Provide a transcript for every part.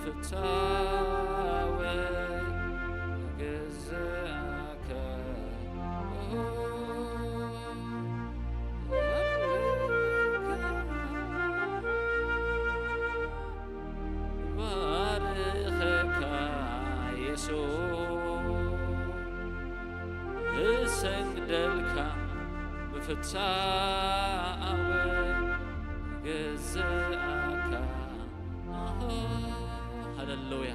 ፍታወይ ግዝኣከ ባርኸካ የሱስ እሰግደልካ ብፍታወይ ግዝኣካ። ሃለሉያ።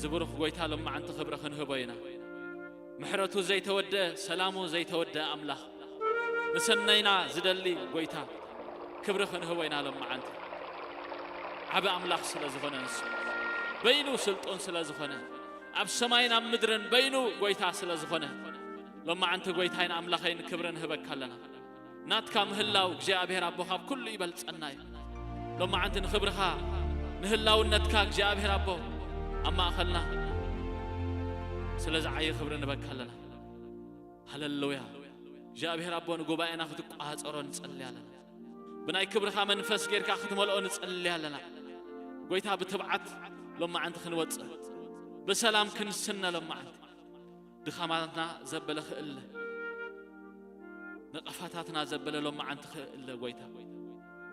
ዝብሩኽ ጎይታ ሎማዓንቲ ክብሪ ክንህቦ ኢና። ምሕረቱ ዘይተወደ፣ ሰላሙ ዘይተወደ ኣምላኽ፣ ንሰነይና ዝደሊ ጎይታ ክብሪ ክንህቦ ኢና ሎማዓንቲ። ዓቢ ኣምላኽ ስለ ዝኾነ ንሱ፣ በይኑ ስልጡን ስለ ዝኾነ፣ ኣብ ሰማይን ኣብ ምድርን በይኑ ጎይታ ስለ ዝኾነ፣ ሎማዓንቲ ጎይታይን ኣምላኸይን ክብሪ ንህበካ ኣለና። ናትካ ምህላው እግዚኣብሔር ኣቦ ካብ ኩሉ ይበልጸና እዩ። ሎማዓንቲ ንኽብርኻ ንህላውነትካ እግዚኣብሔር ኣቦ ኣብ ማእኸልና ስለ ዝዓየ ክብሪ ንበካ ኣለና። ሃለሉያ። እግዚኣብሔር ኣቦ ንጉባኤና ክትቋጸሮ ንጸሊ ኣለና። ብናይ ክብርኻ መንፈስ ጌርካ ክትመልኦ ንጸሊ ኣለና። ጎይታ ብትብዓት ሎማዓንቲ ክንወጽእ ብሰላም ክንስነ ሎማዓንቲ ድኻማትና ዘበለ ክእለ፣ ነቐፋታትና ዘበለ ሎማዓንቲ ክእለ፣ ጎይታ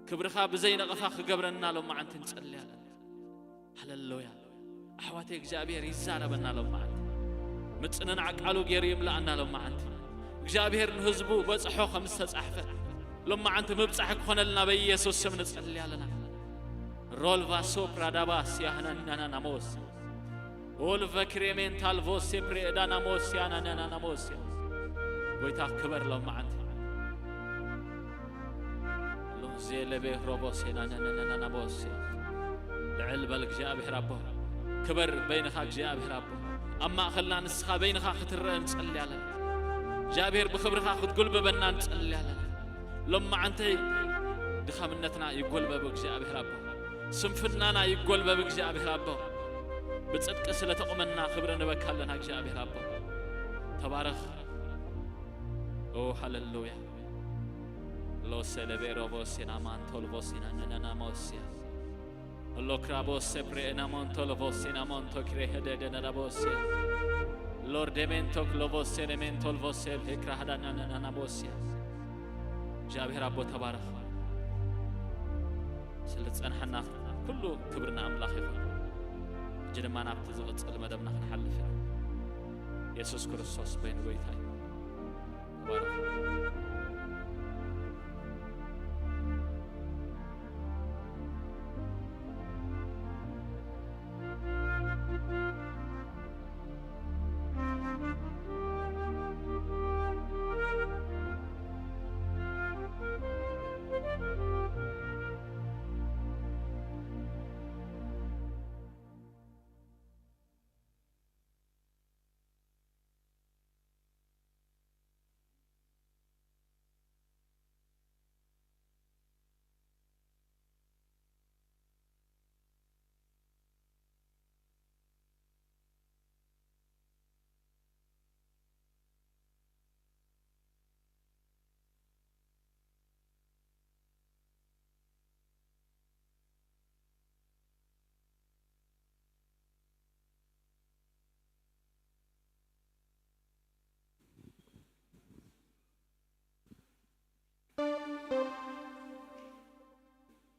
ክብርኻ ብዘይ ነቐፋ ክገብረና ሎማዓንቲ ንጸሊ ኣለና። ሃለሉያ። ኣሕዋተይ እግዚኣብሔር ይዛረበና ሎማዓንቲ። ምጽንናዕ ቃሉ ገይሩ ይምልኣና ሎማዓንቲ። እግዚኣብሔር ንህዝቡ በጽሖ ከም ዝተጻሕፈ ሎማዓንቲ ምብጻሕ ክኾነልና በኢየሱስ ስም ንጸሊ ኣለና። ሮልቫ ሶፕራዳባ ሲያህናናናናሞስ ኦልቨ ክሬሜንታል ቮሴ ፕሬዳናሞስ ያናናናሞስ። ጎይታ ክበር ሎማዓንቲ። ሎዜ ለቤ ሮቦሴ ናናናናናቦሴ። ልዕል በል እግዚኣብሔር ኣቦ። ክበር በይንኻ እግዚኣብሔር ኣቦ። ኣብ ማእኸልና ንስኻ በይንኻ ክትረአ ንጸሊ ኣለና። እግዚኣብሔር ብኽብርኻ ክትጉልብበና ንጸሊ ኣለና። ሎማዓንተይ ድኻምነትና ይጎልበብ እግዚኣብሔር ኣቦ። ስንፍናና ይጎልበብ እግዚኣብሔር ኣቦ። ብጽድቂ ስለ ተቑመና ክብሪ ንበካ ኣለና እግዚኣብሔር ኣቦ። ተባረኽ። ኦ ሃለሉያ። ሎሴ ለቤሮቦሴና ማንቶልቦሲና ነነናሞሲያ። ሎክራቦሴ ፕሬኤና ሞንቶልቦሲና ሞንቶ ክሬ ሄደደነዳቦሲያ። ሎርዴሜንቶ ክሎቦሴ ኔሜንቶልቦሴ ሄክራሃዳናናናቦሲያ። እግዚኣብሔር ኣቦ ተባረኽ። ስለ ዝጸንሐና ኩሉ ክብሪ ንኣምላኽ ይኹን። ሕጂ ድማ ናብቲ ዝቕጽል መደብና ክንሓልፍ ኢና። የሱስ ክርስቶስ በይኑ ጎይታ እዩ። ተባረኹ።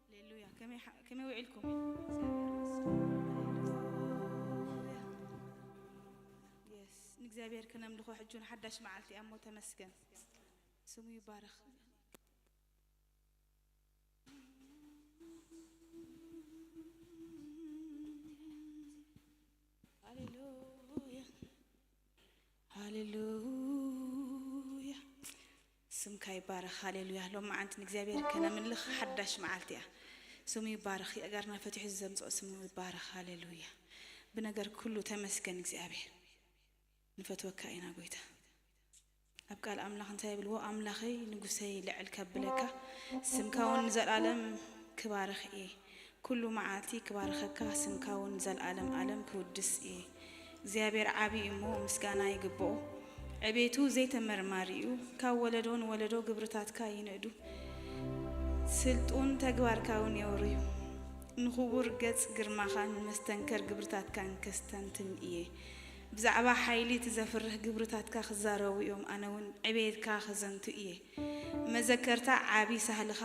ሃሌሉያ። ከመይ ሓ-፣ ከመይ ውዒልኩም? ሃሌሉያ። የስ፣ ንእግዚኣብሔር ክነምልኾ ሕጂ እውን ሓዳሽ መዓልቲ እያ እሞ ተመስገን። ስሙ ይባረኽ። ሃሌሉያ። ሃሌሉያ። ስምካ ይባረኽ። ሃሌሉያ። ሎማዓንቲ ንእግዚኣብሔር ከነምልኽ ሓዳሽ መዓልቲ እያ። ስሙ ይባረኽ። የእጋርና ፈቲሑ ዘምጽኦ ስሙ ይባረኽ። ሃሌሉያ። ብነገር ኩሉ ተመስገን እግዚኣብሔር። ንፈትወካ ኢና ጎይታ። ኣብ ቃል ኣምላኽ እንታይ ይብልዎ? ኣምላኸይ ንጉሰይ ልዕል ከብለካ፣ ስምካ እውን ንዘለኣለም ክባርኽ እየ። ኩሉ መዓልቲ ክባርኸካ፣ ስምካ እውን ንዘለኣለም ኣለም ክውድስ እየ። እግዚኣብሔር ዓቢ እዩ እሞ ምስጋና ይግብኦ። ዕቤቱ ዘይተመርማሪ እዩ። ካብ ወለዶ ንወለዶ ግብርታትካ ይንእዱ። ስልጡን ተግባርካ እውን የውርዩ። ንኽቡር ገጽ ግርማኻን መስተንከር ግብርታትካን ከስተንትን እየ። ብዛዕባ ሓይሊ እቲ ዘፍርህ ግብርታትካ ክዛረቡ እዮም፣ ኣነ እውን ዕቤትካ ከዘንቱ እየ። መዘከርታ ዓቢ ሳህልኻ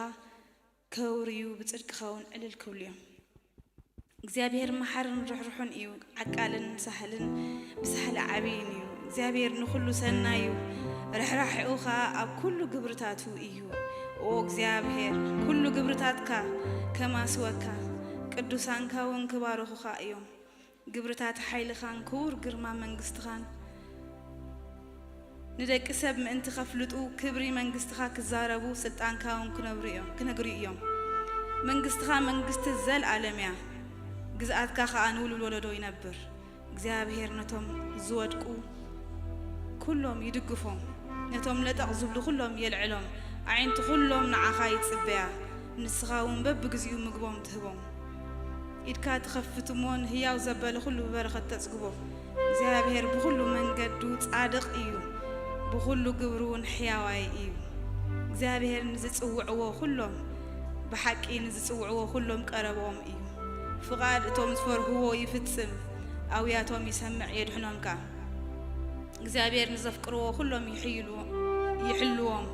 ከውርዩ፣ ብጽድቅኻ እውን ዕልል ክብሉ እዮም። እግዚኣብሔር መሓርን ርሕሩሕን እዩ፣ ዓቃልን ሳህልን ብሳህሊ ዓብይን እዩ። እግዚኣብሔር ንኹሉ ሰናይ እዩ፣ ርሕራሕኡ ኸኣ ኣብ ኩሉ ግብርታቱ እዩ። ኦ እግዚኣብሔር፣ ኩሉ ግብርታትካ ከማስወካ፣ ቅዱሳንካ እውን ክባርኹኻ እዮም። ግብርታት ሓይልኻን ክቡር ግርማ መንግስትኻን ንደቂ ሰብ ምእንቲ ከፍልጡ፣ ክብሪ መንግስትኻ ክዛረቡ፣ ስልጣንካ እውን ክነብሩ እዮም፣ ክነግሩ እዮም። መንግስትኻ መንግስቲ ዘልኣለም እያ፣ ግዝኣትካ ኸኣ ንውሉድ ወለዶ ይነብር። እግዚኣብሔር ነቶም ዝወድቁ ኩሎም ይድግፎም፣ ነቶም ለጠቕ ዝብሉ ኩሎም የልዕሎም። ኣዒንቲ ኩሎም ንዓኻ ይጽበያ፣ ንስኻ እውን በብግዚኡ ምግቦም ትህቦም። ኢድካ ትኸፍት እሞ ንህያው ዘበለ ኩሉ ብበረኸት ተጽግቦ። እግዚኣብሔር ብኹሉ መንገዱ ጻድቕ እዩ፣ ብኹሉ ግብሩ እውን ሕያዋይ እዩ። እግዚኣብሔር ንዝጽውዕዎ ኩሎም፣ ብሓቂ ንዝጽውዕዎ ኩሎም ቀረቦም እዩ። ፍቓድ እቶም ዝፈርህዎ ይፍጽም፣ ኣውያቶም ይሰምዕ የድሕኖም ከኣ። እግዚኣብሔር ንዘፍቅርዎ ኩሎም ይሕይሉ-፣ ይሕልዎም፣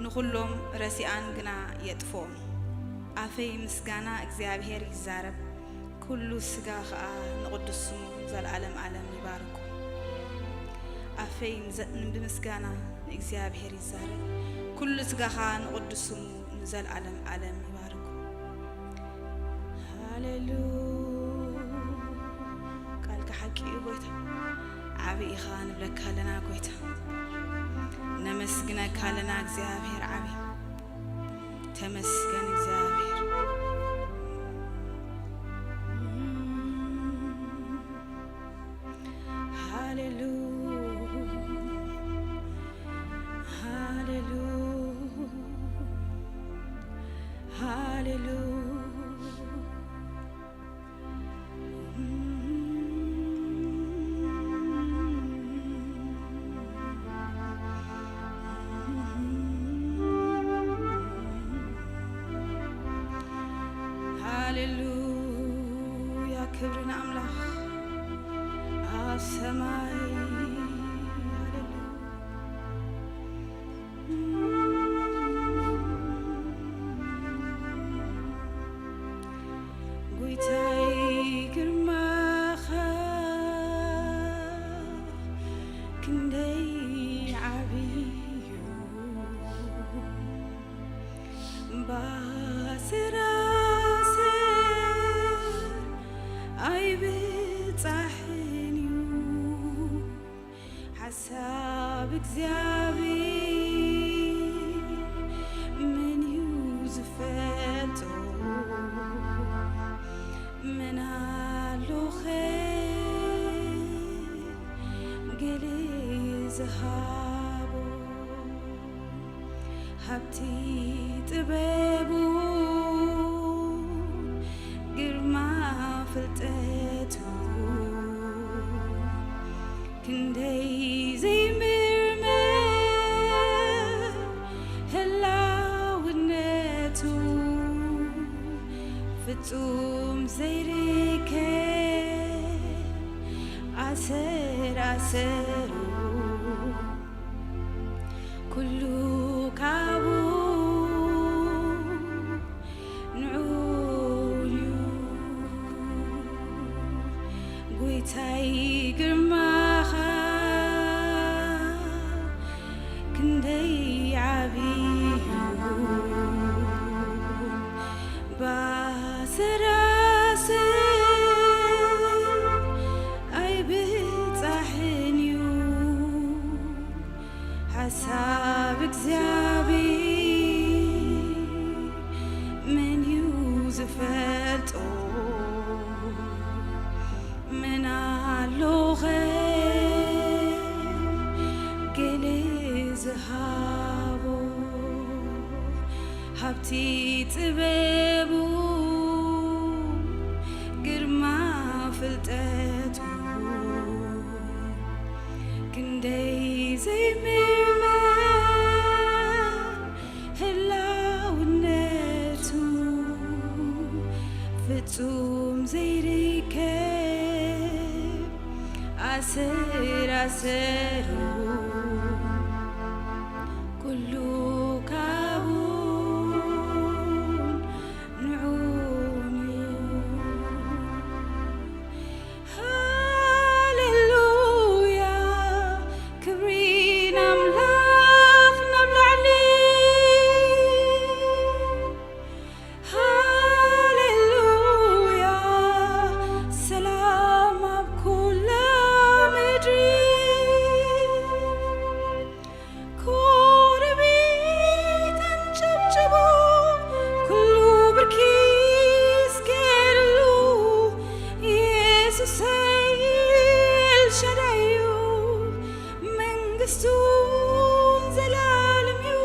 ንኹሎም ረሲኣን ግና የጥፍኦም። ኣፈይ ምስጋና እግዚኣብሔር ይዛረብ፣ ኩሉ ስጋ ኸኣ ንቕዱስ ስሙ ዘልኣለም ኣለም ይባርኮ። ኣፈይ ንዘ-፣ ብምስጋና ንእግዚኣብሔር ይዛረብ፣ ኩሉ ስጋ ኸኣ ንቕዱስ ስሙ ንዘልኣለም ኣለም ይባርኮ። ሃሌሉ-፣ ቃልካ ሓቂ እዩ ጎይታ። ዓቢ ኢኻ ንብለካ ኣለና ጎይታ። ነመስግነካ ኣለና እግዚኣብሔር ዓቢ። ተመስገን እግዚኣብሔር። ሃሌሉ-፣ ሃሌሉ-፣ ሃሌሉ-፣ ሃሌሉያ፣ ክብሪ ንኣምላኽ ኣብ ሰማይ። ሃሌሉያ። ጎይታይ ግርማኻ ክንደይ ዓብዩ፣ ባስራስር ኣይብጻሕን እዩ። ሓሳብ እግዚኣብሔር መን እዩ ዝፈልጦ? መን ኣሎኸ ገለ ዝሃቦ? ሃብቲ ጥበቡ ግርማ ፍልጠቱ ክንደይ ዘይምርመር ህላውነቱ፣ ፍጹም ዘይርከብ ኣሰር ኣሰሩ፣ ኩሉ ካብኡ ንዑ እዩ። ጎይታይ ግርማኻ ክንደይ ዓብዩ፣ ባስራስር ኣይብጻሕን እዩ። ሓሳብ እግዚኣብሔር መን እዩ ዝፈልጦ? መን ኣሎኸ ገለ ዝሃቦ? ሃብቲ ጥበቡ ግርማ ፍልጠቱ ክንደይ ዘይምርመር ህላውነቱ፣ ፍጹም ዘይርከብ ኣሰር ኣሰሩ ኩሉ ካብኡን ንዑን እዩ። ሃሌሉያ፣ ክብሪ ንኣምላኽ ናብ ላዕሊ። ሃሌሉያ፣ ሰላም ኣብ ኩላ ምድሪ። ኮረብየት ኣንጨብጭቡ፣ ኩሉ ብርኪ ስገድሉ፣ ኢየሱሰይ ኤልሻዳይ እዩ፣ መንግስቱ ንዘላለም እዩ።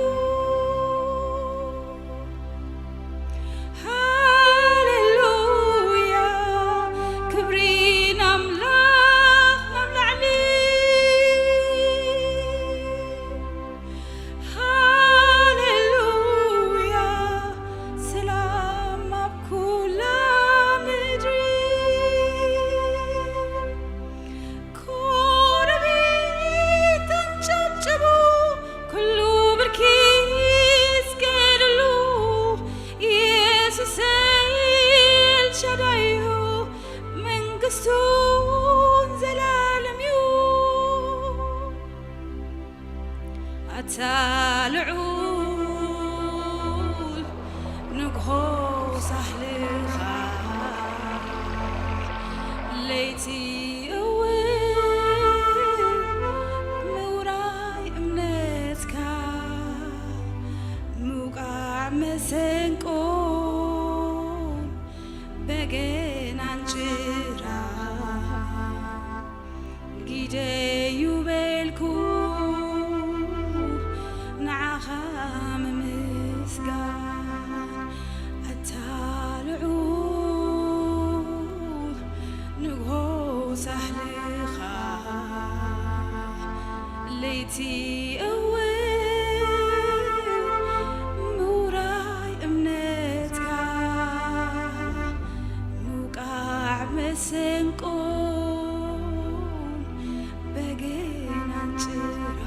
ሃሌሉያ፣ ክብሪ ንኣምላኽ ኣብ ላዕሊ። ሃሌሉያ፣ ሰላም ኣብ ኩላ ምድሪ። ኮረብየት ኣንጨብጭቡ፣ ኩሉ ብርኪ ስገድሉ፣ ኢየሱሰይ ኤልሻዳይ እዩ፣ መንግስቱ ንዘላለም እዩ። ኣታ ልዑል ንግሆ ሳህልኻ፣ ለይቲ እውን ምውራይ እምነትካ፣ ምውቃዕ መሰንቆን በገናን ጭራ፣ ግደዩ በልኩ ንዓኻ ምምስጋን። ኣታ ልዑል ንግሆ ሳህልኻ፣ ለይቲ እውን ምውራይ እምነትካ፣ ምውቃዕ መሰንቆን በገናን ጭራ፣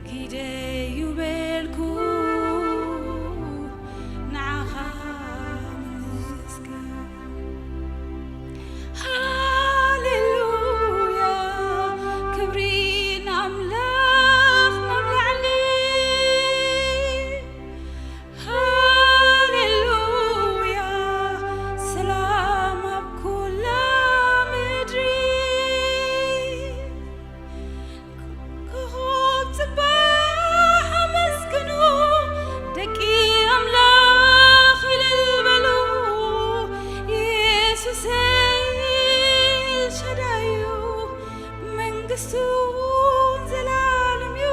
ግደዩ በልኩ ንዓኻ ምምስጋን። ሃሌሉያ፣ ክብሪ ንኣምላኽ ኣብ ላዕሊ። ሃሌሉያ፣ ሰላም ኣብ ኩላ ምድሪ። ኮኾብ ጽባሕ ኣመስግኑ፣ ደቂ ኣምላኽ እልል በሉ። ኢየሱሰይ ኤልሻዳይ እዩ፣ መንግስቱ ዘላለም እዩ።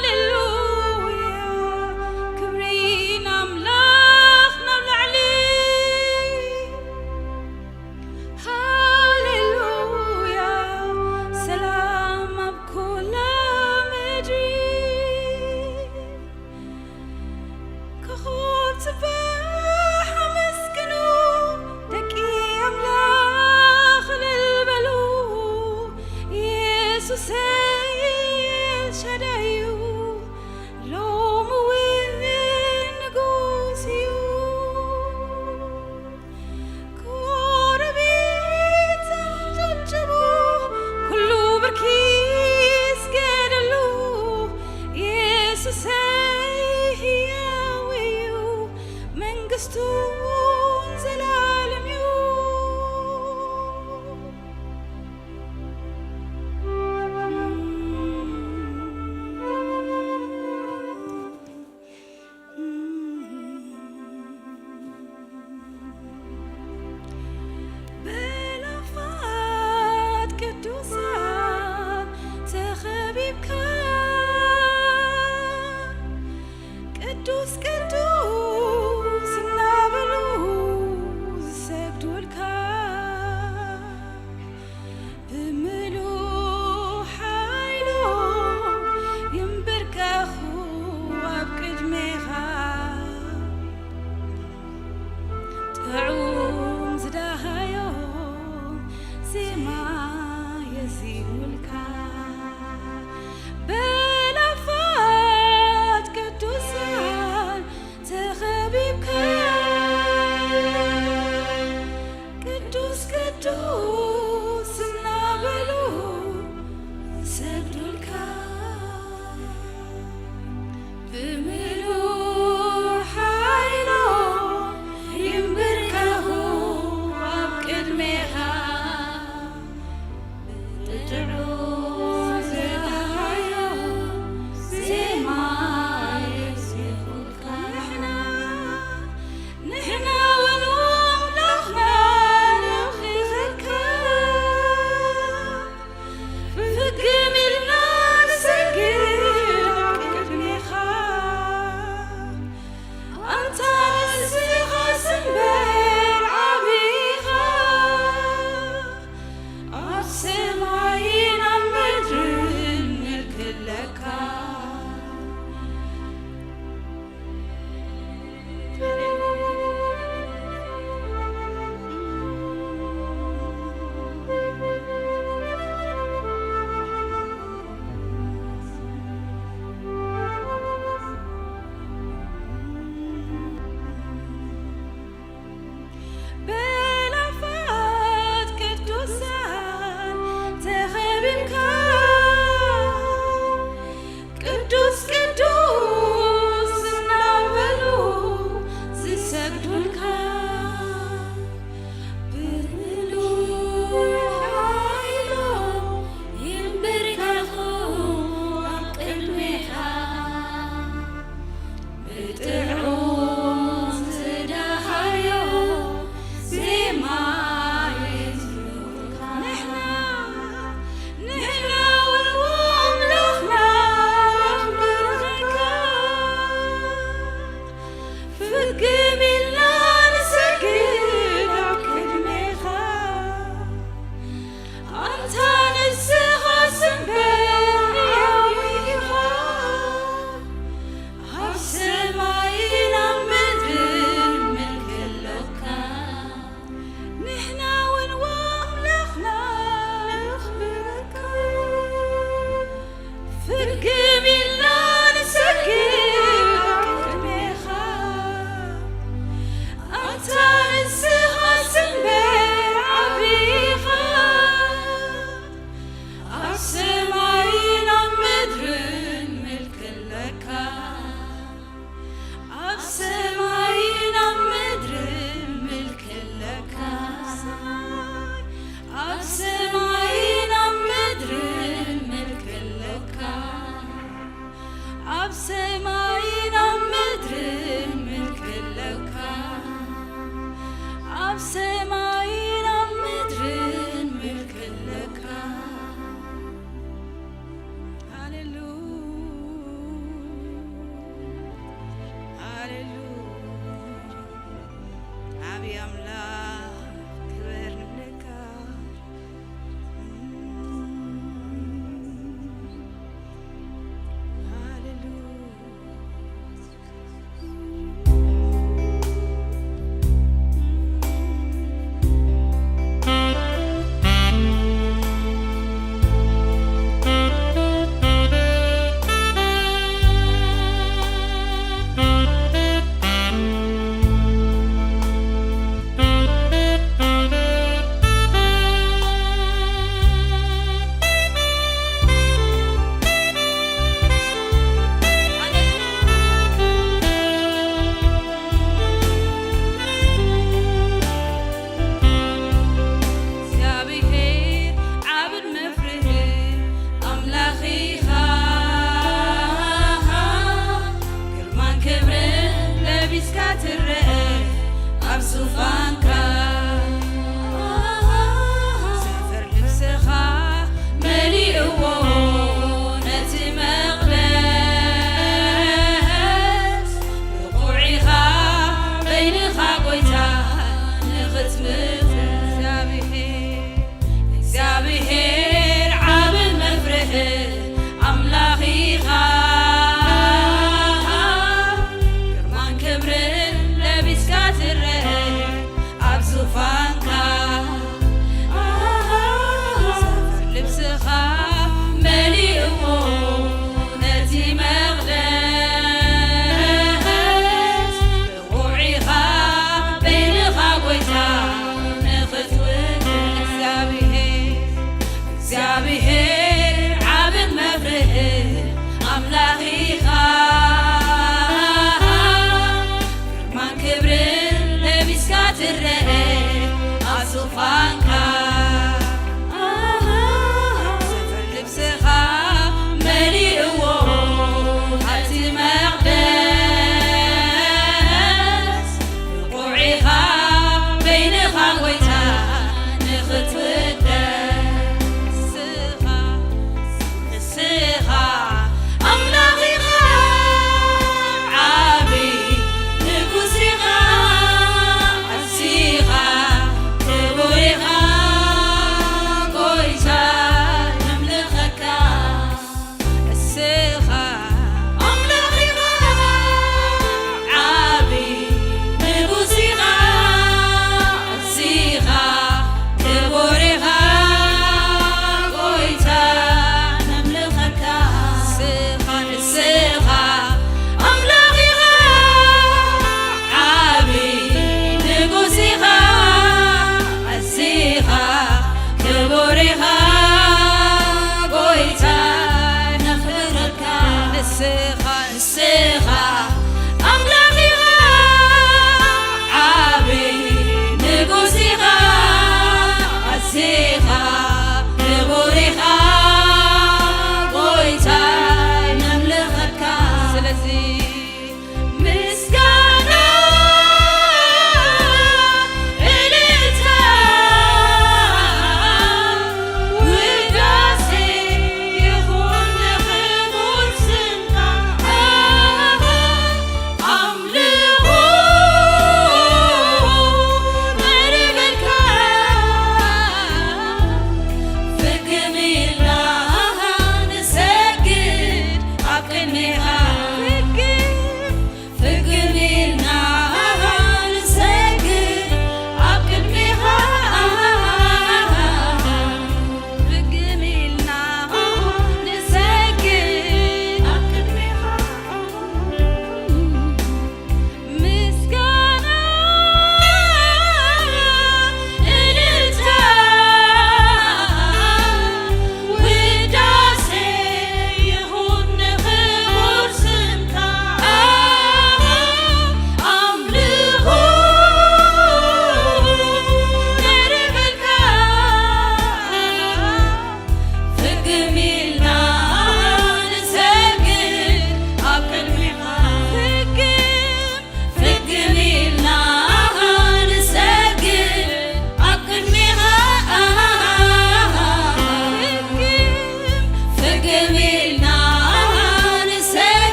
ሃሌሉያ፣ ክብሪ ንኣምላኽ ናብ ላዕሊ። ሃሌሉያ፣ ሰላም ኣብ ኩላ ምድሪ። ኮኾብ ጽባሕ ኣመስግኑ፣ ደቂ ኣምላኽ እልል በሉ። ኢየሱሰይ ኤልሻዳይ እዩ፣ ሎሚ እውን ንጉስ እዩ። ኮረብየት ኣንጨብጭቡ፣ ኩሉ ብርኪ ስገድሉ። ኢየሱሰይ ህያው እዩ፣ መንግስቱ ዘላለም እዩ። በላፋት ቅዱሳን ተኸቢብካ፣ ቅዱስ ቅዱስ እናበሉ ዝሰግዱልካ፣ ብምሉእ ሓይሎም ይንበርከኹ ኣብ ቅድሜኻ። ፍግም ኢልና ንሰግድ ኣብ ቅድሜኻ። ኣንታ ንስኻ ስምበር ኢኻ። ኣብ ሰማይን ኣብ ምድርን ምልኪ ኣሎካ። ንሕና እውን ኣምላኽና ነኽብረካ። ፍግም ኢልና ንሰግድ ኣብ ቅድሜኻ። ኣንታ ንስኻ ስምበር ዓቢ ኢኻ። ኣብ ሰማይን ኣብ ምድርን ምልኪ ኣለካ። ኣብ ሰማይን ኣብ ምድርን ምልኪ ኣለካ። ኣብ ሰማይን ኣብ ምድርን ምልኪ ኣለካ። ኣብ ሰማይን ኣብ ምድርን ምልኪ ኣለካ። ኣብ ሰማይን ኣብ ምድርን ምልኪ ኣለካ። ሃሌሉያ፣ ሃሌሉያ። ዓብዪ ኣምላኽ ክብር ንብለካ። ሃሌሉያ። እግዚኣብሔር ዓብን መፍርህን ኣምላኽ ኢኻ። ግርማን ክብርን ለቢስካ ትረአ ኣብ ዙፋንካ። ሰፈር ልብስኻ መሊእዎ ነቲ መቕደስ። ብቑዕ ኢኻ በይንኻ ጐይታ ንኽትምልኽ። እግዚኣብሔር፣ እግዚኣብሔር ዓብን መፍርህን ኣምላኽ ኢኻ። ግርማን ክብርን ለቢስካ ትረአ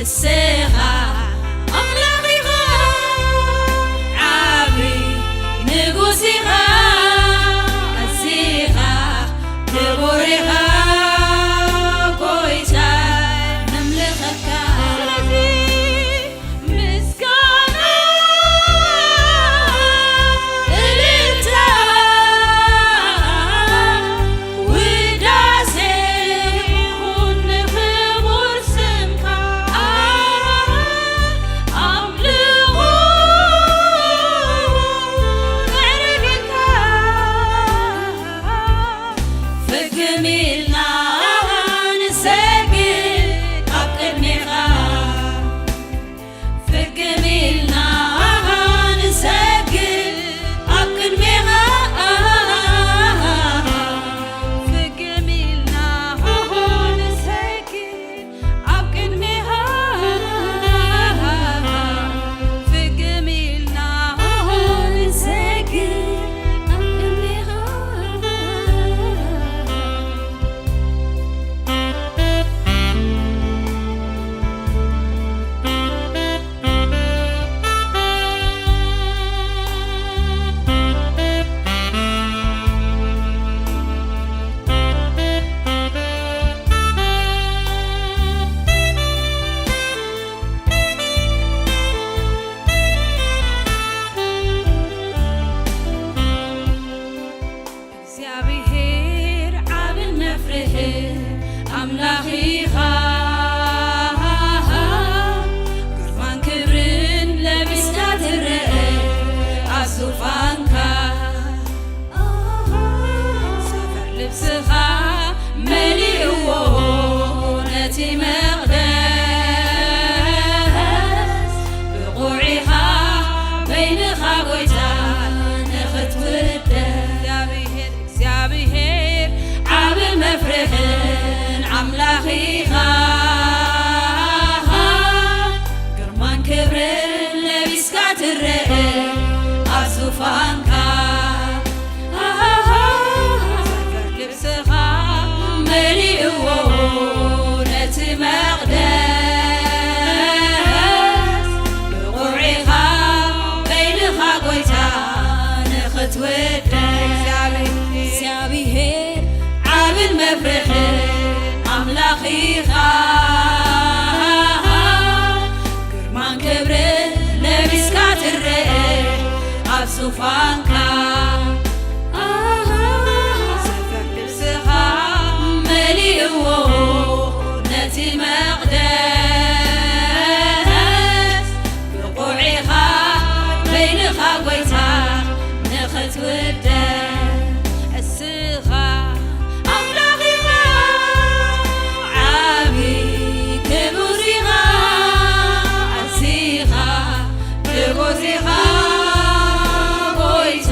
ንስኻ ኣምላኽ ኢኻ፣ ዓቢ ንጉስ ኢኻ፣ ኣዚኻ ክቡር ኢኻ፣ ጎይታ ነምልኸካ። ስለዚ ምስጋና፣ እልልታ፣ ውዳሴ ይኹን ንኽቡር ስምካ። ኣምልኾ ነዕርገካ። ፍግም ኢልና ንሰግድ ኣብ ቅድሜኻ። ፍግም ኢልና ንሰግድ ኣብ ቅድሜኻ። ፍግም ኢልና ንሰግድ ኣብ ቅድሜኻ። ፍግም ኢልና ንሰግድ ኣብ ቅድሜኻ። እግዚኣብሔር ዓብን መፍርሕን ኣምላኽ ኢኻ። ግርማን ክብርን ለቢስካ ትረአ ኣብ ዙፋንካ። ሰፈር ልብስኻ መሊእዎ ነቲ መቕደስ። ብቑዕ ኢኻ በይንኻ ጎይታ ንኽትውደስ። እግዚኣብሔር እግዚኣብሔር ዓቢ መፍርሕን ኣምላኽ ኢኻ። ግርማን ክብርን ለቢስካ ትረአ ኣብ ዙፋንካ። ሰፈር ልብስኻ መሊእዎ ነቲ መቕደስ። ብቑዕ ኢኻ በይንኻ ጎይታ ንኽትውደስ። እግዚኣብሔር ዓብን መፍርሕን ኣምላኽ ኢኻ። ግርማን ክብርን ለቢስካ ትረአ ኣብ ዙፋንካ። ሰፈር ልብስኻ መሊእዎ ነቲ መቕደስ። ብቑዕ ኢኻ በይንኻ ጎይታ ንኽትውደስ። እስኻ ኣምላኽ ኢኻ፣ ዓቢ ክቡር ኢኻ፣ ኣዚኻ ንጉስ ኢኻ ጎይታ።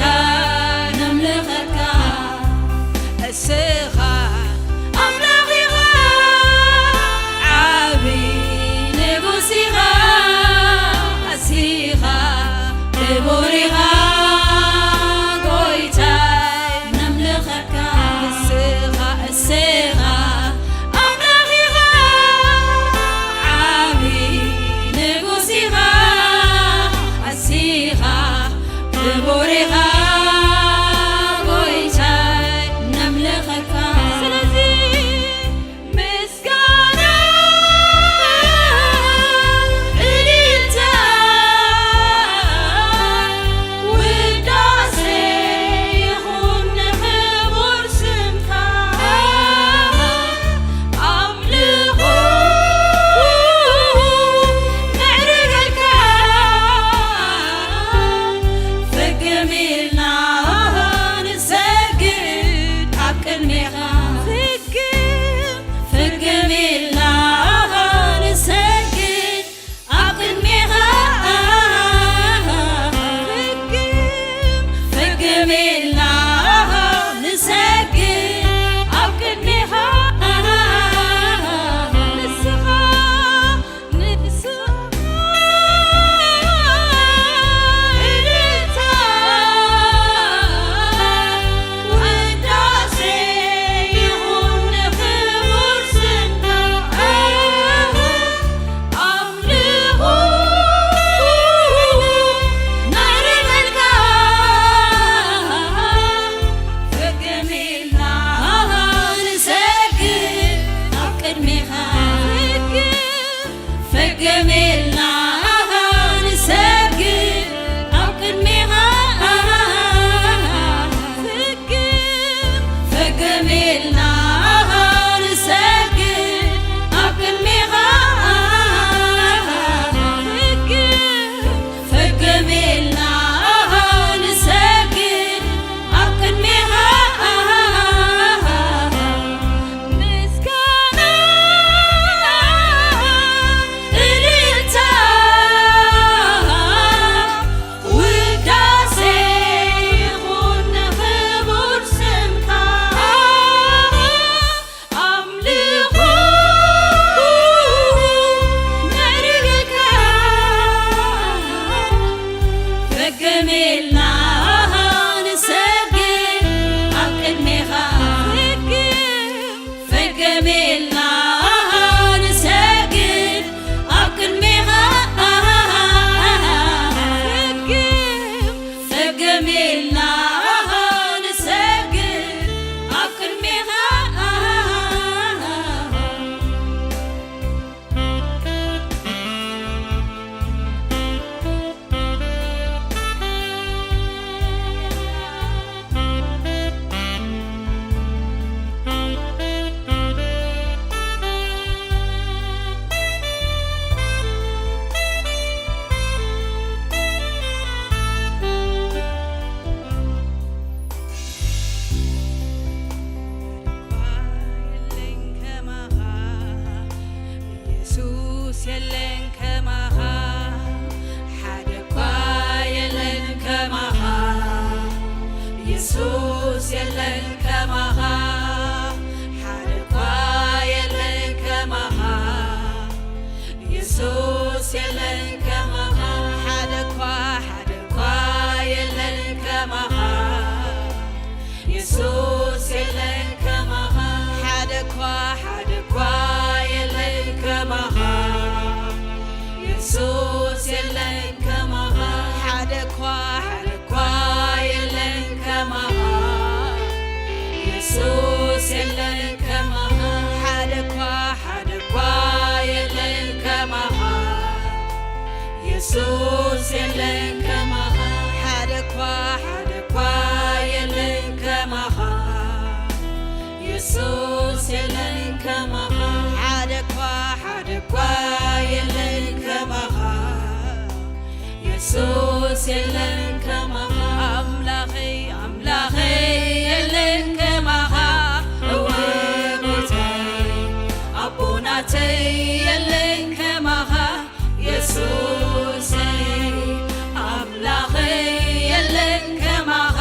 ሓደ እኳ የለን ከማኻ የሱስ፣ የለን ከማኻ ሓደ እኳ፣ ሓደ እኳ የለን ከማኻ የሱስ፣ የለን ከማኻ ሓደ እኳ፣ ሓደ እኳ የለን ከማኻ የሱስ፣ የለን ከማኻ ሓደ እኳ፣ ሓደ እኳ የለን ከማኻ የሱስ፣ የለን ከማኻ ሓደ እኳ፣ ሓደ እኳ የለን ከማኻ የሱስ፣ የለን ከማኻ ኣምላኸይ፣ ኣምላኸይ የለን ከማኻ እወ ጎይታይ ኣቦናተይ የለን ከማኻ የሱሰይ ኣምላኸይ የለን ከማኻ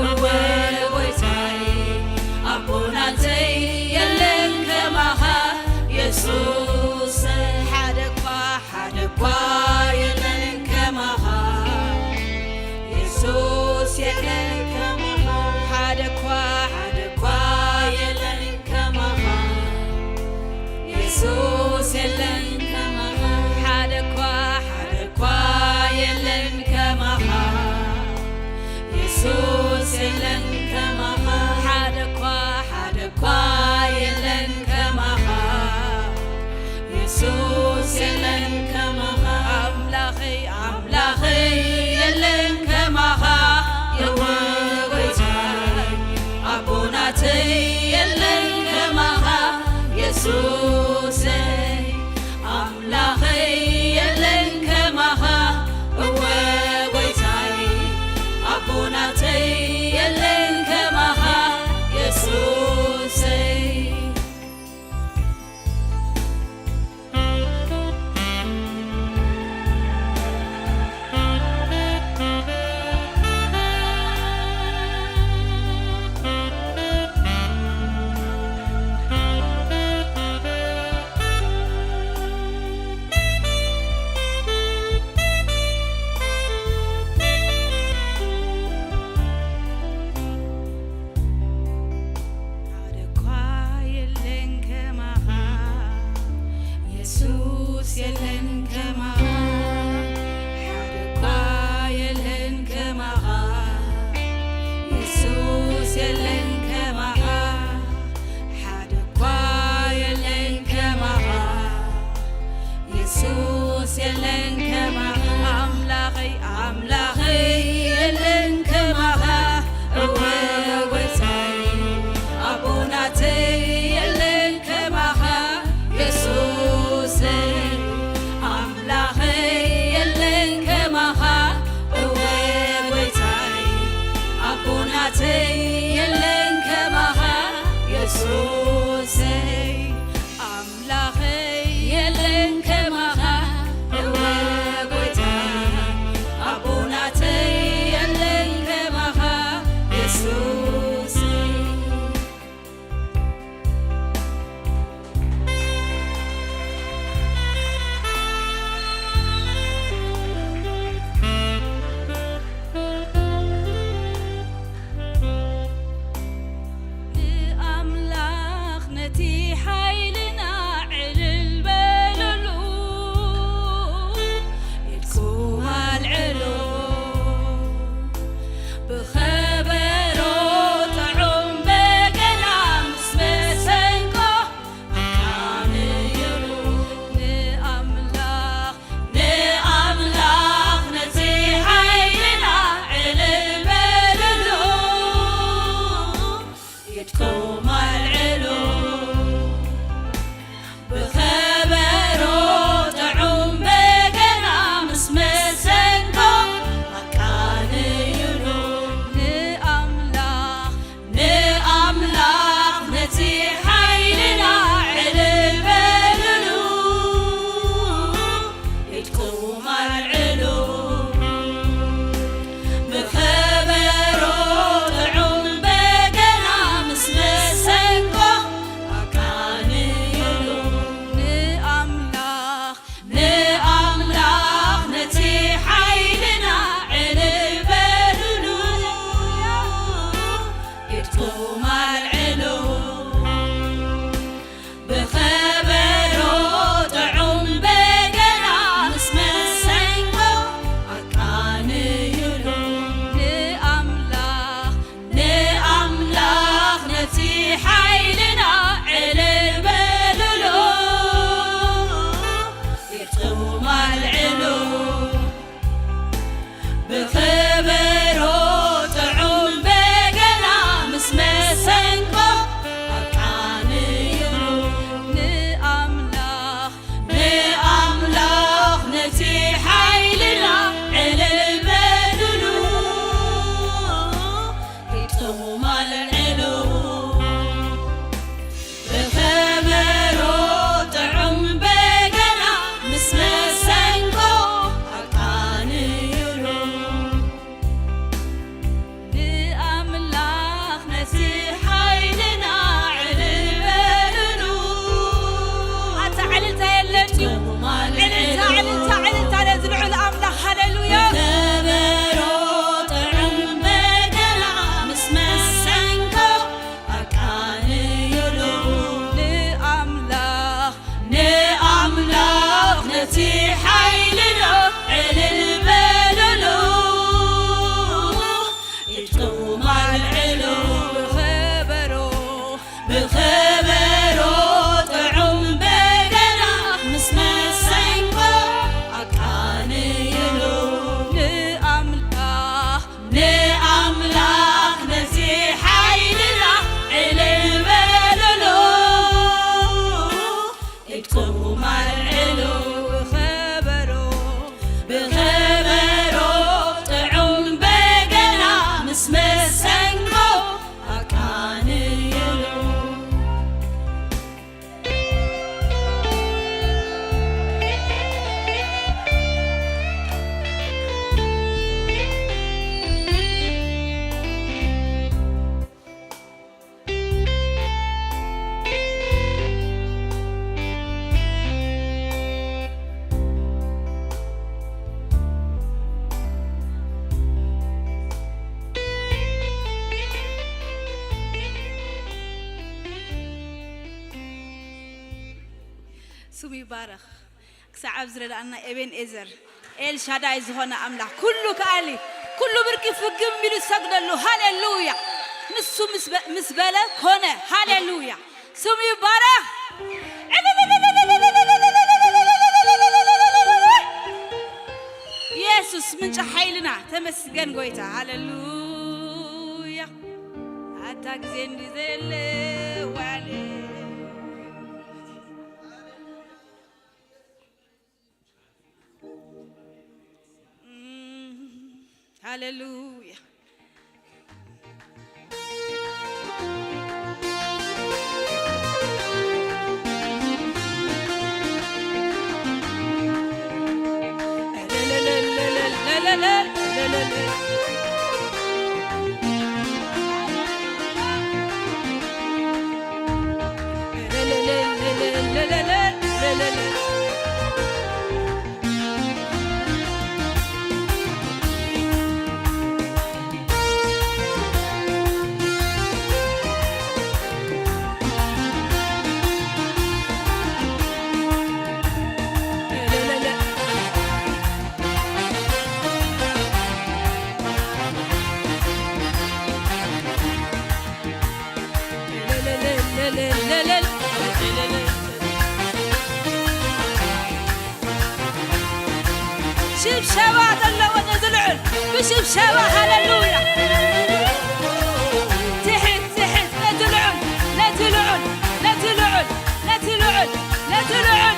እወ ጎይታይ ኣቦናተይ የለን ከማኻ የሱሰይ ሓደ እኳ፣ ሓደ እኳ የለን ከማኻ የሱስ፣ የለን ከማኻ ሓደ እኳ፣ ሓደ እኳ የለን ከማኻ የሱስ ስሙ ይባረኽ። ክሳዕ ኣብዚ ረዳእና ኤቤን ኤዘር ኤልሻዳይ ዝኾነ ኣምላኽ፣ ኩሉ ከኣሊ፣ ኩሉ ብርቂ ፍግም ኢሉ ዝሰግደሉ። ሃሌሉያ! ንሱ ምስ በ-፣ ምስ በለ ኮነ። ሃሌሉያ! ስሙ ይባረኽ። ኢየሱስ ምንጪ ሓይልና፣ ተመስገን ጎይታ። ሃሌሉያ! ኣታ ግዜ እንዲ ዘየለ ዋለ። ሃሌሉያ። ሽብሸባ ዘለዎ ነዚ ልዑል ብሽብሸባ። ሃሌሉያ። ትሕት ትሕት ነቲ ልዑል፣ ነቲ ልዑል፣ ነቲ ልዑል፣ ነቲ ልዑል፣ ነቲ ልዑል።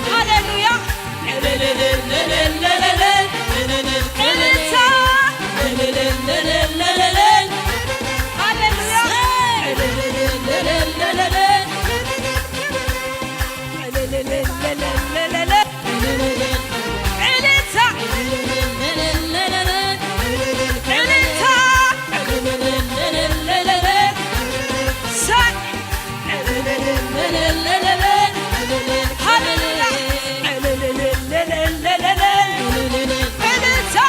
ሃሌሉያ። እልልታ። ሃሌሉያ። እልልታ። እልልታ። ሳይ። ሃሌሉያ። እልልታ። እልልታ። እልልታ።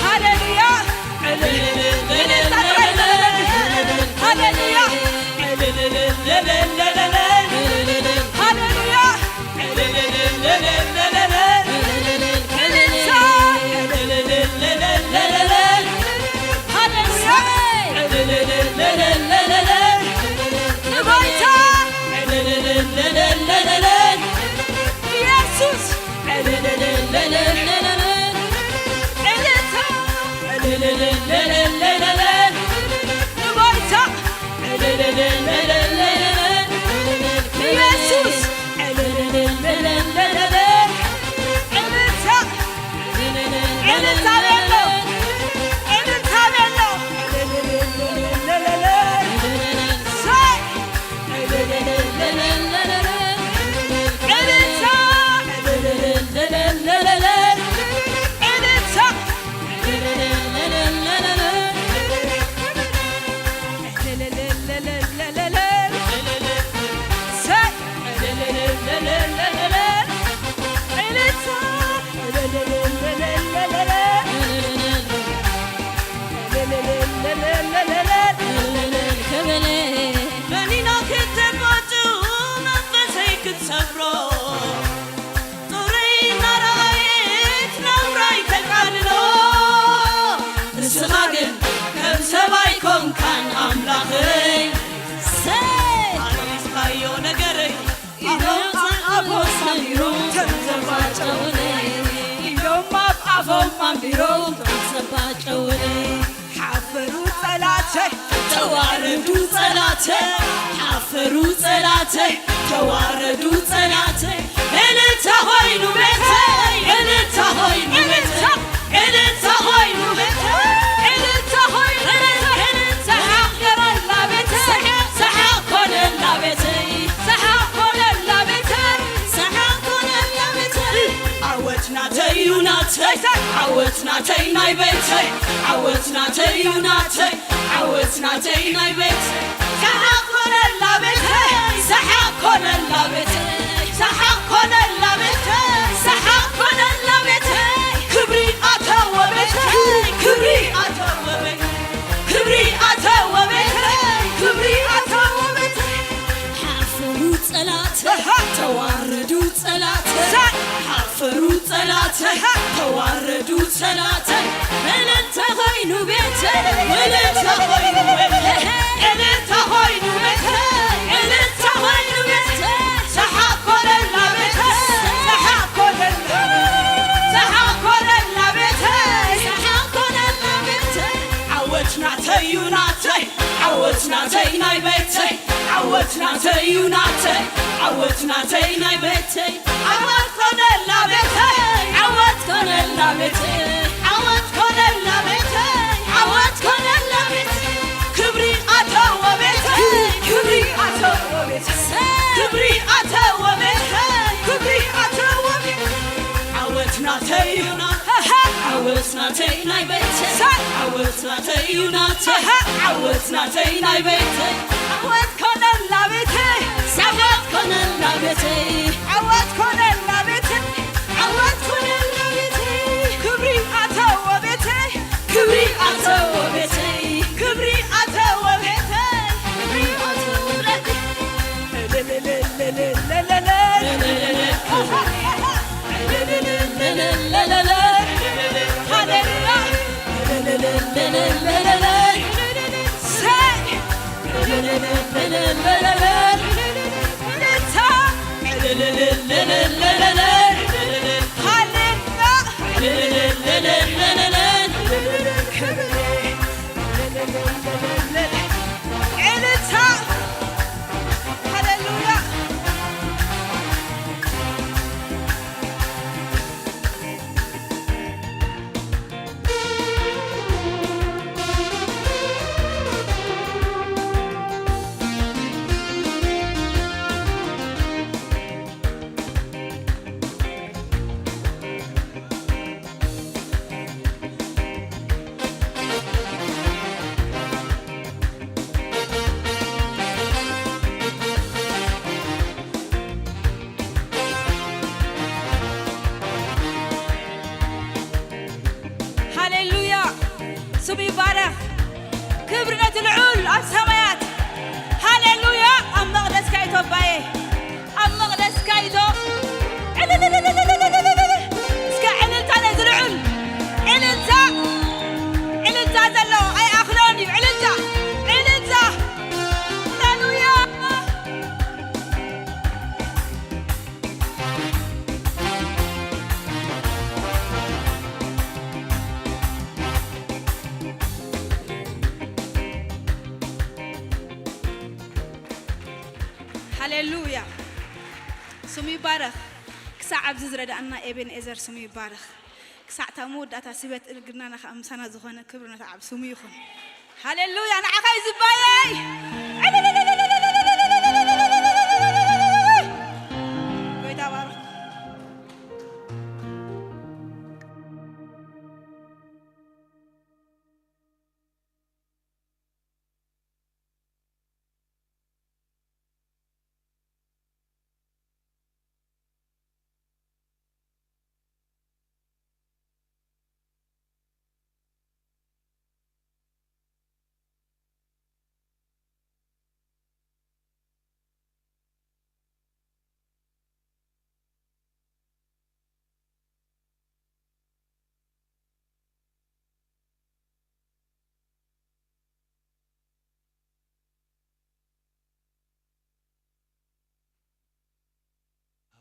ሃሌሉያ። ሃሌሉያ። ሃሌሉያ። እልልታ። ሃሌሉያ። ንጎይታ። ኢየሱስ። እልልታ። ንጎይታ። ኢየሱስ። እልልታ። እልልታ በሎ። እልልታ በሎ። ሳይ። እልልታ። እልልታ። ኣፎም ኣንቢሮም ዘባጨውለይ ሓፈሩ ጸላተይ ተዋረዱ ጸላተይ ሓፈሩ ጸላተይ ተዋረዱ ጸላተይ እልልታ ኾይኑ ቤተይ እልልታ ኾይኑ ቤተይ እልልታ ኾይኑ ቤተይ እልልታ ኾይኑ ቤተይ ሰሓቕ ገረላ ቤተይ ሰሓቕ ኮነላ ቤተይ ሰሓቕ ኮነላ ቤተይ ሰሓቕ ኮነላ ቤተይ ዓወት ናተይ እዩ ናተይ ዓወት ናተይ ናይ ቤተይ ዓወት ናተይ እዩ ናተይ ዓወት ናተይ ናይ ቤተይ ሰሓቕ ኮነላ ቤተይ ሰሓቕ ኮነላ ቤተይ ሰሓቕ ኮነላ ቤተይ ሰሓቕ ኮነላ ቤተይ ክብሪ ኣተወ ቤተይ ክብሪ ኣተወ ቤተይ ክብሪ ኣተወ ቤተይ ክብሪ ኣተወ ቤተይ ሓፈሩ ጸላተይ ተዋረዱ ጸላተይ ሓፈሩ ጸላተይ ተዋረዱ ጸላተይ እልልታ ኾይኑ ቤተይ እልልታ ኾይኑ ቤተይ እልልታ ኾይኑ ቤተይ እልልታ ኾይኑ ቤተይ ሰሓቕ ኮነላ ቤተይ ሰሓቕ ኮነላ ሰሓቕ ኮነላ ቤተይ ሰሓቕ ኮነላ ቤተይ ዓወት ናተይ እዩ ናተይ ዓወት ናተይ ናይ ቤተይ ዓወት ናተይ እዩ ናተይ ዓወት ናተይ ናይ ቤተይ ዓወት ኮነላ ቤተይ ዓወት ኮነላ ቤተይ ዓወት ኮነላ ቤተይ ዓወት ኮነላ ቤተይ ክብሪ ኣተወ ቤተይ ክብሪ ኣተወ ቤተይ ክብሪ ኣተወ ቤተይ ክብሪ ኣተወ ቤተይ ዓወት ናተይ እዩ ናተይ ዓወት ናተይ ናይ ቤተይ ዓወት ናተይ እዩ ናተይ ዓወት ናተይ ናይ ቤተይ ዓወት ኮነላ ቤተይ ዓወት ኮነላ ቤተይ ዓወት ኮነላ ቤተይ ዓወት ኮነላ ቤተይ ክብሪ ኣተወ ቤተይ ክብሪ ኣተወ ቤተይ ክብሪ ኣተወ ቤተይ ክብሪ ኣተወ ቤተይ ሃሌሉያ ሃሌሉያ ስሙ ይባረኽ። ክብሪ ነቲ ልዑል ኣብ ሰማያት። ሃሌሉያ ኣብ መቕደስካ እዩ ተባየ ኣብ መቕደስካ እዩ። እስከ ዕልልታ ነዚ ልዑል ዕልልታ ዕልልታ ዘለዎ ኣይኣኽሎን እዩ። ዕልልታ ዕልልታ ሃሌሉያ። ሃሌሉያ ስሙ ይባረኽ። ክሳዕ ኣብዚ ዝረዳእና ኤቤንኤዘር ስሙ ይባረኽ። ክሳዕ እታ መወዳእታ ስበት እግርናና ከኣ ምሳና ዝኾነ ክብሪ ነቲ ዓብ ስሙ ይኹን። ሃሌሉያ ንዓኻ እዩ ዝባየይ። ጎይታ ባርኽ።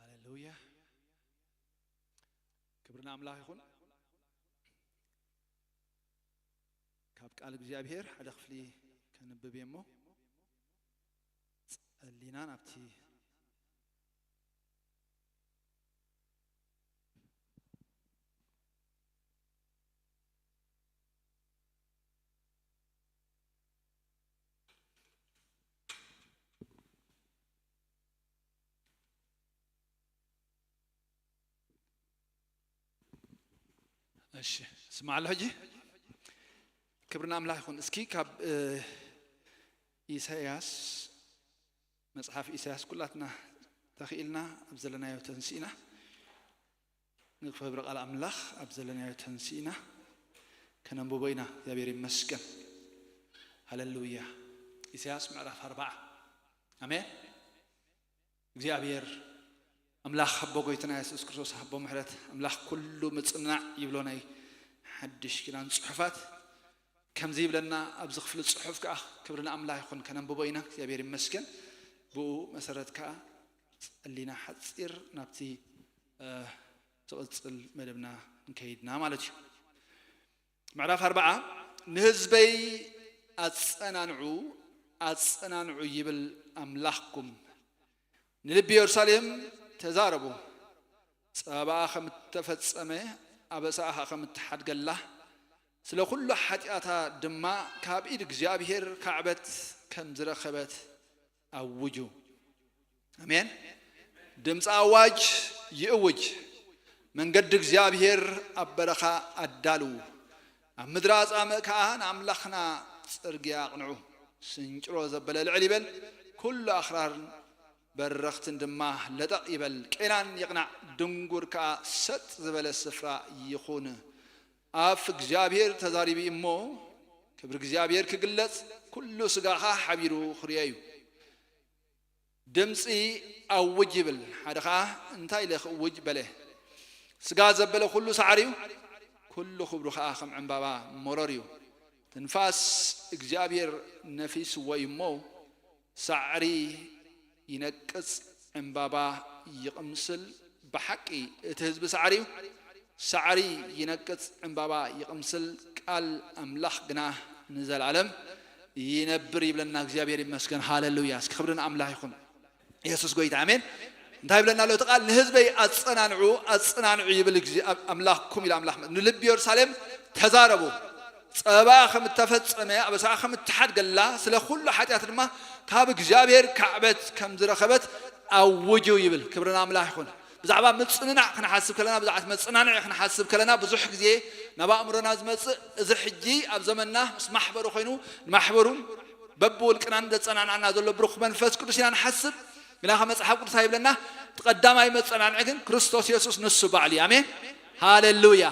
ሃሌሉያ ክብሪ ንኣምላኽ ይኹን። ቃል እግዚኣብሔር ሓደ ክፍሊ ከንብብ እየ እሞ ጸሊና ናብቲ እሺ፣ ስማዕ ኣሎ ሕጂ። ክብሪ ንኣምላኽ ይኹን። እስኪ ካብ፣ እ፣ ኢሳይያስ፣ መጽሓፍ ኢሳይያስ ኩላትና ተኽኢልና ኣብ ዘለናዮ ተንሲእና፣ ንክብሪ ቃል ኣምላኽ ኣብ ዘለናዮ ተንሲእና ከነንብቦ ኢና። እግዚኣብሔር ይመስገን። ሃሌሉያ። ኢሳይያስ ምዕራፍ ኣርባዓ። ኣሜን። እግዚኣብሔር ኣምላኽ ኣቦ ጎይታና የሱስ ክርስቶስ ኣቦ ምሕረት ኣምላኽ ኩሉ ምጽናዕ ይብሎ ናይ ሓድሽ ኪዳን ጽሑፋት ከምዚ ይብለና ኣብዚ ክፍሊ ጽሑፍ ከኣ ክብሪ ንኣምላኽ ይኹን ከነንብቦ ኢና እግዚኣብሔር ይመስገን ብኡ መሰረት ከኣ ጸሊና ሓጺር ናብቲ እ፣ ዝቕጽል መደብና ክንከይድና ማለት እዩ ምዕራፍ ኣርባዓ ንህዝበይ ኣጸናንዑ ኣጸናንዑ ይብል ኣምላኽኩም ንልቢ የሩሳሌም ተዛረቡ። ጸባኣ ከም እተፈጸመ፣ ኣበሳኣ ከም እተሓድገላ፣ ስለ ኹሉ ሓጢኣታ ድማ ካብ ኢድ እግዚኣብሄር ካዕበት ከም ዝረኸበት ኣውጁ። ኣሜን። ድምፂ ኣዋጅ ይእውጅ። መንገዲ እግዚኣብሄር ኣብ በረኻ ኣዳልዉ። ኣብ ምድሪ ኣጻምእ ከኣ ንኣምላኽና ጽርግያ ኣቕንዑ። ስንጭሮ ዘበለ ልዕል ይበል። ኩሉ ኣኽራርን በረኽትን ድማ ለጠቕ ይበል። ቄናን ይቕናዕ፣ ድንጉር ከኣ ሰጥ ዝበለ ስፍራ ይኹን። ኣፍ እግዚኣብሔር ተዛሪቡ እሞ፣ ክብሪ እግዚኣብሔር ክግለጽ፣ ኩሉ ስጋኻ ሓቢሩ ክርእዮ እዩ። ድምጺ ኣውጅ ይብል፣ ሓደ ኸኣ እንታይ ኢለ ክእውጅ በለ። ስጋ ዘበለ ኩሉ ሳዕሪ እዩ፣ ኩሉ ክብሩ ኸኣ ከም ዕምባባ መሮር እዩ። ትንፋስ እግዚኣብሔር ነፊስዎ እዩ እሞ፣ ሳዕሪ ይነቅጽ፣ ዕምባባ ይቕምስል። ብሓቂ እቲ ህዝቢ ሳዕሪ እዩ። ሳዕሪ ይነቅጽ፣ ዕምባባ ይቕምስል፣ ቃል ኣምላኽ ግና ንዘለኣለም ይነብር ይብለና። እግዚኣብሔር ይመስገን። ሃሌሉያ። እስኪ ክብሪ ንኣምላኽ ይኹን። የሱስ ጎይታ። ኣሜን። እንታይ ይብለና ኣሎ እቲ ቃል? ንህዝበይ ኣጸናንዑ፣ ኣጸናንዑ ይብል ግዜ-፣ ኣም-፣ ኣምላኽኩም ኢሉ ኣምላኽ። ንልቢ የሩሳሌም ተዛረቡ። ጸባ ከም እተፈጸመ፣ ኣበሳ ከም እተሓድገላ፣ ስለ ኩሉ ሓጢኣት ድማ ካብ እግዚኣብሔር ካዕበት ከም ዝረኸበት ኣውጁ ይብል። ክብሪ ንኣምላኽ ይኹን። ብዛዕባ ምጽንናዕ ክንሓስብ ከለና፣ ብዛዕባ መጸናንዒ ክንሓስብ ከለና፣ ብዙሕ ግዜ ናብ ኣእምሮና ዝመጽእ፣ እዚ ሕጂ ኣብ ዘመንና ምስ ማሕበሩ ኮይኑ፣ ንማሕበሩን በብውልቅናን ዘጸናንዓና ዘሎ ብሩኽ መንፈስ ቅዱስ ኢና ንሓስብ። ግና ከ መጽሓፍ ቅዱስ ኣይብለና፣ እቲ ቀዳማይ መጸናንዒ ግን ክርስቶስ የሱስ ንሱ ባዕሉ እዩ። ኣሜን። ሃሌሉያ።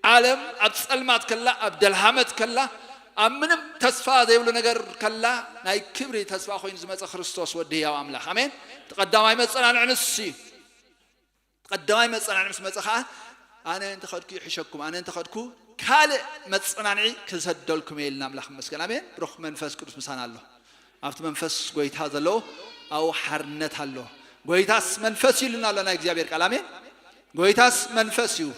ዓለም ኣብ ጸልማት ከላ፣ ኣብ ደልሃመት ከላ፣ ኣብ ምንም ተስፋ ዘይብሉ ነገር ከላ፣ ናይ ክብሪ ተስፋ ኮይኑ ዝመጸ ክርስቶስ ወዲ ህያው ኣምላኽ። ኣሜን። እቲ ቀዳማይ መጸናንዒ ንሱ እዩ። እቲ ቀዳማይ መጸናንዒ ምስ መጸ ኸዓ፣ ኣነ እንተኸድኩ ይሕሸኩም፣ ኣነ እንተኸድኩ ካልእ መጸናንዒ ክሰደልኩም እየ ኢልና ኣምላኽ ይመስገን። ኣሜን። ብሩኽ መንፈስ ቅዱስ ምሳና ኣሎ። ኣብቲ መንፈስ ጎይታ ዘለዎ ኣብኡ ሓርነት ኣሎ። ጎይታስ መንፈስ እዩ ኢሉና ኣሎ ናይ እግዚኣብሔር ቃል። ኣሜን። ጎይታስ መንፈስ እዩ።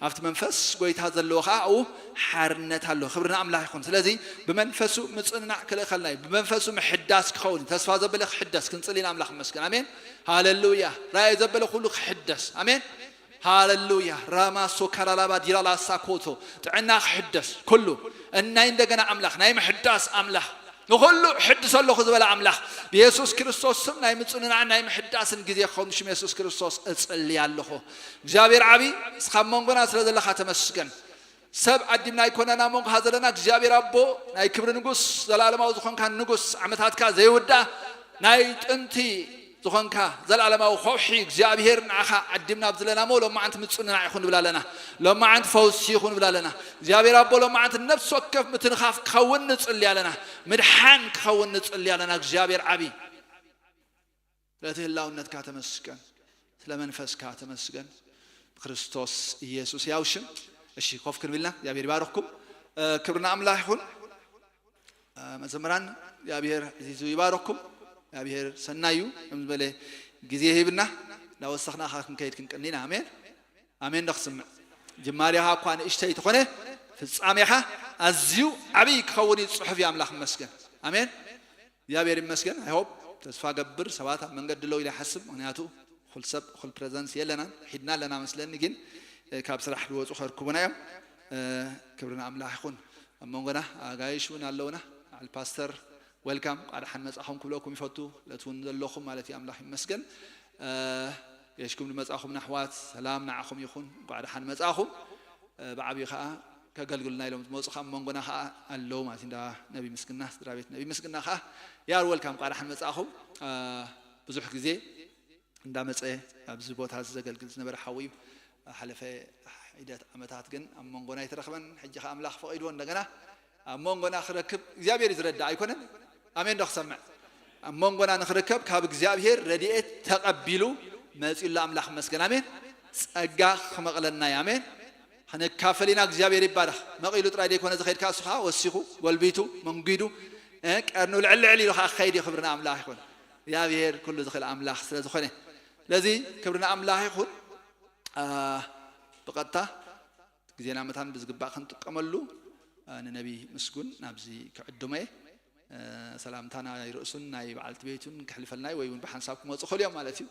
ኣብቲ መንፈስ ጎይታ ዘለዎ ኸዓ ኣብኡ ሓርነት ኣሎ። ክብሪ ንኣምላኽ ይኹን። ስለዚ ብመንፈሱ ምጽንናዕ ክልእኸልና እዩ። ብመንፈሱ ምሕዳስ ክኸውን እዩ። ተስፋ ዘበለ ክሕደስ ክንጽሊ ኢና ኣምላኽ ይመስገን። ኣሜን። ሃሌሉያ። ራእይ ዘበለ ኩሉ ክሕደስ። ኣሜን። ሃሌሉያ። ራማ ሶካራላባ ዲራላ ሳኮቶ ጥዕና ክሕደስ ኩሉ እናይ እንደገና ኣምላኽ ናይ ምሕዳስ ኣምላኽ ንኹሉ ሕድስ ኣለኹ ዝበለ ኣምላኽ ብየሱስ ክርስቶስ ስም ናይ ምጽንናዕን ናይ ምሕዳስን ግዜ ክኸውን ብሽም የሱስ ክርስቶስ እጽሊ ኣለኹ። እግዚኣብሔር ዓቢ እስኻ ኣብ መንጎና ስለ ዘለኻ ተመስገን። ሰብ ዓዲምና ኣይኮነን ኣብ መንጎኻ ዘለና እግዚኣብሔር ኣቦ ናይ ክብሪ ንጉስ ዘለኣለማዊ ዝኾንካ ንጉስ ዓመታትካ ዘይውዳእ ናይ ጥንቲ ዝኾንካ ዘለኣለማዊ ከውሒ እግዚኣብሔር ንዓኻ ዓዲምና ኣብ ዘለና እሞ ሎማዓንቲ ምጽንናዕ ይኹን ንብል ኣለና። ሎማዓንቲ ፈውሲ ይኹን ንብል ኣለና። እግዚኣብሔር ኣቦ ሎማዓንቲ ነፍሲ ወከፍ ምትንኻፍ ክኸውን ንጽሊ ኣለና። ምድሓን ክኸውን ንጽሊ ኣለና። እግዚኣብሔር ዓቢ ስለቲ ህላውነትካ ተመስገን። ስለ መንፈስካ ተመስገን። ብክርስቶስ ኢየሱስ ያው ሽም። እሺ ኮፍ ክንብልና እግዚኣብሔር ይባርኽኩም። እ፣ ክብርና ኣምላኽ ይኹን። መዘምራን እግዚኣብሔር ዚዙ ይባረኩም። እግዚኣብሔር ሰናዩ ከም ዝበለ ግዜ ሂብና እንዳወሰኽና ኸዓ ክንከይድ ክንቅኒና። ኣሜን ኣሜን። ዶ ክስምዕ ጅማሬኻ እኳ ንእሽተይ ተኾነ ፍጻሜኻ ኣዝዩ ዓብዪ ክኸውን እዩ ዝፅሑፍ እዩ። ኣምላኽ ይመስገን። ኣሜን። እግዚኣብሔር ይመስገን። I hope፣ ተስፋ ገብር ሰባት ኣብ መንገዲ ኣለዉ ኢለ ይሓስብ። ምኽንያቱ እኹል ሰብ እኹል ፕሬዘንስ የለናን፣ ሒድና ኣለና መስለኒ። ግን እ፣ ካብ ስራሕ ዝወፁ ከርክቡና እዮም። እ፣ ክብሪ ንኣምላኽ ይኹን። ኣብ መንጎና ኣጋይሽ እውን ኣለውና። በዓል ፓስተር፣ ዌልካም፣ እንኳዕ ደሓን መጻኹም ክብለኩም ይፈቱ። ለትውን ዘለኹም ማለት እዩ። ኣምላኽ ይመስገን። እ፣ የሽኩም ዝመጻኹም ኣሕዋት ሰላም ንዓኹም ይኹን። እንኳዕ ደሓን መጻኹም። እ፣ ብዓብዪ ኸዓ ከገልግሉና ኢሎም ዝመጹ ካብ መንጎና ኸዓ ኣለዉ ማለት እዩ። እንዳ ነቢ ምስግና፣ ስድራ ቤት ነቢ ምስግና ኸዓ you are welcome፣ እንኳዕ ደሓን መጻኹም። እ፣ ብዙሕ ግዜ እንዳመጸ ኣብዚ ቦታ እዚ ዘገልግል ዝነበረ ሓው እዩ። ሓለፈ ሒደት ዓመታት ግን ኣብ መንጎና ኣይተረኽበን። ሕጂ ኸዓ ኣምላኽ ፈቒድዎ እንደገና ኣብ መንጎና ክረክብ እግዚኣብሔር እዩ ዝረዳእ ኣይኮነን? ኣሜን ዶ ክሰምዕ? ኣብ መንጎና ንኽርከብ ካብ እግዚኣብሔር ረድኤት ተቐቢሉ መጺኡ ኣሎ። ኣምላኽ ይመስገን። ኣሜን። ጸጋ ክመቕለና እዩ። ኣሜን። ክንካፈል ኢና። እግዚኣብሔር ይባረኽ። መቒሉ ጥራይ ዘይኮነ ዝኸይድ፣ ከኣ እሱ ከኣ ወሲኹ፣ ጎልቢቱ፣ መንጒዱ፣ እ፣ ቀርኑ ልዕል ልዕል ኢሉ ከኣ ክኸይድ እዩ። ክብሪ ንኣምላኽ ይኹን። እግዚኣብሔር ኩሉ ዝኽእል ኣምላኽ ስለ ዝኾነ። ስለዚ ክብሪ ንኣምላኽ ይኹን። ኣ፣ ብቐጥታ ግዜና መታን ብዝግባእ ክንጥቀመሉ፣ ኣ፣ ንነቢ ምስጉን ናብዚ ክዕድሞ እየ። እ፣ ሰላምታ ናይ ርእሱን ናይ በዓልቲ ቤቱን ክሕልፈልና እዩ፣ ወይ እውን ብሓንሳብ ክመጹ ይኽእሉ እዮም ማለት እዩ።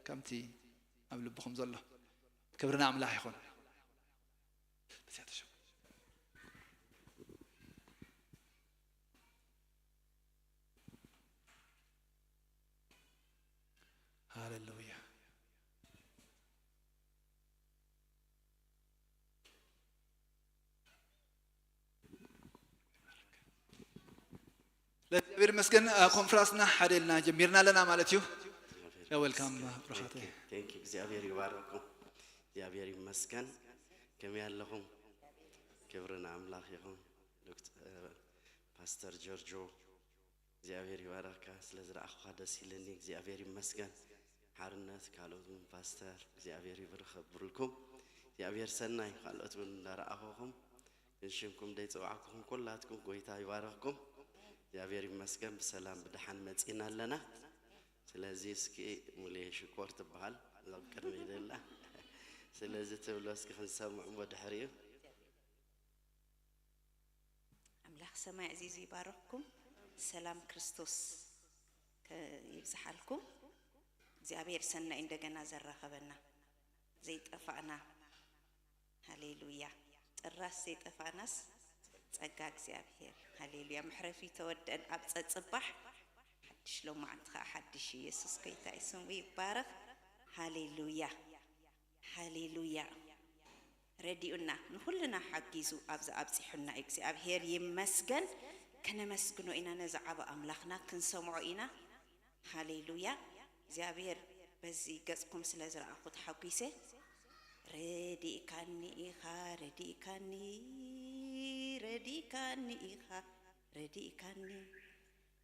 ከምቲ ኣብ ልብኹም ዘሎ። ክብሪ ንኣምላኽ ይኹን። ሃሌሉያ። ለእግዚኣብሔር ይመስገን። እ፣ ኮንፍራንስና ሓደ ኢልና ጀሚርና ኣለና ማለት እዩ። ያ፣ ዌልካም፣ ብሩኻት። ቴንክ ዩ፣ ቴንክ ዩ። እግዚኣብሔር ይባርኩም። እግዚኣብሔር ይመስገን። ከመይ ኣለኹም? ክብሪ ንኣምላኽ ይኹን። ዶክተር፣ እ፣ ፓስተር ጆርጆ፣ እግዚኣብሔር ይባርኽካ። ስለ ዝረኣኹኻ ደስ ኢልኒ። እግዚኣብሔር ይመስገን። ሓርነት፣ ካልኦት እውን ፓስተር፣ እግዚኣብሔር ይብርኽ የብርልኩም። እግዚኣብሔር ሰናይ፣ ካልኦት እውን እንዳረኣኹኹም፣ ሽምኩም ደይፀዋዕኩኹም ኩላትኩም ጎይታ ይባርኽኩም። እግዚኣብሔር ይመስገን፣ ብሰላም ብደሓን መፂና ኣለና። ስለዚ እስኪ ሙሌ ሽኮር ትበሃል፣ እዛ ኣብ ቅድመይ ዘላ። ስለዚ ትብሎ እስኪ ክንሰምዕ እሞ ድሕሪኡ። ኣምላኽ ሰማይ ኣዚዙ ይባርኽኩም። ሰላም ክርስቶስ ከ-፣ ይብዝሓልኩም። እግዚኣብሔር ሰናይ እንደገና ዘራኸበና፣ ዘይጠፋእና። ሃሌሉያ። ጥራስ ዘይጠፋእናስ ጸጋ እግዚኣብሔር። ሃሌሉያ። መሕረፊ ተወደን ኣብ ጸጽባሕ ሓድሽ ሎማዓንቲ ኸዓ ሓድሽ እዩ። የሱስ ጎይታ እዩ፣ ስሙ ይባረኽ። ሃሌሉያ። ሃሌሉያ። ረዲኡና፣ ንኹልና ሓጊዙ ኣብዚ ኣብጺሑና እግዚኣብሔር ይመስገን። ከነመስግኖ ኢና ነዚ ዓቢ ኣምላኽና፣ ክንሰምዖ ኢና። ሃሌሉያ። እግዚኣብሔር በዚ ገጽኩም ስለ ዝረኣኹ ተሓጒሰ። ረዲእካኒ ኢኻ፣ ረዲእካኒ፣ ረዲእካኒ ኢኻ፣ ረዲእካኒ።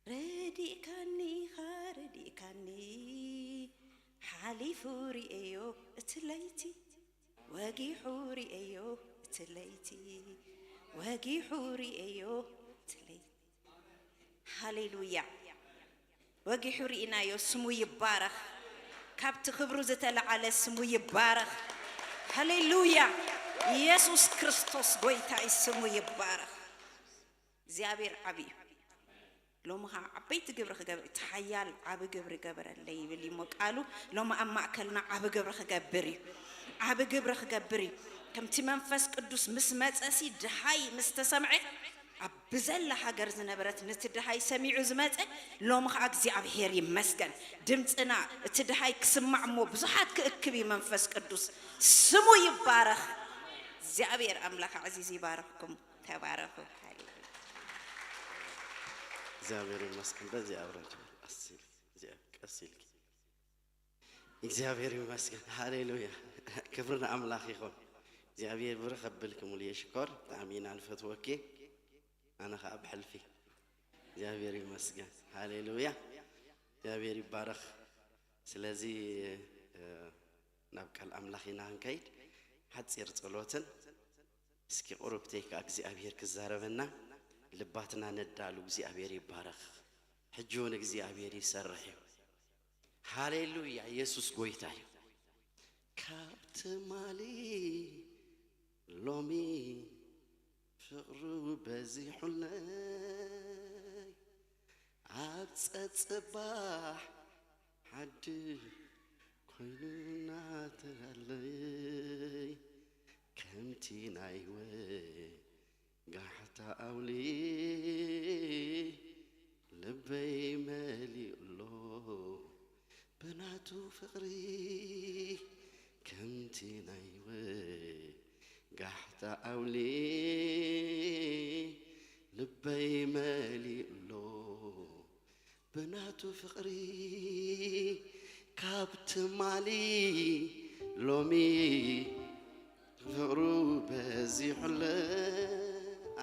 ረዲእካኒ ኢኻ፣ ረዲእካኒ። ሓሊፉ ርእየዮ እቲ ለይቲ፣ ወጊሑ ርእየዮ እቲ ለይቲ፣ ወጊሑ ርእየዮ እቲ ለይቲ። ሃሌሉያ። ወጊሑ ርኢናዮ፣ ስሙ ይባረኽ። ካብቲ ክብሩ ዝተለዓለ ስሙ ይባረኽ። ሃሌሉያ። ኢየሱስ ክርስቶስ ጎይታ እዩ፣ ስሙ ይባረኽ። እግዚኣብሔር ዓቢ እዩ። ሎሚ ኸዓ ዓበይቲ ግብሪ ክገብር፣ እቲ ሓያል ዓቢ ግብሪ ገበረለይ ይብል እዩ እሞ ቃሉ። ሎሚ ኣብ ማእከልና ዓቢ ግብሪ ክገብር እዩ። ዓቢ ግብሪ ክገብር እዩ። ከምቲ መንፈስ ቅዱስ ምስ መጸሲ፣ ድሃይ ምስ ተሰምዐ፣ ኣብ ብዘላ ሃገር ዝነበረት ነቲ ድሃይ ሰሚዑ ዝመጸ፣ ሎሚ ኸዓ እግዚኣብሔር ይመስገን። ድምፅና እቲ ድሃይ ክስማዕ እሞ ብዙሓት ክእክብ እዩ መንፈስ ቅዱስ። ስሙ ይባረኽ። እግዚኣብሔር ኣምላኽ ኣዕዚዙ ይባረኽኩም። ተባረኹ። ሃሌሉያ። እግዚኣብሔር ይመስገን። በዚ ኣብረን ቀስ ኢልኪ፣ ቀስ ኢልኪ። እግዚኣብሔር ይመስገን። ሃሌሉያ። ክብሪ ንኣምላኽ ይኹን። እግዚኣብሔር ብርኽ ኣቢልኪ ሙሉየ ሽኮር። ብጣዕሚ ኢና ንፈትወኪ። ኣነ ኸዓ ብሕልፊ። እግዚኣብሔር ይመስገን። ሃሌሉያ። እግዚኣብሔር ይባረኽ። ስለዚ፣ እ፣ ናብ ቃል ኣምላኽ ኢና ክንከይድ። ሓጺር ጸሎትን እስኪ ቁሩብተይ ከኣ እግዚኣብሔር ክዛረበና ልባትና ነዳሉ። እግዚኣብሔር ይባረኽ። ሕጂ እውን እግዚኣብሔር ይሰርሕ እዩ። ሃሌሉያ፣ ኢየሱስ ጎይታ እዩ። ካብ ትማሊ ሎሚ ፍቕሩ በዚሑለይ ኣብ ጸጽባሕ ሓድሽ ኮይኑ እናተራለይ ከምቲ ናይ ወጋሕታ ኣውሊ ልበይ መሊኡ ኣሎ ብናቱ ፍቕሪ ከምቲ ናይ ወጋሕታ ኣውሊ ልበይ መሊኡ ኣሎ ብናቱ ፍቕሪ ካብ ትማሊ ሎሚ ፍቕሩ በዚሑለ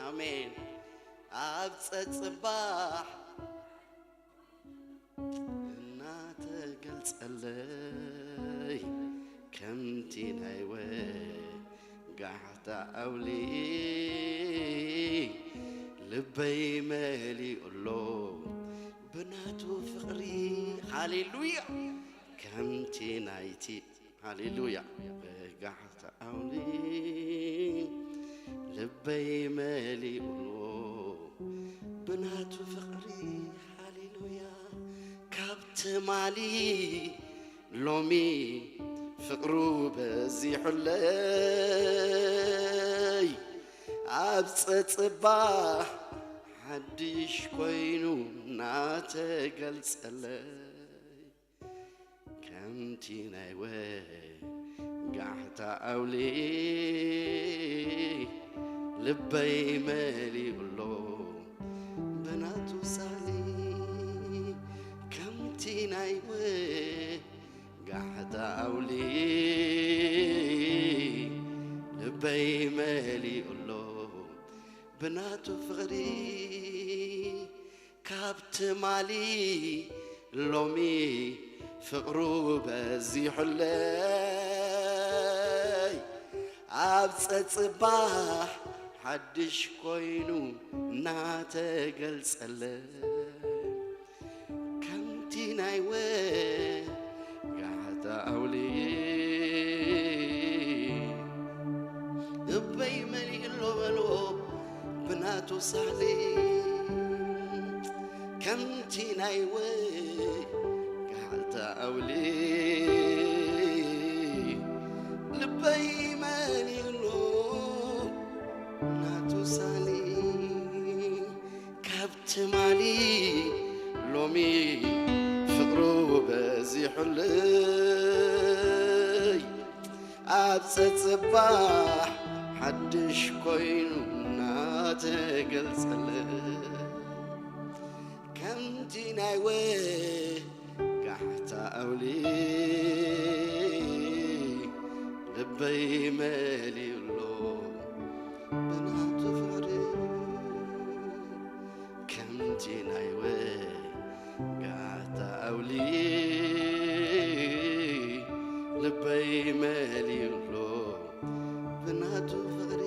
ኣሜን ኣብ ጸጽባሕ እናተገልጸለይ ከምቲ ናይ ወጋሕታ ኣውሊ ልበይ መሊኡ ኣሎ ብናቱ ፍቕሪ ሃሌሉያ ከምቲ ናይቲ ሃሌሉያ ወጋሕታ ኣውሊ ልበይ መሊኡ ብናቱ ፍቕሪ ሃሌሉያ ካብ ትማሊ ሎሚ ፍቕሩ በዚሑለይ ኣብ ጸጽባሕ ሓድሽ ኮይኑ እናተገልጸለይ ከምቲ ናይ ወጋሕታ ኣውሊ ልበይ መሊኡ ኣሎ ብናቱ ሳሊ ከምቲ ናይ ወጋሕታ ኣውሊ ልበይ መሊኡ ኣሎ ብናቱ ፍቕሪ ካብ ትማሊ ሎሚ ፍቕሩ በዚሑለይ ኣብ ጸጽባሕ ሓድሽ ኮይኑ እናተገልጸለይ ከምቲ ናይ ወጋሕታ ኣውሊ ልበይ መሊኡ ኣሎ በልዎ ብናቱ ሳሊ ከምቲ ናይ ወጋሕታ ኣውሊ ልበይ መሊኡ ኣሎ ናቱ ሳሊ ካብ ትማሊ ሎሚ ፍቕሩ በዚሑለይ ኣብ ጸጽባሕ ሓድሽ ኮይኑ እናተገልጸለይ ከምቲ ናይ ወጋሕታ ኣውሊ ልበይ መሊኡ ኣሎ ብናቱ ፍቕሪ ከምቲ ናይ ወጋሕታ ኣውሊ ልበይ መሊኡ ኣሎ ብናቱ ፍቕሪ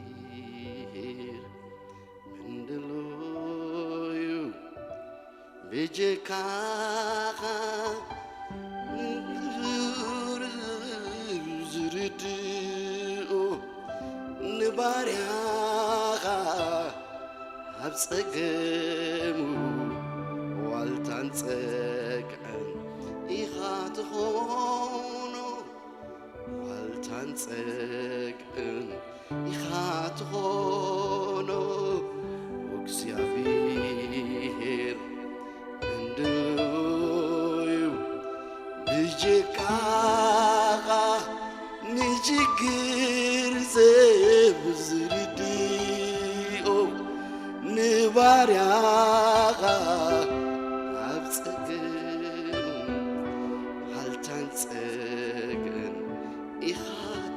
እግዚኣብሔር ምንድሎ እዩ ብጀካኻ ንግር ዝርድኦ ንባርያኻ ኣብ ጸገሙ ዋልታን ጸግዕን ኢኻ ትኾኖ ዋልታን ጸግዕን ኢኻ ትኾኖ እግዚኣብሔር እንድዩ ብጀካኻ ንችግር ሰብ ዝርድኦ ንባርያኻ ኣብ ጸገም ዋልታን ጸግዕን ኢኻ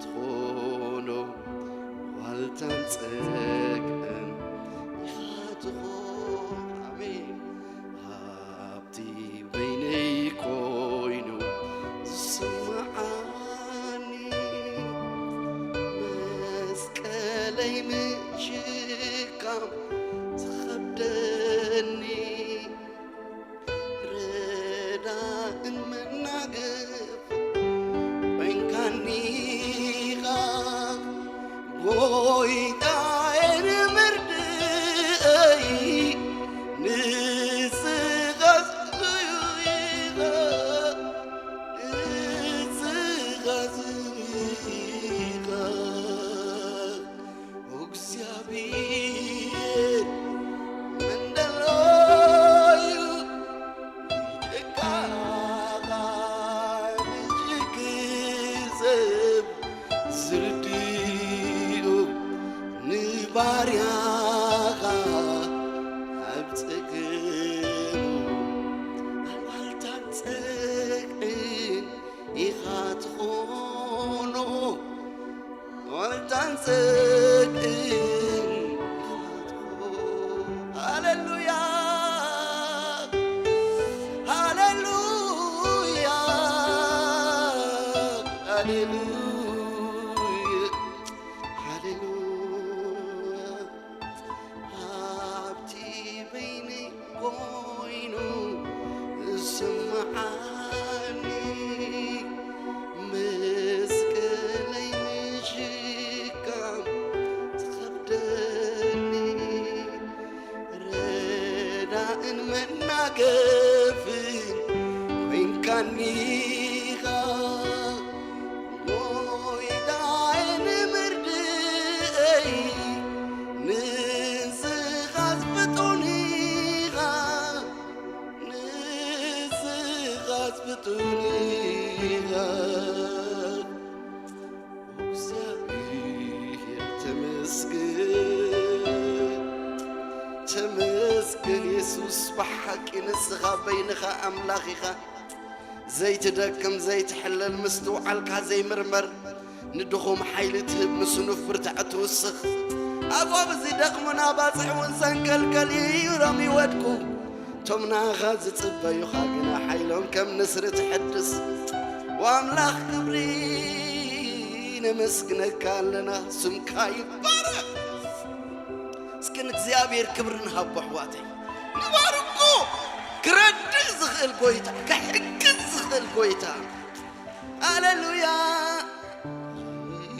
ትኾኖ ዋልታን ጸግዕን ኢኻ ትኾኖ ኣሜን ሃብቲ በይነይ ኮይኑ ዝስምዓኒ መስቀለይ ምሽካም ዝኸብደኒ ረዳእን መናገፍ ኮይንካኒ ኢኻ ባርያኻ ኣብ ጸገሙ ኣብ ዋልታን ጸግዕን ኢኻ ትኾኖ። ዋልታን ጸግዕን ኢኻ ትኾኖ። ሃሌሉያ፣ ሃሌሉያ፣ ሃሌሉያ፣ ሃሌሉያ። ኣብቲ በይነይ ኮይኑ ዝስምዓኒ መስቀለይ ምሽካም ዝኸብደኒ ረዳእን መናገፍን ኮይንካኒኻ ጎይታዬ ንምርድእይ ንስኻስ ፍጡን ኢኻ፣ ንስኻስ ፍጡን ኢኻ። እግዚኣብሔር ተመስገን፣ ተመስገን የሱስ፣ ብሓቂ ንስኻ በይንኻ ኣምላኽ ኢኻ። ዘይትደክም፣ ዘይትሕለል፣ ምስትውዓልካ ዘይምርመር፣ ንድኹም ሓይሊ ትህብ፣ ንስኑፍ ብርታዐ ትውስኽ። ኣቦ ብዝደኽሙ ናባጽሕ እውን ዘንቀልቀል እዩ ኢሎም ይወድቁ። እቶም ንኣኻ ዝጽበዩኻ ግና ሓይሎም ከም ንስሪ ትሕድስ። ወኣምላኽ ክብሪ ነመስግነካ ኣለና፣ ስምካ ይባረኽ። እስኪ ንእግዚኣብሔር ክብሪ ንሃቦ ኣሕዋተይ። ንባርኮ። ክረድእ ዝኽእል ጎይታ፣ ክሕግዝ ዝኽእል ጎይታ። ሃሌሉያ።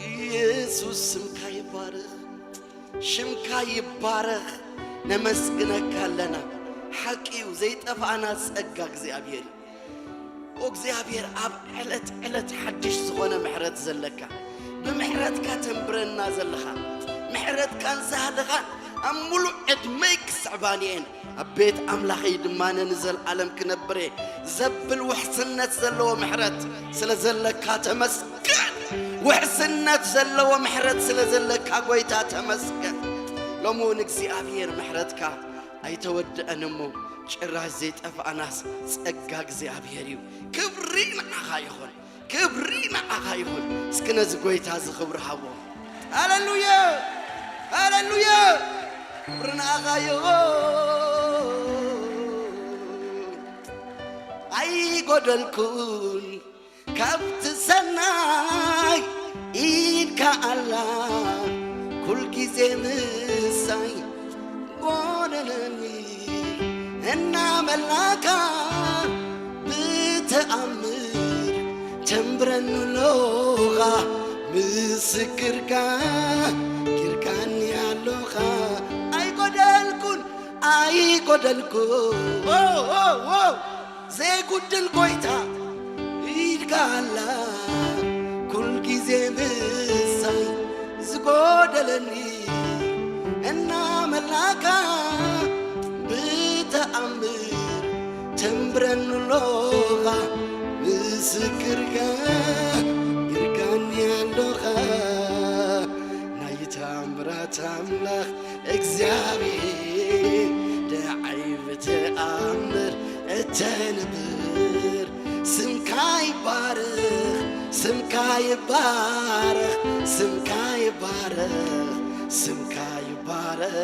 ኢየሱስ ስምካ ይባረኽ፣ ሽምካ ይባረኽ። ነመስግነካ ኣለና። ሓቂ እዩ፣ ዘይጠፋእና ጸጋ እግዚኣብሔር እዩ። ኦ እግዚኣብሔር፣ ኣብ ዕለት ዕለት ሓድሽ ዝኾነ ምሕረት ዘለካ፣ ብምሕረትካ ተንብረና ዘለኻ፣ ምሕረትካን ሳህልኻን ኣብ ሙሉእ ዕድመይ ክስዕባኒ እየን፣ ኣብ ቤት ኣምላኸይ ድማ ንዘለኣለም ክነብር እየ ዘብል ውሕስነት ዘለዎ ምሕረት ስለ ዘለካ ተመስገን። ውሕስነት ዘለዎ ምሕረት ስለ ዘለካ ጎይታ ተመስገን። ሎሚ እውን እግዚኣብሔር ምሕረትካ ኣይተወድአን እሞ ጭራሽ ዘይጠፋእናስ ጸጋ እግዚኣብሔር እዩ። ክብሪ ንዓኻ ይኹን፣ ክብሪ ንዓኻ ይኹን። እስኪ ነዚ ጎይታ እዚ ክብሪ ሃቦ። ሃሌሉያ፣ ሃሌሉያ፣ ክብሪ ንዓኻ ይኹን። ኣይጎደልኩን ካብቲ ሰናይ ኢድካ ኣላ ኩል ግዜ ምሳይ ጎደለኒ እናመላካ ብተኣምር ተንብረኒ ኣሎኻ ምስክርካ ጌርካኒ ኣሎኻ ኣይጎደልኩን ኣይጎደልኩን ዘይጉድል ጎይታ ኢድካ ኣላ ኩል ግዜ ምሳይ ዝጎደለኒ እናመላካ ብተኣምር ተንብረኒ ኣሎኻ ምስክርካ ጌርካኒ ኣሎኻ ናይ ተኣምራት ኣምላኽ እግዚኣብሔር ደዓይ ብተኣምር እተንብር ስምካ ይባረኽ ስምካ ይባረኽ ስምካ ይባረኽ ስምካ ይባረኽ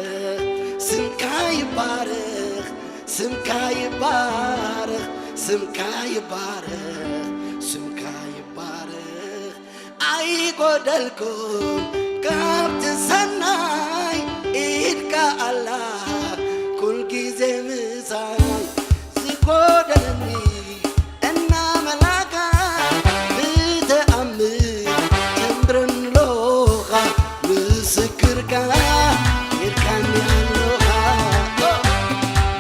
ስምካ ይባረኽ ስምካ ይባረኽ ስምካ ይባረኽ ስምካ ይባረኽ ኣይጎደልኩን ካብቲ ሰናይ ኢድካ ኣላ ኩል ግዜ ምሳይ ዝጎደለኒ እናመላካ ብተኣምር ተንብረኒ ኣሎኻ ምስክርካ ጌርካኒ ኣሎኻ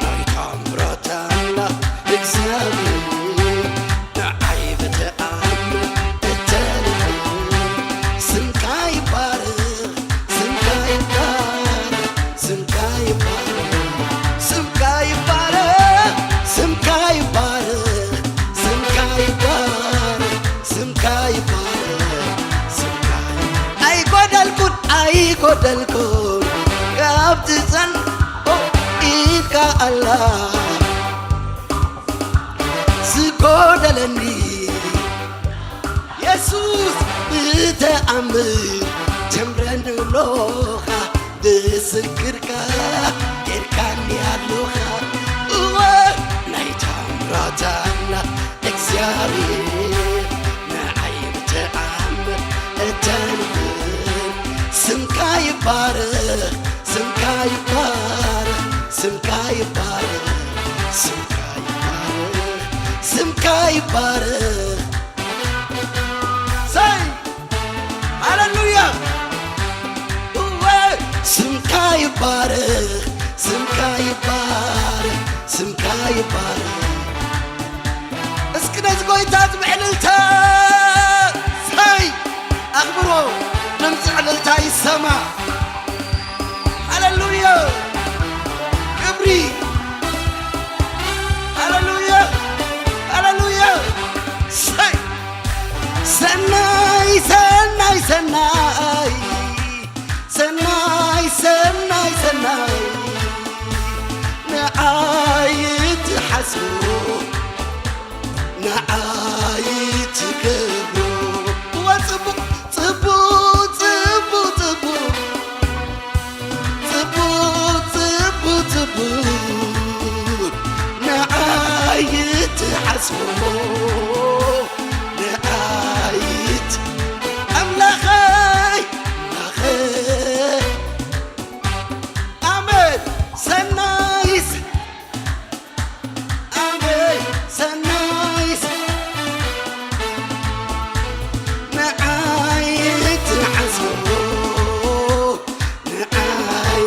ናይ ታምራት ኣምላኽ እግዚኣብሔር ንዓይ ብተኣምር እተንብር ስምካ ይባረኽ ስምካ ይባረኽ ስምካ ይባረኽ ስምካ ይባረኽ ስምካ ይባረኽ ስምካ ይባረኽ ስምካ ይባረኽ ስምካ ይባረኽ ኣይጎደልኩን ኣይጎደልኩን ኣብቲ ጸን ኢልካ ኣላ ዝጎደለኒ የሱስ ብተኣምር ጀምረኒ ኣሎኻ ብስክርካ ጌርካኒ ኣሎኻ እወ ናይ ታምራታና እግዚኣብሔር ንዓይ ብተኣምር እተንብር ስምካ ይባረኽ ስምካ ይባረኽ ስምካ ይባረኽ ስምካ ይባረኽ ስምካ ይባረኽ ሰይ ሃሌሉያ እወ ስምካ ይባረኽ ስምካ ይባረኽ ስምካ ይባረኽ እስኪ ነዚ ጎይታ እዚ ብዕልልታ ሰይ ኣኽብሮ ድምፂ ዕልልታ ይሰማ ሃሌሉያ ክብሪ ሃሌሉያ ሃሌሉያ ሰይ ሰናይ ሰናይ ሰናይ ሰናይ ሰናይ ሰናይ ንዓይ ትሓስቦ ንዓይ ትገብሮ እወ ጽቡቕ ጽቡቕ ጽቡቕ ጽቡቕ ጽቡቕ ጽቡቕ ጽቡቕ ንዓይ ትሓስቦ ንዓይ ኣምላኸይ ኣምላኸይ ኣሜን ሰናይስ ኣሜን ሰናይስ ንዓይ ትሓስቦ ንዓይ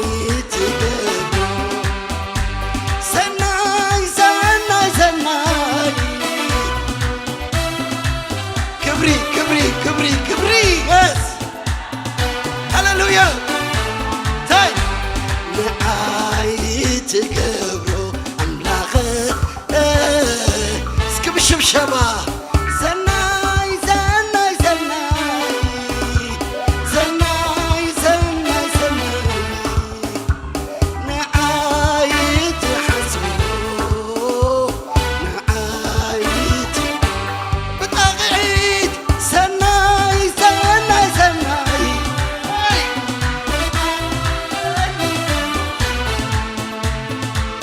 ትገብሮ ሰናይ ሰናይ ሰናይ ክብሪ ክብሪ ክብሪ ክብሪ የስ ሃሌሉያ ታይ ንዓይ ትገብሮ ኣምላኸ እስኪ ብሽብሸባ ሰናይ ሰናይ ሰናይ ሰናይ ሰናይ ሰናይ ንዓይ ትሓስቦ ንዓይ ት- ብጣቕዒት ሰናይ ሰናይ ሰናይ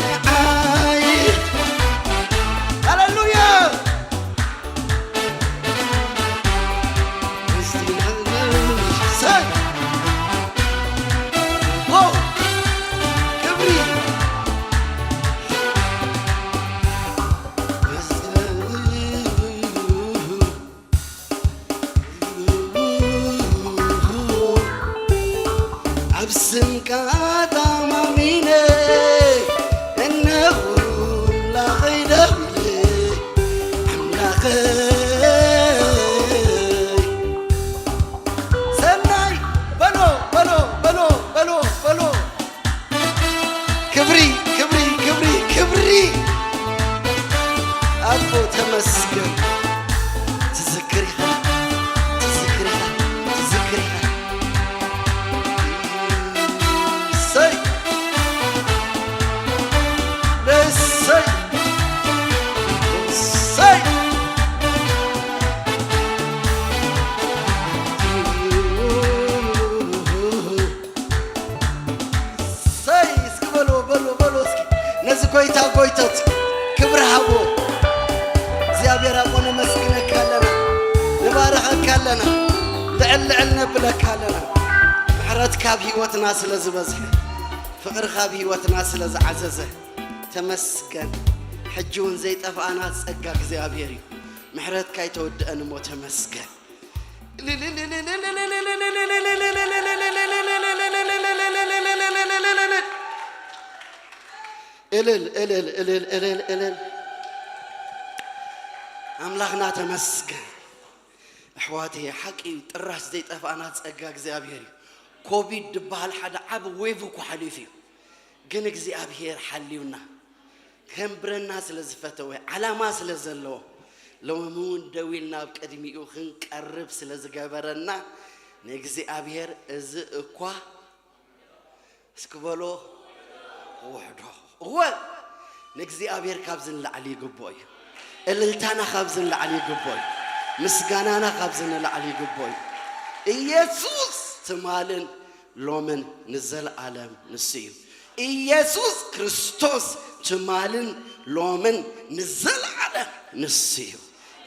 ንዓይ ሃሌሉያ ሰይ! ዎ! ክብሪ! ኣብ ስምካ ተኣማሚነ እነሆ ኣምላኸይ ደዊለ ኣምላኸይ ሰናይ በሎ በሎ በሎ በሎ በሎ ክብሪ ክብሪ ክብሪ ክብሪ ኣቦ ተመስገን ትዝክር ኢኻ ትዝክር ኢኻ ትዝክር ኢኻ እሰይ እሰይ እሰይ ሰይ እስኪ በልዎ በልዎ በልዎ እስኪ ነዚ ጎይታ ጎይቶት ክብሪ ሃቦ እግዚኣብሔር ኣቦ ነመስግነካ ኣለና ንባረኸካ ኣለና ልዕል ልዕል ነብለካ ኣለና ምሕረትካ ኣብ ህይወትና ስለ ዝበዝሐ ፍቕርኻ ኣብ ህይወትና ስለ ዝዓዘዘ ተመስገን ሕጂ እውን ዘይጠፍኣና ጸጋ እግዚኣብሔር እዩ ምሕረትካ ኣይተወድአን እሞ ተመስገን እልል እልል እልል እልል እልል ኣምላኽና ተመስገን ኣሕዋተየ ሓቂ እዩ ጥራሽ ዘይጠፋእና ጸጋ እግዚኣብሔር እዩ ኮቪድ ዝበሃል ሓደ ዓብ ዌቭ እኮ ሓሊፉ እዩ ግን እግዚኣብሔር ሓልዩና ከንብረና ስለ ዝፈተወ ዓላማ ስለ ዘለዎ ሎሚ እውን ደው ኢልና ኣብ ቅድሚኡ ክንቀርብ ስለ ዝገበረና ንእግዚኣብሔር እዚ እኳ እስኪ በሎ፣ ውሕዶ። እወ፣ ንእግዚኣብሔር ካብዚ ንላዕሊ ይግብኦ እዩ። እልልታና ካብዚ ንላዕሊ ይግብኦ እዩ። ምስጋናና ካብዚ ንላዕሊ ይግብኦ እዩ። ኢየሱስ ትማልን ሎምን ንዘለዓለም ንሱ እዩ። ኢየሱስ ክርስቶስ ትማልን ሎምን ንዘለዓለም ንሱ እዩ።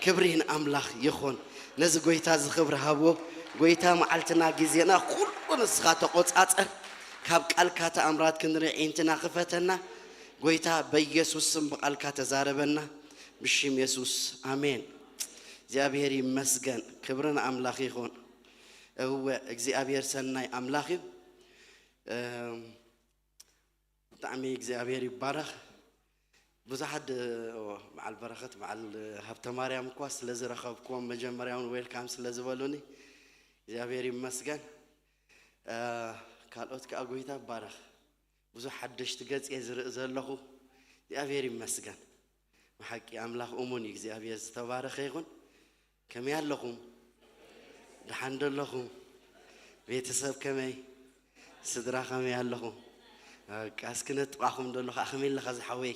ክብሪ ንኣምላኽ ይኹን። ነዚ ጎይታ እዚ ክብሪ ሃብዎ። ጎይታ መዓልትና፣ ግዜና፣ ኩሉ ንስኻ ተቖጻጸር። ካብ ቃልካ ተኣምራት ክንርኢ ዒንትና ክፈተና። ጎይታ በኢየሱስ ስም ብቃልካ ተዛረበና። ብሽም የሱስ ኣሜን። እግዚኣብሔር ይመስገን። ክብሪ ንኣምላኽ ይኹን። እወ እግዚኣብሔር ሰናይ ኣምላኽ እዩ። እም፣ ብጣዕሚ እግዚኣብሔር ይባረኽ። ብዙሓት እ፣ በዓል በረኸት፣ በዓል ሃብተ ማርያም እኳ ስለ ዝረኸብኩዎም፣ መጀመርያውን ዌልካም ስለ ዝበሉኒ እግዚኣብሔር ይመስገን። እ፣ ካልኦት ከዓ ጎይታ ይባረኽ። ብዙሕ ሓደሽቲ ገጽ እየ ዝርኢ ዘለኹ። እግዚኣብሔር ይመስገን። ብሓቂ ኣምላኽ እሙን እዩ። እግዚኣብሔር ዝተባረኸ ይኹን። ከመይ ኣለኹም? ደሓን ዶ ኣለኹም? ቤተሰብ ከመይ? ስድራ ከመይ ኣለኹም? በቃ እስኪ ነጥቃኹም ዶ ኣለኹ? ከመይ ኣለኻ ዝሓወይ?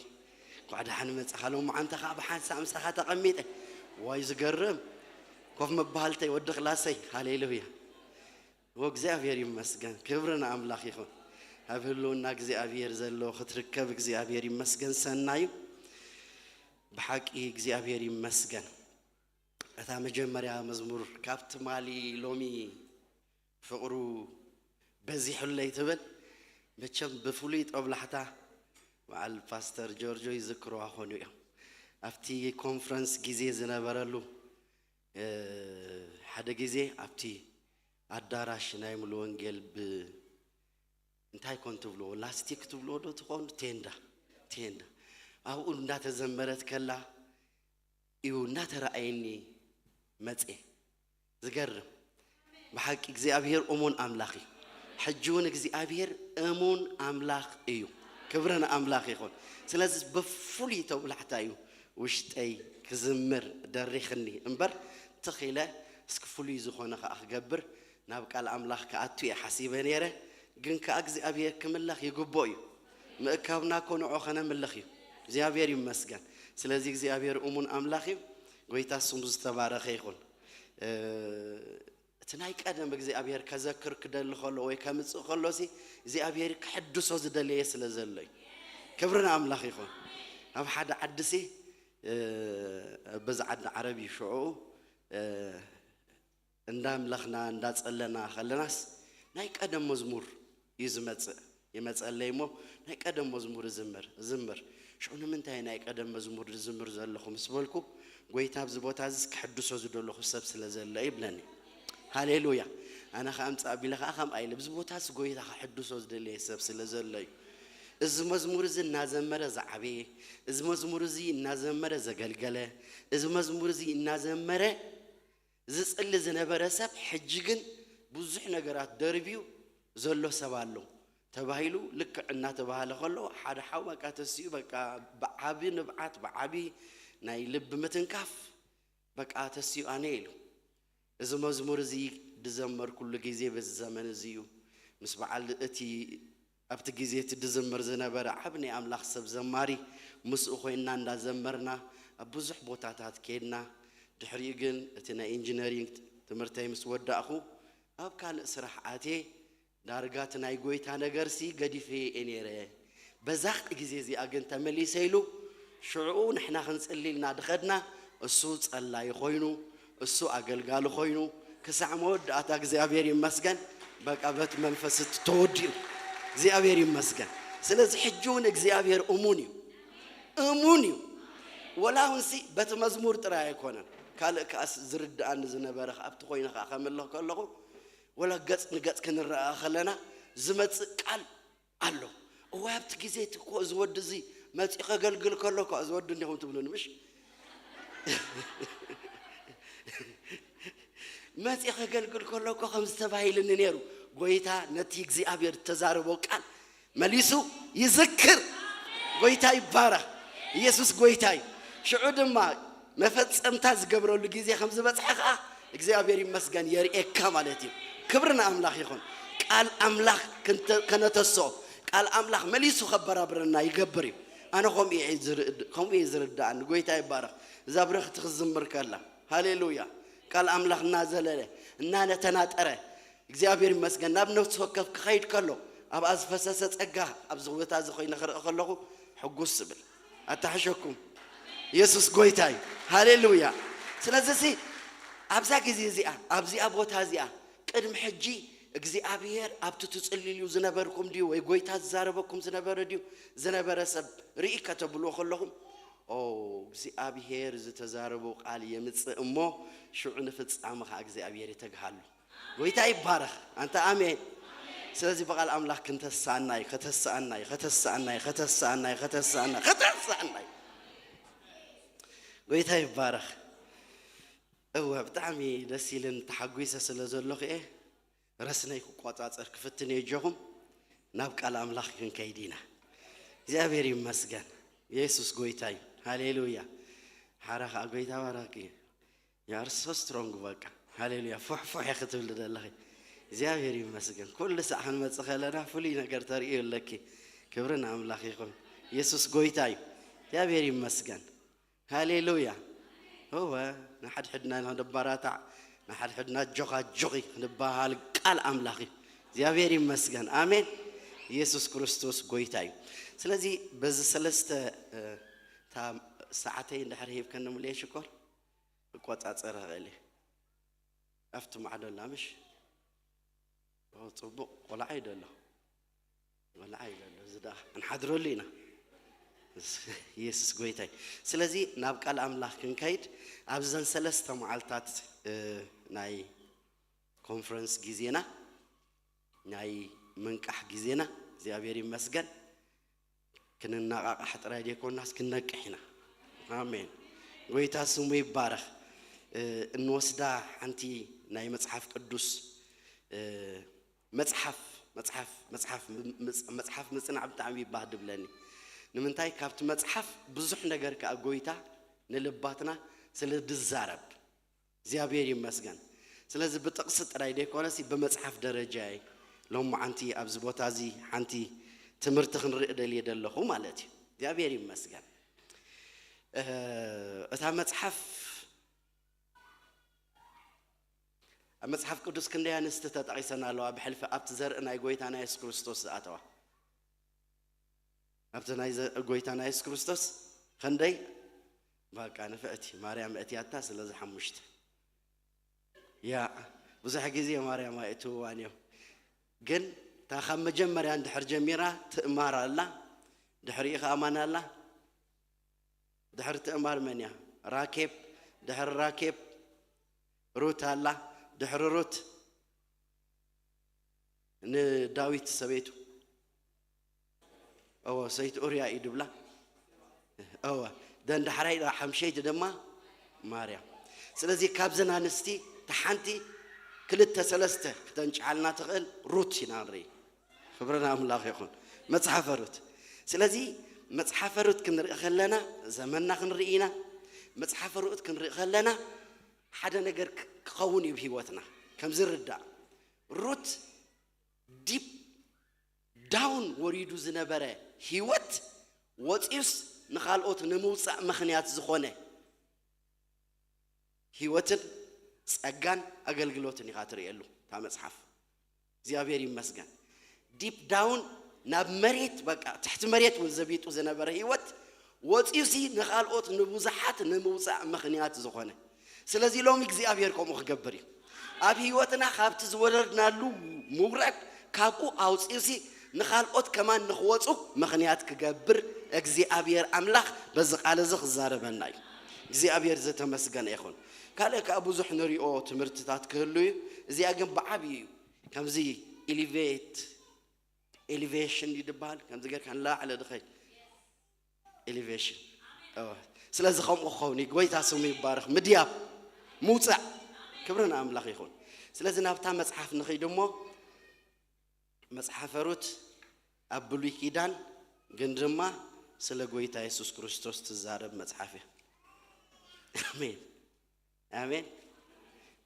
እንኳዕ ደሓን መጻኻ። ሎማዓንቲ ከዓ ብሓንሳእ ምሳኻ ተቐሚጠ። ዋይ ዝገርም። ኮፍ መበሃልተይ ወዲ ክላሰይ። ሃሌሉያ። ወእግዚኣብሔር ይመስገን። ክብሪ ንኣምላኽ ይኹን። ኣብ ህልውና እግዚኣብሔር ዘሎ ክትርከብ እግዚኣብሔር ይመስገን። ሰናዩ ብሓቂ እግዚኣብሔር ይመስገን። እታ መጀመርያ መዝሙር ካብ ትማሊ ሎሚ ፍቕሩ በዚሑለይ ትብል፣ መቸም ብፍሉይ ጦብላሕታ በዓል ፓስተር ጆርጆ ይዝክርዋ ኾኑ እዮም። ኣብቲ ኮንፈረንስ ግዜ ዝነበረሉ፣ እ፣ ሓደ ግዜ ኣብቲ ኣዳራሽ ናይ ሙሉ ወንጌል ብ-፣ እንታይ ኮን ትብልዎ? ላስቲክ ትብልዎ ዶ ትኾኑ? ቴንዳ፣ ቴንዳ። ኣብኡ እንዳተዘመረት ከላ እዩ እናተረኣየኒ መጼ። ዝገርም። ብሓቂ እግዚኣብሔር እሙን ኣምላኽ እዩ። ሕጂ እውን እግዚኣብሔር እሙን ኣምላኽ እዩ። ክብሪ ንኣምላኽ ይኹን። ስለዚ ብፍሉይ ተብላሕታ እዩ ውሽጠይ ክዝምር ደሪኽኒ እምበር፣ ትኽ ኢለ እስኪ ፍሉይ ዝኾነ ኸዓ ክገብር ናብ ቃል ኣምላኽ ክኣቱ እየ ሓሲበ ነይረ። ግን ከኣ እግዚኣብሔር ክምለኽ ይግብኦ እዩ። ምእካብና እኮ ንዑ ኸነምልኽ እዩ። እግዚኣብሔር ይመስገን። ስለዚ እግዚኣብሔር እሙን ኣምላኽ እዩ። ጎይታ ስሙ ዝተባረኸ ይኹን። እ፣ እቲ ናይ ቀደም እግዚኣብሔር ከዘክር ክደሊ ከሎ ወይ ከምጽእ ከሎሲ እግዚኣብሔር ክሕድሶ ዝደለየ ስለ ዘሎ እዩ። ክብሪ ንኣምላኽ ይኹን። ኣብ ሓደ ዓድሲ፣ እ፣ በዚ ዓዲ ዓረብ እዩ ሽዑ፣ እ፣ እንዳምለኽና እንዳጸለና ከለናስ ናይ ቀደም መዝሙር እዩ ዝመጽእ። ይመጸለይ እሞ ናይ ቀደም መዝሙር እዝምር፣ እዝምር። ሽዑ ንምንታይ ናይ ቀደም መዝሙር ዝዝምር ዘለኹ ምስ በልኩ፣ ጎይታ ኣብዚ ቦታ እዚስ ክሕድሶ ዝደለኹ ሰብ ስለ ዘሎ ይብለኒ። ሃሌሉያ። ኣነ ከኣ ኣምጽእ ኣቢለ ከኣ ከምኣ ኢለ፣ ኣብዚ ቦታስ ጎይታ ክሕድሶ ዝደለየ ሰብ ስለ ዘሎ እዩ። እዚ መዝሙር እዚ እናዘመረ ዝዓበየ፣ እዚ መዝሙር እዚ እናዘመረ ዘገልገለ፣ እዚ መዝሙር እዚ እናዘመረ ዝጽሊ ዝነበረ ሰብ ሕጂ ግን ብዙሕ ነገራት ደርብዩ ዘሎ ሰብ ኣሎ ተባሂሉ ልክዕ እናተባህለ ከሎ፣ ሓደ ሓው በቃ ተሲኡ፣ በቃ ብዓቢ ንብዓት፣ ብዓቢ ናይ ልቢ ምትንካፍ በቃ ተሲኡ ኣነ ኢሉ። እዚ መዝሙር እዚ ዝዘመርኩሉ ግዜ በዚ ዘመን እዚ እዩ። ምስ በዓል እቲ ኣብቲ ግዜ እቲ ዝዝምር ዝነበረ ዓቢ ናይ ኣምላኽ ሰብ ዘማሪ ምስኡ ኮይንና እንዳዘመርና ኣብ ብዙሕ ቦታታት ከይድና፣ ድሕሪኡ ግን እቲ ናይ ኢንጂነሪንግ ትምህርተይ ምስ ወዳእኹ ኣብ ካልእ ስራሕ ኣትየ፣ ዳርጋ እቲ ናይ ጎይታ ነገርሲ ገዲፈ እየ ነይረ። በዛ ግዜ እዚኣ ግን ተመሊሰ ኢሉ ሽዑ ንሕና ክንጽሊ ኢልና ድኸድና እሱ ጸላይ ኮይኑ፣ እሱ ኣገልጋሊ ኮይኑ ክሳዕ መወዳእታ እግዚኣብሔር ይመስገን። በቃ በቲ መንፈስ እቲ ተወዲኡ እግዚኣብሔር ይመስገን። ስለዚ ሕጂ እውን እግዚኣብሔር እሙን እዩ፣ እሙን እዩ። ወላ እውንሲ በቲ መዝሙር ጥራይ ኣይኮነን፣ ካልእ ከኣስ ዝርድኣኒ ዝነበረ ኣብቲ ኮይነ ከኣ ከምልኽ ከለኹ ወላ ገጽ ንገጽ ክንረኣ ከለና ዝመጽእ ቃል ኣሎ። እዋይ ኣብቲ ግዜ እቲ እኮ እዚ ወዲ እዚ መጺኡ ከገልግል ከሎ እኮ፣ እዚ ወዲ እንዲኹም ትብሉኒ ምሽ? መጺኡ ከገልግል ከሎ እኮ ከምዚ ተባሂልኒ ነይሩ። ጎይታ ነቲ እግዚኣብሔር እተዛረቦ ቃል መሊሱ ይዝክር። ጎይታ ይባረኽ። ኢየሱስ ጎይታ እዩ። ሽዑ ድማ መፈጸምታ ዝገብረሉ ግዜ ከም ዝበጽሐ ከኣ እግዚኣብሔር ይመስገን የርእየካ ማለት እዩ። ክብሪ ንኣምላኽ ይኹን። ቃል ኣምላኽ ክንተ-፣ ከነተስኦ፣ ቃል ኣምላኽ መሊሱ ከበራብረና ይገብር እዩ። ኣነ ከምኡ እየ ዝርድ-፣ ከምኡ እየ ዝርዳእኒ። ጎይታ ይባረኽ። እዛ ብርኽቲ ክትዝምር ከላ፣ ሃሌሉያ፣ ቃል ኣምላኽ እናዘለለ፣ እናነተናጠረ፣ እግዚኣብሔር ይመስገን፣ ናብ ነፍሲ ወከፍ ክኸይድ ከሎ፣ ኣብኣ ዝፈሰሰ ጸጋ፣ ኣብዚ ቦታ እዚ ኮይነ ክርኢ ከለኹ ሕጉስ ዝብል። ኣታሕሸኩም። የሱስ ጎይታ እዩ። ሃሌሉያ። ስለዚ ሲ ኣብዛ ግዜ እዚኣ፣ ኣብዚኣ ቦታ እዚኣ፣ ቅድሚ ሕጂ እግዚኣብሔር ኣብቲ ትጽልልዩ ዝነበርኩም ድዩ ወይ ጎይታ ዝዛረበኩም ዝነበረ ድዩ? ዝነበረ ሰብ ርኢ ከተብልዎ ከለኹም፣ ኦ፣ እግዚኣብሔር ዝተዛረቦ ቃል የምጽእ እሞ ሽዑ ንፍጻመ ኸኣ እግዚኣብሔር የተግሃሉ። ጎይታ ይባረኽ። ኣንተ ኣሜን። ስለዚ ብቓል ኣምላኽ ክንተስኣና እዩ፣ ከተስኣና እዩ፣ ከተስኣና እዩ፣ ከተስኣና እዩ፣ ከተስኣና እዩ፣ ከተስኣና እዩ። ጎይታ ይባረኽ። እወ፣ ብጣዕሚ ደስ ኢልን ተሓጒሰ ስለ ዘለኹ እየ። ረስነይ ክቆጻጸር ክፍትን እየ። እጆኹም ናብ ቃል ኣምላኽ ክንከይድ ኢና። እግዚኣብሔር ይመስገን። የሱስ ጎይታ እዩ። ሃሌሉያ። ሓራ ኸዓ ጎይታ ባራኪ እዩ። You are so strong በቃ። ሃሌሉያ። ፉሕ ፉሕ ኢኺ ትብሊ ዘለኺ። እግዚኣብሔር ይመስገን። ኩሉ ሳዕ ክንመጽእ ከለና ፍሉይ ነገር ተርእዩ ኣለኪ። ክብሪ ንኣምላኽ ይኹን። የሱስ ጎይታ እዩ። እግዚኣብሔር ይመስገን። ሃሌሉያ። እወ፣ ንሓድሕድና ክንባራታዕ፣ ንሓድሕድና ጆኻ ጆኺ ክንበሃል ቃል ኣምላኽ እዩ። እግዚኣብሔር ይመስገን። ኣሜን። ኢየሱስ ክርስቶስ ጎይታ እዩ። ስለዚ በዚ ሰለስተ፣ እ፣ እታ ሰዓተይ እንድሕር ሂብከኒ ሙሉየ ሽኮር፣ እቆጻጸር እኽእል እየ። ኣብቲ ማዕዶ ኣላ፣ ምሽ? ኦ፣ ጽቡቕ፣ ቆልዓ እዩ ደሎ። ቆልዓ እዩ ደሎ። እዚ ደኣ ክንሓድረሉ ኢና። ኢየሱስ ጎይታ እዩ። ስለዚ ናብ ቃል ኣምላኽ ክንከይድ፣ ኣብዘን ሰለስተ መዓልታት፣ እ፣ ናይ ኮንፈረንስ ግዜና፣ ናይ ምንቃሕ ግዜና፣ እግዚኣብሔር ይመስገን፣ ክንነቓቓሕ ጥራይ ዘይኮናስ ክንነቅሕ ኢና። ኣሜን። ጎይታ ስሙ ይባረኽ። እ፣ እንወስዳ ሓንቲ ናይ መጽሓፍ ቅዱስ፣ እ፣ መጽሓፍ፣ መጽሓፍ፣ መጽሓፍ፣ ም-፣ መጽ-፣ መጽሓፍ ምጽናዕ ብጣዕሚ ይባህ ድብለኒ። ንምንታይ? ካብቲ መጽሓፍ ብዙሕ ነገር ከኣ ጎይታ ንልባትና ስለ ድዛረብ። እግዚኣብሔር ይመስገን። ስለዚ ብጥቕሲ ጥራይ ዘይኮነሲ ብመጽሓፍ ደረጃ እየ ሎማዓንቲ ኣብዚ ቦታ እዚ ሓንቲ ትምህርቲ ክንርኢ ደልየ ዘለኹ ማለት እዩ። እግዚኣብሔር ይመስገን። እ፣ እታ መጽሓፍ፣ ኣብ መጽሓፍ ቅዱስ ክንደይ ኣንስቲ ተጠቒሰን ኣለዋ፣ ብሕልፊ ኣብቲ ዘርኢ ናይ ጎይታና የሱስ ክርስቶስ ዝኣተዋ። ኣብቲ ናይ ዘ-፣ ጎይታና የሱስ ክርስቶስ ክንደይ? በቃ ንፍዕቲ ማርያም እትያታ፣ ስለዚ ሓሙሽተ። ያ፣ ብዙሕ ግዜ ማርያም ኣይእትውዋን እዮም። ግን እታ ካብ መጀመርያ እንድሕር ጀሚራ ትእማር ኣላ፣ ድሕሪኡ ኸኣ ማን ኣላ? ድሕሪ ትእማር መን እያ? ራኬብ። ድሕሪ ራኬብ ሩት ኣላ። ድሕሪ ሩት ንዳዊት ሰበይቱ፣ እወ፣ ሰይቲ ኡርያ እዩ ድብላ። እወ፣ ደን ዳሕራይ ሓምሸይቲ ድማ ማርያም። ስለዚ ካብዘን ኣንስቲ እታ ሓንቲ ክልተ ሰለስተ ክተንጭሓልና ትኽእል ሩት ኢና ንርኢ። ክብሪ ንኣምላኽ ይኹን። መጽሓፈ ሩት። ስለዚ መጽሓፈ ሩት ክንርኢ ከለና ዘመንና ክንርኢ ኢና። መጽሓፈ ሩት ክንርኢ ከለና ሓደ ነገር ክ-፣ ክኸውን እዩ ብህይወትና ከም ዝርዳእ። ሩት ዲፕ ዳውን ወሪዱ ዝነበረ ህይወት ወፂኡስ ንኻልኦት ንምውፃእ ምኽንያት ዝኾነ ህይወትን ጸጋን ኣገልግሎትን ኢኻ ትርእየሉ እታ መጽሓፍ። እግዚኣብሔር ይመስገን። ዲፕ ዳውን ናብ መሬት፣ በቃ ትሕቲ መሬት እውን ዘቢጡ ዝነበረ ህይወት ወፂኡሲ ንኻልኦት ንብዙሓት ንምውፃእ ምኽንያት ዝኾነ። ስለዚ ሎሚ እግዚኣብሔር ከምኡ ክገብር እዩ። ኣብ ህይወትና ካብቲ ዝወረድናሉ ምውራድ ካብኡ ኣውፂኡሲ ንኻልኦት ከማን ንኽወፁ ምኽንያት ክገብር እግዚኣብሔር ኣምላኽ በዚ ቃል እዚ ክዛረበና እዩ። እግዚኣብሔር ዝተመስገነ ይኹን። ካልእ ከኣ ብዙሕ ንሪኦ ትምህርትታት ክህሉ እዩ። እዚኣ ግን ብዓብዩ እዩ። ከምዚ ኢሊቬት፣ ኤሊቬሽን ድዩ ድበሃል? ከምዚ ጌርካ ንላዕሊ ድኸይድ። ኤሊቬሽን። እወ። ስለዚ ከምኡ ክኸውን እዩ። ጎይታ ስሙ ይባረኽ። ምድያብ፣ ምውጻእ። ክብሪ ንኣምላኽ ይኹን። ስለዚ ናብታ መጽሓፍ ንኸይድ እሞ፣ መጽሓፈ ሩት ኣብ ብሉይ ኪዳን ግን ድማ ስለ ጎይታ የሱስ ክርስቶስ ትዛረብ መጽሓፍ እያ። ኣሜን። ኣሜን።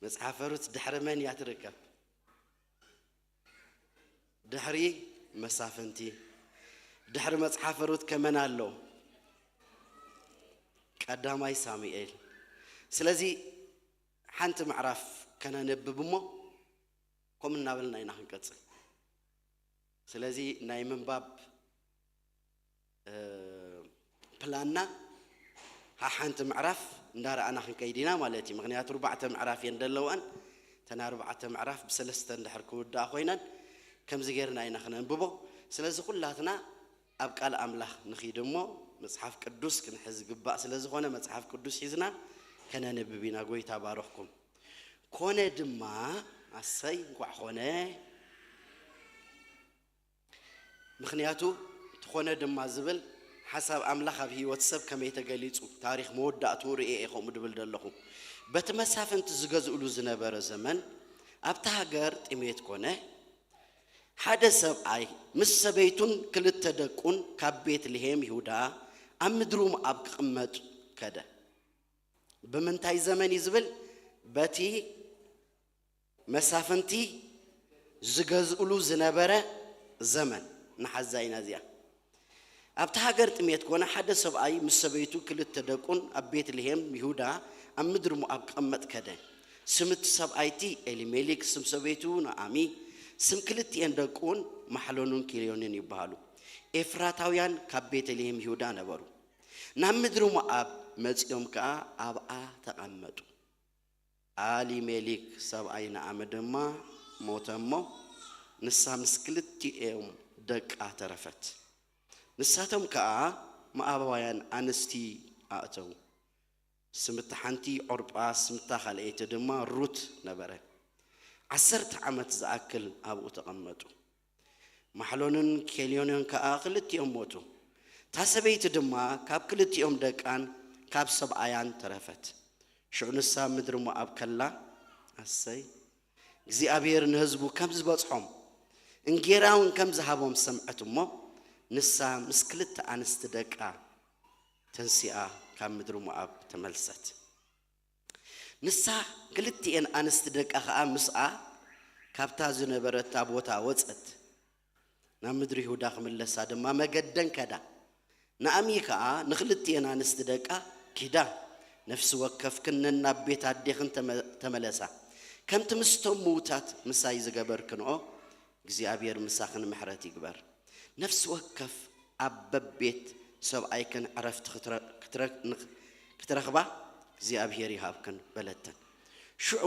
መጽሓፈ ሩት ድሕሪ መን እያ ትርከብ? ድሕሪ መሳፍንቲ፣ ድሕሪ መጽሓፈ ሩት ከመን ኣሎ? ቀዳማይ ሳሙኤል። ስለዚ ሓንቲ ምዕራፍ ከነንብብ እሞ ከምኡ እናበልና ኢና ክንቀጽል። ስለዚ ናይ ምንባብ እ፣ ፕላንና ሓሓንቲ ምዕራፍ እንዳረኣና ክንከይድ ኢና ማለት እዩ። ምክንያቱ ኣርባዕተ ምዕራፍ እየን ዘለወን። እተን ኣርባዕተ ምዕራፍ ብሰለስተ እንድሕር ክውድኣ ኮይነን ከምዚ ጌርና ኢና ክነንብቦ። ስለዚ ኩላትና ኣብ ቃል ኣምላኽ ንኺድ እሞ መጽሓፍ ቅዱስ ክንሕዝ ዝግባእ ስለ ዝኾነ መጽሓፍ ቅዱስ ሒዝና ከነንብብ ኢና። ጎይታ ባረኽኩም። ኮነ ድማ፣ ኣሰይ፣ እንኳዕ ኮነ። ምኽንያቱ፣ ትኾነ ድማ ዝብል ሓሳብ ኣምላኽ ኣብ ህይወት ሰብ ከመይ ተገሊጹ፣ ታሪኽ መወዳእትኡ ርእየ እየ ከምኡ ድብል ዘለኹ። በቲ መሳፍንቲ ዝገዝእሉ ዝነበረ ዘመን፣ ኣብታ ሃገር ጥሜት ኮነ። ሓደ ሰብኣይ ምስ ሰበይቱን ክልተ ደቁን ካብ ቤትልሄም ይሁዳ ኣብ ምድሪ ሞኣብ ክቕመጥ ከደ። ብምንታይ ዘመን እዩ ዝብል? በቲ መሳፍንቲ ዝገዝእሉ ዝነበረ ዘመን ንሓዛ ኢና እዚኣ። ኣብቲ ሃገር ጥሜት ኮነ፣ ሓደ ሰብኣይ ምስ ሰበይቱ ክልተ ደቁን ኣብ ቤትልሄም ይሁዳ ኣብ ምድሪ ሞኣብ ክቕመጥ ከደ። ስም እቲ ሰብኣይቲ ኤሊሜሊክ፣ ስም ሰበይቱ ናኣሚ፣ ስም ክልቲኤን ደቁን ማሕሎንን ኪልዮንን ይበሃሉ። ኤፍራታውያን ካብ ቤተልሄም ይሁዳ ነበሩ። ናብ ምድሪ ሞኣብ መጺኦም ከኣ ኣብኣ ተቐመጡ። ኣሊሜሊክ ሰብኣይ ናኣሚ ድማ ሞተ እሞ፣ ንሳ ምስ ክልቲኦም ደቃ ተረፈት። ንሳቶም ከኣ ሞኣባውያን ኣንስቲ ኣእተዉ። ስም እታ ሓንቲ ዖርጳ፣ ስም እታ ካልኣይቲ ድማ ሩት ነበረ። ዓሰርተ ዓመት ዝኣክል ኣብኡ ተቐመጡ። ማሕሎንን ኬልዮንን ከኣ ክልቲኦም ሞቱ። እታ ሰበይቲ ድማ ካብ ክልቲኦም ደቃን ካብ ሰብኣያን ተረፈት። ሽዑ ንሳ ምድሪ ሞኣብ ከላ፣ ኣሰይ፣ እግዚኣብሔር ንህዝቡ ከም ዝበጽሖም፣ እንጌራ እውን ከም ዝሃቦም ሰምዐት እሞ፣ ንሳ ምስ ክልተ ኣንስቲ ደቃ ተንሲኣ ካብ ምድሪ ሞኣብ ተመልሰት። ንሳ ክልቲኤን ኣንስቲ ደቃ ኸኣ ምስኣ ካብታ ዝነበረታ ቦታ ወጸት። ናብ ምድሪ ይሁዳ ክምለሳ ድማ መገደን ከዳ። ናኣሚ ከኣ ንክልቲኤን ኣንስቲ ደቃ፣ ኪዳ፣ ነፍሲ ወከፍክን ነናብ ቤት ኣዴኽን ተመ-፣ ተመለሳ። ከምቲ ምስቶም ምዉታት ምሳይ ዝገበርክንኦ፣ እግዚኣብሔር ምሳኽን ምሕረት ይግበር። ነፍሲ ወከፍ ኣብ በቤት ሰብኣይክን ዕረፍቲ ክትረ-፣ ክትረ-፣ ንኽ-፣ ክትረኽባ እግዚኣብሔር ይሃብክን በለተን። ሽዑ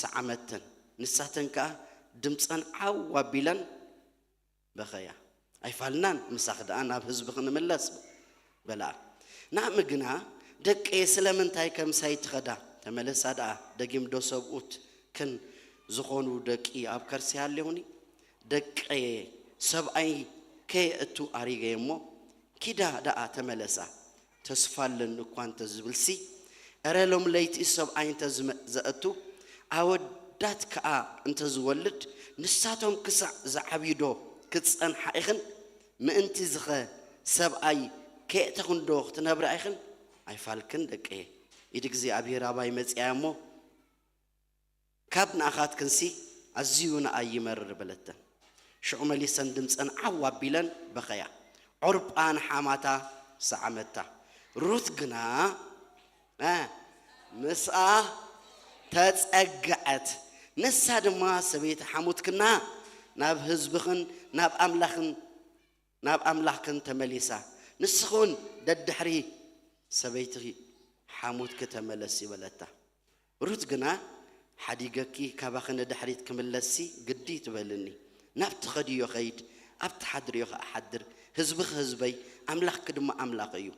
ሰዓመተን። ንሳተን ከኣ ድምፀን ዓው ኣቢለን በኸያ። ኣይፋልናን፣ ምሳኽ ደኣ ናብ ህዝቢ ክንምለስ በለኣ። ናእሚ ግና፣ ደቀየ ስለምንታይ ከምሳይ ትኸዳ? ተመለሳ ደኣ፣ ደጊም ዶ ሰብኡት ክን ዝኾኑ ደቂ ኣብ ከርሲ ኣለውኒ? ደቀየ ሰብኣይ ከየእቱ ኣሪገየ እሞ፣ ኪዳ ደኣ ተመለሳ። ተስፋ ኣለኒ እኳ እንተ ዝብልሲ፣ እረ ሎም ለይቲ ሰብኣይ እንተ ዝመ-፣ ዘእቱ፣ ኣወዳት ከኣ እንተ ዝወልድ፣ ንሳቶም ክሳዕ ዝዓብዩ ዶ ክትጸንሓ ኢኽን? ምእንቲ ዝኸ ሰብኣይ ከየእተኽን ዶ ክትነብራ ኢኽን? ኣይፋልክን ደቀየ፣ ኢድ እግዚኣብሔር ኣባይ መጺኣ እሞ፣ ካብ ንኣኻትክንሲ ኣዝዩ ንኣይ ይመርር በለተን። ሽዑ መሊሰን ድምፀን ዓው ኣቢለን በኸያ። ዖርጳ ንሓማታ ሰዓመታ። ሩት ግና፣ እ፣ ምስኣ ተጸግዐት። ንሳ ድማ፣ ሰበይቲ ሓሙትክና ናብ ህዝብኽን ናብ ኣምላኽን፣ ናብ ኣምላኽክን ተመሊሳ። ንስኽውን ደድሕሪ ሰበይትኺ ሓሙትኪ ተመለሲ በለታ። ሩት ግና፣ ሓዲገኪ ካባኺ ንድሕሪት ክምለስሲ ግዲ ትበልኒ። ናብ ትኸድዮ ኸይድ፣ ኣብ ትሓድርዮ ኸኣ ሓድር። ህዝብኺ ህዝበይ፣ ኣምላኽኪ ድማ ኣምላኸይ እዩ።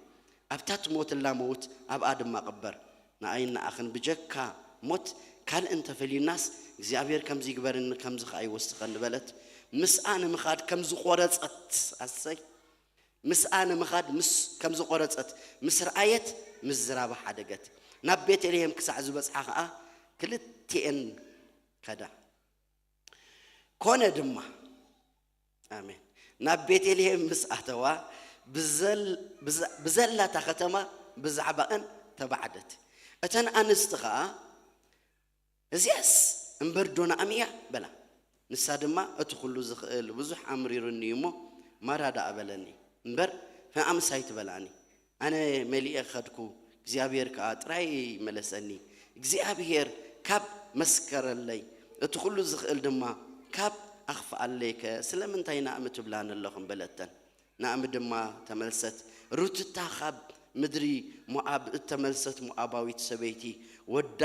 ኣብታ ትሞትላ መውት ኣብኣ ድማ ቅበር። ንኣይን ንኣኽን ብጀካ ሞት ካልእ እንተፈልዩናስ፣ እግዚኣብሔር ከምዚ ይግበርኒ፣ ከምዚ ኸኣ ይወስኸኒ በለት። ምስኣ ንምኻድ ከም ዝቖረጸት፣ ኣሰይ! ምስኣ ንምኻድ ምስ፣ ከም ዝቖረጸት ምስ ረኣየት፣ ምዝራባ ሓደገት። ናብ ቤተልሔም ክሳዕ ዝበጽሓ ኸኣ፣ ክልቲኤን ከዳ። ኮነ ድማ፣ ኣሜን፣ ናብ ቤተልሔም ምስ ኣተዋ፣ ብዘል-፣ ብዘ-፣ ብዘላታ ከተማ ብዛዕባኣን ተባዕደት። እተን ኣንስቲ ኸኣ፣ "እዚኣስ እምበር ዶ ናእሚ እያ?" በላ። ንሳ ድማ፣ "እቲ ኹሉ ዝኽእል ብዙሕ ኣምሪሩኒ እዩ እሞ፣ ማራ ደኣ በለኒ እምበር፣ ንኣምስ ኣይትበላኒ። ኣነ መሊኤ ኸድኩ፣ እግዚኣብሔር ከኣ ጥራይ መለሰኒ። እግዚኣብሔር ካብ መስከረለይ፣ እቲ ኹሉ ዝኽእል ድማ ካብ ኣኽፍኣለይከ፣ ስለምንታይ ናእሚ ትብላኒ ኣለኹም? በለተን። ናእሚ ድማ ተመልሰት፣ ሩትታ ካብ ምድሪ ሞኣብ እተመልሰት ሞኣባዊት ሰበይቲ ወዳ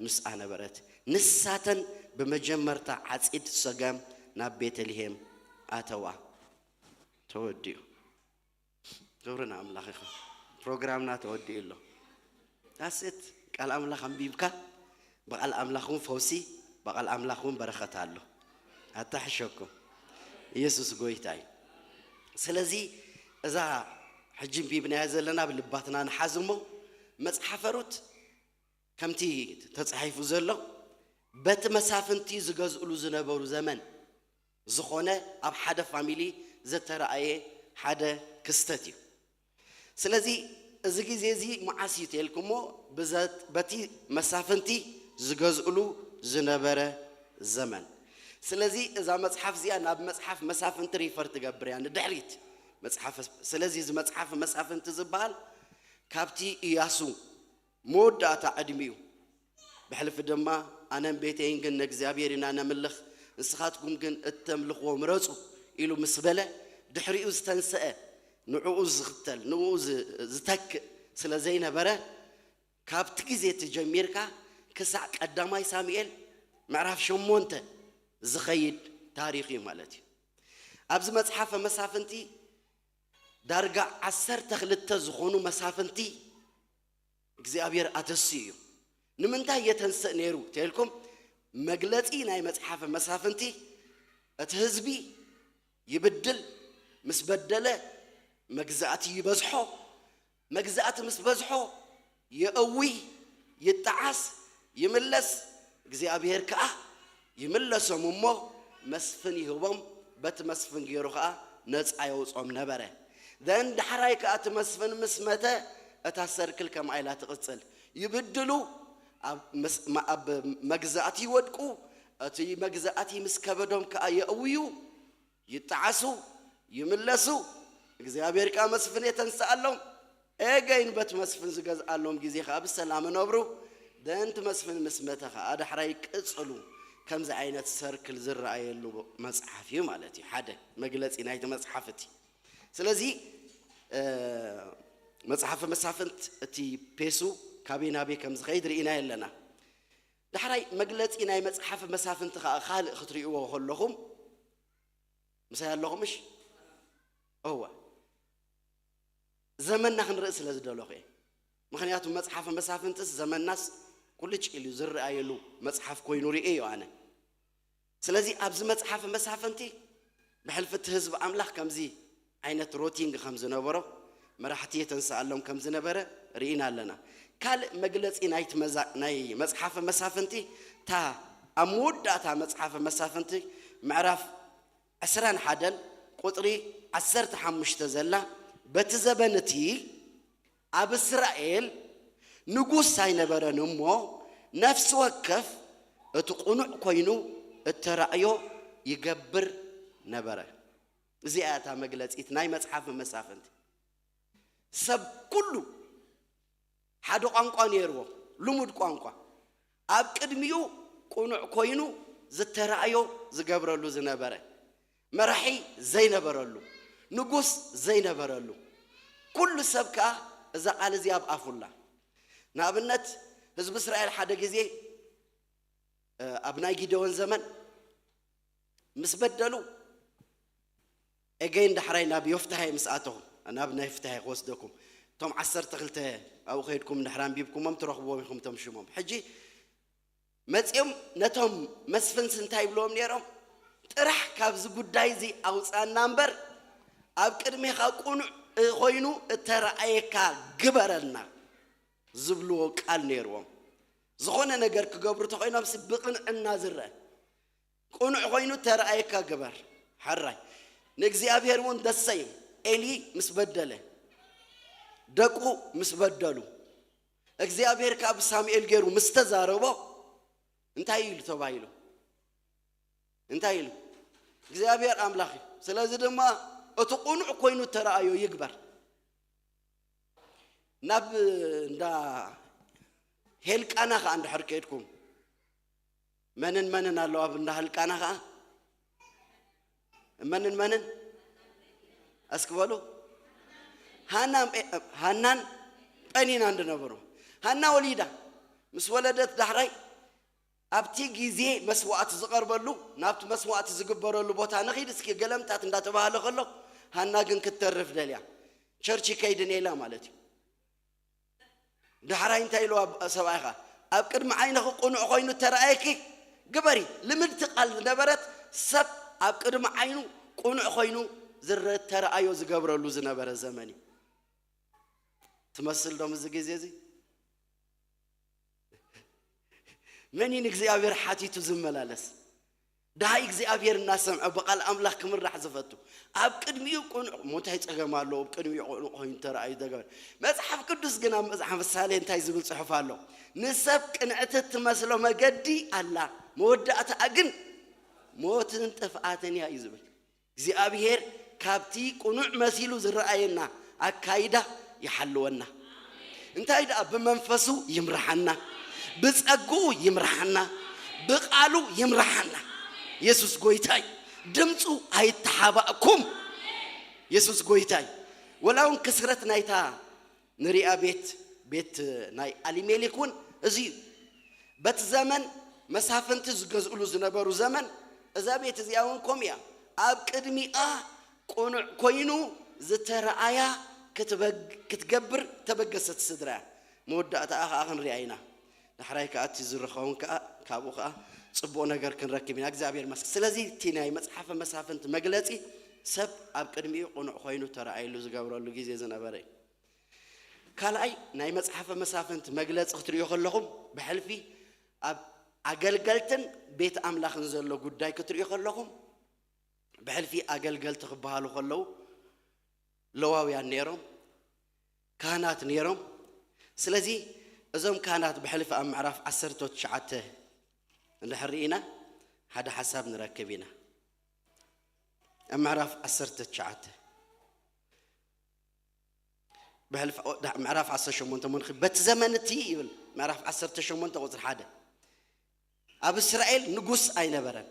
ምስኣ ነበረት። ንሳተን ብመጀመርታ ዓጺድ ሰገም ናብ ቤተልሔም ኣተዋ። ተወዲኡ። ክብሪ ንኣምላኽ ይኹን። ፕሮግራምና ተወዲኡ ኣሎ። ዳስት ቃል ኣምላኽ ኣንቢብካ፣ ብቓል ኣምላኽ እውን ፈውሲ፣ ብቓል ኣምላኽ እውን በረኸት ኣሎ። ኣታሕሸኩም። ኢየሱስ ጎይታ እዩ። ስለዚ እዛ ሕጂ ኣንቢብናያ ዘለና ብልባትና ንሓዝ እሞ፣ መጽሓፈ ሩት ከምቲ ተጻሒፉ ዘሎ፣ በቲ መሳፍንቲ ዝገዝእሉ ዝነበሩ ዘመን ዝኾነ ኣብ ሓደ ፋሚሊ ዝተራእየ ሓደ ክስተት እዩ። ስለዚ እዚ ግዜ እዚ መዓስ እዩ ተልኩሞ፣ ብዘ-፣ በቲ መሳፍንቲ ዝገዝእሉ ዝነበረ ዘመን። ስለዚ እዛ መጽሓፍ እዚኣ ናብ መጽሓፍ መሳፍንቲ ሪፈር ትገብር እያ፣ ንድሕሪት መጽሓፍ። ስለዚ እዚ መጽሓፍ መሳፍንቲ ዝበሃል ካብቲ ኢያሱ መወዳእታ ዕድሚኡ፣ ብሕልፊ ድማ ኣነን ቤተይን ግን ንእግዚኣብሔር ኢና ነምልኽ፣ ንስኻትኩም ግን እተምልኽዎ ምረጹ ኢሉ ምስ በለ፣ ድሕሪኡ ዝተንስአ ንዕኡ ዝኽተል፣ ንዕኡ ዝ-፣ ዝተክእ ስለ ዘይነበረ፣ ካብቲ ግዜ እቲ ጀሚርካ ክሳዕ ቀዳማይ ሳሙኤል ምዕራፍ ሸሞንተ ዝኸይድ ታሪኽ እዩ ማለት እዩ። ኣብዚ መጽሓፈ መሳፍንቲ ዳርጋ ዓሰርተ ክልተ ዝኾኑ መሳፍንቲ እግዚኣብሔር ኣተስዩ እዩ። ንምንታይ የተንስእ ነይሩ ተልኩም፣ መግለጺ ናይ መጽሓፈ መሳፍንቲ፣ እቲ ህዝቢ ይብድል፣ ምስ በደለ መግዛእቲ ይበዝሖ፣ መግዛእቲ ምስ በዝሖ የእዊ፣ ይጠዓስ፣ ይምለስ። እግዚኣብሔር ከኣ ይምለሶም እሞ መስፍን ይህቦም፣ በቲ መስፍን ገይሩ ከኣ ነጻ የውጾም ነበረ። ዘን ዳሕራይ ከኣ እቲ መስፍን ምስ መተ፣ እታ ሰርክል ከምኣ ኢላ ትቕጽል። ይብድሉ፣ ኣብ መስ-፣ ማ-፣ ኣብ መግዛእቲ ይወድቁ፣ እቲ መግዛእቲ ምስ ከበዶም ከኣ የእውዩ፣ ይጠዓሱ፣ ይምለሱ። እግዚኣብሔር ከኣ መስፍን የተንስኣሎም። ኤገይን በት መስፍን ዝገዝኣሎም ግዜ ከኣ ብሰላም ነብሩ። ደንቲ መስፍን ምስ መተ ከኣ ዳሕራይ ቅጽሉ። ከምዚ ዓይነት ሰርክል ዝረኣየሉ መጽሓፍ እዩ ማለት እዩ። ሓደ መግለጺ ናይቲ መጽሓፍ እቲ። ስለዚ፣ እ፣ መጽሓፈ መሳፍንት እቲ ፔሱ ካበይ ናበይ ከም ዝኸይድ ርኢና ኣለና። ዳሕራይ መግለጺ ናይ መጽሓፈ መሳፍንቲ ከኣ ካልእ ክትርእይዎ ከለኹም፣ ምሳይ ኣለኹም? እሺ፣ እወ፣ ዘመንና ክንርኢ ስለ ዝደለኹ እየ። ምኽንያቱ መጽሓፈ መሳፍንትስ ዘመንናስ ቁልጭ ኢሉ ዝረኣየሉ መጽሓፍ ኮይኑ ርእየዮ ኣነ። ስለዚ ኣብዚ መጽሓፈ መሳፍንቲ ብሕልፊ እቲ ህዝቢ ኣምላኽ ከምዚ ዓይነት ሮቲንግ ከም ዝነበሮ፣ መራሕቲ የተንስኣሎም ከም ዝነበረ ርኢና ኣለና። ካልእ መግለጺ ናይቲ መዛ-፣ ናይ መጽሓፈ መሳፍንቲ፣ እታ ኣብ መወዳእታ መጽሓፈ መሳፍንቲ ምዕራፍ ዕስራን ሓደን ቁጽሪ ዓሰርተ ሓሙሽተ ዘላ፣ በቲ ዘበን እቲ ኣብ እስራኤል ንጉስ ኣይነበረን እሞ፣ ነፍሲ ወከፍ እቲ ቅኑዕ ኮይኑ እተራእዮ ይገብር ነበረ። እዚኣ እታ መግለጺት ናይ መጽሓፈ መሳፍንቲ። ሰብ ኩሉ ሓደ ቋንቋ ነይርዎ፣ ልሙድ ቋንቋ። ኣብ ቅድሚኡ ቅኑዕ ኮይኑ ዝተራእዮ ዝገብረሉ ዝነበረ፣ መራሒ ዘይነበረሉ፣ ንጉስ ዘይነበረሉ፣ ኩሉ ሰብ ከኣ እዛ ቃል እዚኣ ኣብ ኣፉ ኣላ። ንኣብነት፣ ህዝቢ እስራኤል ሓደ ግዜ፣ እ፣ ኣብ ናይ ጊደዎን ዘመን ምስ በደሉ፣ ኤገይን ዳሕራይ ናብ ዮፍታሄ ምስ ኣተኹም፣ ናብ ናይ ፍታሄ ክወስደኩም። እቶም ዓሰርተ ክልተ ኣብኡ ከይድኩም ድሕሪ ኣንቢብኩሞም ትረኽብዎም ኢኹም እቶም ሽሞም። ሕጂ መጺኦም ነቶም መስፍንስ እንታይ ይብልዎም ነይሮም? ጥራሕ ካብዚ ጉዳይ እዚ ኣውጻና እምበር፣ ኣብ ቅድሜኻ ቅኑዕ ኮይኑ እተረኣየካ ግበረልና ዝብልዎ ቃል ነይርዎም። ዝኾነ ነገር ክገብሩ ተኾይኖምሲ ብቕንዕና ዝረአ። ቅኑዕ ኮይኑ ተረኣየካ ግበር። ሕራይ። ንእግዚኣብሔር እውን ደሰይ። ኤሊ ምስ በደለ፣ ደቁ ምስ በደሉ፣ እግዚኣብሔር ካብ ሳሙኤል ገይሩ ምስ ተዛረቦ እንታይ ኢሉ ተባሂሉ? እንታይ ኢሉ? እግዚኣብሔር ኣምላኽ እዩ። ስለዚ ድማ እቲ ቁኑዕ ኮይኑ ተረኣዮ ይግበር። ናብ እንዳ ሄልቃና ኸዓ እንድሕር ከይድኩም፣ መንን መንን ኣለዉ ኣብ እንዳ ሄልቃና ኸዓ? መንን መንን? እስኪ በሉ። ሃናን ጴ-፣ ሃናን ጴኒናን ዝነበሩ። ሃና ወሊዳ ምስ ወለደት ዳሕራይ ኣብቲ ግዜ መስዋእቲ ዝቐርበሉ፣ ናብቲ መስዋእቲ ዝግበረሉ ቦታ ንኺድ እስኪ ገለምታት እንዳተባህለ ከሎ፣ ሃና ግን ክትተርፍ ደልያ። ቸርች ከይድን ኢላ ማለት እዩ። ዳሕራይ እንታይ ኢልዋ ሰብኣይኻ? ኣብ ቅድሚ ዓይንኺ ቅኑዕ ኮይኑ ተረኣየኪ ግበሪ። ልምድቲ ቃል ዝነበረት፣ ሰብ ኣብ ቅድሚ ዓይኑ ቅኑዕ ኮይኑ ዝረ-፣ ተረኣዮ ዝገብረሉ ዝነበረ ዘመን እዩ። ትመስል ዶ ምስዚ ግዜ እዚ? መን እዩ ንእግዚኣብሔር ሓቲቱ ዝመላለስ? ደሃይ እግዚኣብሔር እናሰምዐ ብቓል ኣምላኽ ክምራሕ ዝፈቱ፣ ኣብ ቅድሚኡ ቅኑዕ፣ እሞ እንታይ ጸገም ኣለዎ? ኣብ ቅድሚኡ ቅኑዕ ኮይኑ ተረኣዩ ዘገበረ። መጽሓፍ ቅዱስ ግን ኣብ መጽሓፍ ምሳሌ እንታይ ዝብል ጽሑፍ ኣሎ? ንሰብ ቅንዕቲ እትመስሎ መገዲ ኣላ፣ መወዳእታኣ ግን ሞትን ጥፍኣትን እያ እዩ ዝብል። እግዚኣብሔር ካብቲ ቅኑዕ መሲሉ ዝረኣየና ኣካይዳ ይሓልወና። እንታይ ደኣ? ብመንፈሱ ይምርሓና፣ ብጸግኡ ይምርሓና፣ ብቓሉ ይምርሓና። የሱስ ጎይታይ። ድምፁ ኣይተሓባእኩም። የሱስ ጎይታይ። ወላ እውን ክስረት ናይታ ንሪኣ ቤት፣ ቤት ናይ ኣሊሜሌክ እውን እዚ እዩ። በቲ ዘመን መሳፍንቲ ዝገዝእሉ ዝነበሩ ዘመን፣ እዛ ቤት እዚኣ እውን ከምኡ እያ። ኣብ ቅድሚኣ ቅኑዕ ኮይኑ ዝተረኣያ ክትበግ-፣ ክትገብር ተበገሰት ስድራ እያ። መወዳእታኣ ኸዓ ክንሪኣ ኢና። ዳሕራይ ከኣ እቲ ዝረኸውን ከኣ ካብኡ ከኣ ጽቡቕ ነገር ክንረክብ ኢና። እግዚኣብሔር ይመስገን። ስለዚ እቲ ናይ መጽሓፈ መሳፍንቲ መግለጺ ሰብ ኣብ ቅድሚኡ ቅኑዕ ኮይኑ ተረኣይሉ ዝገብረሉ ግዜ ዝነበረ እዩ። ካልኣይ ናይ መጽሓፈ መሳፍንቲ መግለጺ ክትርእዩ ከለኹም ብሕልፊ ኣብ ኣገልገልትን ቤት ኣምላኽን ዘሎ ጉዳይ ክትርእዩ ከለኹም ብሕልፊ ኣገልገልቲ ክበሃሉ ከለዉ ለዋውያን ነይሮም፣ ካህናት ነይሮም። ስለዚ እዞም ካህናት ብሕልፊ ኣብ ምዕራፍ ዓሰርተ ትሽዓተ እንድሕር ርኢና ሓደ ሓሳብ ንረክብ ኢና። ኣብ ምዕራፍ ዓሰርተ ትሽዓተ ብሕልፊ፣ ኦ፣ ዳ-፣ ምዕራፍ ዓሰርተ ሸሞንተ ምንኺ በቲ ዘመን እቲ ይብል፣ ምዕራፍ ዓሰርተ ሸሞንተ ቁጽሪ ሓደ። ኣብ እስራኤል ንጉስ ኣይነበረን።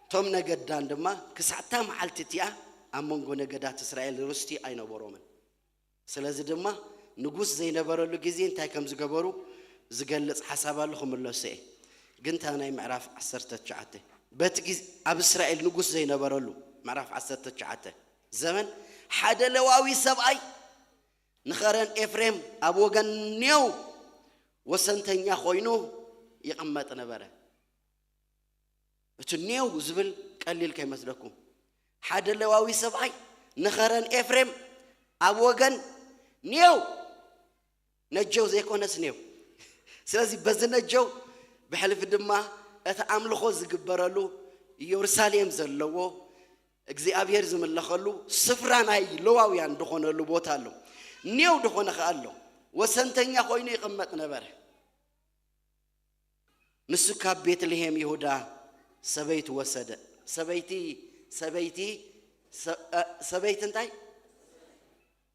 እቶም ነገድ ዳን ድማ ክሳዕታ መዓልቲ እቲኣ ኣብ መንጎ ነገዳት እስራኤል ርስቲ ኣይነበሮምን። ስለዚ ድማ ንጉስ ዘይነበረሉ ግዜ እንታይ ከም ዝገበሩ ዝገልጽ ሓሳብ ኣሎ፣ ክምለሶ እየ። ግን እታ ናይ ምዕራፍ ዓሰርተ ትሽዓተ፣ በቲ ግዜ ኣብ እስራኤል ንጉስ ዘይነበረሉ፣ ምዕራፍ ዓሰርተ ትሽዓተ ዘመን ሓደ ሌዋዊ ሰብኣይ ንኸረን ኤፍሬም ኣብ ወገን ኔው ወሰንተኛ ኮይኑ ይቕመጥ ነበረ። እቲ ኔው ዝብል ቀሊል ከይመስለኩም። ሓደ ሌዋዊ ሰብኣይ ንኸረን ኤፍሬም ኣብ ወገን ኔው፣ ነጀው ዘይኮነስ ኔው። ስለዚ በዚ ነጀው ብሕልፊ ድማ እቲ ኣምልኾ ዝግበረሉ ኢየሩሳሌም ዘለዎ እግዚኣብሔር ዝምለኸሉ ስፍራ ናይ ሌዋውያን ዝኾነሉ ቦታ ኣሎ። ኔው ዝኾነ ኸኣ ኣሎ። ወሰንተኛ ኮይኑ ይቕመጥ ነበረ። ንሱ ካብ ቤትልሄም ይሁዳ ሰበይቲ ወሰደ። ሰበይቲ፣ ሰበይቲ፣ ሰ-፣ እ፣ ሰበይቲ እንታይ?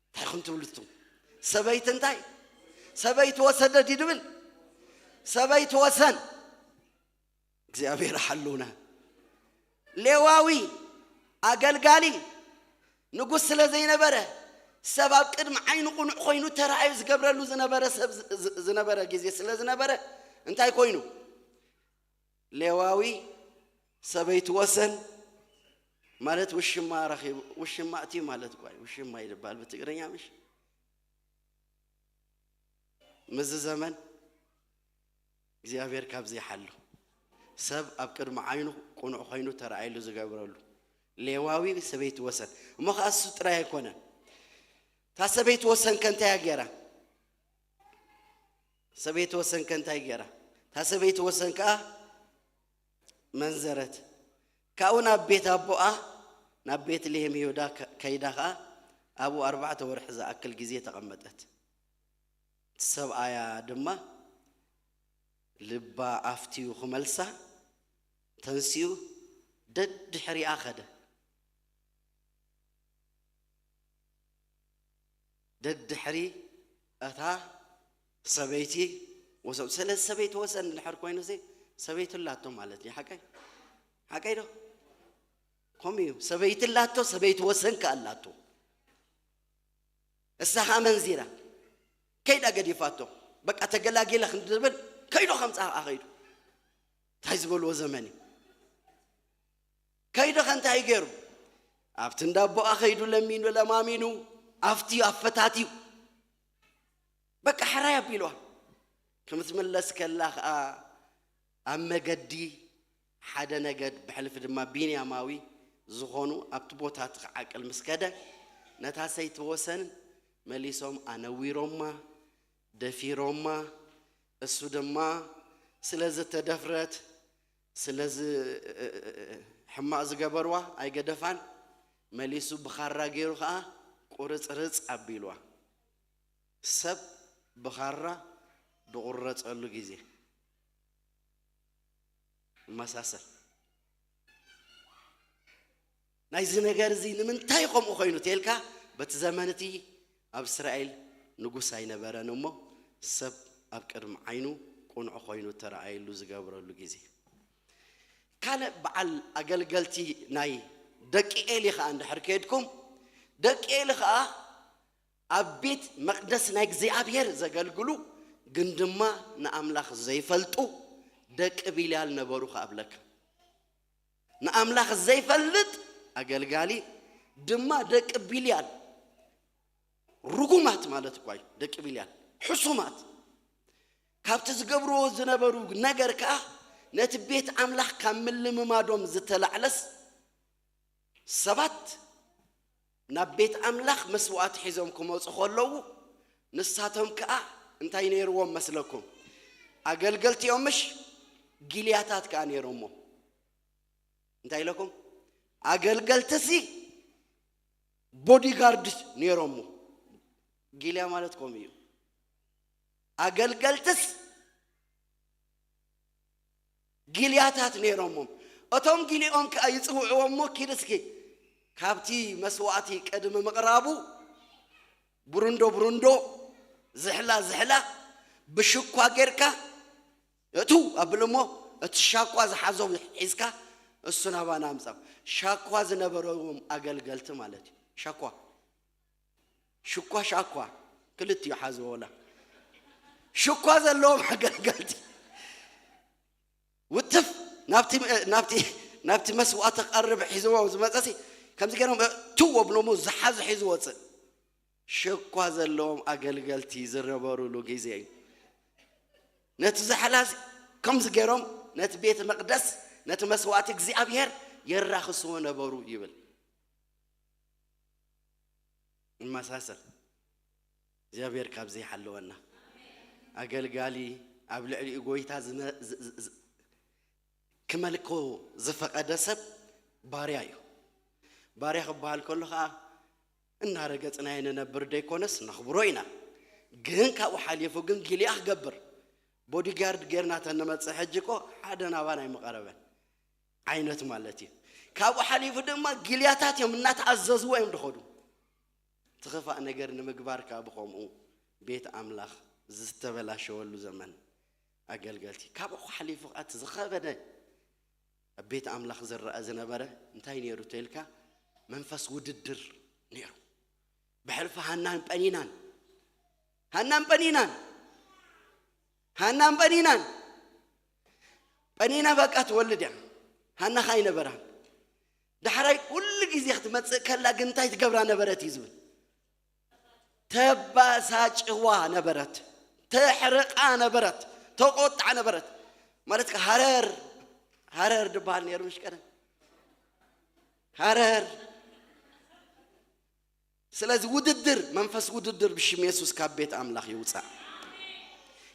እንታይ ኹም ትብሉ ትም? ሰበይቲ እንታይ? ሰበይቲ ወሰደ ድዩ ድብል? ሰበይቲ ወሰን። እግዚኣብሔር ሓሉና። ሌዋዊ ኣገልጋሊ ንጉስ ስለ ዘይነበረ፣ ሰብ ኣብ ቅድሚ ዓይኑ ቅኑዕ ኮይኑ ተራእዩ ዝገብረሉ ዝነበረ ሰብ ዝ-፣ ዝ-፣ ዝነበረ ግዜ ስለ ዝነበረ፣ እንታይ ኮይኑ? ሌዋዊ ሰበይቲ ወሰን ማለት ውሽማ ረኺቡ፣ ውሽማ እትዩ ማለት እኳ እዩ። ውሽማ ይድባል ብትግርኛ ምሽ? ምዚ ዘመን እግዚኣብሔር ካብ ዘይሓሉ ሰብ ኣብ ቅድሚ ዓይኑ ቅኑዕ ኮይኑ ተራእይሉ ዝገብረሉ ሌዋዊ ሰበይቲ ወሰን። እሞ ኸዓ እሱ ጥራይ ኣይኮነን። እታ ሰበይቲ ወሰን ከ እንታይ እያ ገይራ? ሰበይቲ ወሰን ከ እንታይ ገይራ? እታ ሰበይቲ ወሰን ከኣ መንዘረት። ካብኡ ናብ ቤት ኣቦኣ ናብ ቤትልሄም ይሁዳ ከ-፣ ከይዳ ኸኣ ኣብኡ ኣርባዕተ ወርሒ ዝኣክል ግዜ ተቐመጠት። ሰብኣያ ድማ ልባ ኣፍትዩ ክመልሳ ተንሲኡ ደድሕሪኣ ኸደ። ደድሕሪ እታ ሰበይቲ ወሰን። ስለዚ ሰበይቲ ወሰን እንድሕር ኮይኑሲ ሰበይቲ ኣላቶ ማለት እዩ። ሓቀይ? ሓቀይ ዶ? ከምኡ እዩ። ሰበይቲ ኣላቶ፣ ሰበይቲ ወሰን ከኣ ኣላቶ። እሳ ኸኣ መንዚራ። ከይዳ ገዲፋቶ። በቃ ተገላጊለ ክንድብል ከይዶ ከምጽኣ ከኣ ከይዱ። እንታይ ዝበልዎ ዘመን እዩ? ከይዶ ከ እንታይ ገይሩ? ኣብቲ እንዳ ኣቦኣ ከይዱ ለሚኑ ለማሚኑ፣ ኣፍትዩ ኣፈታትዩ። በቃ ሕራይ ኣቢልዋ። ከም ትምለስ ከላ ኸኣ ኣብ መገዲ ሓደ ነገድ ብሕልፊ ድማ ቢንያማዊ ዝኾኑ ኣብቲ ቦታ እቲ ክዓቅል ምስ ከደ፣ ነታ ሰይቲ ወሰን መሊሶም ኣነዊሮማ፣ ደፊሮማ። እሱ ድማ ስለ ዝተደፍረት፣ ስለዚ ሕማቕ ዝገበርዋ ኣይገደፋን፣ መሊሱ ብኻራ ገይሩ ኸኣ ቁርጽርጽ ኣቢልዋ። ሰብ ብኻራ ዝቑረጸሉ ግዜ ይመሳሰል። ናይዚ ነገር እዚ ንምንታይ ከምኡ ኮይኑ ተልካ፣ በቲ ዘመን እቲ ኣብ እስራኤል ንጉስ ኣይነበረን እሞ፣ ሰብ ኣብ ቅድሚ ዓይኑ ቁኑዕ ኮይኑ ተረኣየሉ ዝገብረሉ ግዜ። ካልእ በዓል ኣገልገልቲ ናይ ደቂ ኤሊ ኸኣ እንድሕር ከድኩም፣ ደቂ ኤሊ ኸኣ ኣብ ቤት መቕደስ ናይ እግዚኣብሔር ዘገልግሉ፣ ግን ድማ ንኣምላኽ ዘይፈልጡ ደቂ ቢልያል ነበሩ ኸኣ እብለካ። ንኣምላኽ ዘይፈልጥ ኣገልጋሊ ድማ ደቂ ቢልያል፣ ርጉማት ማለት እኳ እዩ። ደቂ ቢልያል ሕሱማት፣ ካብቲ ዝገብርዎ ዝነበሩ ነገር ከኣ ነቲ ቤት ኣምላኽ ካብ ምልምማዶም ዝተላዕለስ፣ ሰባት ናብ ቤት ኣምላኽ መስዋዕቲ ሒዞም ክመጹ ከለዉ፣ ንሳቶም ከኣ እንታይ ነይርዎም መስለኩም? ኣገልገልቲ እዮም ምሽ? ጊልያታት ከኣ ነይሮሞ። እንታይ ኢለኩም? ኣገልገልትሲ ቦዲጋርድ ነይሮሞ። ጊልያ ማለት ከምኡ እዩ። ኣገልገልትስ ጊልያታት ነይሮሞም። እቶም ጊልኦም ከኣ ይጽውዕዎም እሞ፣ ኪድ እስኪ ካብቲ መስዋዕቲ ቅድሚ ምቕራቡ ብሩንዶ ብሩንዶ፣ ዝሕላ ዝሕላ ብሽኳ ጌርካ እቱ ኣብል እሞ፣ እቲ ሻኳ ዝሓዞ ሒዝካ እሱ ናባና ኣምጻ። ሻኳ ዝነበረዎም ኣገልገልቲ ማለት እዩ። ሻኳ፣ ሽኳ፣ ሻኳ ክልቲኡ ሓዝዎ ወላ። ሽኳ ዘለዎም ኣገልገልቲ ውትፍ ናብቲ፣ ናብቲ፣ ናብቲ መስዋዕቲ ክቐርብ ሒዝዎ ዝመጸሲ፣ ከምዚ ገይሮም ትው ኣብሎሞ ዝሓዝ ሒዙ ወጽእ። ሽኳ ዘለዎም ኣገልገልቲ ዝነበሩሉ ግዜ እዩ። ነቲ ዝሕላዚ ከምዚ ገይሮም ነቲ ቤት መቕደስ፣ ነቲ መስዋዕቲ እግዚኣብሔር የራኽስዎ ነበሩ ይብል። ይመሳሰል። እግዚኣብሔር ካብ ዘይሓለወና። ኣገልጋሊ ኣብ ልዕሊኡ ጎይታ ዝመ-፣ ዝ-፣ ዝ-፣ ዝ-፣ ክመልኮ ዝፈቐደ ሰብ ባርያ እዩ። ባርያ ክበሃል ከሎ ኸዓ እናረገጽናዮ ንነብር ደይኮነስ ነኽብሮ ኢና። ግን ካብኡ ሓሊፉ ግን ጊልያ ክገብር፣ ቦዲጋርድ ጌርና ተንመጽእ ሕጂ እኮ ሓደ ናባና ኣይምቐረበን ዓይነት ማለት እዩ። ካብኡ ሓሊፉ ድማ ጊልያታት እዮም እናተኣዘዝዎ እዮም ዝኸዱ። እቲ ኽፋእ ነገር ንምግባር ከኣ ብኸምኡ ቤት ኣምላኽ ዝተበላሸወሉ ዘመን ኣገልገልቲ። ካብኡ ሓሊፉ ከኣ እቲ ዝኸበደ ኣብ ቤት ኣምላኽ ዝረኣ ዝነበረ እንታይ ነይሩ ተልካ? መንፈስ ውድድር ነይሩ። ብሕልፊ ሃናን ጳኒናን፣ ሃናን ጳኒናን፣ ሃናን ጳኒናን። ጳኒና በቃ ትወልድ እያ። ሃና ኸኣ ኣይነበራን። ዳሕራይ ኩሉ ግዜ ክትመጽእ ከላ ግን እንታይ ትገብራ ነበረት እዩ ዝብል። ተባሳጭዋ ነበረት፣ ተሕርቃ ነበረት፣ ተቆጣ ነበረት። ማለት ከ ሃረር፣ ሃረር ድበሃል ነይሩ ምሽ ቀደም። ሃረር። ስለዚ ውድድር፣ መንፈስ ውድድር ብሽም የሱስ ካብ ቤት ኣምላኽ ይውጻእ።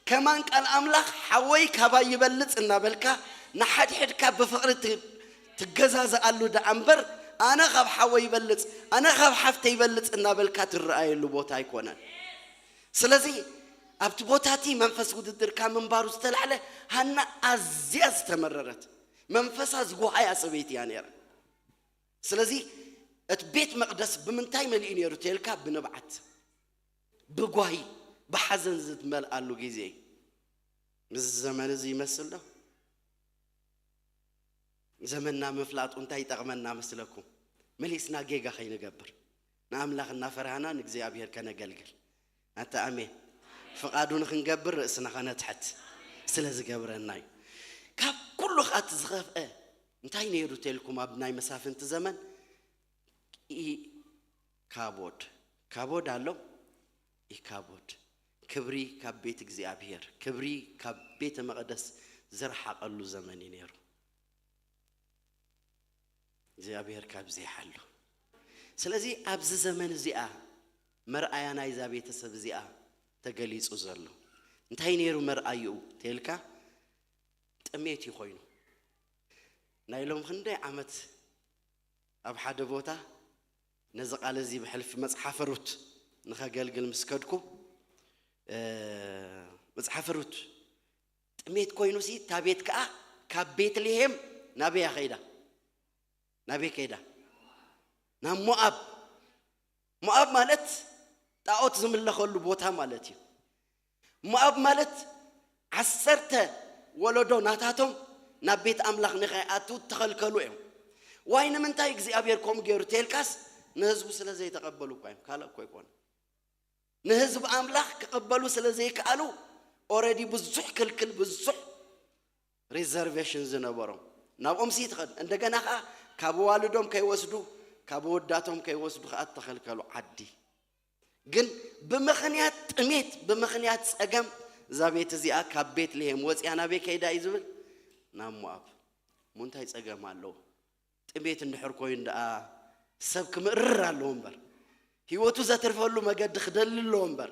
ከማን ቃል ኣምላኽ ሓወይ ካባይ ይበልጽ እናበልካ ንሓድሕድካ ብፍቕሪ ት-፣ ትገዛዝኣሉ ደኣ እምበር፣ ኣነ ካብ ሓወይ ይበልጽ፣ ኣነ ካብ ሓፍተይ ይበልጽ እናበልካ ትረኣየሉ ቦታ ኣይኮነን። ስለዚ ኣብቲ ቦታ እቲ መንፈስ ውድድር ካብ ምንባሩ ዝተላዕለ ሃና ኣዝያ ዝተመረረት፣ መንፈሳ ዝጎሃያ ሰበይቲ እያ ነይራ። ስለዚ እቲ ቤት መቕደስ ብምንታይ መሊኡ ነይሩ ተልካ? ብንብዓት። ብጓሂ ብሓዘን ዝመልኣሉ ግዜ እዩ። እዚ ዘመን እዚ ይመስል ዶ? ዘመንና ምፍላጡ እንታይ ይጠቕመና መስለኩም? መሊስና ጌጋ ከይንገብር፣ ንኣምላኽ እናፈራህና ንእግዚኣብሔር ከነገልግል። ኣታ ኣሜን። ፍቓዱ ንኽንገብር ርእስና ኸነትሕት ስለ ዝገብረና እዩ። ካብ ኩሉ ኸኣ እቲ ዝኸፍአ እንታይ ነይሩ ተልኩም ኣብ ናይ መሳፍንቲ ዘመን? ኢካቦድ። ካቦድ ኣሎ፣ ኢካቦድ። ክብሪ ካብ ቤት እግዚኣብሔር፣ ክብሪ ካብ ቤተ መቕደስ ዝረሓቐሉ ዘመን እዩ ነይሩ። እግዚኣብሔር ካብዚ ይሓሉ። ስለዚ ኣብዚ ዘመን እዚኣ መርኣያ ናይዛ ቤተሰብ እዚኣ ተገሊጹ ዘሎ እንታይ ነይሩ መርኣይኡ ተልካ? ጥሜት እዩ ኮይኑ። ናይ ሎም ክንደይ ዓመት ኣብ ሓደ ቦታ ነዚ ቃል እዚ ብሕልፊ መጽሓፈ ሩት ንኸገልግል ምስ ከድኩ፣ እ፣ መጽሓፈ ሩት ጥሜት ኮይኑሲ፣ እታ ቤት ከኣ ካብ ቤትልሄም ናበያ ከይዳ? ናበይ ከይዳ? ናብ ሞኣብ። ሞኣብ ማለት ጣዖት ዝምለኸሉ ቦታ ማለት እዩ። ሞኣብ ማለት ዓሰርተ ወለዶ ናታቶም ናብ ቤት ኣምላኽ ንኸይኣትዉ እተኸልከሉ እዮም። ዋይ፣ ንምንታይ እግዚኣብሔር ከምኡ ገይሩ ተልካስ፣ ንህዝቡ ስለ ዘይተቐበሉ እኳ እዮም፣ ካልእ እኮ ኣይኮነ። ንህዝቢ ኣምላኽ ክቕበሉ ስለ ዘይከኣሉ፣ ኦረዲ ብዙሕ ክልክል፣ ብዙሕ ሪዘርቬሽን ዝነበሮም ናብኦም ሲ ትኸድ። እንደገና ኸዓ ካብ ዋልዶም ከይወስዱ፣ ካብ ወዳቶም ከይወስዱ ኸዓ እተኸልከሉ ዓዲ። ግን ብምኽንያት ጥሜት፣ ብምኽንያት ጸገም፣ እዛ ቤት እዚኣ ካብ ቤትልሄም ወፂኣ ናበይ ከይዳ እዩ ዝብል? ናብ ሞኣብ። እሞ እንታይ ጸገም ኣለዎ? ጥሜት እንድሕር ኮይኑ ደኣ ሰብ ክምእርር ኣለዎ እምበር፣ ህይወቱ ዘትርፈሉ መገዲ ክደሊ ኣለዎ እምበር፣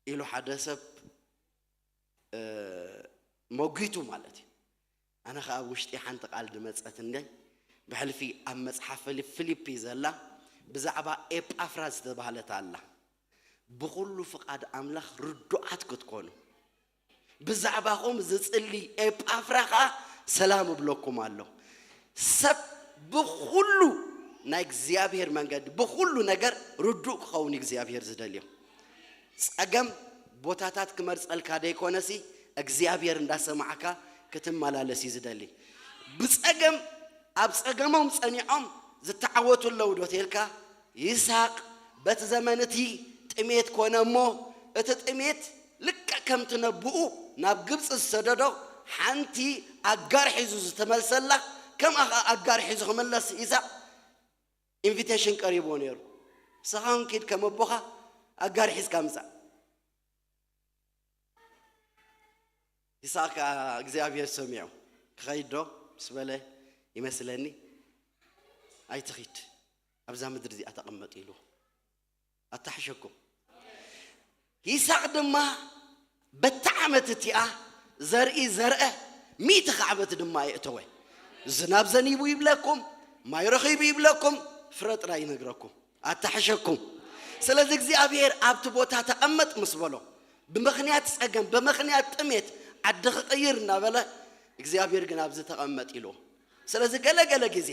ኢሉ ሓደ ሰብ፣ እ፣ መጒቱ ማለት እዩ። ኣነ ኸኣ ኣብ ውሽጢ ሓንቲ ቃል ድመጸትኒ፣ ብሕልፊ ኣብ መጽሓፍ ፊልፕ-፣ ፊልፒ ዘላ ብዛዕባ ኤጳፍራ ዝተባህለት ኣላ። ብኹሉ ፍቓድ ኣምላኽ ርዱኣት ክትኮኑ፣ ብዛዕባኹም ዝጽሊ ኤጳፍራ ኸኣ ሰላም እብለኩም ኣሎ። ሰብ ብኹሉ ናይ እግዚኣብሔር መንገዲ፣ ብኹሉ ነገር ርዱእ ክኸውን እዩ እግዚኣብሔር ዝደልዮ። ጸገም ቦታታት ክመርጸልካ ደይኮነሲ፣ እግዚኣብሔር እንዳሰማዕካ ክትመላለስ እዩ ዝደሊ። ብጸገም፣ ኣብ ጸገሞም ጸኒዖም ዝተዓወቱ ኣለዉ ዶ ተልካ? ይስሐቅ በቲ ዘመን እቲ ጥሜት ኮነ እሞ፣ እቲ ጥሜት ልክዕ ከምቲ ነብኡ ናብ ግብጺ ዝሰደዶ ሓንቲ ኣጋር ሒዙ ዝተመልሰላ፣ ከምኣ ኸኣ ኣጋር ሒዙ ክምለስ ይስሐቅ ኢንቪቴሽን ቀሪብዎ ነይሩ። ንስኻ እውን ኪድ ከም ኣቦኻ ኣጋር ሒዝካ ምጻእ። ይስሐቅ ከኣ እግዚኣብሔር ሰሚዑ፣ "ክኸይድ ዶ?" ምስ በለ ይመስለኒ፣ "ኣይትኺድ፣ ኣብዛ ምድሪ እዚኣ ተቐመጥ" ኢሉ ኣታሕሸኩም። ይስሐቅ ድማ በታ ዓመት እቲኣ ዘርኢ ዘርአ፣ ሚእቲ ካዕበት ድማ የእተወ። ዝናብ ዘኒቡ ይብለኩም፣ ማይ ረኺቡ ይብለኩም፣ ፍረ ጥራይ ይነግረኩም። ኣታሕሸኩም። ስለዚ እግዚኣብሔር ኣብቲ ቦታ ተቐመጥ ምስ በሎ፣ ብምኽንያት ጸገም፣ ብምኽንያት ጥሜት ዓዲ ክቕይር እናበለ፣ እግዚኣብሔር ግን ኣብዚ ተቐመጥ ኢልዎ። ስለዚ ገለ ገለ ግዜ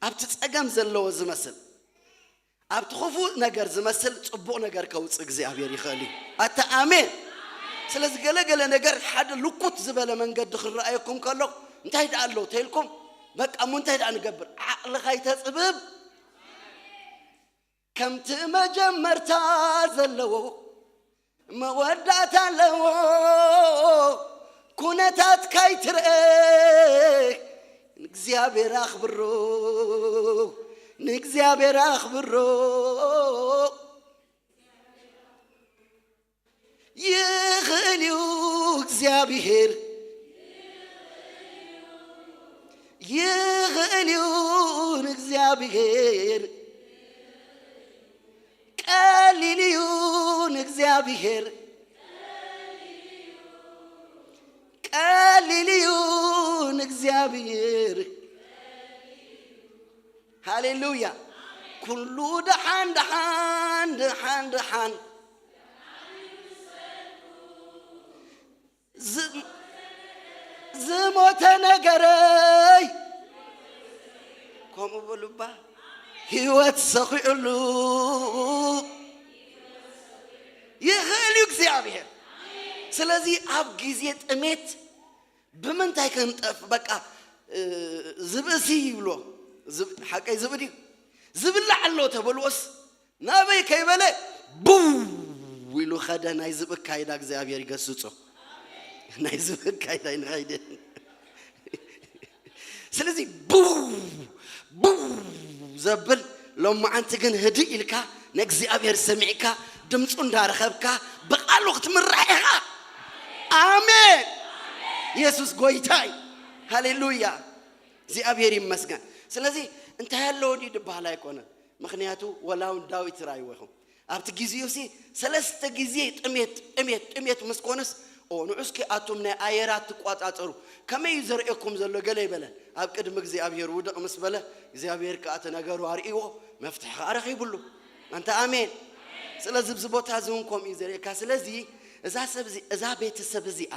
ኣብቲ ጸገም ዘለዎ ዝመስል፣ ኣብቲ ክፉእ ነገር ዝመስል ጽቡቕ ነገር ከውጽእ እግዚኣብሔር ይኽእል እዩ። ኣታ ኣሜን። ስለዚ ገለ ገለ ነገር ሓደ ልኩት ዝበለ መንገዲ ክረኣየኩም ከሎ፣ እንታይ ደኣ ኣሎ ተይልኩም፣ በቃ እሞ እንታይ ደኣ ንገብር? ዓቕልኻ ይተጽብብ። ከምቲ መጀመርታ ዘለዎ መወዳእታ ኣለዎ። ኩነታት ካይትርአ ንእግዚኣብሔር ኣኽብሮ፣ ንእግዚኣብሔር ኣኽብሮ። ይኽእል እዩ እግዚኣብሔር፣ ይኽእል እዩ ንእግዚኣብሔር። ቀሊል እዩ ንእግዚኣብሔር፣ ቀሊል እዩ ንእግዚኣብሔር። ሃሌሉያ። ኩሉ ደሓን፣ ደሓን፣ ደሓን፣ ደሓን። ዝ-፣ ዝሞተ ነገረይ፣ ከምኡ በሉባ፣ ህይወት ሰኺዑሉ። እግዚኣብሔር። ስለዚ ኣብ ግዜ ጥሜት ብምንታይ ክንጠፍ? በቃ፣ እ፣ ዝብእሲ ይብሎ። ዝብ-፣ ሓቀይ ዝብእ ድዩ? ዝብላዕ ኣሎ ተበልዎስ፣ ናበይ ከይበለ፣ ቡው ኢሉ ኸደ። ናይ ዝብእ ኣካይዳ እግዚኣብሔር ይገስጾ። ናይ ዝብእ ኣካይዳ ይንኸይደ። ስለዚ ቡው፣ ቡው ዘብል፣ ሎማዓንቲ ግን ህድእ ኢልካ፣ ንእግዚኣብሔር ሰሚዕካ፣ ድምፁ እንዳረኸብካ፣ ብቓሉ ክትምራሕ ኢኻ። ኣሜን። የሱስ ጎይታ እዩ። ሃሌሉያ። እግዚኣብሔር ይመስገን። ስለዚ እንታይ ኣለዎ ድዩ ድበሃል ኣይኮነን። ምኽንያቱ ወላ እውን ዳዊት ርኣይዎ ኢኹም። ኣብቲ ግዜኡ ሲ ሰለስተ ግዜ ጥሜት፣ ጥሜት፣ ጥሜት ምስ ኮነስ፣ ኦ፣ ንዑ እስኪ ኣቱም ናይ ኣየራት ትቋጻጸሩ፣ ከመይ እዩ ዘርእየኩም ዘሎ? ገለ ይበለ። ኣብ ቅድሚ እግዚኣብሔር ውድቕ ምስ በለ፣ እግዚኣብሔር ከኣ እቲ ነገሩ ኣርእይዎ፣ መፍትሒ ከኣ ረኺቡሉ። ኣንታ ኣሜን። ስለዚ ኣብዚ ቦታ እዚ እውን ከምኡ እዩ ዘርእየካ። ስለዚ እዛ ሰብ እዚ-፣ እዛ ቤተሰብ እዚኣ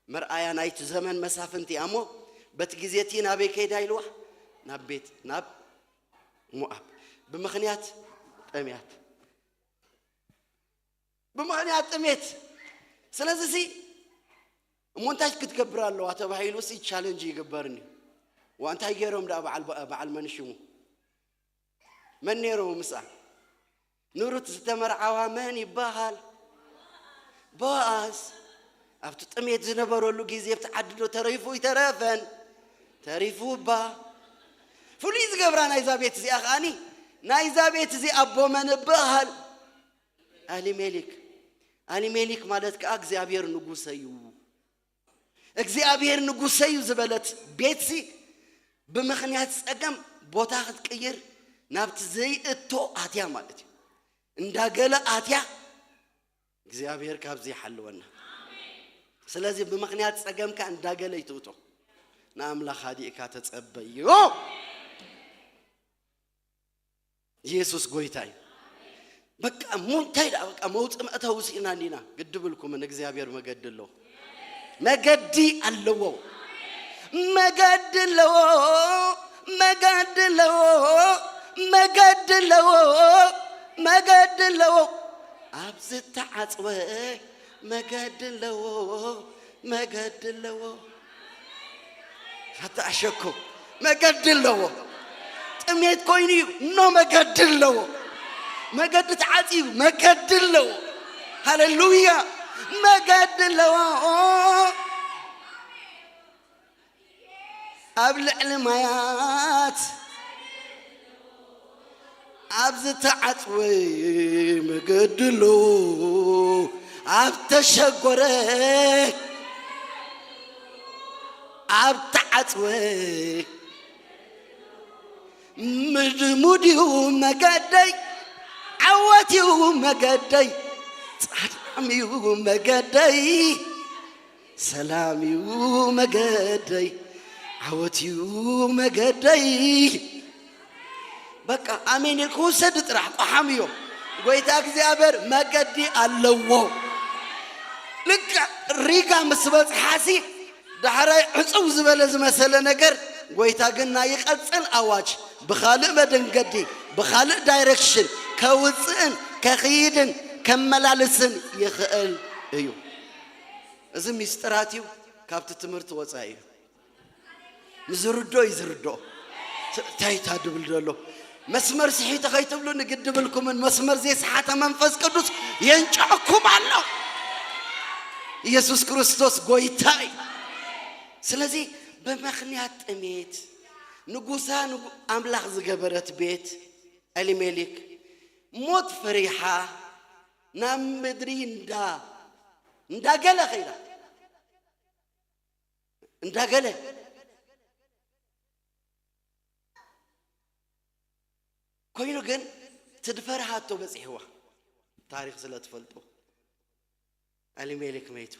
መርኣያ ናይቲ ዘመን መሳፍንቲ እያ እሞ፣ በቲ ግዜ እቲ ናበይ ከይዳ ኢልዋ? ናብ ቤት፣ ናብ ሞኣብ። ብምኽንያት ጥሜት። ብምኽንያት ጥሜት። ስለዚ ሲ፣ እሞ እንታይ ክትገብር ኣለዋ ተባሂሉ ሲ ቻለንጅ ይግበርኒ። ዋ እንታይ ገይሮም ደኣ በዓል፣ በዓል መን ሽሙ? መን ነይሮም ምስኣ? ንሩት ዝተመርዓዋ መን ይበሃል? ቦኣዝ። ኣብቲ ጥሜት ዝነበረሉ ግዜ ኣብቲ ዓዲ ዶ ተሪፉ ይተረፈን? ተሪፉ እባ። ፍሉይ ዝገብራ ናይዛ ቤት እዚኣ ከኣኒ፣ ናይዛ ቤት እዚ ኣቦ መን ይበሃል? ኣሊሜሊክ። ኣሊሜሊክ ማለት ከኣ እግዚኣብሔር ንጉሰ እዩ። እግዚኣብሔር ንጉሰ እዩ ዝበለት ቤትሲ ብምኽንያት ጸገም ቦታ ክትቅይር ናብቲ ዘይእቶ ኣትያ ማለት እዩ። እንዳገለ ኣትያ እግዚኣብሔር ካብዚ ይሓልወና። ስለዚ ብምኽንያት ጸገምካ እንዳገለ ይትእቶ። ንኣምላኽ ሃዲእካ ተጸበዮ። ኢየሱስ ጎይታ እዩ። በቃ እሞ እንታይ ደኣ በቃ መውጽእ መእተዊ ስኢና እንዲና ግዲ ብልኩምን እግዚኣብሔር መገዲ ኣለዎ። መገዲ ኣለዎ። መገዲ ኣለዎ። መገዲ ኣለዎ። መገዲ ኣለዎ። መገዲ ኣለዎ። ኣብ ዝተዓጽወ መገዲ ኣለዎ። መገዲ ኣለዎ። ኣተኣሸኮ መገዲ ኣለዎ። ጥሜት ኮይኑ እዩ፣ ኖ መገዲ ኣለዎ። መገዲ ተዓጽዩ፣ መገዲ ኣለዎ። ሃሌሉያ። መገዲ ኣለዎ። ኣብ ልዕሊ ማያት ኣብ ዝተዓጽወ መገዲ ኣሎ። ኣብ ተሸጎረ ኣብ ተዓጽወ ምድሙድ እዩ መገደይ፣ ዓወት እዩ መገደይ፣ ጻድቃም እዩ መገደይ፣ ሰላም እዩ መገደይ፣ ዓወት እዩ መገደይ። በቃ ኣሜን ኢልኩ ውሰድ ጥራሕ፣ ቆሓም እዮም። ጎይታ እግዚኣብሔር መገዲ ኣለዎ። ልክዕ ሪጋ ምስ በጽሓሲ ዳሕራይ ዕጽው ዝበለ ዝመሰለ ነገር፣ ጎይታ ግን ናይ ይቐጽል ኣዋጅ፣ ብኻልእ መደንገዲ፣ ብኻልእ ዳይሬክሽን ከውጽእን ከኽይድን ከመላልስን ይኽእል እዩ። እዚ ሚስጥራት እዩ፣ ካብቲ ትምህርቲ ወጻኢ እዩ። ንዝርዶ እዩ ዝርዶ። ስ-፣ እንታይ እታ ድብል ዘሎ? መስመር ስሒተ ከይትብሉ ንግዲ ብልኩምን መስመር ዘይሰሓተ መንፈስ ቅዱስ የንጨዕኩም ኣሎ። ኢየሱስ ክርስቶስ ጎይታ እዩ። ስለዚ ብምኽንያት ጥሜት ንጉሳ ንጉ-፣ ኣምላኽ ዝገበረት ቤት ኤሊሜሌክ ሞት ፈሪሓ ናብ ምድሪ እንዳ-፣ እንዳገለ ኸይዳ። እንዳገለ ኮይኑ ግን ትድፈርሃቶ በጺሕዋ። ታሪኽ ስለ ትፈልጡ ኣሊሜሌክ መይቱ።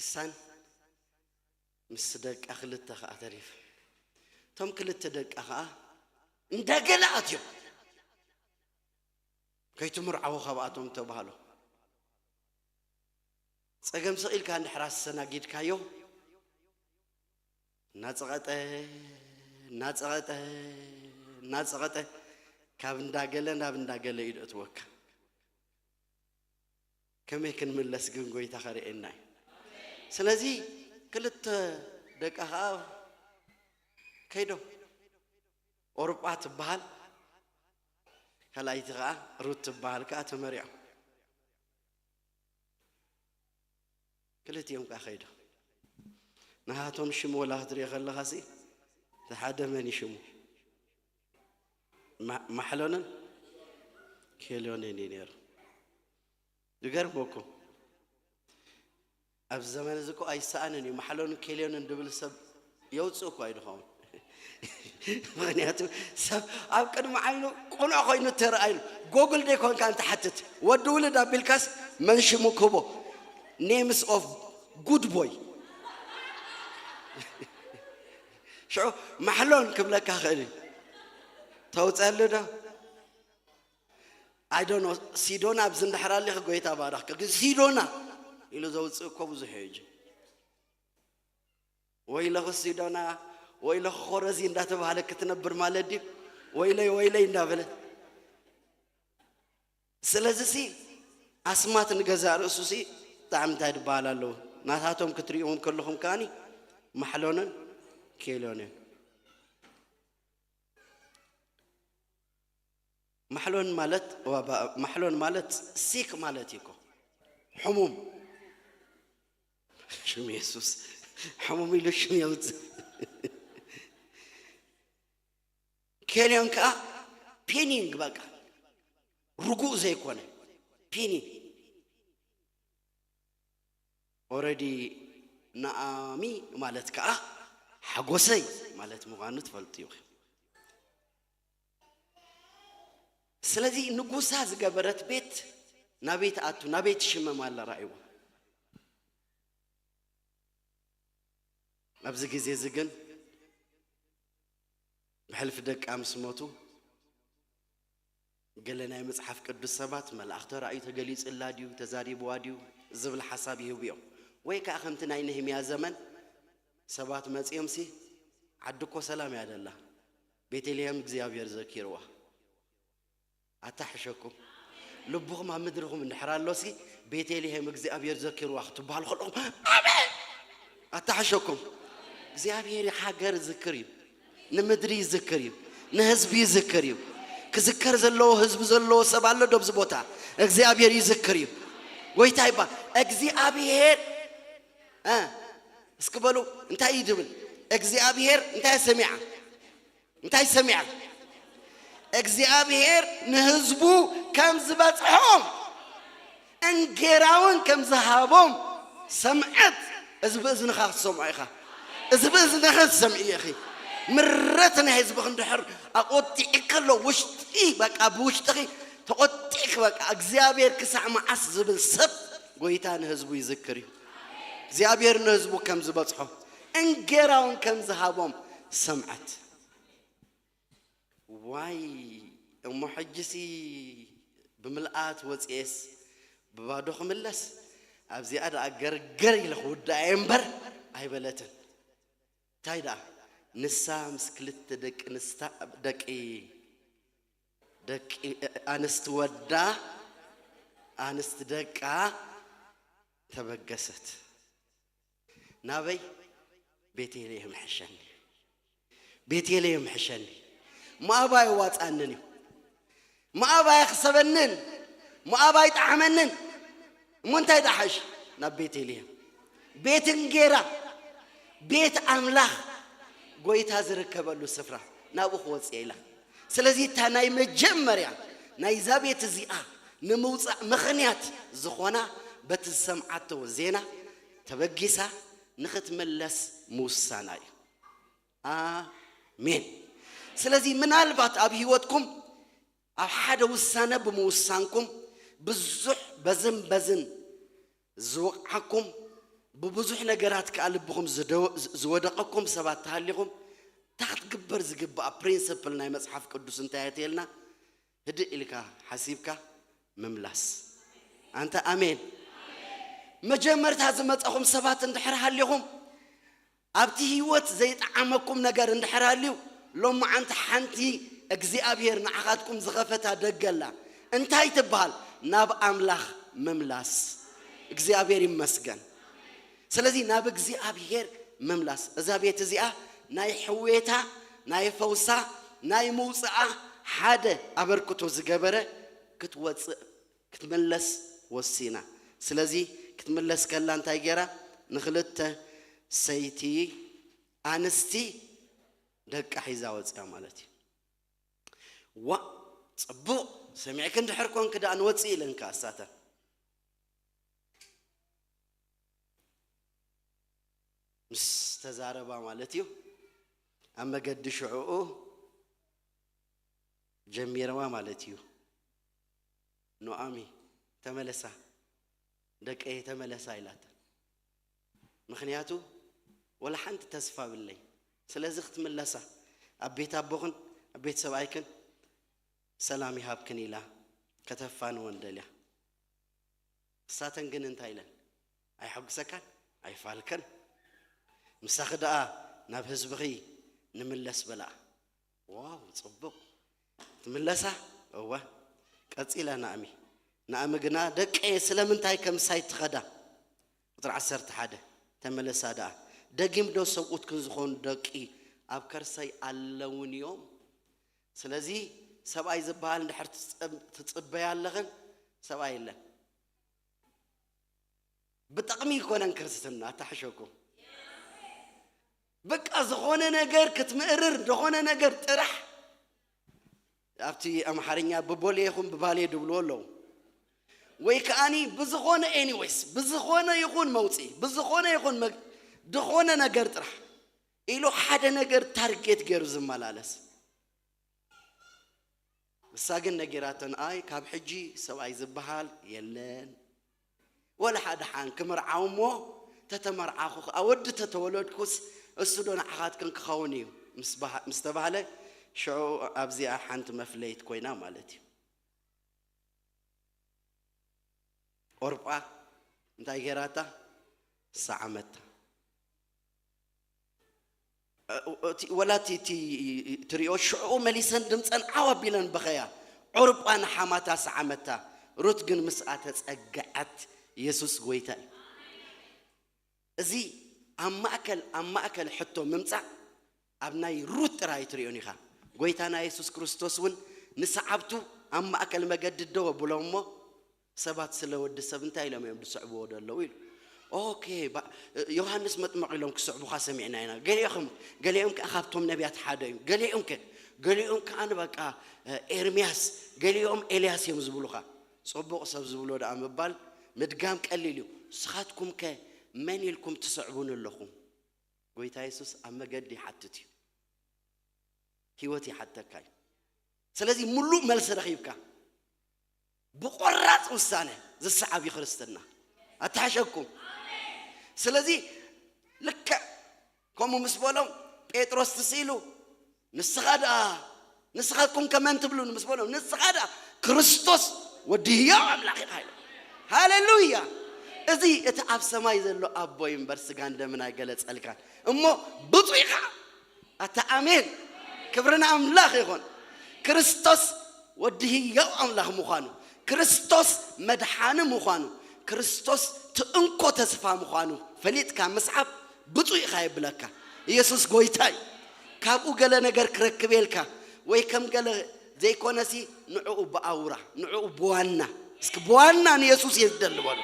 እሳን ምስ ደቃ ክልተ ኸዓ ተሪፍ። እቶም ክልተ ደቃ ኸዓ እንዳገለ ኣትዮም። ከይትምርዓዉ ካብኣቶም ተባህሎ። ጸገም ስቕ ኢልካ እንድሕር ኣሰናጊድካዮ፣ እናጸቐጠ፣ እናጸቐጠ፣ እናጸቐጠ፣ ካብ እንዳገለ ናብ እንዳገለ እዩ ዘእትወካ። ከመይ ክንምለስ ግን ጎይታ ከርእየና እዩ። ስለዚ ክልተ ደቃ ኸዓ ከይዶም። ኦርጳ ትበሃል፣ ካልኣይቲ ኸዓ ሩት ትበሃል ከኣ ተመሪዖም። ክልቲኦም ከኣ ከይዶም። ናሃቶም ሽሙ ወላ ክትሪኦ ከለኻሲ፣ እቲ ሓደ መን እዩ ሽሙ? ማ-፣ ማሕሎንን ኬልዮንን እዩ ነይሩ። ዝገርመኩም፣ ኣብዚ ዘመን እዚ እኮ ኣይሰኣንን እዩ። ማሕሎንን ኬልዮንን ድብል ሰብ የውፅእ እኮ ኣይድኸውን። ምኽንያቱ ሰብ ኣብ ቅድሚ ዓይኑ ቅኑዕ ኮይኑ ተረኣይሉ። ጎግል ደይ ኮንካ እንተ ሓትት፣ ወዲ ውልድ ኣቢልካስ መን ሽሙ ክህቦ? Names of good boy። ሽዑ ማሕሎን ክብለካ ክእል እዩ። ተውፀሉ ዶ? I don't know። ሲዶና ኣብዚ እንድሕር ኣሊኺ ጎይታ ባረኽኪ። ግን ሲዶና ኢሉ ዘውፅእ እኮ ብዙሕ እዩ። ወይለኺ ሲዶና፣ ወይለኺ ኮረዚ እንዳተባህለ ክትነብር ማለት ድዩ? ወይለይ፣ ወይለይ እንዳበለ። ስለዚ ሲ ኣስማት ንገዛእ ርእሱ ሲ ብጣዕሚ እንታይ ዝበሃል ኣለዉ? ናታቶም ክትሪእዎም ከለኹም ከኣኒ ማሕሎንን ኬልዮንን። ማሕሎን ማለት፣ ዋባ-፣ ማሕሎን ማለት ሲክ ማለት እዩ እኮ። ሕሙም። ሽም የሱስ። ሕሙም ኢሉ ሽም የውፅእ። ኬልዮን ከዓ ፔኒንግ፣ በቃ ርጉእ ዘይኮነ ፔኒንግ። ኦረዲ ናኣሚ ማለት ከዓ ሓጎሰይ ማለት ምዃኑ ትፈልጡ ኢኹም። ስለዚ ንጉሳ ዝገበረት ቤት ናበይ ትኣቱ፣ ናበይ ትሽመም ኣላ ራእይዎ። ኣብዚ ግዜ እዚ ግን ብሕልፊ ደቃ ምስ ሞቱ፣ ገለ ናይ መጽሓፍ ቅዱስ ሰባት፣ "መልኣኽ ተራእዩ ተገሊጹላ ድዩ? ተዛሪብዋ ድዩ?" ዝብል ሓሳብ ይህቡ እዮም። ወይ ከኣ ከምቲ ናይ ነህምያ ዘመን ሰባት መጺኦምሲ፣ "ዓዲ እኮ ሰላም እያ ደላ፣ ቤተልሔም እግዚኣብሔር ዘኪርዋ." ኣታ ሕሸኩም። ልብኹም ኣብ ምድርኹም እንድሕር ኣሎሲ፣ "ቤተልሔም እግዚኣብሔር ዘኪርዋ" ክትበሃሉ ከለኹም፣ ኣሜን! ኣታ ሕሸኩም። እግዚኣብሔር ሃገር ይዝክር እዩ፣ ንምድሪ ይዝክር እዩ፣ ንህዝቢ ይዝክር እዩ። ክዝከር ዘለዎ ህዝቢ ዘለዎ ሰብ ኣሎ ዶ ኣብዚ ቦታ? እግዚኣብሔር ይዝክር እዩ። ጎይታ ይባል። እግዚኣብሔር፣ እ፣ እስኪ በሉ፣ እንታይ እዩ ድብል? እግዚኣብሔር እንታይ ሰሚዓ? እንታይ ሰሚዓ? እግዚኣብሔር ንህዝቡ ከም ዝበጽሖም፣ እንጌራውን ከም ዝሃቦም ሰምዐት። እዚ ብእዝንኻ ክትሰምዖ ኢኻ። እዚ ብእዝንኻ ክትሰምዒ ኢኺ። ምረት ናይ ህዝብኺ እንድሕር ኣቆጢዕኪ ኣሎ፣ ውሽጢ፣ በቃ ብውሽጥኺ ተቆጢዕኪ፣ በቃ እግዚኣብሔር ክሳዕ መዓስ ዝብል ሰብ ጎይታ ንህዝቡ ይዝክር እዩ። እግዚኣብሔር ንህዝቡ ከም ዝበጽሖ እንጌራውን ከም ዝሃቦም ሰምዐት። ዋይ፣ እሞ ሕጂሲ ብምልኣት ወፅኤስ ብባዶ ክምለስ? ኣብዚኣ ደኣ ገርገር ኢለ ክውድኣ እየ እምበር ኣይበለትን። እንታይ ደኣ? ንሳ ምስ ክልተ ደቂ ኣንስታ-፣ ደቂ፣ ደቂ ኣንስቲ ወዳ፣ ኣንስቲ ደቃ ተበገሰት። ናበይ? ቤቴልሄም ሕሸኒ። ቤቴልሄም ሕሸኒ። ሞኣብ ኣየዋፅኣንን እዩ። ሞኣብ ኣየኽሰበንን። ሞኣብ ኣይጠዓመንን። እሞ እንታይ ደሓሽ? ናብ ቤቴልሄም። ቤት እንጌራ፣ ቤት ኣምላኽ፣ ጎይታ ዝርከበሉ ስፍራ፣ ናብኡ ክወፅእ ኢላ። ስለዚ እታ ናይ መጀመርያ ናይዛ ቤት እዚኣ ንምውፃእ ምኽንያት ዝኾና በቲ ዝሰምዓቶ ዜና ተበጊሳ ንኽትምለስ ምውሳና እዩ። ኣሜን። ስለዚ ምናልባት ኣብ ህይወትኩም ኣብ ሓደ ውሳነ ብምውሳንኩም ብዙሕ በዝን በዝን ዝወቕዓኩም፣ ብብዙሕ ነገራት ከኣ ልብኹም ዝደወ-፣ ዝወደቐኩም ሰባት ተሃሊኹም፣ እታ ክትግበር ዝግብኣ ፕሪንስፕል ናይ መጽሓፍ ቅዱስ እንታይ እያ ትብለና? ህድእ ኢልካ ሓሲብካ ምምላስ። ኣንታ ኣሜን። መጀመርታ ዝመጻኹም ሰባት እንድሕር ሃሊኹም፣ ኣብቲ ህይወት ዘይጠዓመኩም ነገር እንድሕር ሃልዩ፣ ሎማዓንቲ ሓንቲ እግዚኣብሔር ንዓኻትኩም ዝኸፈታ ደገ ኣላ። እንታይ ትበሃል? ናብ ኣምላኽ ምምላስ። እግዚኣብሔር ይመስገን። ስለዚ ናብ እግዚኣብሔር ምምላስ። እዛ ቤት እዚኣ ናይ ሕውየታ፣ ናይ ፈውሳ፣ ናይ ምውፅኣ ሓደ ኣበርክቶ ዝገበረ ክትወፅእ ክትምለስ ወሲና። ስለዚ ክትምለስ ከላ እንታይ ገይራ? ንኽልተ ሰይቲ ኣንስቲ ደቃ ሒዛ ወፅያ ማለት እዩ። ዋ፣ ፅቡቕ ሰሚዕክ እንድሕር ኮንክ ደኣ ንወፅእ ኢለን ከኣ እሳተን ምስ ተዛረባ ማለት እዩ። ኣብ መገዲ ሽዕኡ ጀሚረዋ ማለት እዩ። ኑኣሚ ተመለሳ፣ ደቀየ ተመለሳ ኢላተን። ምኽንያቱ ወላ ሓንቲ ተስፋ ብለይ። ስለዚ ክትምለሳ ኣብ ቤት ኣቦኽን ኣብ ቤት ሰብኣይክን ሰላም ይሃብክን ኢላ ከተፋንወን ደልያ። እሳተን ግን እንታይ ኢለን? ኣይሐጉሰካን ኣይፋልከን። ምሳኺ ደኣ ናብ ህዝብኺ ንምለስ በላ። ዋው፣ ጽቡቕ። ትምለሳ? እወ። ቀጺላ ናእሚ። ናእሚ ግና፣ "ደቀየ ስለምንታይ ከምሳይ ትኸዳ?" ቁጽሪ ዓሰርተ ሓደ፣ "ተመለሳ ደኣ። ደጊም ዶ ሰብኡትክን ዝኾኑ ደቂ ኣብ ከርሰይ ኣለውን እዮም?" ስለዚ ሰብኣይ ዝበሃል እንድሕር ትጸብ-፣ ትጽበያ ኣለኽን፣ ሰብኣይ የለን። ብጥቕሚ ይኮነን ክርስትና፣ ኣታሕሸኩም። በቃ ዝኾነ ነገር ክትምእርር፣ ዝኾነ ነገር ጥራሕ። ኣብቲ ኣምሓርኛ ብቦሌ ይኹን ብባሌ ድብልዎ ኣለዉ። ወይ ከኣኒ ብዝኾነ፣ ኤኒዌይስ፣ ብዝኾነ ይኹን መውፅኢ፣ ብዝኾነ ይኹን መግ-፣ ዝኾነ ነገር ጥራሕ ኢሉ ሓደ ነገር ታርጌት ገይሩ ዝመላለስ። ንሳ ግን ነጊራተን፣ ኣይ፣ ካብ ሕጂ ሰብኣይ ዝበሃል የለን። ወላ ሓደ ሓን ክምርዓው እሞ፣ ተተመርዓኹ ኸኣ፣ ወዲ ተተወለድኩስ፣ እሱ ዶ ንዓኻትክን ክኸውን እዩ? ምስ በሃ-፣ ምስ ተባህለ፣ ሽዑ ኣብዚኣ ሓንቲ መፍለይት ኮይና ማለት እዩ። ኦርጳ እንታይ ገይራታ? ሰዓመታ። እ-፣ እቲ፣ ወላ እቲ፣ እቲ ትሪኦ ሽዑ መሊሰን ድምፀን ዓው ኣቢለን በኸያ። ኦርጳ ንሓማታ ሰዓመታ፣ ሩት ግን ምስኣ ተጸግዐት። ኢየሱስ ጎይታ እዩ። እዚ ኣብ ማእከል፣ ኣብ ማእከል ሕቶ ምምጻእ ኣብ ናይ ሩት ጥራይ ትሪኦን ኢኻ። ጎይታና የሱስ ክርስቶስ እውን ንሰዓብቱ ኣብ ማእከል መገዲ ደው ኣብሎም እሞ፣ ሰባት ስለ ወዲ ሰብ እንታይ ኢሎም እዮም ዝስዕብዎ ዘለዉ ኢሉ። ኦኬ፣ ባ-፣ ዮሃንስ መጥምቕ ኢሎም ክስዕቡኻ ሰሚዕና ኢና። ገሊኦም፣ ገሊኦም ከኣ ካብቶም ነቢያት ሓደ እዩ። ገሊኦም ከ፣ ገሊኦም ከኣ ንበቃ፣ ኤርምያስ፣ ገሊኦም ኤልያስ እዮም ዝብሉኻ። ጽቡቕ ሰብ ዝብሎ ደኣ ምባል፣ ምድጋም ቀሊል እዩ። ንስኻትኩም ከ መን ኢልኩም ትስዕቡኒ ኣለኹም? ጎይታ የሱስ ኣብ መገዲ ይሓትት እዩ። ህይወት ይሓተካ እዩ። ስለዚ ምሉእ መልሲ ረኺብካ ብቆራጽ ውሳነ ዝሰዓብ እዩ ክርስትና። ኣተሓሸኩም። ስለዚ ልክዕ ከምኡ ምስ በሎም ጴጥሮስ ትስኢሉ፣ "ንስኻ ደኣ፣ ንስኻትኩም ከ መን ትብሉኒ?" ምስ በሎም፣ "ንስኻ ደኣ ክርስቶስ ወዲ ህያው ኣምላኽ ኢኻ" ኢሉ። ሃሌሉያ! እዚ እቲ ኣብ ሰማይ ዘሎ ኣቦይ እምበር ስጋን ደምን ኣይገለጸልካን። እሞ ብፁዕ ኢኻ። ኣታ ኣሜን። ክብሪ ንኣምላኽ ይኹን። ክርስቶስ ወዲ ህያው ኣምላኽ ምዃኑ፣ ክርስቶስ መድሓኒ ምዃኑ፣ ክርስቶስ እቲ እንኮ ተስፋ ምዃኑ ፈሊጥካ ምስዓብ ብፁዕ ኢኻ የብለካ። ኢየሱስ ጎይታ እዩ። ካብኡ ገለ ነገር ክረክብ የልካ ወይ ከም ገለ ዘይኮነሲ ንዕኡ ብኣውራ፣ ንዕኡ ብዋና። እስኪ ብዋና ንየሱስ እየ ዝደሊ በሉ።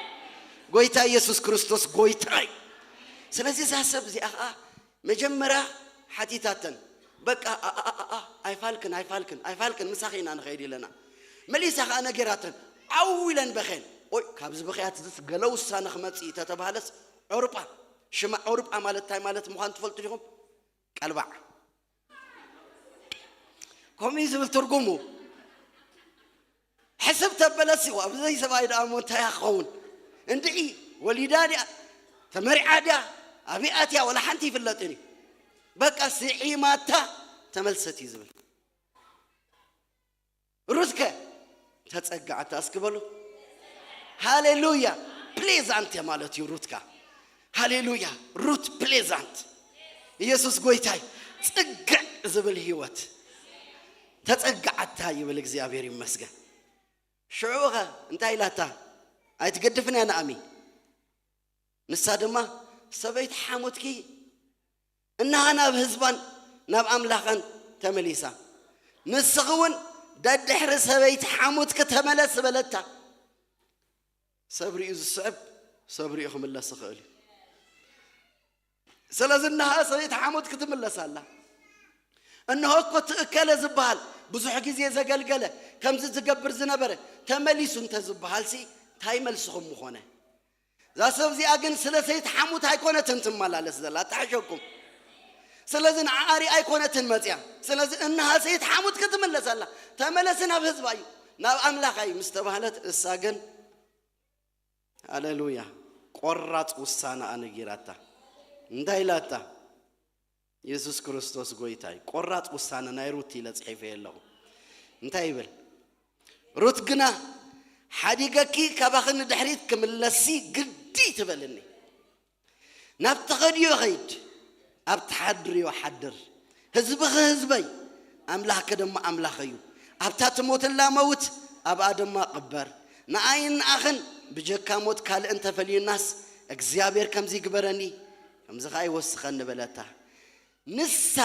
ጎይታ ኢየሱስ ክርስቶስ ጎይታ እዩ። ስለዚ እዛ ሰብ እዚኣ ኸዓ መጀመርያ ሓቲታተን፣ በቃ፣ ኣ-፣ ኣ-፣ ኣ-፣ ኣ-፣ ኣይፋልክን፣ ኣይፋልክን፣ ኣይፋልክን፣ ምሳኺ ኢና ንኸይድ ኢለና። መሊሳ ኸዓ ነጊራተን፣ ዓው ኢለን በኸየን። ኦይ፣ ካብዚ ብኽያት እዚስ ገለ ውሳነ ክመጽእ እዩ ተተባህለስ፣ ዑርጳ፣ ሽማ ዑርጳ ማለት እንታይ ማለት ምዃኑ ትፈልጡ ዲኹም? ቀልባዕ። ከምኡ እዩ ዝብል ትርጉሙ። ሕስብ ተበለሲ፣ ዋ፣ ብዘይ ሰብኣይ ደኣ እሞ እንታይ እያ ክኸውን? እንድዒ ወሊዳ ድያ? ተመሪዓ ድያ? ኣበይ ኣትያ? ወላ ሓንቲ ይፍለጥን እዩ። በቃ ስዒማታ ተመልሰት እዩ ዝብል። ሩትከ ተጸግዓታ እስኪ በሉ። ሃሌሉያ። ፕሌዛንት ማለት እዩ ሩትካ። ሃሌሉያ። ሩት ፕሌዛንት። ኢየሱስ ጎይታይ። ጽግዕ ዝብል ህይወት። ተጸግዓታ ይብል። እግዚኣብሔር ይመስገን። ሽዑኸ እንታይ ኢላታ? ኣይትገድፍን እያ ንኣሚ። ንሳ ድማ ሰበይቲ ሓሞትኪ እንሃ ናብ ህዝባን ናብ ኣምላኸን ተመሊሳ። ንስኺ እውን ደድሕሪ ሰበይቲ ሓሙትኪ ተመለስ በለታ። ሰብ ሪኡ ዝስዕብ ሰብ ሪኡ ክምለስ ይኽእል እዩ። ስለዚ እንሃ ሰበይቲ ሓሙትኪ ትምለስ ኣላ። እንሆ እኮ እቲ እከለ ዝበሃል ብዙሕ ግዜ ዘገልገለ ከምዚ ዝገብር ዝነበረ ተመሊሱ እንተ ዝበሃልሲ እንታይ መልስኹም ምኾነ? እዛ ሰብ እዚኣ ግን ስለ ሰይቲ ሓሙት ኣይኮነትን ትመላለስ ዘላ፣ ኣተሓሸኩም። ስለዚ ንዓኣ ሪኣ ኣይኮነትን መፅያ። ስለዚ እንሃ ሰይቲ ሓሙት ክትምለስ ኣላ። ተመለሲ ናብ ህዝባ እዩ፣ ናብ ኣምላኻ እዩ ምስ ተባህለት፣ እሳ ግን ሃሌሉያ ቆራፅ ውሳነ ኣነጊራታ። እንታይ ኢላታ? የሱስ ክርስቶስ ጎይታ እዩ። ቆራፅ ውሳነ ናይ ሩት ኢለ ፅሒፈ ኣለኹ። እንታይ ይብል? ሩት ግና ሓዲገኪ ካባኺ ንድሕሪት ክምለሲ ግዲ ትበልኒ። ናብ ተኸድዮ ኸይድ፣ ኣብ ትሓድርዮ ሓድር። ህዝብኺ ህዝበይ፣ ኣምላኽኪ ድማ ኣምላኸይ እዩ። ኣብታ ትሞትላ መውት፣ ኣብኣ ድማ ቅበር። ንኣይን ንኣኽን ብጀካ ሞት ካልእ እንተፈልዩናስ፣ እግዚኣብሔር ከምዚ ይግበረኒ፣ ከምዚ ኸኣ ይወስኸኒ በለታ። ንሳ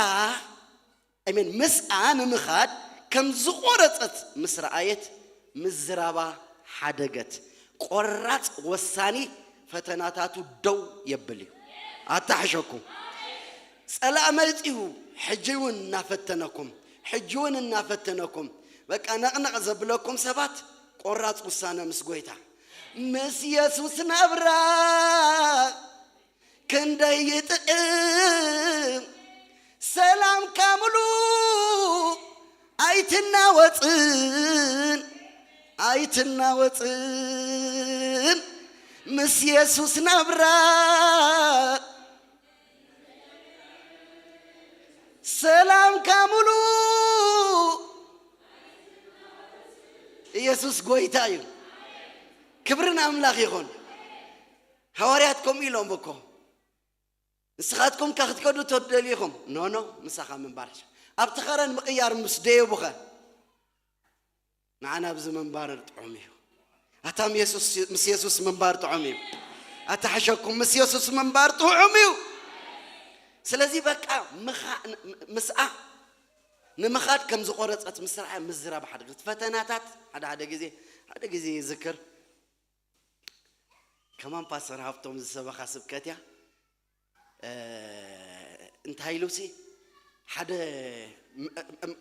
ኣሜን። ምስኣ ንምኻድ ከም ዝቖረጸት ምስ ረኣየት፣ ምዝራባ ሓደገት። ቆራጽ ወሳኒ ፈተናታቱ ደው የብል እዩ። ኣታሕሸኩም። ጸላእ መጺኡ ሕጂ እውን እናፈተነኩም፣ ሕጂ እውን እናፈተነኩም፣ በቃ ነቕነቕ ዘብለኩም ሰባት፣ ቆራጽ ውሳነ ምስ ጎይታ፣ ምስ የሱስ ናብራ ክንደይ ይጥዕም ሰላምካ ሙሉ ኣይትናወጽን፣ ኣይትናወጽን ምስ የሱስ ናብራ ሰላምካ ሙሉ። ኢየሱስ ጎይታ እዩ። ክብሪ ንኣምላኽ ይኹን። ሃዋርያት ከምኡ ኢሎም እኮ፣ ንስኻትኩም ከ ክትከዱ ትደልዩ ኢኹም? ኖ፣ ኖ፣ ምሳኻ ምንባር። ኣብቲ ኸረን ምቕያር ምስ ደየቡኸ? ንዓና ኣብዚ ምንባር ጥዑም እዩ። ኣታ ምስ የሱስ፣ ምስ የሱስ ምንባር ጥዑም እዩ። ኣታ ሓሸኩም፣ ምስ የሱስ ምንባር ጥዑም እዩ። ስለዚ በቃ ምኻ-፣ ምስኣ ንምኻድ ከም ዝቖረጸት ምስ ረኣየ ምዝራብ ሓድግት ፈተናታት ሓደ ሓደ ግዜ፣ ሓደ ግዜ ይዝክር። ከማን ፓስተር ሃብቶም ዝሰበኻ ስብከት እያ። እ፣ እንታይ ኢሉሲ ሓደ ም-፣ ም-፣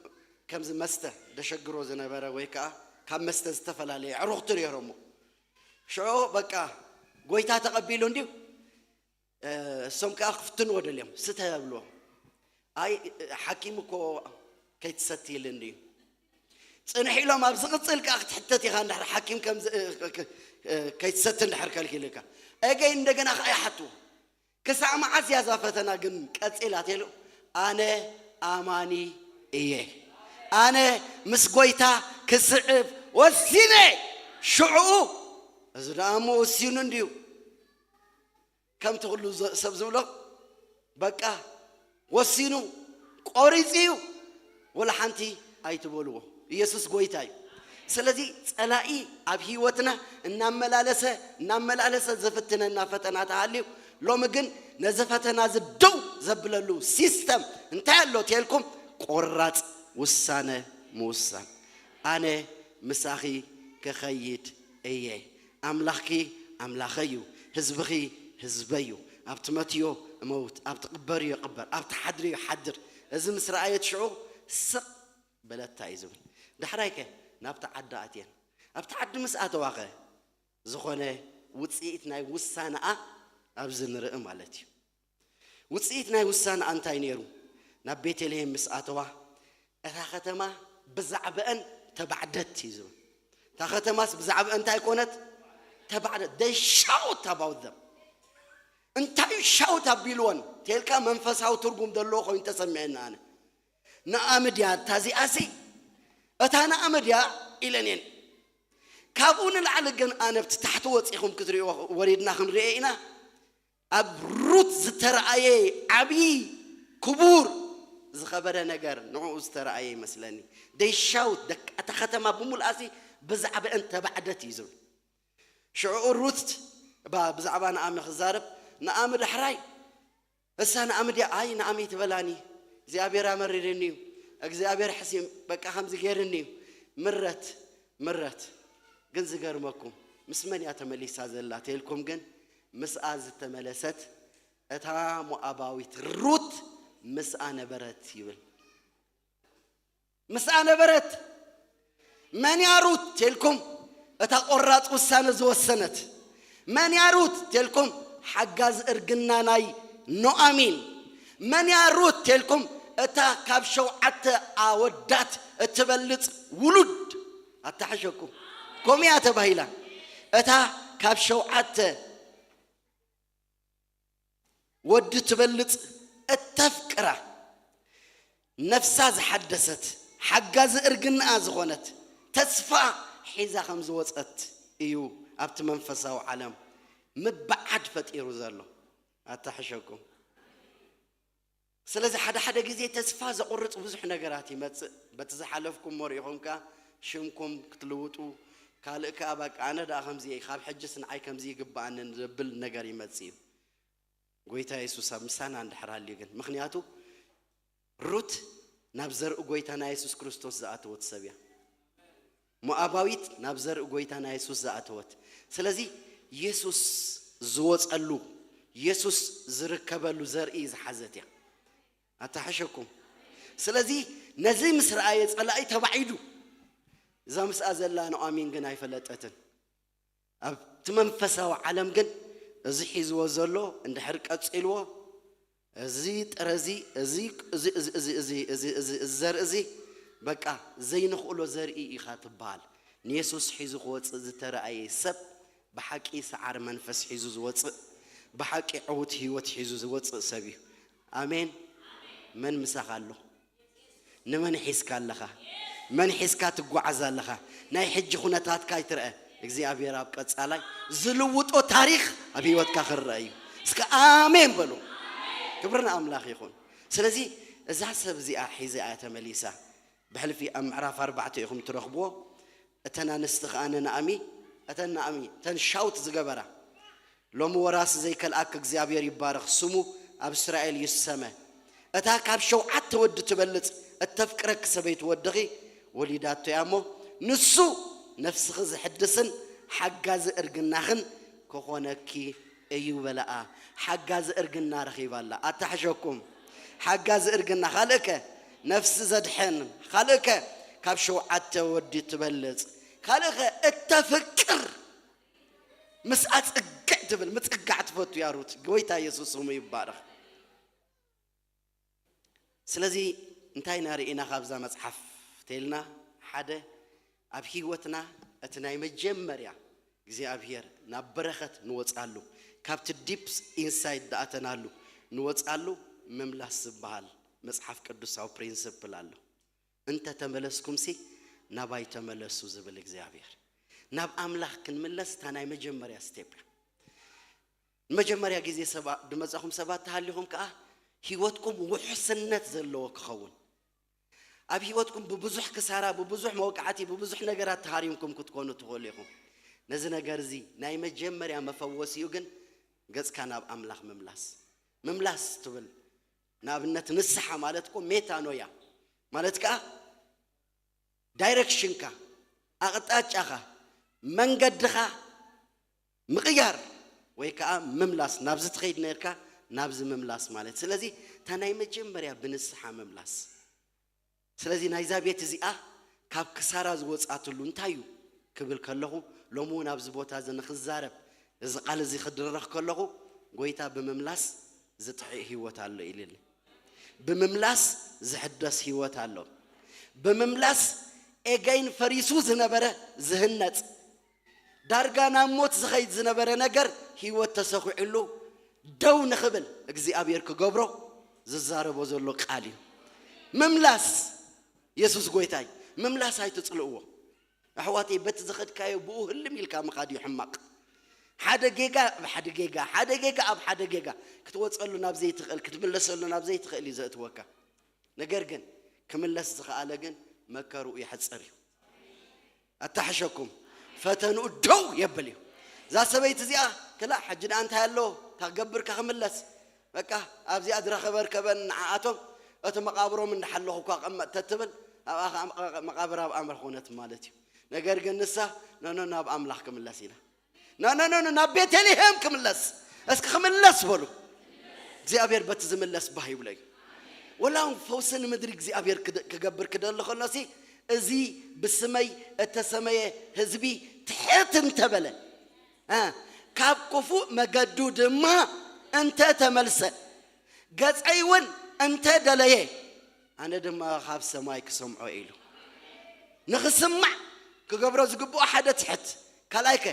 ከምዚ መስተ ደሸግሮ ዝነበረ ወይ ከዓ ካብ መስተ ዝተፈላለየ ኣዕሩኽቲ ነይሮሞ። ሽዑ በቃ ጎይታ ተቐቢሉ እንድዩ። እ፣ እሶም ከዓ ክፍትንዎ ደልዮም፣ ስተ የብልዎ። ኣይ፣ ሓኪም እኮ ከይትሰቲ ኢልኒ እዩ። ጽንሕ ኢሎም ኣብ ዝቕጽል ከዓ ክትሕተት ኢኻ፣ እንድሕር ሓኪም ከም ዝ-፣ እ፣ እ፣ እ፣ ከይትሰቲ እንድሕር ከልኪልካ። ኣገይ እንደገና ከዓ ይሓትዎ። ክሳዕ መዓስ እያ እዛ ፈተና ግን ቀጺላ? ተሉ፣ ኣነ ኣማኒ እየ። ኣነ ምስ ጎይታ ክስዕብ ወሲነ። ሽዑ፣ እዚ ደኣ እሞ ወሲኑ እንድዩ። ከምቲ ኩሉ ዘ-፣ ሰብ ዝብሎ፣ በቃ ወሲኑ፣ ቆሪጹ እዩ። ወላ ሓንቲ ኣይትበልዎ። ኢየሱስ ጎይታ እዩ። ስለዚ ጸላኢ ኣብ ህይወትና እናመላለሰ፣ እናመላለሰ ዝፍትነና ፈተና ተሃልዩ፣ ሎሚ ግን ነዚ ፈተና እዚ ደው ዘብለሉ ሲስተም እንታይ ኣሎ ተልኩም፣ ቆራጽ ውሳነ ምውሳን። ኣነ ምሳኺ ክኸይድ እየ። ኣምላኽኪ ኣምላኸይ እዩ፣ ህዝብኺ ህዝበይ እዩ። ኣብ ትመትዮ እመውት፣ ኣብ ትቕበርዮ እቕበር፣ ኣብ ትሓድርዮ ሓድር። እዚ ምስ ረኣየት ሽዑ ስቕ በለታ እዩ ዝብል። ዳሕራይ ከ ናብቲ ዓዲ ኣትየን። ኣብቲ ዓዲ ምስ ኣተዋ ኸ ዝኾነ ውጽኢት ናይ ውሳነኣ ኣብዚ ንርኢ ማለት እዩ። ውጽኢት ናይ ውሳነኣ እንታይ ነይሩ? ናብ ቤተልሔም ምስ ኣተዋ፣ እታ ከተማ ብዛዕባአን ተባዕደት እዩ ዝብል። እታ ከተማስ ብዛዕባአን እንታይ ኮነት? ተባዕደት። They shout about them። እንታይ እዩ ሻውት ኣቢልወን? ተልካ መንፈሳዊ ትርጉም ዘለዎ ኮይኑ ተሰሚዐኒ ኣነ። ንኣምድያ እታ እዚኣሲ፣ እታ ንኣምድያ ኢለን እየን። ካብኡ ንላዕሊ ግን ኣነ ኣብቲ ታሕቲ ወጺኹም ክትሪእዎ፣ ወሪድና ክንሪኦ ኢና። ኣብ ሩት ዝተረኣየ ዓብዪ ክቡር ዝኸበረ ነገር ንዕኡ ዝተረኣየ ይመስለኒ። They shout፣ ደቂ እታ ከተማ ብምልኣሲ ብዛዕባአን ተባዕደት እዩ ዝብል። ሽዑ ሩት ባ ብዛዕባ ንኣሚ ክዛረብ፣ ንኣሚ ዳሕራይ እሳ ንኣሚ ድያ? ኣይ ንኣሚ ትበላኒ፣ እግዚኣብሔር ኣመሪርኒ እዩ፣ እግዚኣብሔር ሕሲም በቃ ከምዚ ገይርኒ እዩ። ምረት ምረት ግን ዝገርመኩም ምስ መን እያ ተመሊሳ ዘላ ተልኩም ግን ምስኣ ዝተመለሰት እታ ሞኣባዊት ሩት ምስኣ ነበረት ይብል። ምስኣ ነበረት። መን እያ ሩት ተልኩም እታ ቆራፅ ውሳነ ዝወሰነት? መን እያ ሩት ተልኩም ሓጋዚ እርግና ናይ ኖኣሚን? መን እያ ሩት ተልኩም እታ ካብ ሸውዓተ ኣወዳት እትበልፅ ውሉድ? ኣታሕሸኩም። ከምኡ እያ ተባሂላ። እታ ካብ ሸውዓተ ወዲ ትበልፅ እተፍቅራ፣ ነፍሳ ዝሓደሰት፣ ሓጋዚ እርግንኣ ዝኾነት፣ ተስፋ ሒዛ ከም ዝወፀት እዩ ኣብቲ መንፈሳዊ ዓለም ምብዓድ ፈጢሩ ዘሎ። ኣታሕሸኩም። ስለዚ ሓደ ሓደ ግዜ ተስፋ ዘቑርፅ ብዙሕ ነገራት ይመፅእ። በቲ ዝሓለፍኩም ሪኢኹም ከኣ ሽምኩም ክትልውጡ፣ ካልእ ከኣ በቃ ኣነ ደኣ ከምዚ እየ፣ ካብ ሕጅስ ንዓይ ከምዚ ይግብኣንን ዘብል ነገር ይመፅእ እዩ። ጎይታ የሱስ ኣብ ምሳና እንድሕር ሃልዩ ግን፣ ምኽንያቱ ሩት ናብ ዘርኢ ጎይታና የሱስ ክርስቶስ ዝኣተወት ሰብ እያ። ሞኣባዊት ናብ ዘርኢ ጎይታና የሱስ ዝኣተወት። ስለዚ የሱስ ዝወፀሉ፣ የሱስ ዝርከበሉ ዘርኢ ዝሓዘት እያ። ኣታሕሸኩም። ስለዚ ነዚ ምስ ረኣየ ጸላኢ ተባዒዱ። እዛ ምስኣ ዘላ ኑኣሚን ግን ኣይፈለጠትን። ኣብቲ መንፈሳዊ ዓለም ግን እዚ ሒዝዎ ዘሎ እንድሕር ቀጺልዎ፣ እዚ ጥረ እዚ፣ እዚ፣ እዚ፣ እዚ፣ እዚ፣ እዚ፣ እዚ፣ እዚ፣ እዚ ዘርኢ እዚ በቃ ዘይንኽእሎ ዘርኢ ኢኻ ትበሃል። ንየሱስ ሒዙ ክወጽእ ዝተረኣየ ሰብ ብሓቂ ሰዓሪ መንፈስ ሒዙ ዝወጽእ፣ ብሓቂ ዕዉት ህይወት ሒዙ ዝወጽእ ሰብ እዩ። ኣሜን። መን ምሳኻ ኣሎ? ንመን ሒዝካ ኣለኻ? መን ሒዝካ ትጓዓዝ ኣለኻ? ናይ ሕጂ ኩነታትካ ኣይትርአ። እግዚኣብሔር ኣብ ቀጻላይ ዝልውጦ ታሪኽ ኣብ ህይወትካ ክረአ እዩ። እስከ ኣሜን በሉ። ክብሪ ንኣምላኽ ይኹን። ስለዚ እዛ ሰብ እዚኣ ሒዛ እያ ተመሊሳ። ብሕልፊ ኣብ ምዕራፍ ኣርባዕተ ኢኹም ትረኽብዎ። እተን ኣንስቲ ከኣ ንናእሚ፣ እተን ናእሚ፣ እተን ሻውት ዝገበራ፣ ሎሚ ወራሲ ዘይከልኣክ እግዚኣብሔር ይባረኽ፣ ስሙ ኣብ እስራኤል ይሰመ። እታ ካብ ሸውዓተ ወዲ ትበልጽ እተፍቅረክ ሰበይቲ ወድኺ ወሊዳቶ እያ እሞ፣ ንሱ ነፍስኺ ዝሕድስን ሓጋዚ እርግናኽን ክኾነኪ እዩ በለኣ። ሓጋዚ እርግና ረኺባ ኣላ። ኣታሕሸኩም። ሓጋዚ እርግና። ካልእከ ነፍሲ ዘድሕን። ካልእከ ካብ ሸውዓተ ወዲ ትበልጽ። ካልእከ እተፍቅር። ምስኣ ጽግዕ ትብል፣ ምጽጋዕ ትፈቱ እያ ሩት። ጎይታ የሱስ ስሙ ይባረኽ። ስለዚ እንታይ ኢና ርኢና ካብዛ መጽሓፍ ተልና? ሓደ፣ ኣብ ህይወትና እቲ ናይ መጀመርያ እግዚኣብሔር ናብ በረኸት ንወጻሉ፣ ካብቲ ዲፕስ ኢንሳይድ ዝኣተናሉ ንወጻሉ ምምላስ ዝበሃል መጽሓፍ ቅዱሳዊ ፕሪንስፕል ኣሎ። እንተ ተመለስኩምሲ ናባይ ተመለሱ ዝብል እግዚኣብሔር። ናብ ኣምላኽ ክንምለስ እታ ናይ መጀመርያ ስቴፕ እያ። ንመጀመርያ ግዜ ሰባ-፣ ዝመጻኹም ሰባት ተሃሊኹም ከኣ ህይወትኩም ውሕስነት ዘለዎ ክኸውን። ኣብ ህይወትኩም ብብዙሕ ክሳራ፣ ብብዙሕ መውቃዕቲ፣ ብብዙሕ ነገራት ተሃሪምኩም ክትኮኑ ትኽእሉ ኢኹም። ነዚ ነገር እዚ ናይ መጀመርያ መፈወሲኡ ግን ገጽካ ናብ ኣምላኽ ምምላስ። ምምላስ ትብል ንኣብነት ንስሓ ማለት እኮ ሜታኖያ ማለት ከኣ ዳይሬክሽንካ፣ ኣቕጣጫኻ፣ መንገድኻ ምቕያር ወይ ከኣ ምምላስ፣ ናብዚ ትኸይድ ነርካ ናብዚ ምምላስ ማለት። ስለዚ እታ ናይ መጀመርያ ብንስሓ ምምላስ። ስለዚ ናይዛ ቤት እዚኣ ካብ ክሳራ ዝወጻትሉ እንታይ እዩ ክብል ከለኹ፣ ሎሚ እውን ኣብዚ ቦታ እዚ ንኽዛረብ እዚ ቃል እዚ ክድረኽ ከለኹ፣ ጎይታ ብምምላስ ዝጥሕእ ህይወት ኣሎ ኢልኒ። ብምምላስ ዝሕደስ ህይወት ኣሎ። ብምምላስ ኤገይን ፈሪሱ ዝነበረ ዝህነጽ፣ ዳርጋ ናብ ሞት ዝኸይድ ዝነበረ ነገር ህይወት ተሰኺዕሉ ደው ንኽብል እግዚኣብሔር ክገብሮ ዝዛረቦ ዘሎ ቃል እዩ። ምምላስ። የሱስ ጎይታይ። ምምላስ ኣይትጽልእዎ ኣሕዋተይ። በቲ ዝኸድካዮ ብኡ ህልም ኢልካ ምኻድ እዩ ሕማቕ። ሓደ ጌጋ ኣብ ሓደ ጌጋ፣ ሓደ ጌጋ ኣብ ሓደ ጌጋ ክትወጸሉ ናብ ዘይትኽእል፣ ክትምለሰሉ ናብ ዘይትኽእል እዩ ዘእትወካ። ነገር ግን ክምለስ ዝኸኣለ ግን መከርኡ የሕጽር እዩ። ኣታሕሸኩም። ፈተንኡ ደው የብል እዩ። እዛ ሰበይቲ እዚኣ ክላ ሕጂ ደኣ እንታይ ኣሎ ታገብር ከክምለስ በቃ ኣብዚኣ ዝረኸበ ርከበን ንዓኣቶም እቲ መቓብሮም እንዳሓለኹ እኳ ቀመጥ ተትብል ኣብኣ ከኣ መቓ- መቓብር ኣብ ኣምር ኾነት ማለት እዩ። ነገር ግን ንሳ ኖኖ ናብ ኣምላኽ ክምለስ ኢላ ኖኖ ኖኖ ናብ ቤተልሔም ክምለስ እስኪ ክምለስ በሉ። እግዚኣብሔር በቲ ዝምለስ ባህ ይብሎ እዩ። ወላ እውን ፈውሲ ንምድሪ እግዚኣብሔር ክደ- ክገብር ክደሊ ከሎ ሲ እዚ ብስመይ እተሰመየ ህዝቢ ትሕት እንተበለ እ፣ ካብ ክፉእ መገዱ ድማ እንተ ተመልሰ ገጸይ እውን እንተ ደለየ ኣነ ድማ ካብ ሰማይ ክሰምዖ ኢሉ ንኽስማዕ ክገብሮ ዝግብኦ ሓደ ትሕት ካልኣይከ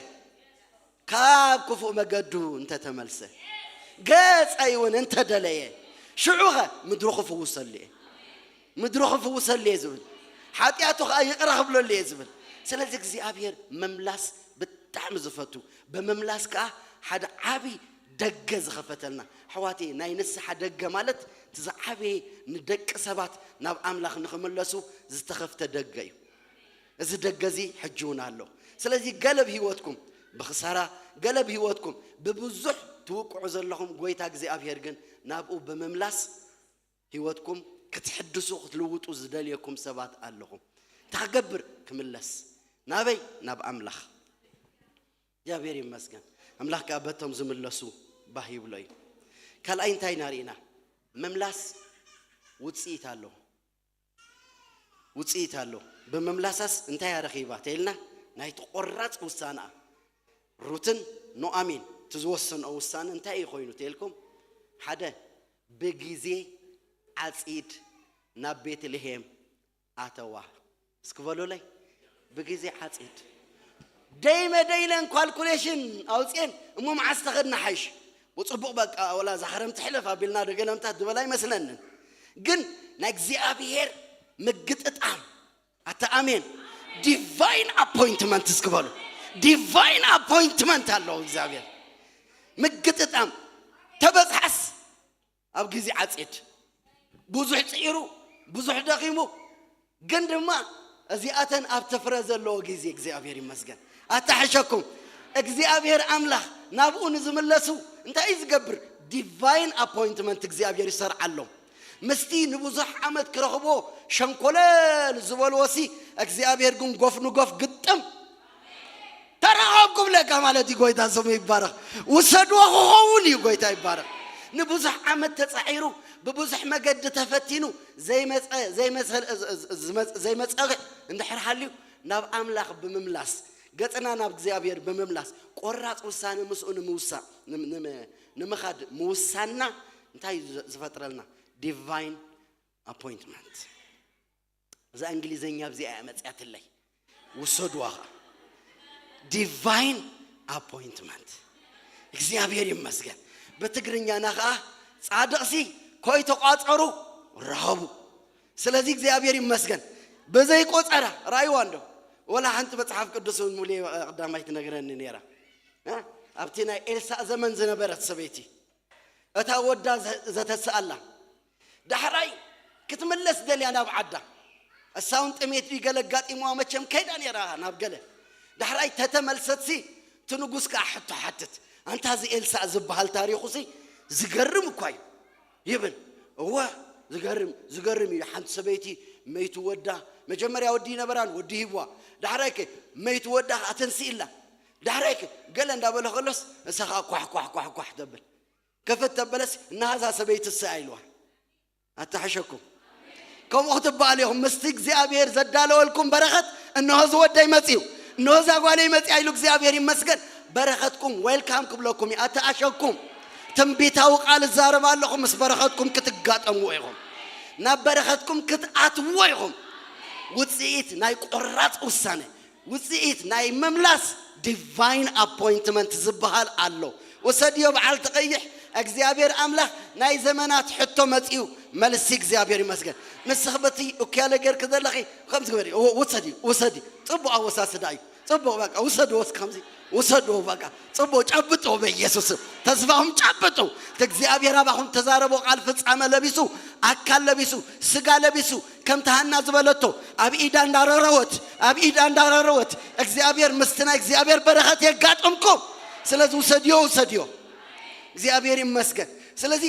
ካብ ክፉእ መገዱ እንተ ተመልሰ ገጸይ እውን እንተ ደለየ ሽዑኸ ምድሩ ክፍውሰሉ እየ ምድሩ ክፍውሰሉ እየ ዝብል ሓጢኣቱ ከዓ ይቕረ ክብለሉ እየ ዝብል ስለዚ እግዚኣብሔር ምምላስ ብጣዕሚ ዝፈቱ ብምምላስ ከዓ ሓደ ዓብዪ ደገ ዝኸፈተልና ኣሕዋተየ ናይ ንስሓ ደገ ማለት እቲ ዝዓበየ ንደቂ ሰባት ናብ ኣምላኽ ንኽምለሱ ዝተኸፍተ ደገ እዩ። እዚ ደገ እዚ ሕጂ እውን ኣሎ። ስለዚ ገለ ኣብ ህይወትኩም ብኽሳራ ገለ ኣብ ህይወትኩም ብብዙሕ ትውቅዑ ዘለኹም ጎይታ እግዚኣብሔር ግን ናብኡ ብምምላስ ህይወትኩም ክትሕድሱ ክትልውጡ ዝደልየኩም ሰባት ኣለኹም። እንታይ ክገብር ክምለስ ናበይ ናብ ኣምላኽ እግዚኣብሔር ይመስገን። ኣምላኽ ከዓ በቶም ዝምለሱ ባህ ይብሎ እዩ። ካልኣይ እንታይ ኢና ርኢና? ምምላስ ውፅኢት ኣለዎ። ውፅኢት ኣሎ። ብምምላሳስ እንታይ ኣረኺባ ተይልና ናይቲ ቆራፅ ውሳነኣ ሩትን ኖኣሚን እቲ ዝወሰንኦ ውሳነ እንታይ እዩ ኮይኑ ተይልኩም ሓደ ብግዜ ዓፂድ ናብ ቤትልሄም ኣተዋ እስኪ በሉለይ ብግዜ ዓፂድ ደይመ ደይለን ኳልኩሌሽን ኣውፅኤን እሞ መዓስ ተኸድና ሓይሽ ብፅቡቕ በቃ ወላ ዛኽረም ትሕለፍ ኣቢልና ደገለምታት ዝበላ ኣይመስለንን ግን ናይ እግዚኣብሔር ምግጥጣም ኣታ ኣሜን divine appointment እስኪ በሉ divine appointment ኣለዎ እግዚኣብሔር ምግጥጣም ተበፅሓስ ኣብ ግዜ ዓፂድ ብዙሕ ፅዒሩ ብዙሕ ደኺሙ ግን ድማ እዚኣተን ኣብ ተፍረ ዘለዎ ግዜ እግዚኣብሔር ይመስገን ኣታሕሸኩም እግዚኣብሔር ኣምላኽ ናብኡ ንዝምለሱ እንታይ እዩ ዝገብር divine appointment እግዚኣብሔር ይሰርዓሎም ምስቲ ንብዙሕ ዓመት ክረኽቦ ሸንኮለል ዝበልዎ ሲ እግዚኣብሔር ግን ጎፍ ንጎፍ ግጥም ተረኸብኩም ለካ ማለት እዩ ጎይታ ስሙ ይባረኽ ውሰድዎ ክኸውን እዩ ጎይታ ይባረኽ ንብዙሕ ዓመት ተፃዒሩ ብብዙሕ መገዲ ተፈቲኑ ዘይመፀ ዘይመፀ ዘይመፀ እንድሕር ሃልዩ ናብ ኣምላኽ ብምምላስ ገፅና ናብ እግዚኣብሔር ብምምላስ ቆራፅ ውሳነ ምስኡ ንምውሳእ ንምኻድ ምውሳንና እንታይ ዝፈጥረልና divine appointment እዛ እንግሊዘኛ ኣብዚኣ እያ መፅያትለይ ውሰድዋ ኸዓ divine appointment እግዚኣብሔር ይመስገን ብትግርኛና ኸዓ ፃድቕሲ ኮይተቋፀሩ ረኸቡ ስለዚ እግዚኣብሔር ይመስገን ብዘይቆፀራ ራእይዋ እንዶ ወላ ሓንቲ መፅሓፍ ቅዱስ እውን ሙሉ ቀዳማይ ትነግረኒ ነይራ ኣብቲ ናይ ኤልሳእ ዘመን ዝነበረት ሰበይቲ እታ ወዳ ዘተስኣላ ዳሕራይ ክትምለስ ደልያ ናብ ዓዳ እሳውን ጥሜት ገለ ኣጋጢምዋ መቸም ከይዳ ነይራ ናብ ገለ ዳሕራይ ተተመልሰትሲ እቲ ንጉስ ከዓ ሕቶ ሓትት ኣንታ እዚ ኤልሳእ ዝበሃል ታሪኹሲ ዝገርም እኳ እዩ ይብል እወ ዝገርም ዝገርም እዩ ሓንቲ ሰበይቲ መይቱ ወዳ መጀመርያ ወዲ ይነበራን ወዲ ሂብዋ ዳሕራይ ከ መይቱ ወዳ ከዓ ተንስኢላ ዳሕራይ ከ ገለ እንዳበለ ከሎስ እሳ ከዓ ኳሕ ኳሕ ኳሕ ኳሕ ተብል ክፍት ተበለስ እናሃዛ ሰበይቲ እሳ ኢልዋ ኣታሕሸኩም ከምኡ ክትበኣሉ ኢኹም ምስቲ እግዚኣብሔር ዘዳለወልኩም በረኸት እነሆ ዝወደይ መፅዩ እነሆ ዛጓለይ መፅያ ኢሉ እግዚኣብሔር ይመስገን በረኸትኩም ዌልካም ክብለኩም እዩ ኣተኣሸኩም ትንቢታዊ ቃል እዛረብ ኣለኹ ምስ በረኸትኩም ክትጋጠምዎ ኢኹም ናብ በረኸትኩም ክትኣትዎ ኢኹም ውፅኢት ናይ ቆራፅ ውሳነ ውፅኢት ናይ ምምላስ divine appointment ዝበሃል ኣሎ። ውሰድዮ በዓል ትቐይሕ እግዚኣብሔር ኣምላኽ ናይ ዘመናት ሕቶ መፂኡ መልሲ እግዚኣብሔር ይመስገን። ንስኽ በቲ እኩያ ነገር ክዘለኺ ከምዚ ግበሪ፣ ውሰዲ ውሰዲ፣ ፅቡቕ ኣወሳስዳ እዩ። ፅቡቕ በቃ ውሰድዎ፣ እስኪ ከምዚ ውሰድዎ በቃ ፅቡቕ ጨብጥዎ በኢየሱስ ስም ተስፋኹም ጨብጡ። እቲ እግዚኣብሔር ኣባኹም ተዛረቦ ቃል ፍጻመ ለቢሱ ኣካል ለቢሱ ስጋ ለቢሱ ከምቲ ሃና ዝበለቶ ኣብ ኢዳ እንዳረረወት ኣብ ኢዳ እንዳረረወት እግዚኣብሔር ምስቲ ናይ እግዚኣብሔር በረኸት የጋጥምኩም። ስለዚ ውሰድዮ፣ ውሰድዮ። እግዚኣብሔር ይመስገን። ስለዚ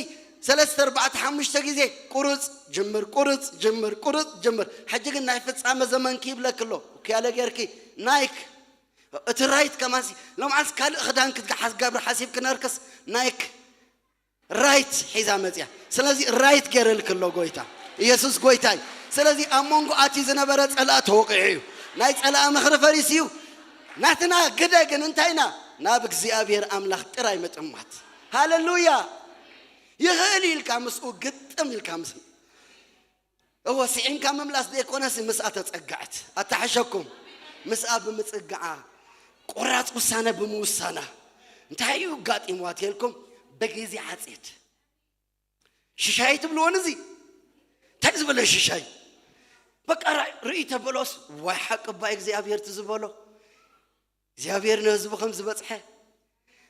ሰለስተ፣ ኣርባዕተ፣ ሓሙሽተ ግዜ ቁርፅ፣ ጅምር፣ ቁርፅ፣ ጅምር፣ ቁርፅ፣ ጅምር። ሕጂ ግን ናይ ፍጻመ ዘመን ክይብለክ ኣሎ። ኩያለ ጌርኪ ናይክ፣ እቲ ራይት ከማሲ ሎምዓስ ካልእ ክዳን ክትገሓስ ገብሪ ሓሲብ ክነርክስ ናይክ ራይት ሒዛ መጽያ። ስለዚ ራይት ገይረልክ ኣሎ ጎይታ። ኢየሱስ ጎይታ እዩ። ስለዚ ኣብ መንጎ ኣቲ ዝነበረ ጸላእ ተወቂዑ እዩ። ናይ ጸላእ ምኽሪ ፈሪስ እዩ። ናትና ግደ ግን እንታይ ኢና? ናብ እግዚኣብሔር ኣምላኽ ጥራይ ምጥማት። ሃሌሉያ! ይኽእል ኢልካ ምስኡ ግጥም ኢልካ ምስ-፣ እወ፣ ስዒምካ ምምላስ ዘይኮነሲ ምስኣ ተጸግዐት። ኣተሓሸኩም። ምስኣ ብምጽግዓ፣ ቆራጽ ውሳነ ብምውሳና፣ እንታይ እዩ ኣጋጢምዋ ተልኩም? ብግዜ ዓጺድ። ሽሻይ ትብልዎ ነዚ? እንታይ ዝበለ ሽሻይ? በቃ ራ-፣ ርእይ ተበሎስ፣ ዋይ ሓቂ እባ እግዚኣብሔር እቲ ዝበሎ። እግዚኣብሔር ንህዝቡ ከም ዝበጽሐ፣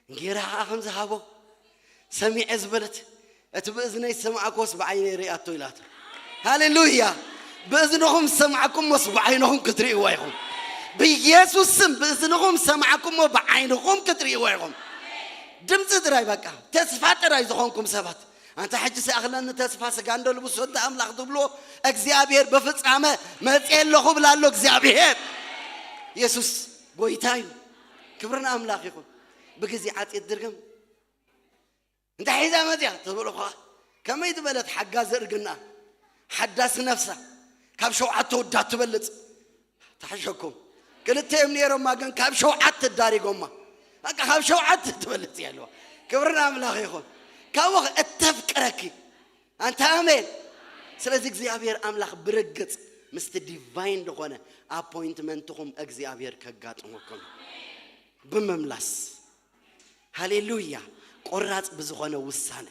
እንጌራ ኸዓ ከም ዝሃቦ ሰሚዐ ዝበለት፣ እቲ ብእዝነይ ዝሰማዕኩዎስ ብዓይነይ ርእያቶ ኢላቶ። ሃሌሉያ! ብእዝንኹም ዝሰማዕኩሞስ ብዓይንኹም ክትርእይዎ ኢኹም። ብኢየሱስ ስም ብእዝንኹም ዝሰማዕኩሞ ብዓይንኹም ክትርእይዎ ኢኹም። ድምፂ ጥራይ በቃ፣ ተስፋ ጥራይ ዝኾንኩም ሰባት። ኣንታ ሕጂ ሲኣኽለኒ ተስፋ ስጋ እንዶ ልብሶ እንተ ኣምላኽ ትብልዎ፣ እግዚኣብሔር ብፍጻመ መጽየ ኣለኹ ብላ ኣሎ እግዚኣብሔር። ኢየሱስ ጎይታ እዩ። ክብሪ ንኣምላኽ ይኹን። ብግዜ ዓጺድ ድርግም እንታይ ሒዛ መጽያ ተብሎ ኸዓ፣ ከመይ ዝበለት ሓጋዚ እርግና፣ ሓዳሲ ነፍሳ፣ ካብ ሸውዓተ ወዳት ትበልጽ። ተሓሸኩም። ክልተ እዮም ነይሮማ፣ ግን ካብ ሸውዓተ ዳሪጎማ። በቃ ካብ ሸውዓተ ትበልጽ እያ ኣለዋ። ክብሪ ንኣምላኽ ይኹን። ካብኡ ኸ እተፍቅረኪ። ኣንታ ኣሜን። ስለዚ እግዚኣብሔር ኣምላኽ ብርግጽ ምስቲ ዲቫይን ዝኾነ ኣፖይንትመንትኹም እግዚኣብሔር ከጋጥመኩም ብምምላስ። ሃሌሉያ። ቆራጽ ብዝኾነ ውሳነ።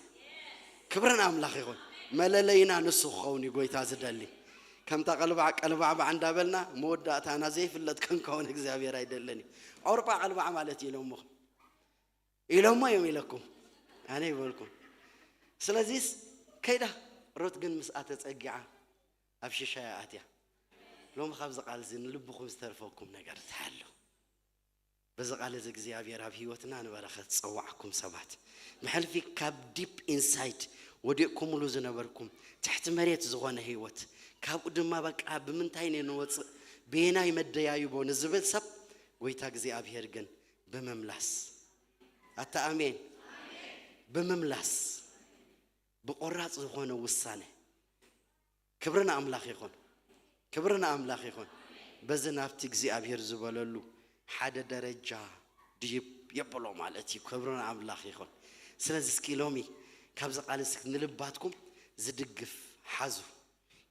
ክብርን ኣምላኽ ይኹን። መለለይና ንሱ ክኸውን እዩ ጎይታ ዝደሊ። ከምታ ቀልባዕ ቀልባዕባዕ እንዳበልና መወዳእታና ዘይፍለጥ ክንከውን እግዚኣብሔር ኣይደልን እዩ። ኣውሮጳ ቀልባዕ ማለት እዩ ኢሎምኹም። ኢሎሞ እዮም ኢለኩም። ኣነ ይበልኩም። ስለዚስ ከይዳ ሩት ግን ምስኣ ተጸጊዓ ኣብ ሽሻያ ኣትያ። ሎሚ ካብዚ ቃል እዚ ንልብኹም ዝተርፈኩም ነገር ትሓሉ። በዚ ቃል እዚ እግዚኣብሔር ኣብ ህይወትና ንበረኸት ዝጸዋዕኩም ሰባት፣ ብሕልፊ ካብ ዲፕ ኢንሳይድ ወዲቕኩምሉ ዝነበርኩም ትሕቲ መሬት ዝኾነ ህይወት፣ ካብኡ ድማ በቃ ብምንታይ ነ ንወጽእ፣ በየናይ መደያይቦ ንዝብል ሰብ፣ ጎይታ እግዚኣብሔር ግን ብምምላስ፣ ኣታ ኣሜን፣ ብምምላስ፣ ብቆራጽ ዝኾነ ውሳነ፣ ክብሪ ንኣምላኽ ይኹን። ክብሪ ንኣምላኽ ይኹን። በዚ ናብቲ እግዚኣብሔር ዝበለሉ ሓደ ደረጃ ድይብ የብሎ ማለት እዩ። ክብሪ ንኣምላኽ ይኹን። ስለዚ እስኪ ሎሚ ካብዚ ቃል እስኪ ንልባትኩም ዝድግፍ ሓዙ።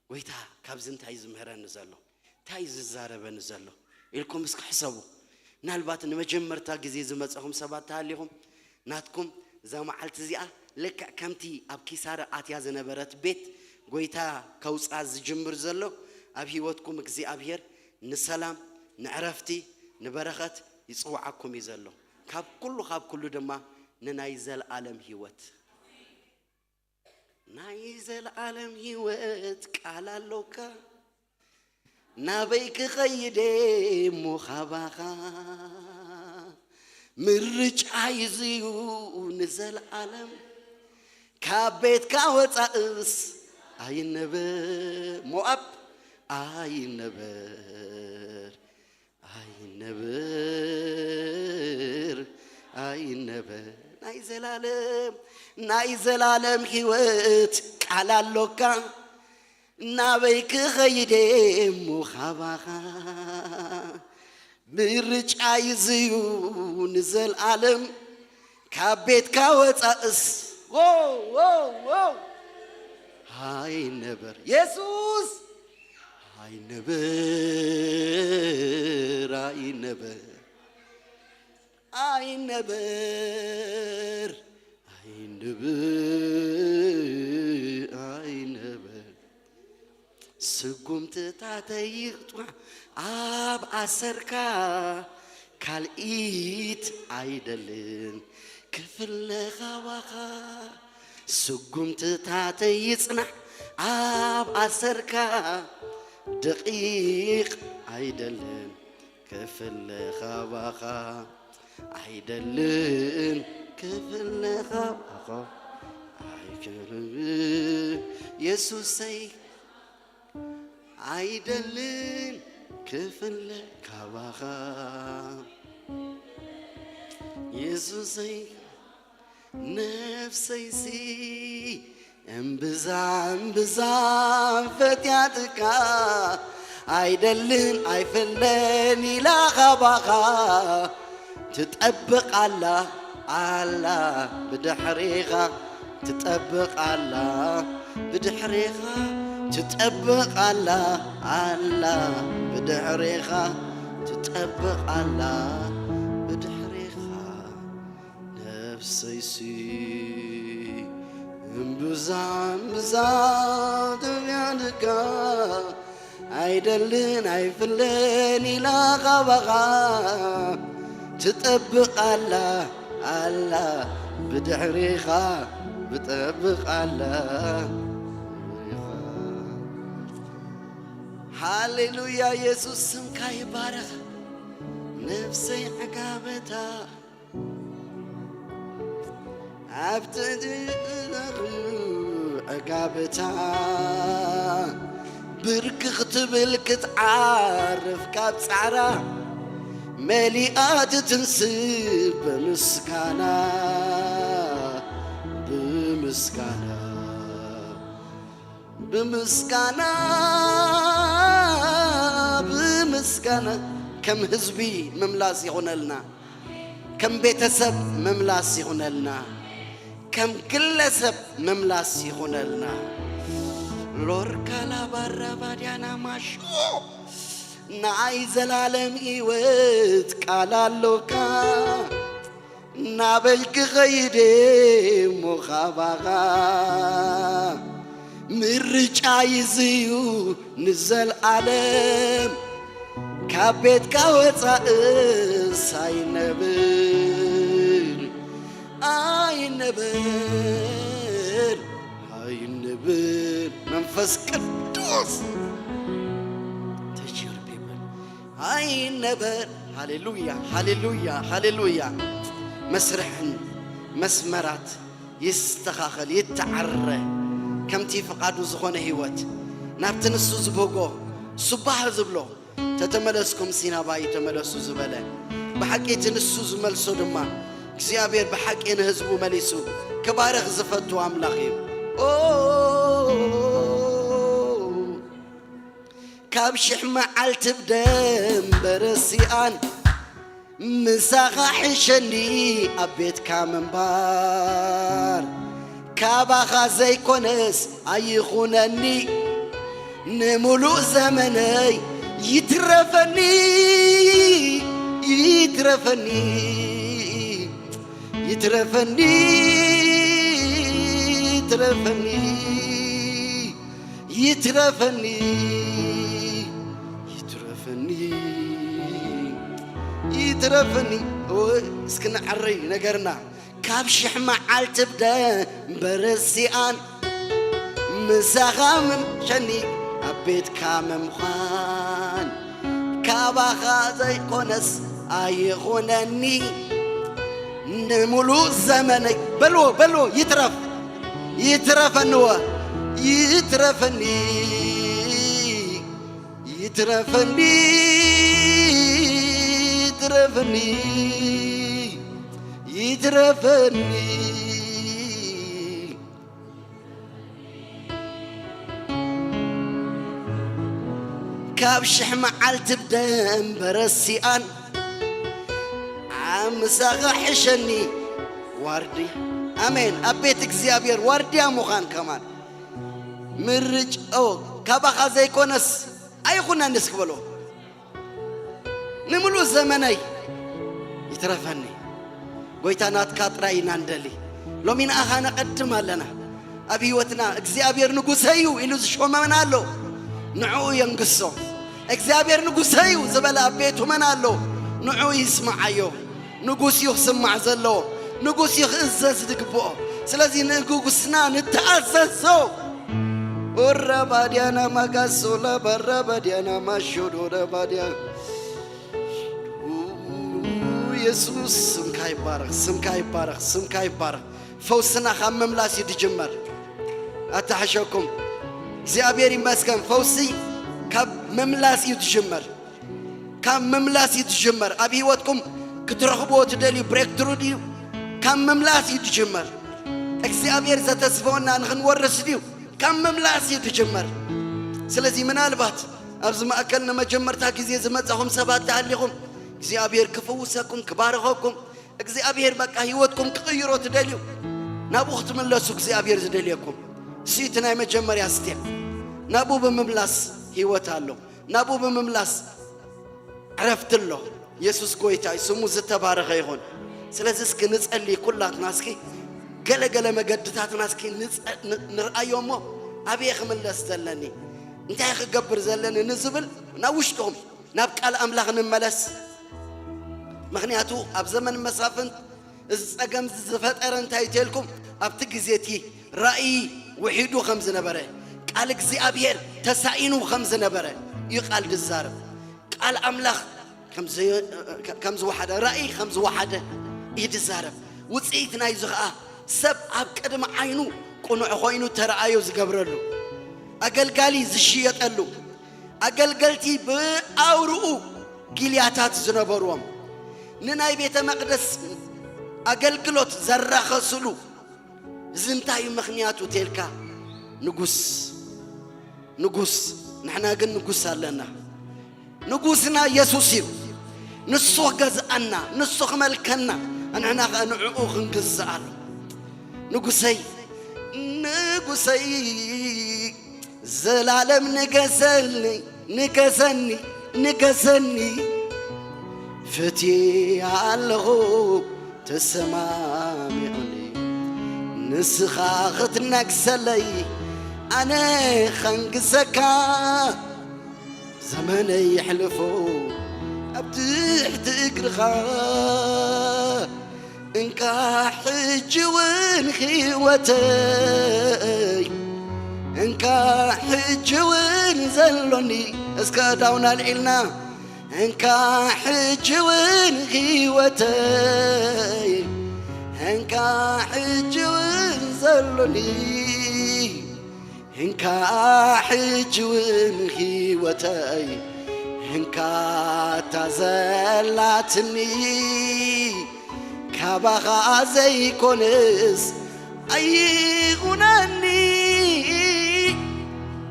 ጎይታ ካብዚ እንታይ እዩ ዝምህረኒ ዘሎ? እንታይ እዩ ዝዛረበኒ ዘሎ? ኢልኩም እስኪ ሕሰቡ። ምናልባት ንመጀመርታ ግዜ ዝመጸኹም ሰባት ተሃሊኹም፣ ናትኩም እዛ መዓልቲ እዚኣ ልክዕ ከምቲ ኣብ ኪሳራ ኣትያ ዝነበረት ቤት ጎይታ ከውፅኣ ዝጅምር ዘሎ፣ ኣብ ህይወትኩም እግዚኣብሔር ንሰላም፣ ንዕረፍቲ፣ ንበረኸት ይፅውዓኩም እዩ ዘሎ። ካብ ኩሉ፣ ካብ ኩሉ ድማ ንናይ ዘለኣለም ህይወት። ናይ ዘለኣለም ህይወት ቃል ኣሎካ፣ ናበይ ክኸይድ እሞ ካባኻ? ምርጫ ይዝዩ ንዘለኣለም፣ ካብ ቤትካ ወፃእስ ኣይነበር፣ ሞኣብ ኣይነበር፣ ኣይነበር፣ ኣይነበር። ናይ ዘላለም፣ ናይ ዘላለም ህይወት ቃል ኣሎካ፣ ናበይ ክኸይድ እሞ ካባኻ? ምርጫ ይዝዩ ንዘለኣለም፣ ካብ ቤትካ ወፃእስ፣ ዎ፣ ዎ፣ ዎ፣ ኣይነበር። የሱስ! ኣይነበር፣ ኣይነበር፣ ኣይነበር፣ ኣይነበር፣ ኣይነበር። ስጉምትታተይ ይጥዋዕ ኣብ ኣሰርካ፣ ካልኢት ኣይደልን ክፍለ ካባኻ። ስጉምትታተይ ይጽናዕ ኣብ ኣሰርካ፣ ደቂቕ ኣይደልን ክፍለ ካባኻ። ኣይደልን ክፍለ ካባኻ ኣይክርብ የሱሰይ ኣይደልን ክፍለ ካባኻ የሱሰይ ነፍሰይሲ እምብዛ እምብዛ ፈትያትካ ኣይደልን ኣይፍለን ኢላ ካባኻ ትጠብቕ ኣላ ኣላ ብድሕሪኻ ትጠብቕ ኣላ ብድሕሪኻ ትጠብቕ ኣላ ኣላ ብድሕሪኻ ትጠብቕ ኣላ ብድሕሪኻ ነፍሰይሲ እምብዛ እምብዛ ትብያድካ ኣይደልን ኣይፍለን ኢላ ካባኻ ትጠብቕ ኣላ ኣላ ብድሕሪኻ ብጠብቕ ኣላ ሃሌሉያ የሱስ ስምካ ይባረኽ ነፍሰይ ዕጋበታ ኣብቲ ዕጋበታ ብርክ ክትብል ክትዓርፍ ካብ ጻዕራ መሊኣ ትትንስብ ብምስጋና ብምስጋና ብምስጋና ብምስጋና ከም ህዝቢ ምምላስ ይኹነልና ከም ቤተሰብ ምምላስ ይኹነልና ከም ግለሰብ ምምላስ ይኹነልና ሎርካላ ባራባድያና ማሾ ናይ ዘላለም ህይወት ቃል ኣሎካ ናበይ ክኸይድ እሞ ካባኻ ምርጫ ይዝዩ ንዘልዓለም ካብ ቤትካ ወፃእስ ኣይነብር ኣይነብር ኣይነብር መንፈስ ቅዱስ ተሽር ቢብል ኣይነበር ሃሌሉያ ሃሌሉያ ሃሌሉያ መስርሕን መስመራት ይስተኻኸል ይተዓረ ከምቲ ፍቓዱ ዝኾነ ህይወት ናብቲ ንሱ ዝበጎ ሱባህ ዝብሎ ተተመለስኩም ሲናባይ ተመለሱ ዝበለ ብሓቂ እቲ ንሱ ዝመልሶ ድማ እግዚኣብሔር ብሓቂ ንህዝቡ መሊሱ ክባርኽ ዝፈቱ ኣምላኽ እዩ ኦ ካብ ሽሕ መዓልቲ ብደንበረ ሲኣን ምሳኻ ሕሸኒ ኣብ ቤትካ ምንባር ካባኻ ዘይኮነስ ኣይኹነኒ ንምሉእ ዘመነይ ይትረፈኒ ይትረፈኒ ይትረፈኒ ይትረፈኒ ይትረፈኒ ይትረፈኒ ይትረፈኒ እስኪ ንዓረይ ነገርና ካብ ሽሕ መዓልቲ ብደንበረ ሲኣን ምሳኻ ምሸኒ ኣብ ቤትካ ምምዃን ካባኻ ዘይኮነስ ኣይኾነኒ ንምሉእ ዘመነይ በልዎ በልዎ ይትረፍ ይትረፈንዎ ይትረፈኒ ይትረፈኒ ይትረፈኒ ይትረፈኒ ካብ ሽሕ መዓልቲ ብደንበረ ሲኣን ኣምሳኻ ሕሸኒ ዋርድያ ኣሜን ኣብ ቤት እግዚኣብሔር ዋርድያ ምዃን ከማን ምርጫ ካባኻ ዘይኮነስ ኣይኹነንስ ክበሎ ንምሉእ ዘመነይ ይትረፈኒ ጎይታ ናትካ ጥራይ ኢና ንደሊ ሎሚ ንኣኻ ነቐድም ኣለና ኣብ ህይወትና እግዚኣብሔር ንጉሰይ እዩ ኢሉ ዝሾመና ኣሎ ንዕኡ የንግሶ እግዚኣብሔር ንጉሰይ እዩ ዝበለ ኣብ ቤቱ መን ኣሎ ንዕኡ ይስምዓዮ ንጉስ እዩ ክስማዕ ዘለዎ ንጉስ እዩ ክእዘዝ ዝግብኦ ስለዚ ንንጉስና ንተኣዘዞ ኦራባድያና ማጋሶላ ባራባድያና ማሾዶራባድያ የሱስ ስምካ ይባረኽ፣ ስምካ ይባረኽ፣ ስምካ ይባረኽ። ፈውስና ካብ ምምላስ እዩ ዝጅመር። ኣታሕሸኩም እግዚኣብሔር ይመስገን። ፈውሲ ካብ ምምላስ እዩ ዝጅመር፣ ካብ ምምላስ እዩ ዝጅመር። ኣብ ህይወትኩም ክትረኽብዎ ትደልዩ ብሬክትሩ ድዩ? ካብ ምምላስ እዩ ዝጅመር። እግዚኣብሔር ዘተስፈወና ንኽንወርስ ድዩ? ካብ ምምላስ እዩ ዝጅመር። ስለዚ ምናልባት ኣብዚ ማእከል ንመጀመርታ ግዜ ዝመጻኹም ሰባት ተሃሊኹም እግዚኣብሔር ክፍውሰኩም ክባርኸኩም እግዚኣብሔር በቃ ህይወትኩም ክቕይሮ ትደልዩ ናብኡ ክትምለሱ እግዚኣብሔር ዝደልየኩም እሱ እቲ ናይ መጀመርያ ስቴፕ ናብኡ ብምምላስ ህይወት ኣሎ ናብኡ ብምምላስ ዕረፍቲ ኣሎ የሱስ ጎይታ እዩ ስሙ ዝተባረኸ ይኹን ስለዚ እስኪ ንጸሊ ኩላትና እስኪ ገለገለ መገድታትና እስኪ ንርኣዮ እሞ ኣበየ ክምለስ ዘለኒ እንታይ ክገብር ዘለኒ ንዝብል ናብ ውሽጥኹም ናብ ቃል ኣምላኽ ንመለስ ምኽንያቱ ኣብ ዘመን መሳፍንት እዚ ጸገም ዝፈጠረ እንታይ ተልኩም ኣብቲ ግዜ እቲ ራእይ ውሒዱ ከም ዝነበረ ቃል እግዚኣብሔር ተሳኢኑ ከም ዝነበረ እዩ ቃል ድዛረብ ቃል ኣምላኽ ከም ዝወሓደ ራእይ ከም ዝወሓደ እዩ ድዛረብ ውፅኢት ናይዚ ኸዓ ሰብ ኣብ ቅድሚ ዓይኑ ቁኑዕ ኮይኑ ተረኣዮ ዝገብረሉ ኣገልጋሊ ዝሽየጠሉ ኣገልገልቲ ብኣውርኡ ጊልያታት ዝነበርዎም ንናይ ቤተ መቕደስ ኣገልግሎት ዘራኸስሉ እዚ እንታይ እዩ ምኽንያቱ ተልካ ንጉስ ንጉስ ንሕና ግን ንጉስ ኣለና ንጉስና የሱስ እዩ ንሱ ክገዝኣና ንሱ ክመልከና ንሕና ኸ ንዕኡ ክንግዝኣሉ ንጉሰይ ንጉሰይ ዘላለም ንገሰኒ ንገሰኒ ንገሰኒ ፍቲ ኣለኹ ተሰማሚዑኒ ንስኻ ክትነግሰለይ ኣነ ኸንግሰካ ዘመነይ የሕልፎ ኣብ ትሕቲ እግርኻ እንካ ሕጂ እውን ህይወተይ እንካ ሕጂ እውን ዘሎኒ እስከ ዳውና ልዒልና እንካ ሕጂ እውን ህይወተይ እንካ ሕጂ እውን ዘሎኒ እንካ ሕጂ እውን ህይወተይ እንካ እታ ዘላትኒ ካባኻ ዘይኮነስ ኣይኹነኒ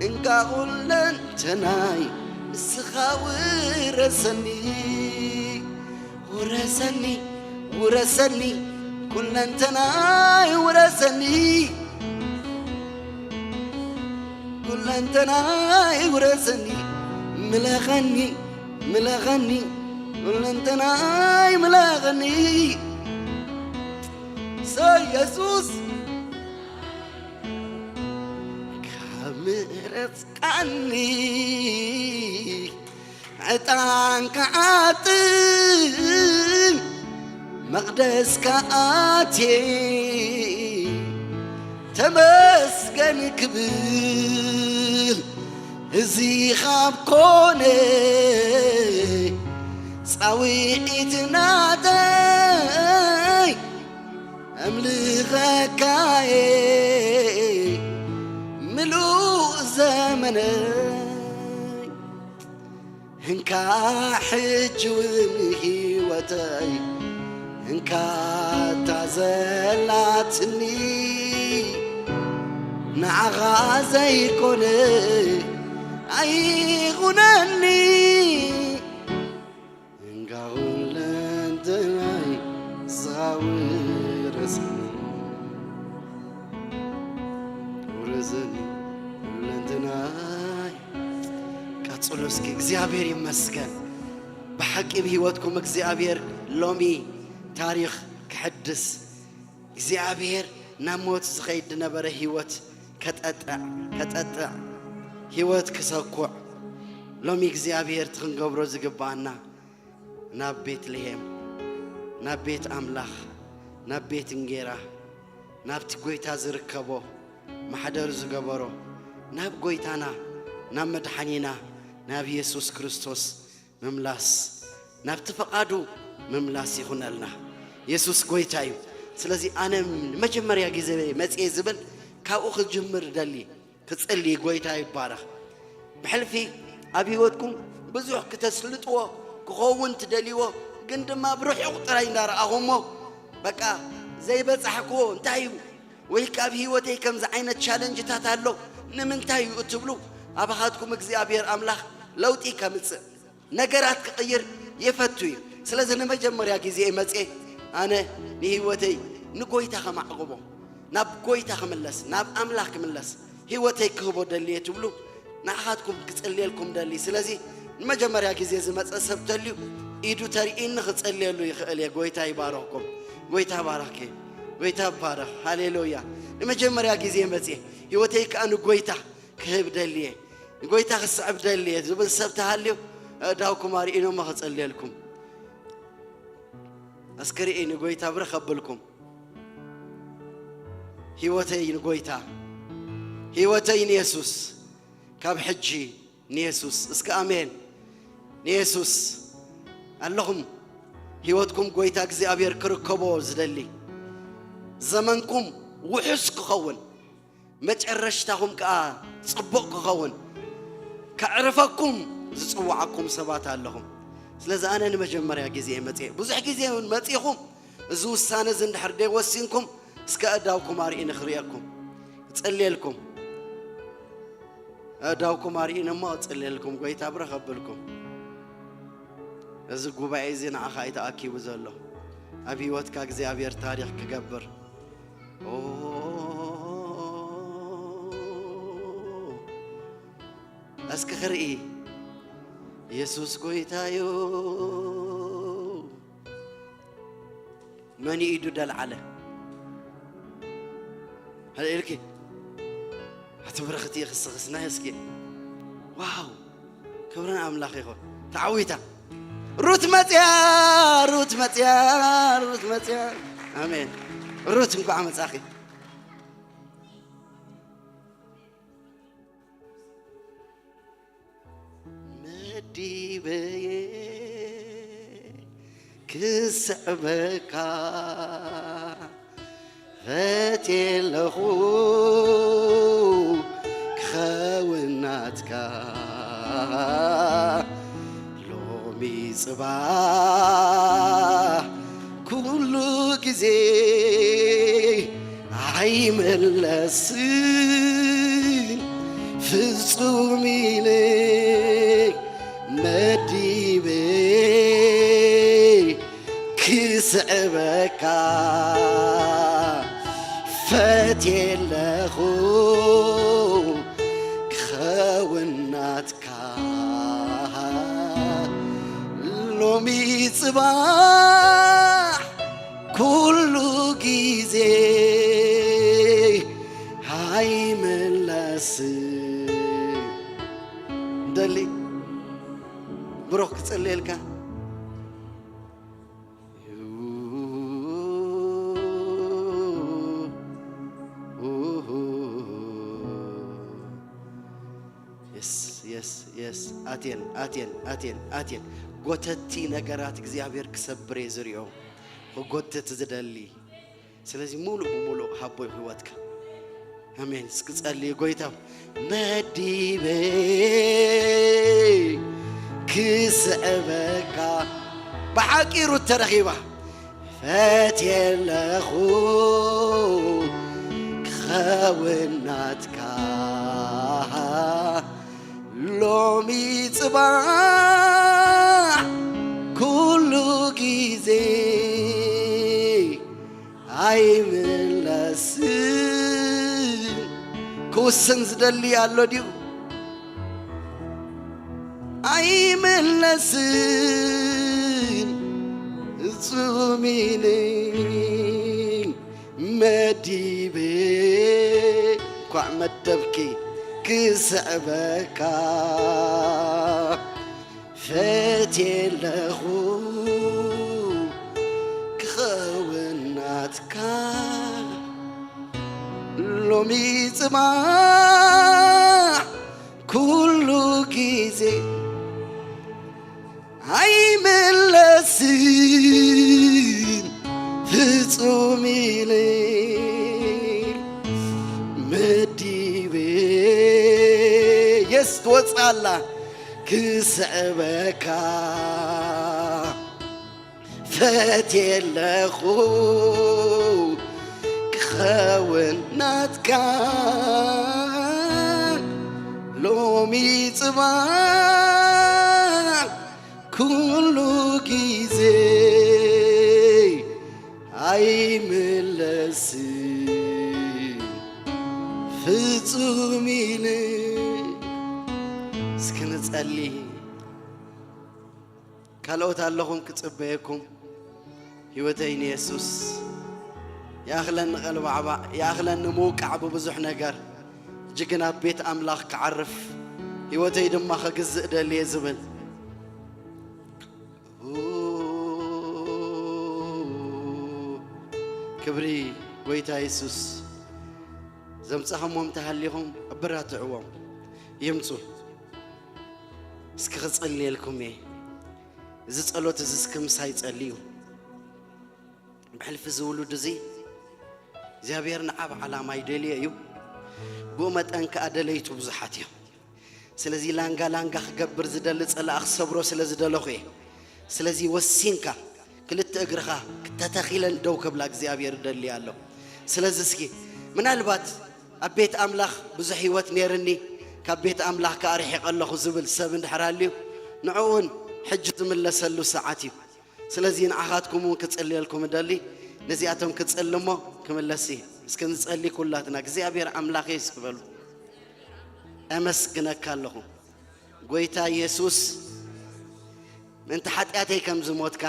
እንካ ኩለንተናይ ንስኻ ውረሰኒ ውረሰኒ ውረሰኒ ኩለንተናይ ውረሰኒ ኩለንተናይ ውረሰኒ ምለኸኒ ምለኸኒ ኩለንተናይ ምለኸኒ ሰ የሱስ ካብ ምረጽካኒ ዕጣን ክዓጥን መቕደስካ ኣትየ ተመስገን ክብል እዚ ኻብ ኮነ ጻውዒት ናተይ ኣምልኸካየ ምሉእ ዘመነይ እንካ ሕጂ እውን ህይወተይ እንካ እታ ዘላትኒ ንዓኻ ዘይኮነ ኣይኹነኒ እንካ ኩለንተናይ ዝሃዊ ረስኒ ውረሰኒ ኩለንተናይ ቀጽሎ እስኪ እግዚኣብሔር ይመስገን ብሓቂ ብህይወትኩም እግዚኣብሔር ሎሚ ታሪኽ ክሕድስ እግዚኣብሔር ናብ ሞት ዝኸይድ ዝነበረ ህይወት ከጠጥዕ ከጠጥዕ ህይወት ክሰኩዕ ሎሚ እግዚኣብሔር እቲ ክንገብሮ ዝግብኣና ናብ ቤትልሄም ናብ ቤት ኣምላኽ ናብ ቤት እንጌራ ናብቲ ጐይታ ዝርከቦ ማሕደር ዝገበሮ ናብ ጐይታና ናብ መድሓኒና ናብ የሱስ ክርስቶስ ምምላስ ናብቲ ፍቓዱ ምምላስ ይኹነልና። የሱስ ጎይታ እዩ። ስለዚ ኣነ ንመጀመርያ ግዜ መጽየ ዝብል ካብኡ ክጅምር ደሊ ክጽሊ። ጎይታ ይባረኽ። ብሕልፊ ኣብ ህይወትኩም ብዙሕ ክተስልጥዎ ክኸውን ትደልይዎ፣ ግን ድማ ብርሑቕ ጥራይ እንዳረኣኹሞ በቃ ዘይበጻሕክዎ እንታይ እዩ ወይ ካብ ህይወተይ ከምዚ ዓይነት ቻለንጅታት ኣሎ ንምንታይ እዩ እትብሉ፣ ኣባኻትኩም እግዚኣብሔር ኣምላኽ ለውጢ ከምጽእ ነገራት ክቕይር ይፈቱ እዩ። ስለዚ ንመጀመርያ ግዜ መጽየ ኣነ ንህይወተይ ንጎይታ ከማዕቕቦ፣ ናብ ጎይታ ክምለስ፣ ናብ ኣምላኽ ክምለስ፣ ህይወተይ ክህቦ ደልየ ትብሉ፣ ንዓኻትኩም ክጽልየልኩም ደሊ። ስለዚ ንመጀመርያ ግዜ ዝመጸ ሰብ ተልዩ ኢዱ ተርእይኒ ክጸልየሉ ይኽእል እየ። ጎይታ ይባረኽኩም። ጎይታ ባረኽኪ። ጎይታ ባረኽ። ሃሌሉያ። ንመጀመርያ ግዜ መጽየ ህይወተይ ከኣ ንጎይታ ክህብ ደልየ፣ ንጎይታ ክስዕብ ደልየ ዝብል ሰብ ተሃልዩ፣ ኣእዳውኩም ኣርእዩኖሞ ክጸልየልኩም። እስክሪኢ ንጎይታ ብርኽ ኣብልኩም። ህይወተይ ንጎይታ፣ ህይወተይ ንየሱስ፣ ካብ ሕጂ ንየሱስ። እስከ ኣሜን። ንየሱስ ኣለኹም። ህይወትኩም ጎይታ እግዚኣብሔር ክርከቦ ዝደሊ፣ ዘመንኩም ውሑስ ክኸውን፣ መጨረሽታኹም ከኣ ጽቡቕ ክኸውን፣ ከዕርፈኩም ዝጽውዓኩም ሰባት ኣለኹም። ስለዚ ኣነ ንመጀመርያ ግዜ እየ መጽየ። ብዙሕ ግዜ እውን መጺኹም፣ እዚ ውሳነ እዚ እንድሕር ደይወሲንኩም፣ እስከ ኣእዳውኩም ኣርእዩኒ ክርእየኩም። እጸልየልኩም። ኣእዳውኩም ኣርእዩኒ እሞ እጸልየልኩም፣ ጎይታ ብርኽ ኣብልኩም። እዚ ጉባኤ እዚ ንዓኻ እዩ ተኣኪቡ ዘሎ። ኣብ ህይወትካ እግዚኣብሔር ታሪኽ ክገብር። ኦ፣ እስኪ ክርኢ። የሱስ ጎይታዮ፣ መን ኢዱ ደልዓለ? ሃለ ኢልኪ። ኣቲ ብርኽቲ ክስኽስና እስኪ። ዋው! ክብሪ ንኣምላኽ ይኹን። ተዓዊታ። ሩት መጽያ፣ ሩት መጽያ፣ ሩት መጽያ። ኣሜን። ሩት እንኳዕ መጻኺ። መዲበየ ክስዕበካ ፈትየ ኣለኹ ክኸውን ናትካ። ሎሚ ጽባሕ ኩሉ ግዜ ኣይምለስን ፍጹም ኢለ መዲበ ክስዕበካ ፈትየ ኣለኹ ክኸውን ናትካ። ሎሚ ጽባሕ ኩሉ ግዜ ኣይምለስን። ደሊ ብሩኽ ክጽልየልካ። የስ፣ የስ፣ የስ። ኣትየን፣ ኣትየን፣ ኣትየን፣ ኣትየን። ጎተቲ ነገራት እግዚኣብሔር ክሰብር እየ ዝሪኦ። ክጎትት ዝደሊ። ስለዚ ሙሉእ ብሙሉእ ሃቦ ህይወትካ። ኣሜን። እስኪ ጸልዩ፣ ጎይታ መዲበ ክስዕበካ። ብሓቂ ሩት ተረኺባ። ፈትየ ኣለኹ ክኸውን ናትካ። ሎሚ ጽባሕ ኩሉ ግዜ ኣይምለስን። ክውስን ዝደሊ ኣሎ ድዩ? ኣይምለስን ፍጹም ኢለ መዲበ እንኳዕ መደብኪ ክስዕበካ ፈትየ ኣለኹ ክኸውን ናትካ። ሎሚ ጽባሕ ኩሉ ግዜ ኣይምለስን ኣላ ክስዕበካ ፈትየ ኣለኹ ክኸውን ናትካ ሎሚ ጽባሕ ኩሉ ግዜ ኣይምለስን ፍጹም ኢል እስኪ ንጸሊ። ካልኦት ኣለኹም ክጽበየኩም። ህይወተይ ንየሱስ ይኣኽለኒ፣ ቀልባዕባዕ ይኣኽለኒ፣ ምውቃዕ ብብዙሕ ነገር። ሕጂ ግን ኣብ ቤት ኣምላኽ ክዓርፍ፣ ህይወተይ ድማ ከግዝእ ደልየ ዝብል። ክብሪ ጎይታ የሱስ። ዘምጻኹምዎም እንተሃሊኹም ኣበራትዕዎም፣ ይምጹ። እስኪ ክጽልየልኩም እየ። እዚ ጸሎት እዚ እስኪ ምሳይ ጸልዩ። ብሕልፊ እዚ ውሉድ እዚ እግዚኣብሔር ንዓብ ዓላማ ይደልዮ እዩ። ብኡ መጠን ከኣ ደለይቱ ብዙሓት እዮም። ስለዚ ላንጋ ላንጋ ክገብር ዝደሊ ጸላእ ክሰብሮ ስለ ዝደለኹ እየ። ስለዚ ወሲንካ ክልተ እግርኻ ተተኺለን ደው ክብላ እግዚኣብሔር ይደሊ ኣሎ። ስለዚ እስኪ ምናልባት ኣብ ቤት ኣምላኽ ብዙሕ ህይወት ነይርኒ፣ ካብ ቤት ኣምላኽ ከኣ ርሒቐ ኣለኹ ዝብል ሰብ እንድሕር ኣልዩ፣ ንዕኡን ሕጂ ዝምለሰሉ ሰዓት እዩ። ስለዚ ንዓኻትኩም እውን ክጽልየልኩም እደሊ። ነዚኣቶም ክጽሊ እሞ ክምለስ እየ። እስኪ ንጸሊ ኩላትና። እግዚኣብሔር ኣምላኸይ እስኪ በሉ። ኣመስግነካ ኣለኹ። ጎይታ የሱስ፣ ምእንቲ ሓጢኣተይ ከም ዝሞትካ፣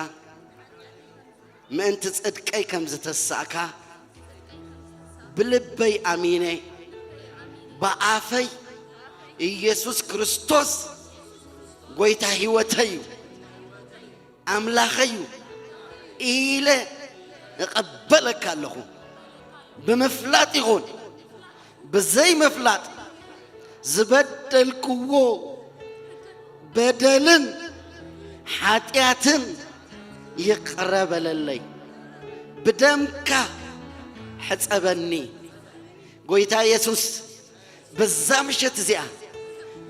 ምእንቲ ጽድቀይ ከም ዝተሳእካ ብልበይ ኣሚነ፣ ብኣፈይ ኢየሱስ ክርስቶስ ጎይታ ህይወተይ እዩ፣ ኣምላኸይ እዩ ኢለ እቐበለካ ኣለኹ። ብምፍላጥ ይኹን ብዘይምፍላጥ ዝበደልክዎ በደልን ሓጢኣትን ይቕረ በለለይ። ብደምካ ሕጸበኒ። ጎይታ የሱስ፣ በዛ ምሸት እዚኣ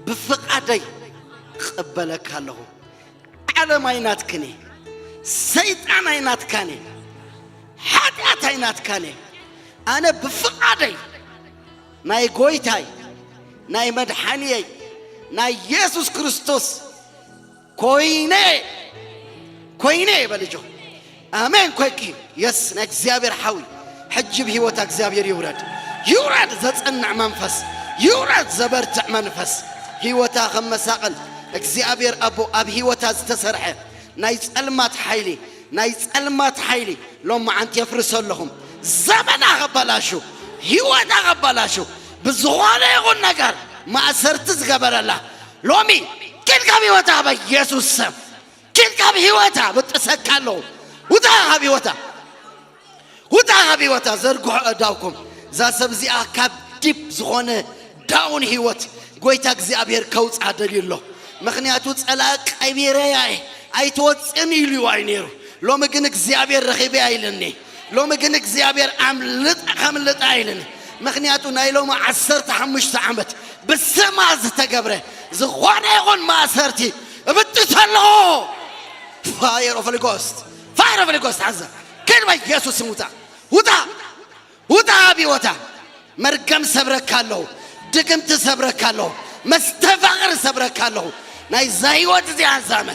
ብፍቓደይ እቕበለካ ኣለኹ። ዓለም ኣይናትክን እየ። ሰይጣን ኣይናትካን እየ። ሓጢኣት ኣይናትካን እየ። ኣነ ብፍቓደይ ናይ ጎይታይ ናይ መድሓንየይ ናይ የሱስ ክርስቶስ ኮይነ፣ ኮይነ በል እጆ። ኣሜን። ኮይኪ። የስ፣ ናይ እግዚኣብሔር ሓዊ ሕጂ ብህይወታ እግዚኣብሔር ይውረድ። ይውረድ ዘጸንዕ መንፈስ። ይውረድ ዘበርትዕ መንፈስ። ህይወታ ከመሳቕል እግዚኣብሔር ኣቦ ኣብ ህይወታ ዝተሰርሐ ናይ ጸልማት ሓይሊ፣ ናይ ጸልማት ሓይሊ ሎማዓንቲ የፍርሶ ኣለኹም። ዘመና ኸበላሹ፣ ህይወታ ኸበላሹ፣ ብዝኾነ ይኹን ነገር ማእሰርቲ ዝገበረላ ሎሚ ኪድ ካብ ህይወታ በኢየሱስ ስም። ኪድ ካብ ህይወታ ብጥሰካ ኣለኹ። ውጣ ካብ ህይወታ። ውጣ ካብ ህይወታ። ዘርግሑ ኣእዳውኩም። እዛ ሰብ እዚኣ ካብ ዲፕ ዝኾነ ዳውን ህይወት ጎይታ እግዚኣብሔር ከውፅኣ ደልዩ ኣሎ። ምኽንያቱ ጸላእ ቀቢረያ እየ ኣይትወፅእን ኢሉዋ እዩ ነይሩ። ሎሚ ግን እግዚኣብሔር ረኺበያ ኢልኒ። ሎሚ ግን እግዚኣብሔር ኣምልጥ ከምልጣ ኢልኒ። ምኽንያቱ ናይ ሎሚ ዓሰርተ ሓሙሽተ ዓመት ብስማ ዝተገብረ ዝኾነ ይኹን ማእሰርቲ እብጥስ ኣለኹ። Fire of Holy Ghost. Fire of Holy Ghost ሓዛ። ኪድ በኢየሱስ ስም ውጣ። ውጣ። ውጣ ኣብ ህይወታ። መርገም ሰብረካ ኣለኹ። ድግምቲ ሰብረካ ኣለኹ። መስተፋቕር ሰብረካ ኣለኹ። ናይዛ ህይወት እዚኣ ዛመ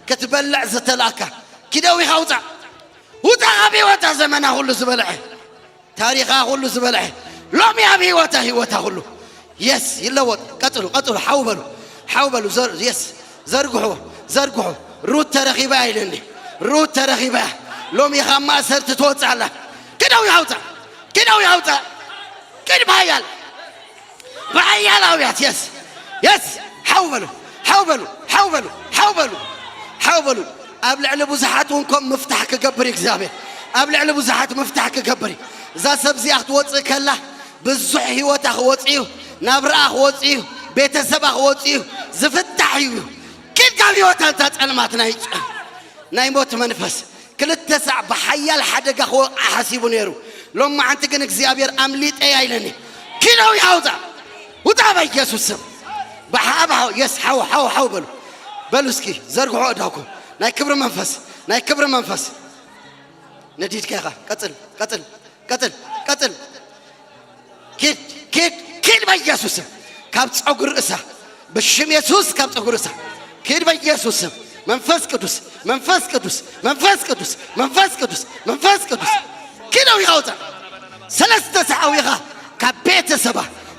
ክትበልዕ ዝተላእካ ኪደው ኢኻ ውፃ። ውፃ ካብ ህይወታ። ዘመና ኩሉ ዝበልዐ፣ ታሪኻ ኩሉ ዝበልዐ ሎሚ ኣብ ህይወታ፣ ህይወታ ኩሉ የስ ይለወጥ። ቀጥሉ፣ ቀጥሉ። ሓው በሉ፣ ሓው በሉ። ዘር-፣ የስ ዘርግሑ፣ ዘርግሑ። ሩት ተረኺባ ኢልኒ። ሩት ተረኺባ። ሎሚ ካብ ማእሰርቲ ትወፅእ ኣላ። ኪደው ይሃውፃ። ኪደው ይሃውፃ። ኪድ ብሃያል። ብሃያል ኣውያት። የስ፣ የስ። ሓው በሉ፣ ሓው በሉ፣ ሓው በሉ፣ ሓው በሉ፣ ሓው በሉ። ኣብ ልዕሊ ብዙሓት እውን ከም ምፍታሕ ክገብር እዩ እግዚኣብሔር። ኣብ ልዕሊ ብዙሓት ምፍታሕ ክገብር እዩ። እዛ ሰብ እዚኣ ክትወፅእ ከላ ብዙሕ ህይወታ ክወፅእ እዩ፣ ናብራኣ ክወፅእ እዩ፣ ቤተሰባ ክወፅእ እዩ፣ ዝፍታሕ እዩ። ኪድ ካብ ህይወታ። እዛ ጸልማት ናይ ጨ-፣ ናይ ሞት መንፈስ ክልተ ሳዕ ብሓያል ሓደጋ ክወቕዓ ሓሲቡ ነይሩ። ሎማዓንቲ ግን እግዚኣብሔር ኣምሊጠያ ኢለኒ። ኪደው ይሃውፃ። ውጣ በኢየሱስ ስም። ብሓ- ብሓ- የስ ሓው ሓው ሓው በሉ። በሉ እስኪ ዘርግሑ እዳኩም። ናይ ክብሪ መንፈስ፣ ናይ ክብሪ መንፈስ። ነዲድካ ኢኻ። ቀጽል፣ ቀጽል፣ ቀጽል፣ ቀጽል። ኪድ፣ ኪድ፣ ኪድ በኢየሱስ ስም። ካብ ጸጉር ርእሳ፣ ብሽም የሱስ ካብ ጸጉር ርእሳ። ኪድ በኢየሱስ ስም። መንፈስ ቅዱስ፣ መንፈስ ቅዱስ፣ መንፈስ ቅዱስ፣ መንፈስ ቅዱስ፣ መንፈስ ቅዱስ። ኪድ ኣዊኻ ውጻእ። ሰለስተ ሰዓዊኻ ካብ ቤተሰባ፣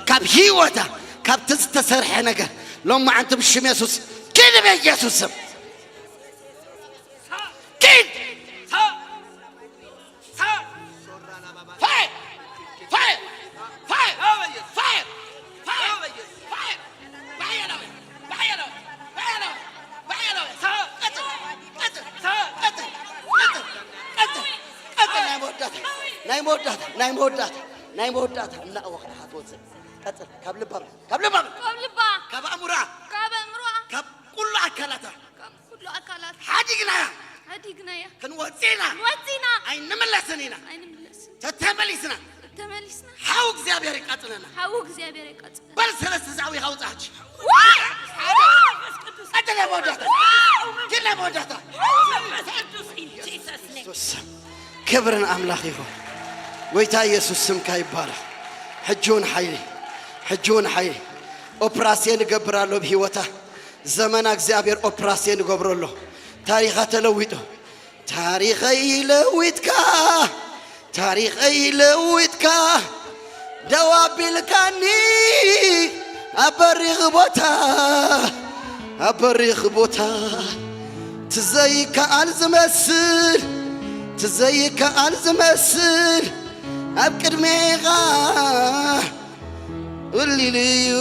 ካብ ህይወታ፣ ካብቲ ዝተሰርሐ ነገር ሎማዓንቲ ብሽም የሱስ ኪድ በኢየሱስ ስም። ኪድ! ናይ መወዳእታ፣ ናይ መወዳእታ፣ ናይ መወዳእታ፣ ናይ መወዳእታ እናኣወቕና ኢኻ ትወፅእ። ቀፅል፣ ካብ ልባ በል፣ ካብ ልባ በል። ካብ ልባ። ካብ ኣእምሮኣ። ካብ ኣእምሮኣ። ካብ ኩሉ ኣካላታ። ካብ ኩሉ ኣካላት። ሓዲግናያ። ሓዲግናያ። ክንወፅእ ኢና። ክንወፅእ ኢና። ኣይንምለስን ኢና። ኣይንምለስን። ተተመሊስና። ተመሊስና። ሓው እግዚኣብሔር ይቃፅለና። ሓው እግዚኣብሔር ይቃፅለና። በል ሰለስተ ዛዕዊ ሃውፃች። ዋይ! ሓደ። ቀጥል ናይ መወዳእታ። ግን ናይ መወዳእታ። ኢየሱስ ስም። ክብርን ኣምላኽ ይኹን። ጎይታ ኢየሱስ ስምካ ይባረኽ። ሕጂ እውን ሓይሊ፣ ሕጂ እውን ሓይሊ። ኦፕራስየን እገብር ኣሎ ብህይወታ። ዘመና እግዚኣብሔር ኦፕራስየን እገብሮ ኣሎ። ታሪኻ ተለዊጡ። ታሪኸይ ለዊጥካ፣ ታሪኸይ ለዊጥካ፣ ደው ኣቢልካኒ ኣብ በሪኽ ቦታ፣ ኣብ በሪኽ ቦታ። ትዘይከኣል ዝመስል፣ ትዘይከኣል ዝመስል ኣብ ቅድሜኻ እልልዩ።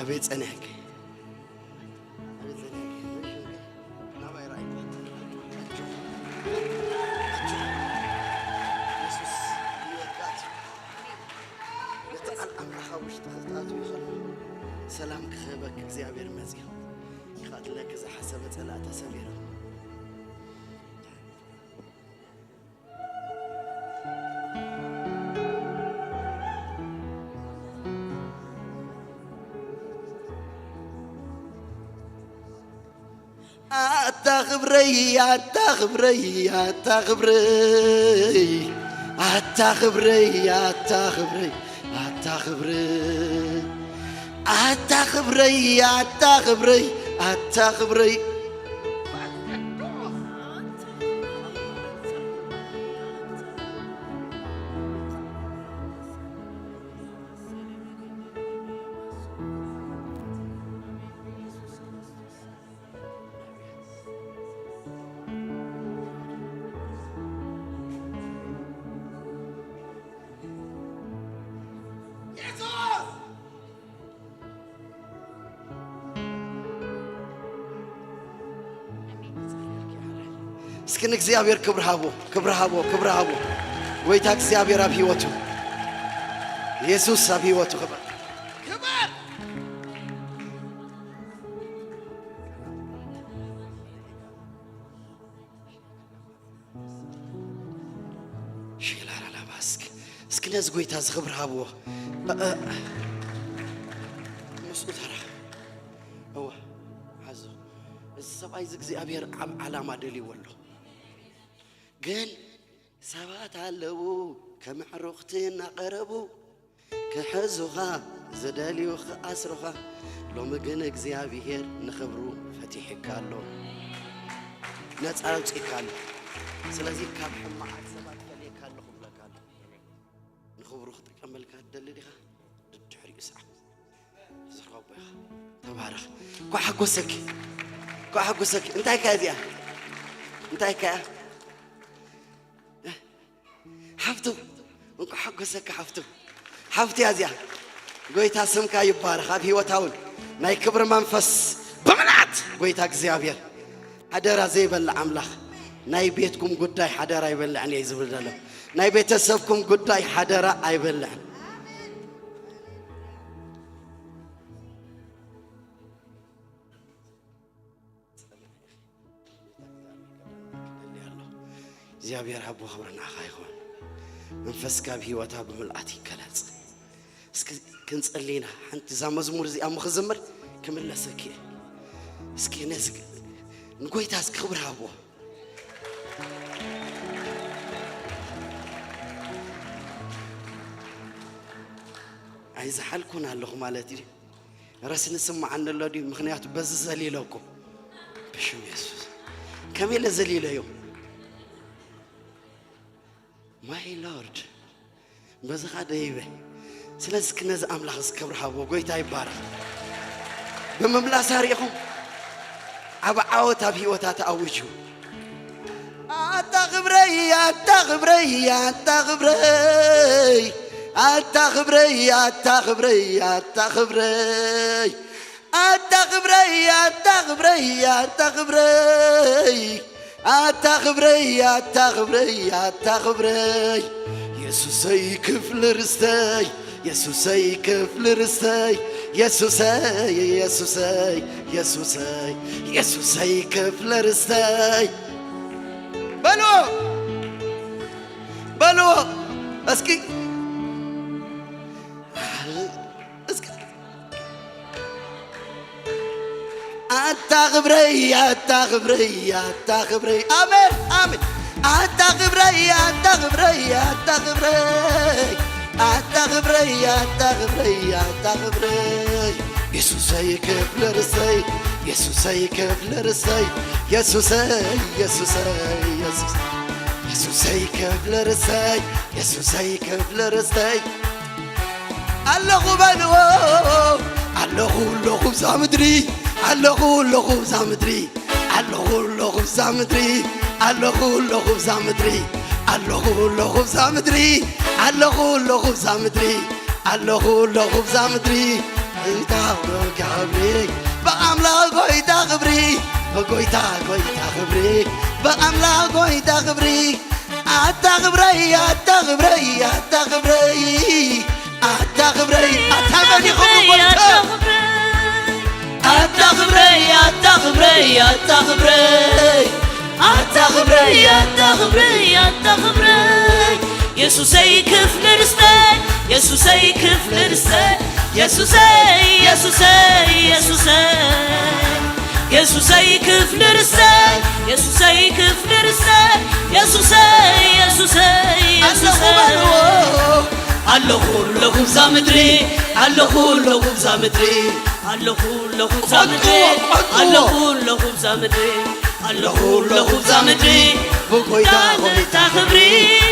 ኣቤት ጸኒሕኪ። ሰላም ክህበክ እግዚኣብሔር መጺኡ ይኸእለክ ዝሓሰበ ጸላእ ተሰቢሩ። ኣታ ኽብረይ፣ ኣታ ኽብረይ፣ ኣታ ኽብረይ፣ ኣታ ኽብረይ፣ ኣታ ኽብረይ፣ ኣታ ኽብረይ፣ ኣታ ኽብረይ፣ ኣታ ኽብረይ፣ ኣታ ኽብረይ። እስኪ ንእግዚኣብሔር ክብሪ ሃቦ፣ ክብሪ ሃቦ፣ ክብሪ ሃቦ። ጎይታ እግዚኣብሔር ኣብ ህይወቱ፣ የሱስ ኣብ ህይወቱ ክብር፣ ክብር። ሼላላላባስክ። እስኪ ነዚ ጎይታ እዚ ክብሪ ሃብዎ። እ፣ እ፣ ምስኡ ተራኸብ። እወ፣ ሓዞ። እዚ ሰብኣይ እዚ እግዚኣብሔር ዓብ-፣ ዓላማ ደልይዎ ኣሎ። ግን ሰባት ኣለዉ፣ ከም ኣዕሩኽቲ እናቐረቡ፣ ክሕዙኻ ዝደልዩ ክኣስሩኻ፣ ሎሚ ግን እግዚኣብሄር ንኽብሩ ፈቲሕካ ኣሎ፣ ነጻ ኣውጺእካ ኣሎ። ስለዚ ካብ ሕማቓት ሰባት ፈልየካ ኣለኹ ክብለካ ኣሎ። ንኽብሩ ክጥቀመልካ ትደሊ ዲኻ? ድድሕሪኡ ስዓብ። ዝረኸቦ ኢኻ። ተባረኽ። እንኳዕ ሓጎሰኪ። እንኳዕ ሓጎሰኪ። እንታይ እካ እዚኣ? እንታይ እካ እያ? ሓፍቱ፣ እንኳዕ ሓጎሰካ ሓፍቱ። ሓፍቱ እያ እዚኣ። ጎይታ ስምካ ይባረኽ። ኣብ ህይወታ እውን ናይ ክብሪ መንፈስ ብምልኣት ጎይታ እግዚኣብሔር። ሓደራ ዘይበልዕ ኣምላኽ፣ ናይ ቤትኩም ጉዳይ ሓደራ ኣይበልዕን እየ ዝብል ዘሎ። ናይ ቤተሰብኩም ጉዳይ ሓደራ ኣይበልዕን። እግዚኣብሔር ኣቦ ክብሪ ንዓኻ ይኹን። መንፈስካ ኣብ ህይወታ ብምልኣት ይገለጽ። እስኪ ክንጸሊ ኢና። ሓንቲ እዛ መዝሙር እዚኣ እሞ ክዝምር ክምለሰኪ እየ። እስኪ ነዚ ንጎይታ እስኪ ክብሪ ሃብዎ። ኣይዝሓልኩን ኣለኹ ማለት እዩ። ረስኒ ስምዓኒ ኣሎ ድዩ? ምኽንያቱ በዚ ዘሊለኩም። ብሽም የሱስ። ከመይ ኢለ ዘሊለዮም? My Lord። በዚ ኸዓ ደይበ። ስለዚ እስኪ ነዚ ኣምላኽ እዚ ክብሪ ሃቦ። ጎይታ ይባረኽ። ብምምላሳ ርኢኹም ዓቢ ዓወት ኣብ ህይወታ ተኣዊጁ። ኣታ ክብረይ፣ ኣታ ክብረይ፣ ኣታ ክብረይ፣ ኣታ ክብረይ፣ ኣታ ክብረይ፣ ኣታ ክብረይ፣ ኣታ ክብረይ፣ ኣታ ክብረይ፣ ኣታ ክብረይ፣ ኣታ ክብረይ፣ ኣታ ክብረይ፣ ኣታ ክብረይ፣ የሱሰይ ክፍሊ ርስተይ፣ የሱሰይ ክፍሊ ርስተይ፣ የሱሰይ፣ የሱሰይ፣ የሱሰይ፣ የሱሰይ ክፍሊ ርስተይ። በልዎ፣ በልዎ እስኪ፣ እስኪ። ኣታ ክብረይ፣ ኣታ ክብረይ፣ ኣታ ክብረይ። ኣሜን፣ ኣሜን። ኣታ ክብረይ፣ ኣታ ክብረይ፣ ኣታ ክብረይ። ኣታ ክብረይ፣ ኣታ ክብረይ፣ ኣታ ክብረይ። የሱሰይ ክፍሊ ርሰይ፣ የሱሰይ ክፍሊ ርሰይ። የሱሰይ፣ የሱሰይ፣ የሱስ። የሱሰይ ክፍሊ ርሰይ፣ የሱሰይ ክፍሊ ርሰይ። ኣለኹ በልዎ፣ ኣለኹ ኣለኹ እዛ ምድሪ፣ ኣለኹ ኣለኹ እዛ ምድሪ፣ ኣለኹ ኣለኹ እዛ ምድሪ፣ ኣለኹ ኣለኹ እዛ ምድሪ፣ ኣለኹ ኣለኹ እዛ ምድሪ፣ ኣለኹ ኣለኹ እዛ ምድሪ፣ ኣለኹ ኣለኹ እዛ ምድሪ። ጎይታ ክብሪ፣ ብኣምላኽ ጎይታ ክብሪ፣ ብጎይታ ጎይታ ክብሪ፣ ብኣምላኽ ጎይታ ክብሪ። ኣታ ክብረይ፣ ኣታ ክብረይ፣ ኣታ ክብረይ፣ ኣታ ክብረይ፣ ኣታ መን ይኸውን ጎይታ? ኣታ ክብረይ፣ ኣታ ክብረይ፣ ኣታ ክብረይ፣ ኣታ ክብረይ፣ ኣታ ክብረይ፣ ኣታ ክብረይ፣ የሱሰይ ክፍሊ ርስተይ፣ የሱሰይ ክፍሊ ርስተይ፣ የሱሰይ፣ የሱሰይ፣ የሱሰይ። የሱሰይ ክፍሊ ርሰይ፣ የሱሰይ ክፍሊ ርሰይ፣ የሱሰይ፣ የሱሰይ፣ ኣለኹ የሱሰይ። በልዎ። ኣለኹ ኣለኹ እዛ ምድሪ፣ ኣለኹ ኣለኹ እዛ ምድሪ፣ ኣለኹ ኣለኹ እዛ ምድሪ፣ ክቐጥዎ፣ ክቐጥዎ። ኣለኹ ኣለኹ እዛ ምድሪ፣ ኣለኹ ኣለኹ እዛ ምድሪ። ብጎይታ ጎይታ ክብሪ፣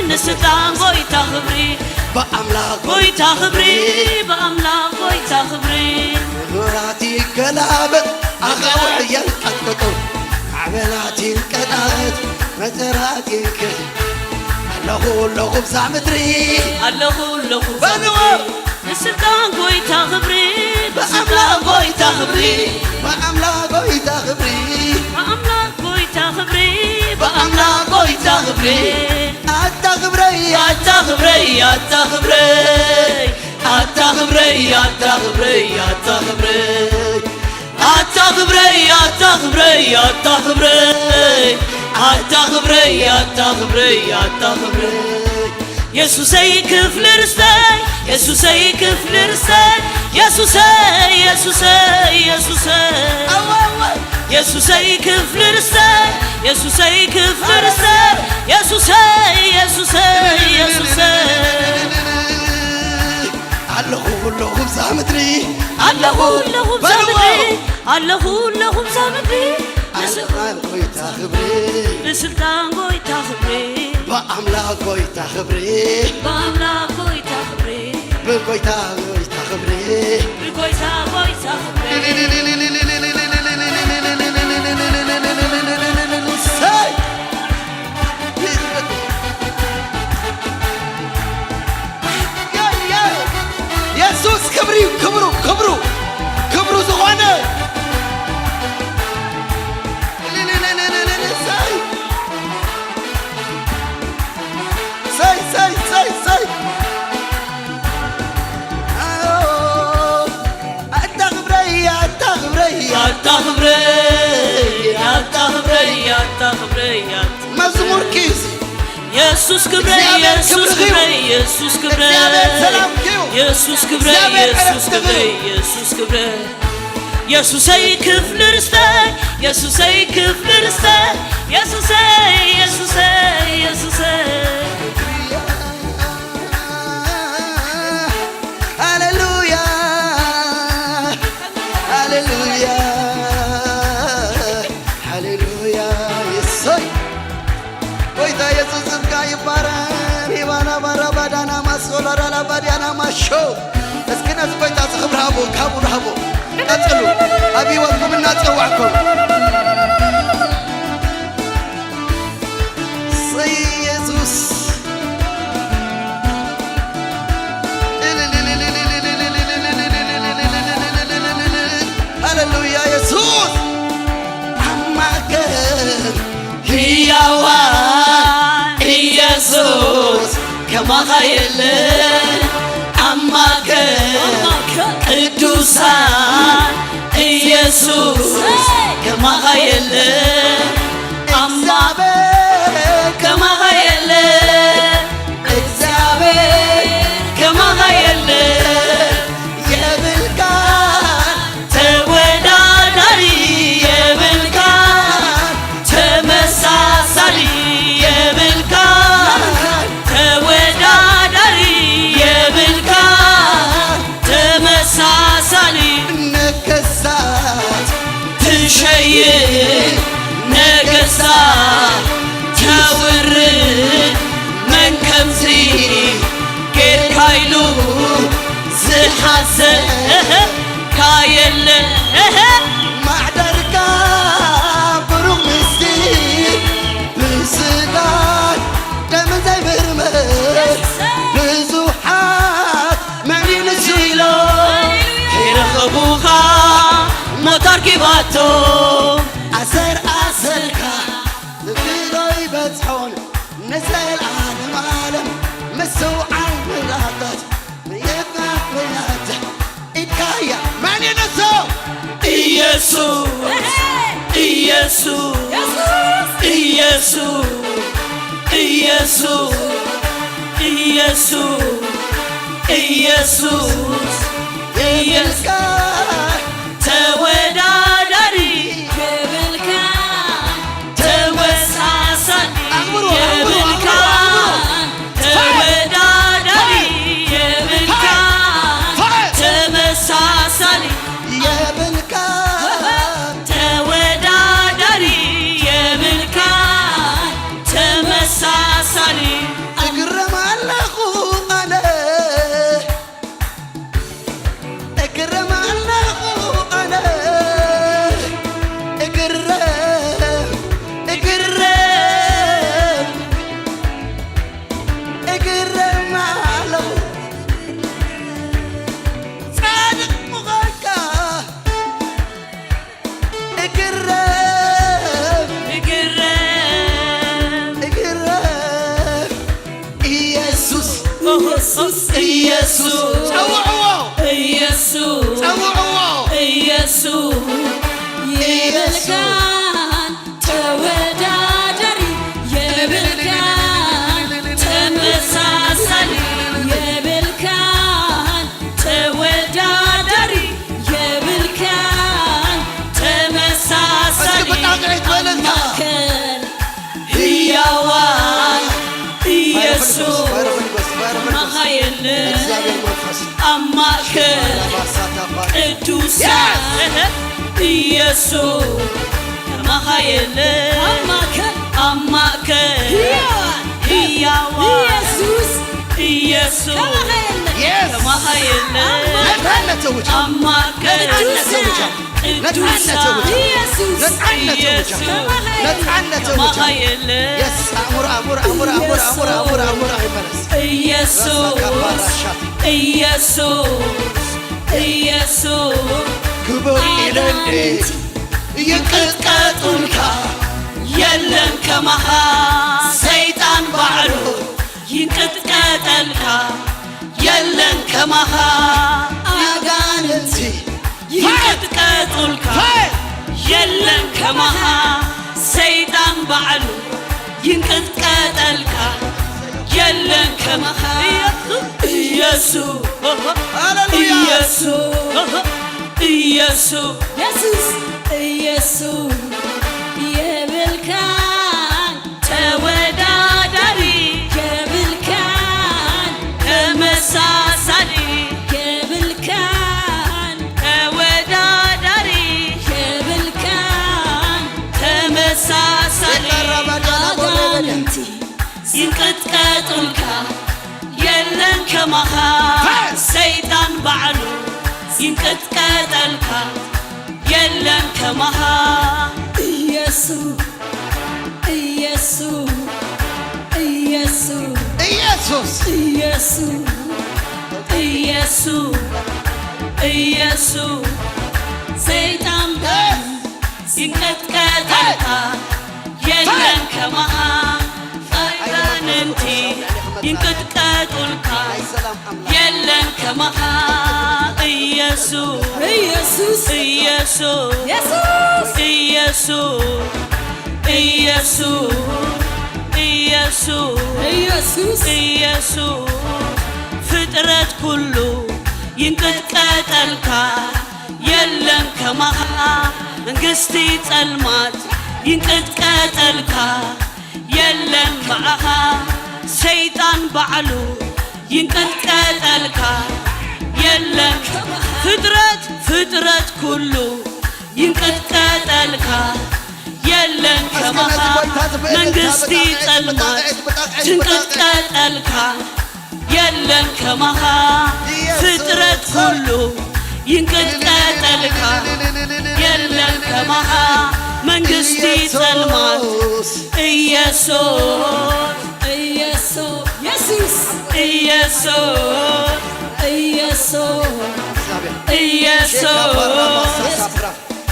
ንስልጣን ጎይታ ክብሪ፣ ብኣምላኽ ጎይታ ክብሪ፣ ብኣምላኽ ጎይታ ክብሪ። መራት ይገላበጥ፣ ኣኻውሕ የንቀጥቅጡ፣ ማዕበላት ይንቀጣቐጥ፣ መጠራት ይንቀ-፣ ኣለኹ ኣለኹ እዛ ምድሪ። ኣለኹ ኣለኹ እዛ በልዎ። ምድሪ። ንስልጣን ጎይታ ክብሪ፣ ብኣምላኽ ንስልጣን ጎይታ ክብሪ፣ ብኣምላኽ ጎይታ ክብሪ፣ ብኣምላኽ ጎይታ ክብሪ፣ ብኣምላኽ ጎይታ ክብሪ። ኣታ ክብረይ፣ ኣታ ክብረይ፣ ኣታ ክብረይ፣ ኣታ ክብረይ፣ ኣታ ክብረይ፣ ኣታ ክብረይ። ኣታ ክብረይ፣ ኣታ ክብረይ፣ ኣታ ክብረይ፣ ኣታ ክብረይ፣ ኣታ ክብረይ፣ ኣታ ክብረይ። የሱሰይ ክፍሊ ርስተይ፣ የሱሰይ ክፍሊ ርስተይ፣ የሱሰይ፣ የሱሰይ፣ የሱሰይ። ኣወ፣ ኣወ። የሱሰይ ክፍሊ ርስተይ፣ የሱሰይ ክፍሊ ርስተይ፣ የሱሰይ፣ የሱሰይ፣ የሱሰይ። ኣለኹ ኣለኹ እዛ ምድሪ፣ ኣለኹ ኣለኹ እዛ በልዎ። ምድሪ፣ ኣለኹ ኣለኹ እዛ ምድሪ። ብስልጣን ጎይታ ክብሪ፣ ብስልጣን ጎይታ ክብሪ፣ ብኣምላኽ ጎይታ ክብሪ፣ ብኣምላኽ ጎይታ ክብሪ፣ ብጎይታ ጎይታ ክብሪ፣ ብጎይታ ጎይታ ክብሪ። ሰይ! የሱስ ክብሪ፣ ክብሩ፣ ክብሩ፣ ክብሩ ዝኾነ። ሰይ፣ ሰይ፣ ሰይ፣ ሰይ። ኣታ ክብረይ፣ ኣታ ክብረይ፣ ኣታ ክብረይ፣ ኣታ ክብረይ፣ ኣታ ክብረይ፣ ኣታ መዝሙር ኪስ። የሱስ የሱስ ክብረ፣ የሱስ ክብረ፣ የሱስ ክብረ፣ የሱስ ክብረ፣ የሱስ ክብረ። የሱሰይ ክፍሊ ርስተይ፣ የሱሰይ ክፍሊ ርስተይ፣ የሱሰይ፣ የሱሰይ፣ የሱሰይ። ሃሌሉያ፣ ሃሌሉያ፣ ሃሌሉያ። የሱሰይ ጎይታ የሱስ ስምካ ይባረክ። ሪባና ባራ ባዳና ማሶላራ ላባዲያና ማሾ። እስኪ ነዚ ጎይታ እዚ ክብሪ ሃቦ፣ ክብሪ ሃቦ። ቀጽሉ። ኣብ ህይወትኩም እናጸዋዕኩም። ሰይ የሱስ። ሃሌሉያ የሱስ። ኣብ ማእከል ህያዋን ኢየሱስ ከማኻ የለን። ኣብ ማእከል ቅዱሳን ኢየሱስ ከማኻ የለን። ኣምላኽ ከማኻ የለን። እግዚኣብሔር ከማኻ የለን። የብልካ ተወዳዳሪ የብልካ፣ ተመሳሳሊ የብልካ፣ ተወዳዳሪ የብልካ፣ ተመሳሳሊ። ነገስታት ትሸይን፣ ነገስታት ተውርድ፣ መን ከምዚ ጌርካ ኢሉ ዝሓሰካ የለ። ማዕደርካ ብሩኽ ምስቲ ብስጋን ደምን ዘይምርመር ብዙሓት መን እዩ ንሱ ኢሎም ይረኸቡኻ ሞት ኣርኪባቶ። ኣሰር ኣሰርካ ዝብሎ ይበጽሖን ንዘለዓለም ዓለም ምስትውዓል ምራታት ምየታት ምያት ኢድካያ መን ይነሶ? ኢየሱስ፣ ኢየሱስ፣ ኢየሱስ፣ ኢየሱስ፣ ኢየሱስ፣ ኢየሱስ፣ ኢየሱስ። ተወዳዳሪ የብልካ፣ ተመሳሳሊ ኣኽብሩ፣ ኣኽብሩ፣ የብልካ፣ ኣኽብሩ፣ ኣኽብሩ። ተወዳዳሪ የብልካ፣ ፋይት! ተመሳሳሊ የብልካ፣ ተወዳዳሪ የብልካ፣ ተመሳሳሊ። እግረም ኣለኹ ኣነ። እግረም ኣለኹ ኣነ፣ እግረም፣ እግረም፣ እግረም ኣለኹ። ጻድቕ ምዃንካ እግረም፣ እግረም፣ እግረም። ኢየሱስ፣ ኢየሱስ፣ ኢየሱስ። ጸውዕዎ። ኢየሱስ፣ ጸውዕዎ። ኢየሱስ። የብልካን ተወዳዳሪ፣ የብልካን ተመሳሳሊ፣ የብልካን ተወዳዳሪ፣ የብልካን ተመሳሳሊ። እስኪ ብጣዕሚ በለልታ። ኣብ ማእከል ህያዋን ኢየሱስ ከማኻ የለን። ኣብ ማእከል ቅዱሳን ኢየሱስ ከማኻ የለን። ኣብ ማእከል ህያዋን ህያዋን ኢየሱስ ኢየሱስ ከማኻ የለን። ከማኻ የለን። ነጻነት ዘውጅ። ኣብ ማእከል ነጻነት ዘውጅ። ቅዱሳን ነጻነት ዘውጅ። ኢየሱስ ነጻነት ዘውጅ። ኢየሱስ ነጻነት ዘውጅ። ከማኻ የለን። የስ፣ ኣእምሮ፣ ኣእምሮ፣ ኣእምሮ፣ ኣእምሮ፣ ኣእምሮ፣ ኣእምሮ፣ ኣእምሮ ኣይመለስ። ኢየሱስ፣ ረሳካ ፓራሻት። ኢየሱስ፣ ኢየሱስ። ክብር ኢለኒ። ኣጋንንቲ ይንቀጥቀጡልካ፣ የለን ከማኻ። ሰይጣን ባዕሉ ይንቀጥቀጠልካ፣ የለን ከማኻ። ኣጋንንቲ ይንቀጥቀጡልካ፣ የለን ከማኻ። ሰይጣን ባዕሉ ይንቀጥቀጠልካ፣ የለን ከማኻ። ኢየሱስ፣ ሃሌሉያ። ኢየሱስ፣ ኢየሱስ፣ ኢየሱስ፣ ኢየሱስ የብልካን ተወዳዳሪ፣ የብልካን ተመሳሳሊ፣ የብልካን ተወዳዳሪ፣ የብልካን ተመሳሳሊ። የቀረበ ዳና ቦሌ በዳ። ኣጋንንቲ ይንቀጥቀጡልካ፣ የለን ከማኻ። ፈስ! ሰይጣን ባዕሉ ይንቀጥቀጠልካ፣ የለን ከማኻ። ኢየሱስ፣ ኢየሱስ፣ ኢየሱስ፣ ኢየሱስ። ኢየሱስ፣ ኢየሱስ፣ ኢየሱስ። ሰይጣን ባዕሉ ይንቀጥቀጠልካ፣ የለን ከማኻ። ኣጋንንቲ ይንቀጥቀጡልካ፣ የለን ከማኻ። ኢየሱስ፣ ኢየሱስ፣ ኢየሱስ፣ ኢየሱስ፣ ኢየሱስ፣ ኢየሱስ፣ ኢየሱስ፣ ኢየሱስ። ኢየሱስ። ፍጥረት ኩሉ ይንቀጥቀጠልካ፣ የለን ከማኻ። መንግስቲ ጸልማት ይንቀጥቀጠልካ፣ የለን ከማኻ። ሰይጣን ባዕሉ ይንቀጥቀጠልካ፣ የለን ከማኻ። ፍጥረት፣ ፍጥረት ኩሉ ይንቀጥቀጠልካ፣ የለን እስከ ከማኻ። ነዚ ቦታ ዝበለ መንግስቲ ብጣቕዒ፣ ጸልማት ብጣቕዒ፣ ብጣቕዒ፣ ብጣቕዒ። ትንቀጥቀጠልካ፣ የለን ከማኻ። ኢየሱስ። ፍጥረት ኩሉ ይንቀጥቀጠልካ፣ የለን ከማኻ። መንግስቲ ኢየሱስ። ጸልማት። ኢየሱስ፣ ኢየሱስ፣ ኢየሱስ፣ ኢየሱስ፣ ኢየሱስ፣ ኢየሱስ። ሼካ ባራባሳ ሳፕራ።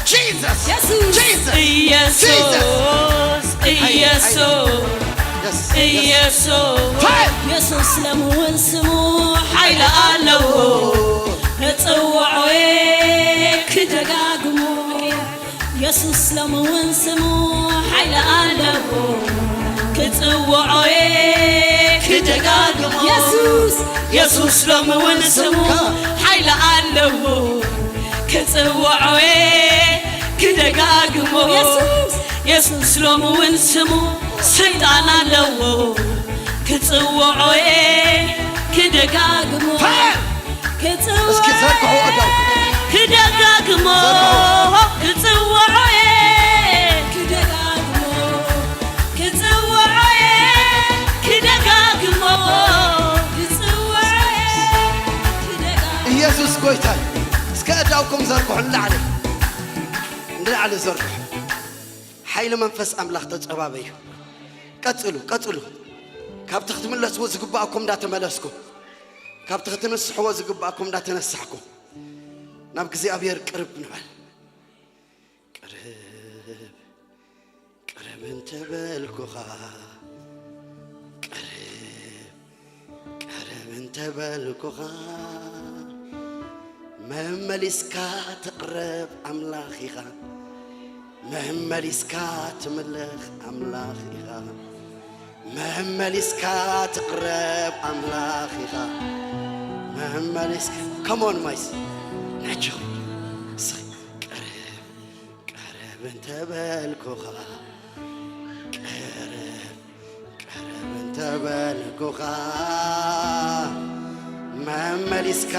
Jesus! ኢየሱስ! Jesus! ኢየሱስ! Jesus! ኢየሱስ! Yes, yes. ኢየሱስ! Fire! ኢየሱስ ሎሚ እውን ስሙ ሓይሊ ኣለዎ። ክጽውዖ እየ ክደጋግሞ። ኢየሱስ ሎሚ እውን ስሙ ሓይሊ ኣለዎ። ክጽውዖ እየ ክደጋግሞ። ኢየሱስ! ኢየሱስ ሎሚ እውን ስሙ ሓይሊ ኣለዎ። ክጽውዖ እየ ክደጋግሞ። ኢየሱስ! ኢየሱስ ሎሚ እውን ስሙ ስልጣን ኣለዎ። ክጽውዖ እየ ክደጋግሞ። Fire! ክጽውዖ እስኪ ዘርግሑ እየ እዳው። ክደጋግሞ። ዘርግሑ። ክጽውዖ እየ ክደጋግሞ። ክጽውዖ እየ ክደጋግሞ። ክጽውዖ እየ ክደጋግሞ። ኢየሱስ ጎይታ እዩ። እስከ እዳውኩም ዘርግሑ ንላዕሊ። ንላዕሊ ዘርግሑ። ሓይሊ መንፈስ ኣምላኽ ተጸባበዩ። ቀጽሉ፣ ቀጽሉ። ካብቲ ክትምለስዎ ዝግባኣኩም እንዳተመለስኩም፣ ካብቲ ክትንስሕዎ ዝግባኣኩም እንዳተነሳሕኩም፣ ናብ እግዚኣብሔር ቅርብ ንበል። ቅርብ፣ ቅርብ እንተበልኩኻ፣ ቅርብ፣ ቅርብ እንተበልኩኻ፣ መመሊስካ ትቕረብ ኣምላኽ ኢኻ። መመሊስካ ትምልኽ ኣምላኽ ኢኻ። መመሊስካ ትቕረብ ኣምላኽ ኢኻ። መመሊስካ፣ come on፣ ማይስ፣ ናቸው። እስኺ፣ ቅርብ፣ ቅርብ እንተበልኩኻ፣ ቅርብ፣ ቅርብ እንተበልኩኻ፣ መመሊስካ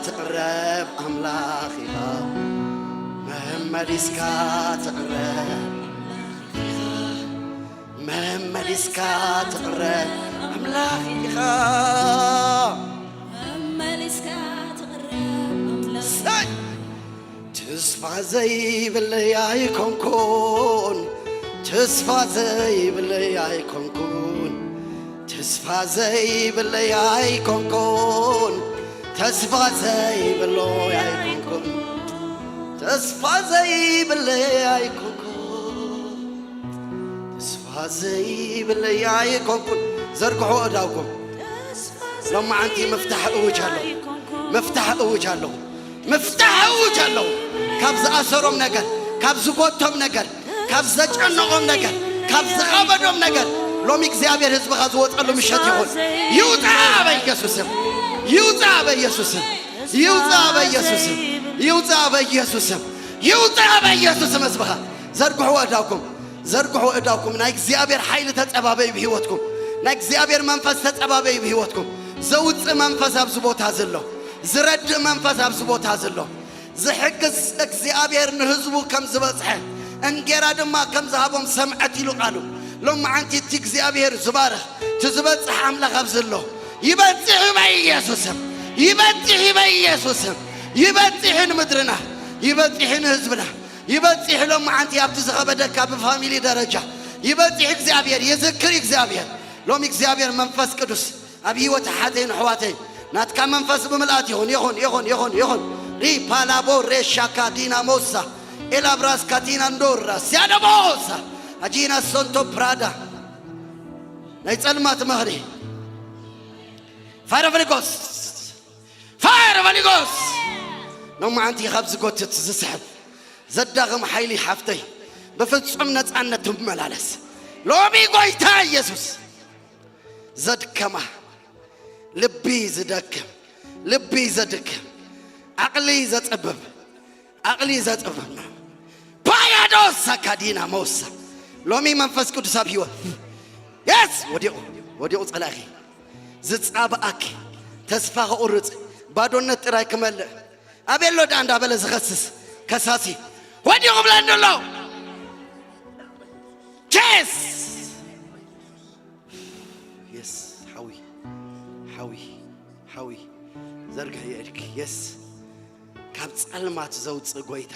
ትቕረብ ኣምላኽ ኢኻ። መመሊስካ ትቕረብ፣ መመሊስካ ትቕረብ ኣምላኽ ኢኻ። መመሊስካ ትቕረብ ኣምላኽ። ሰይ! ተስፋ ዘይብለይ ኣይኮንኩን፣ ተስፋ ዘይብለይ ኣይኮንኩን፣ ተስፋ ዘይብለይ ኣይኮንኩን፣ ተስፋ ዘይብለይ ኣይኮንኩን፣ ተስፋ ዘይብለይ ኣይኮንኩን፣ ተስፋ ዘይብለይ ኣይኮንኩን። ዘርግሑ እዳውኩም። ሎማዓንቲ ምፍታሕ እውጅ ኣለኹ። ምፍታሕ እውጅ ኣለኹ። ምፍታሕ እውጅ ኣለኹ። ካብ ዝኣሰሮም ነገር፣ ካብ ዝጎቶም ነገር፣ ካብ ዘጨነቖም ነገር፣ ካብ ዝኸበዶም ነገር ሎሚ እግዚኣብሔር ህዝብኻ ዝወፀሉ ምሸት ይኹን። ይውፃ በኢየሱስም። ይውፃ በኢየሱስም። ይውፃ በኢየሱስም። ይውፃ በኢየሱስም። ይውፃ በኢየሱስም። ህዝብኻ ዘርግሑ እዳውኩም። ዘርግሑ እዳውኩም። ናይ እግዚኣብሔር ሓይሊ ተጸባበዩ ብህይወትኩም። ናይ እግዚኣብሔር መንፈስ ተጸባበዩ ብህይወትኩም። ዘውፅእ መንፈስ ኣብዚ ቦታ ዘሎ። ዝረድእ መንፈስ ኣብዚ ቦታ ዘሎ። ዝሕግዝ እግዚኣብሔር ንህዝቡ ከም ዝበጽሐ፣ እንጌራ ድማ ከም ዝሃቦም ሰምዐት ኢሉ ቃሉ። ሎማዓንቲ እቲ እግዚኣብሔር ዝባርኽ፣ እቲ ዝበጽሕ ኣምላኽ ኣብዚ ኣሎ። ይበጽሕ በኢየሱስም። ይበጽሕ በኢየሱስም። ይበጽሕ ንምድርና። ይበጽሕ ንህዝብና። ይበጽሕ ሎማዓንቲ ኣብቲ ዝኸበደካ ብፋሚሊ ደረጃ። ይበጽሕ እግዚኣብሔር። ይዝክር እግዚኣብሔር። ሎሚ እግዚኣብሔር መንፈስ ቅዱስ ኣብ ህይወት ኣሓተይን ኣሕዋተይን ናትካ መንፈስ ብምልኣት ይኹን፣ ይኹን፣ ይኹን፣ ይኹን፣ ይኹን። ሪፓላቦ ሬሻካ ዲናሞሳ ኤላብራስ ካቲና እንዶራ ሲያደቦሳ ኣጂና ሶንቶ ፕራዳ ናይ ጸልማት መኽሪ ፋይረ ፈሊጎስ ፋይረ ፈሊጎስ ሎማዓንቲ ካብ ዝጎትት ዝስሕብ ዘዳኽም ሓይሊ ሓፍተይ ብፍጹም ነጻነት ትመላለስ ሎሚ ጎይታ ኢየሱስ ዘድከማ ልቢ ዝደክም ልቢ ዘድክም ዓቕሊ ዘጸብብ ዓቕሊ ዘጸብብ ፓያዶሳ ካዲና ሞሳ ሎሚ መንፈስ ቅዱስ ኣብ ህይወት የስ ወዲቑ ወዲቑ ጸላእኺ ዝጻብኣኪ ተስፋ ክቑርጽ ባዶነት ጥራይ ክመልእ ኣቤሎ ዳ እንዳበለ ዝኸስስ ከሳሲ ወዲቑ ብለኒ ኣሎ ቼስ የስ ሓዊ ሓዊ ሓዊ ዘርግሕ የእድኪ የስ ካብ ጸልማት ዘውፅእ ጎይታ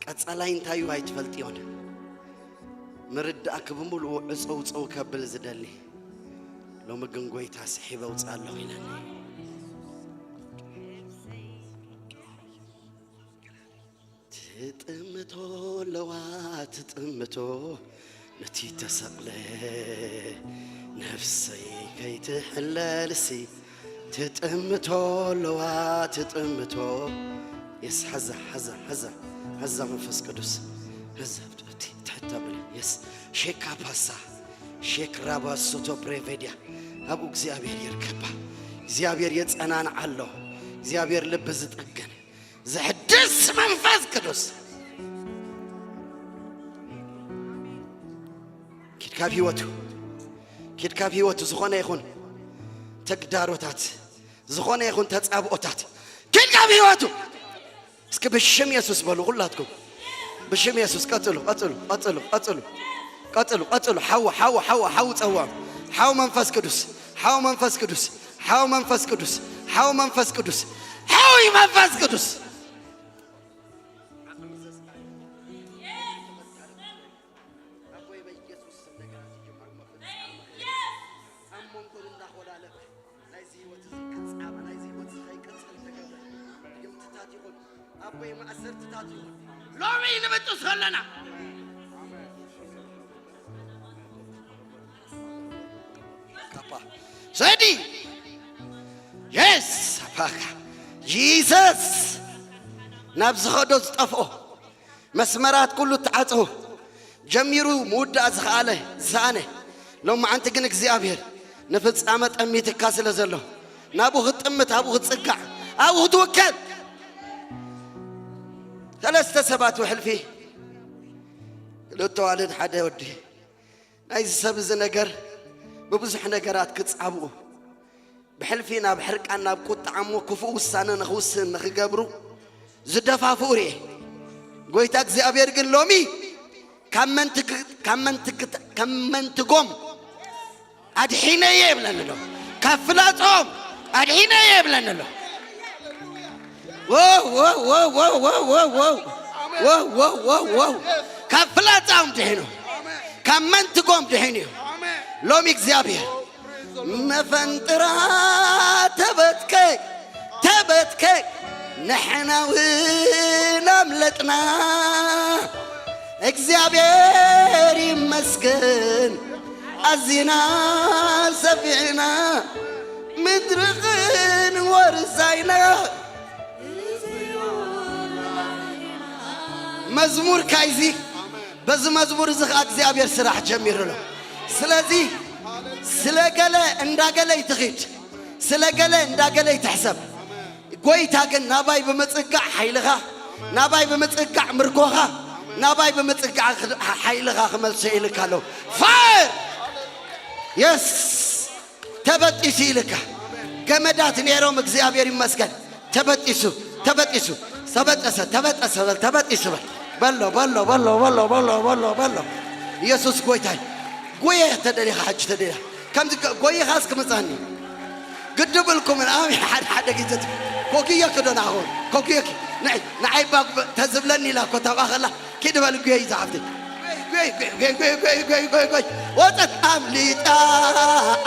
ቀጻላይ እንታዩ ኣይትፈልጥዮን ምርዳእኪ ብምሉኡ ዕፀውፀው ከብል ዝደሊ ሎሚ ግን ጎይታ ስሒበ ውፅእ ኣለኹ ኢለኒ ትጥምቶ ኣለዋ ትጥምቶ ነቲ ተሰቕለ ነፍሰይ ከይትሕለልሲ ትጥምቶ ኣለዋ ትጥምቶ የስ ሓዛ ሓዛ ሓዛ ሓዛ መንፈስ ቅዱስ ሓዛ ትሕታ ብለ የስ ሼካ ፓሳ ሼክ ራባ ሶቶ ፕሬቬዲያ ኣብኡ እግዚኣብሔር ይርከባ እግዚኣብሔር የጸናንዓሎ እግዚኣብሔር ልቢ ዝጠግን ዘሕድስ መንፈስ ቅዱስ ኪድ ካብ ህይወቱ ኪድ ካብ ህይወቱ ዝኾነ ይኹን ተግዳሮታት ዝኾነ ይኹን ተጻብኦታት ኪድ ካብ ህይወቱ እስኪ ብሽም የሱስ በሉ ሁላትኩም ብሽም የሱስ ቀጽሉ ቀጽሉ ቀጽሉ ቀጽሉ ቀጽሉ ቀጽሉ ሓው ሓው ሓው ሓው ጸዋም ሓው መንፈስ ቅዱስ ሓው መንፈስ ቅዱስ ሓው መንፈስ ቅዱስ ሓው መንፈስ ቅዱስ ሓው መንፈስ ቅዱስ ኣቦይ በኢየሱስ ስም ነገራት ይጀምር መፍትሒ ኣብ መንጎን እንዳኾላለፈ ናይዚ ህይወት እዚ ክጻበ ናይዚ ህይወት እዚ ከይቅጽል ተገብረ ድግምትታት ይኹን ኣቦይ ማእሰርትታት ይኹን ሎሚ ንብጥሶ ኣለና ካፓ ሰዲ የስ ኣባካ ጂሰስ ናብ ዝኸዶ ዝጠፍኦ መስመራት ኩሉ ተዓጽው ጀሚሩ ምውዳእ ዝኸኣለ ዝሰኣነ ሎማዓንቲ ግን እግዚኣብሔር ንፍጻመ ጠሚትካ ስለ ዘሎ ናብኡ ክትጥምት ኣብኡ ክትጽጋዕ ኣብኡ ክትውከል ሰለስተ ሰባት ብሕልፊ ክልተ ዋልን ሓደ ወዲ ናይዚ ሰብ እዚ ነገር ብብዙሕ ነገራት ክጻብኡ ብሕልፊ ናብ ሕርቃን ናብ ቁጥዓ እሞ ክፉእ ውሳነ ንኽውስን ንኽገብሩ ዝደፋፍኡ ርኤ። ጎይታ እግዚኣብሔር ግን ሎሚ ካብ መንትግ- ካብ መንትግ- ካብ መንትጎም ኣድሒነየ ይብለኒ ኣሎ። ካብ ፍላጾም ኣድሒነየ ይብለኒ ኣሎ። ወው፣ ወው፣ ወው፣ ወው፣ ወው፣ ወው፣ ወው። ወው፣ ወው፣ ወው፣ ወው። ካብ ፍላጻኦም ድሒኑ፣ ካብ መንትጎም ድሒኑ እዩ። ሎሚ እግዚኣብሔር መፈንጥራ ተበትከ፣ ተበትከ፣ ንሕና እውን ኣምለጥና። እግዚኣብሔር ይመስገን፣ ኣዚና ሰፊዕና፣ ምድርኽን ወርሳይና። መዝሙር ካይዚ በዚ መዝሙር እዚ ኸዓ እግዚኣብሔር ስራሕ ጀሚሩ ኣሎ። ስለዚ ስለ ገለ እንዳገለ ይትኺድ፣ ስለ ገለ እንዳገለ ይትሕሰብ። ጎይታ ግን ናባይ ብምጽጋዕ ሓይልኻ፣ ናባይ ብምጽጋዕ ምርኮኻ፣ ናባይ ብምጽጋዕ ሓይልኻ ክመልሶ ኢልካ ኣሎ። ፋየር! የስ! ተበጢሱ ኢልካ። ገመዳት ነይሮም፣ እግዚኣብሔር ይመስገን። ተበጢሱ፣ ተበጢሱ፣ ተበጠሰ፣ ተበጠሰ በል፣ ተበጢሱ በል። በሎ፣ በሎ፣ በሎ፣ በሎ፣ በሎ፣ በሎ፣ በሎ። ኢየሱስ ጎይታይ። ጎየ ተደሊኻ፣ ሕጂ ተደሊኻ። ከምዚ ጎ-፣ ጎይኻ እስኪ ምጻኒ። ግድብልኩም፣ ኣሜን። ሓደ፣ ሓደ ግዜ ኮጉየኪ ዶ ናኹ? ኮጉየኪ። ንዒ፣ ንዓይ እባ ተዝብለኒ ኢላ እኮ ተብኣ ከላ። ኪድ በል፣ ጎይ ዝሓፍተይ። ጎይ፣ ጎይ፣ ጎይ። ወጸት። ኣምሊጣ፣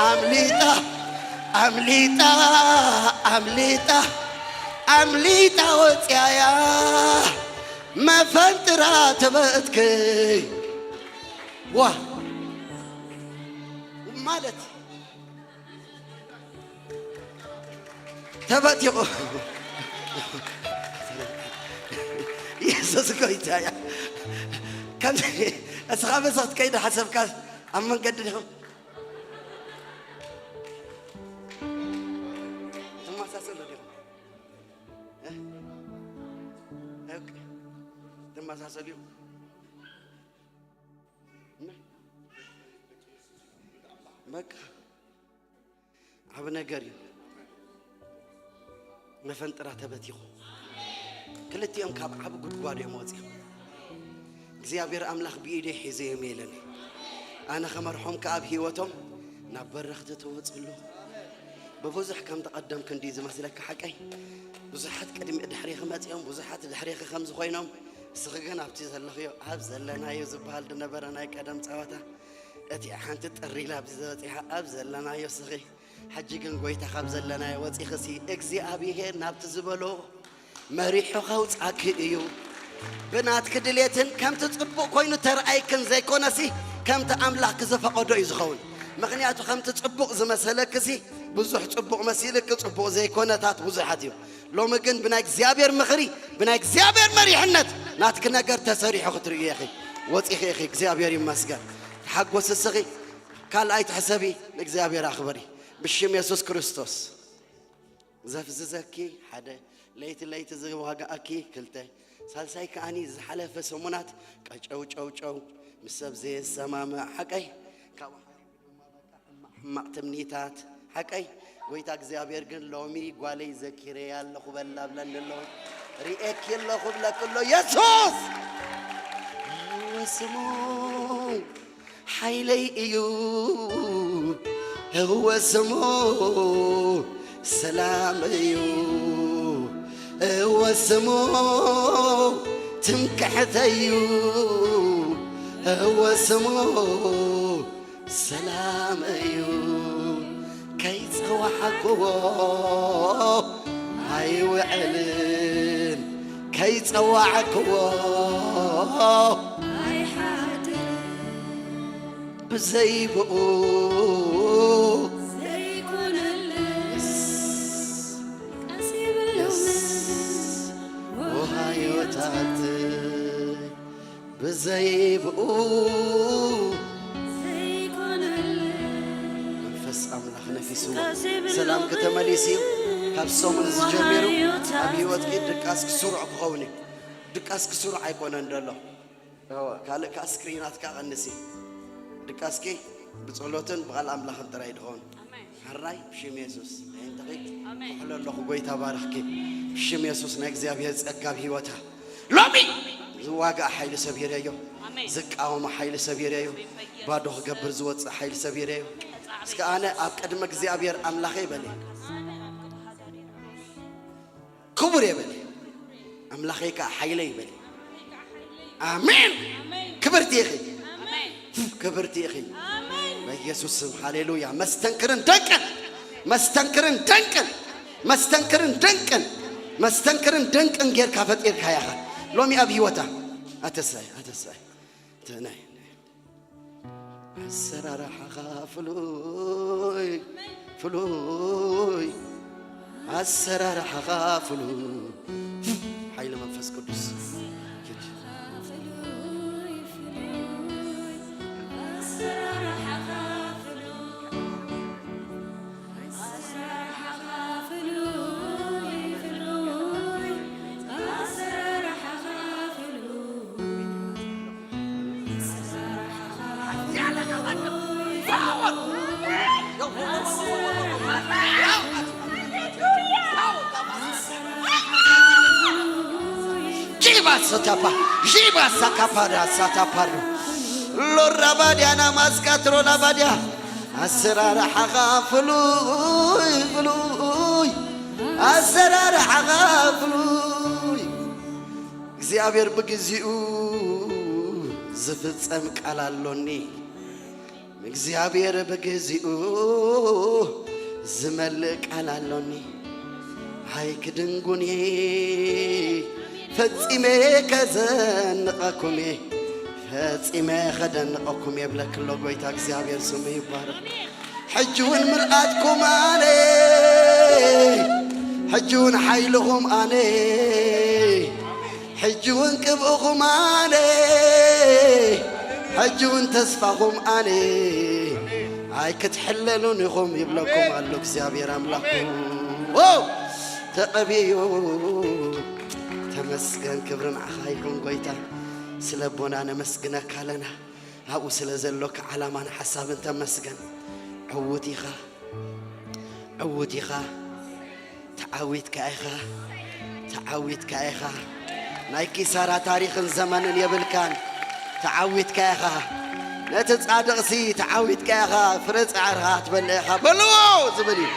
ኣምሊጣ፣ ኣምሊጣ፣ ኣምሊጣ፣ ኣምሊጣ ወጽያያ። መፈንጥራ ተበእትክይ። ዋ። ማለት ተበቲቑ። ኢየሱስ ጎይታ እያ። ከምዚ እስኻ በዛ ክትከይድ ሓሰብካ ኣብ መንገዲ ዲኹም? ትመሳሰሉ ዲኹም? እ? ኦኬ። ትመሳሰሉ እዩ። በቃ። ዓቢ ነገር እዩ። መፈንጥራ ተበቲኹ። ክልቲኦም ካብ ዓቢ ጉድጓድ እዮም ወጺኦም። እግዚኣብሔር ኣምላኽ ብኢደይ ሒዘ እዮም ኢለኒ። ኣነ ከመርሖም ከኣ ኣብ ህይወቶም ናብ በረኽቲ ትወጽሉ። ብብዙሕ ከም ተቐደምክ እንድዩ ዝመስለካ ሓቀይ። ብዙሓት ቅድሚ ድሕሬኺ መጺኦም፣ ብዙሓት ድሕሬኺ ከም ዝኾይኖም፣ እስኺ ግን ኣብቲ ዘለኽዮ፣ ኣብ ዘለናዮ ዝበሃል ዝነበረ ናይ ቀደም ጸወታ፣ እቲ ሓንቲ ጥሪ ኢላ ኣብዚ ዝበጺሓ፣ ኣብ ዘለናዮ እስኺ። ሕጂ ግን ጎይታ ካብ ዘለናዮ ወጺኽሲ እግዚኣብሔር ናብቲ ዝበሎ መሪሑ ከውጻኪ እዩ። ብናትኪ ድሌትን ከምቲ ጽቡቕ ኮይኑ ተረኣይክን ዘይኮነሲ ከምቲ ኣምላኽ ዝፈቐዶ እዩ ዝኸውን። ምኽንያቱ ከምቲ ጽቡቕ ዝመሰለክሲ ብዙሕ ጽቡቕ መሲልኪ ጽቡቕ ዘይኮነታት ብዙሓት እዩ። ሎሚ ግን ብናይ እግዚኣብሔር ምኽሪ ብናይ እግዚኣብሔር መሪሕነት ናትኪ ነገር ተሰሪሑ ክትርእዮ ኢኺ። ወጺኺ ኢኺ። እግዚኣብሔር ይመስገን። ተሓጎሲ እስኺ። ካልኣይ ትሕሰቢ፣ ንእግዚኣብሔር ኣኽብሪ። ብሽም የሱስ ክርስቶስ። ዘፍዝዘኪ ሓደ፣ ለይቲ ለይቲ ዝዋጋኣኪ ክልተ፣ ሳልሳይ ከኣኒ ዝሓለፈ ሰሙናት ቀጨው ጨው ጨው ምስ ሰብ ዘየሰማምዕ ሓቀይ፣ ካብኡ ሓሊፉ ድማ በቃ ሕማቕ ሕማቕ ትምኒታት ሓቀይ። ጎይታ እግዚኣብሔር ግን ሎሚ ጓለይ ዘኪረያ ኣለኹ በላ ብለኒ ኣሎ። ሪኤኪ ኣለኹ ብለኪ ኣሎ። የሱስ! ይወስሙ ሓይለይ እዩ፣ እወ ስሙ ሰላም እዩ፣ እወ ስሙ ትምክሕተይ እዩ፣ እወ ስሙ ሰላም እዩ። ከይጸዋዕክዎ ኣይውዕልን፣ ከይጸዋዕክዎ ኣይሓድርን። ብዘይ ብኡ ዘይኮነለይ ቀስ ይብሎም ወሃዮታት። ብዘይ ብኡ ዘይኮነለይ መንፈስ ኣምላኽ ነፊስዎ። ሰላምኪ ተመሊሱ እዩ። ካብ ሰሙን እዚ ጀሚሩ ኣብ ህይወትኪ ድቃስኪ ስሩዕ ክኸውን እዩ። ድቃስኪ ስሩዕ ኣይኮነን ዘሎ። እወ፣ ካልእ ከኣ ስክሪናት ከኣ ቀንሲ። ድቃስኪ ብጸሎትን ብቓል ኣምላኽን ጥራይ ድኸውን። ኣሜን። ሕራይ ብሽም የሱስ። ኣየንተኺ ኣሜን። ኩሕሎ ኣለኹ፣ ጎይታ ባርኽኪ። ብሽም የሱስ ናይ እግዚኣብሔር ጸጋ ኣብ ህይወታ። ሎሚ ዝዋጋእ ሓይሊ ሰቢረዮ። ኣሜን። ዝቃወም ሓይሊ ሰቢረዮ። ኣሜን፣ በኢየሱስ ባዶ ክገብር ዝወጽእ ሓይሊ ሰቢረዮ። ቀጻሪ። እስከ ኣነ ኣብ ቅድሚ እግዚኣብሔር ኣምላኸይ በሊ። ኣነ ኣብ ቅድሚ ክቡር እየ በሊ። ኣምላኸይ ከኣ ሓይለይ በሊ። ኣሜን። ኣሜን። ክብርቲ ኢኺ። ኣሜን። ክብርቲ ኢኺ። ኣሜን። በኢየሱስ ስም ሃሌሉያ። መስተንክርን ደንቅን፣ መስተንክርን ደንቅን፣ መስተንክርን ደንቅን፣ መስተንክርን ደንቅን ጌርካ ፈጢርካ ኢኻ። ሎሚ ኣብ ህይወታ ኣተሳይ፣ ኣተሳይ። ተናይ፣ ናይ ኣሰራርሓኻ ፍሉይ፣ ፍሉይ፣ ኣሰራርሓኻ ፍሉይ። ሓይሊ መንፈስ ቅዱስ። ጂባ ሰታፓ ጂባ ሳካፓዳ ሳታፓሩ ሎራባዲያና ማስካትሮ ላባዲያ ኣሰራርሓኻ ፍሉይ ፍሉይ ኣሰራርሓኻ ፍሉይ እግዚኣብሔር ብግዚኡ ዝፍጸም ቃል ኣሎኒ። እግዚኣብሔር ብግዚኡ ዝመልእ ቃል ኣሎኒ። ኣይክድንጉን እየ፣ ፈጺመ ከዘንቐኩም እየ፣ ፈጺመ ከደንቐኩም እየ ብለክሎ ጎይታ እግዚኣብሔር ስሙ ይባረክ። ሕጂ እውን ምልኣትኩም ኣነ፣ ሕጂ እውን ሓይልኹም ኣነ፣ ሕጂ እውን ቅብእኹም ኣነ፣ ሕጂ እውን ተስፋኹም ኣነ፣ ኣይክትሕለሉን ኢኹም ይብለኩም ኣሎ እግዚኣብሔር ኣምላኽኩም። ዎ! ተቐቢኡ ተመስገን፣ ክብሪ ንዓኻ ይኹን ጎይታ። ስለ ኣቦና ነመስግነካ ኣለና፣ ኣብኡ ስለ ዘሎካ ዓላማን ሓሳብን ተመስገን። ዕዉት ኢኻ፣ ዕዉት ኢኻ፣ ተዓዊትካ ኢኻ፣ ተዓዊትካ ኢኻ። ናይ ኪሳራ ታሪኽን ዘመንን የብልካን። ተዓዊትካ ኢኻ። ነቲ ጻድቕሲ ተዓዊትካ ኢኻ፣ ፍረ ጻዕርኻ ትበልዕ ኢኻ በልዎ ዝብል እዩ።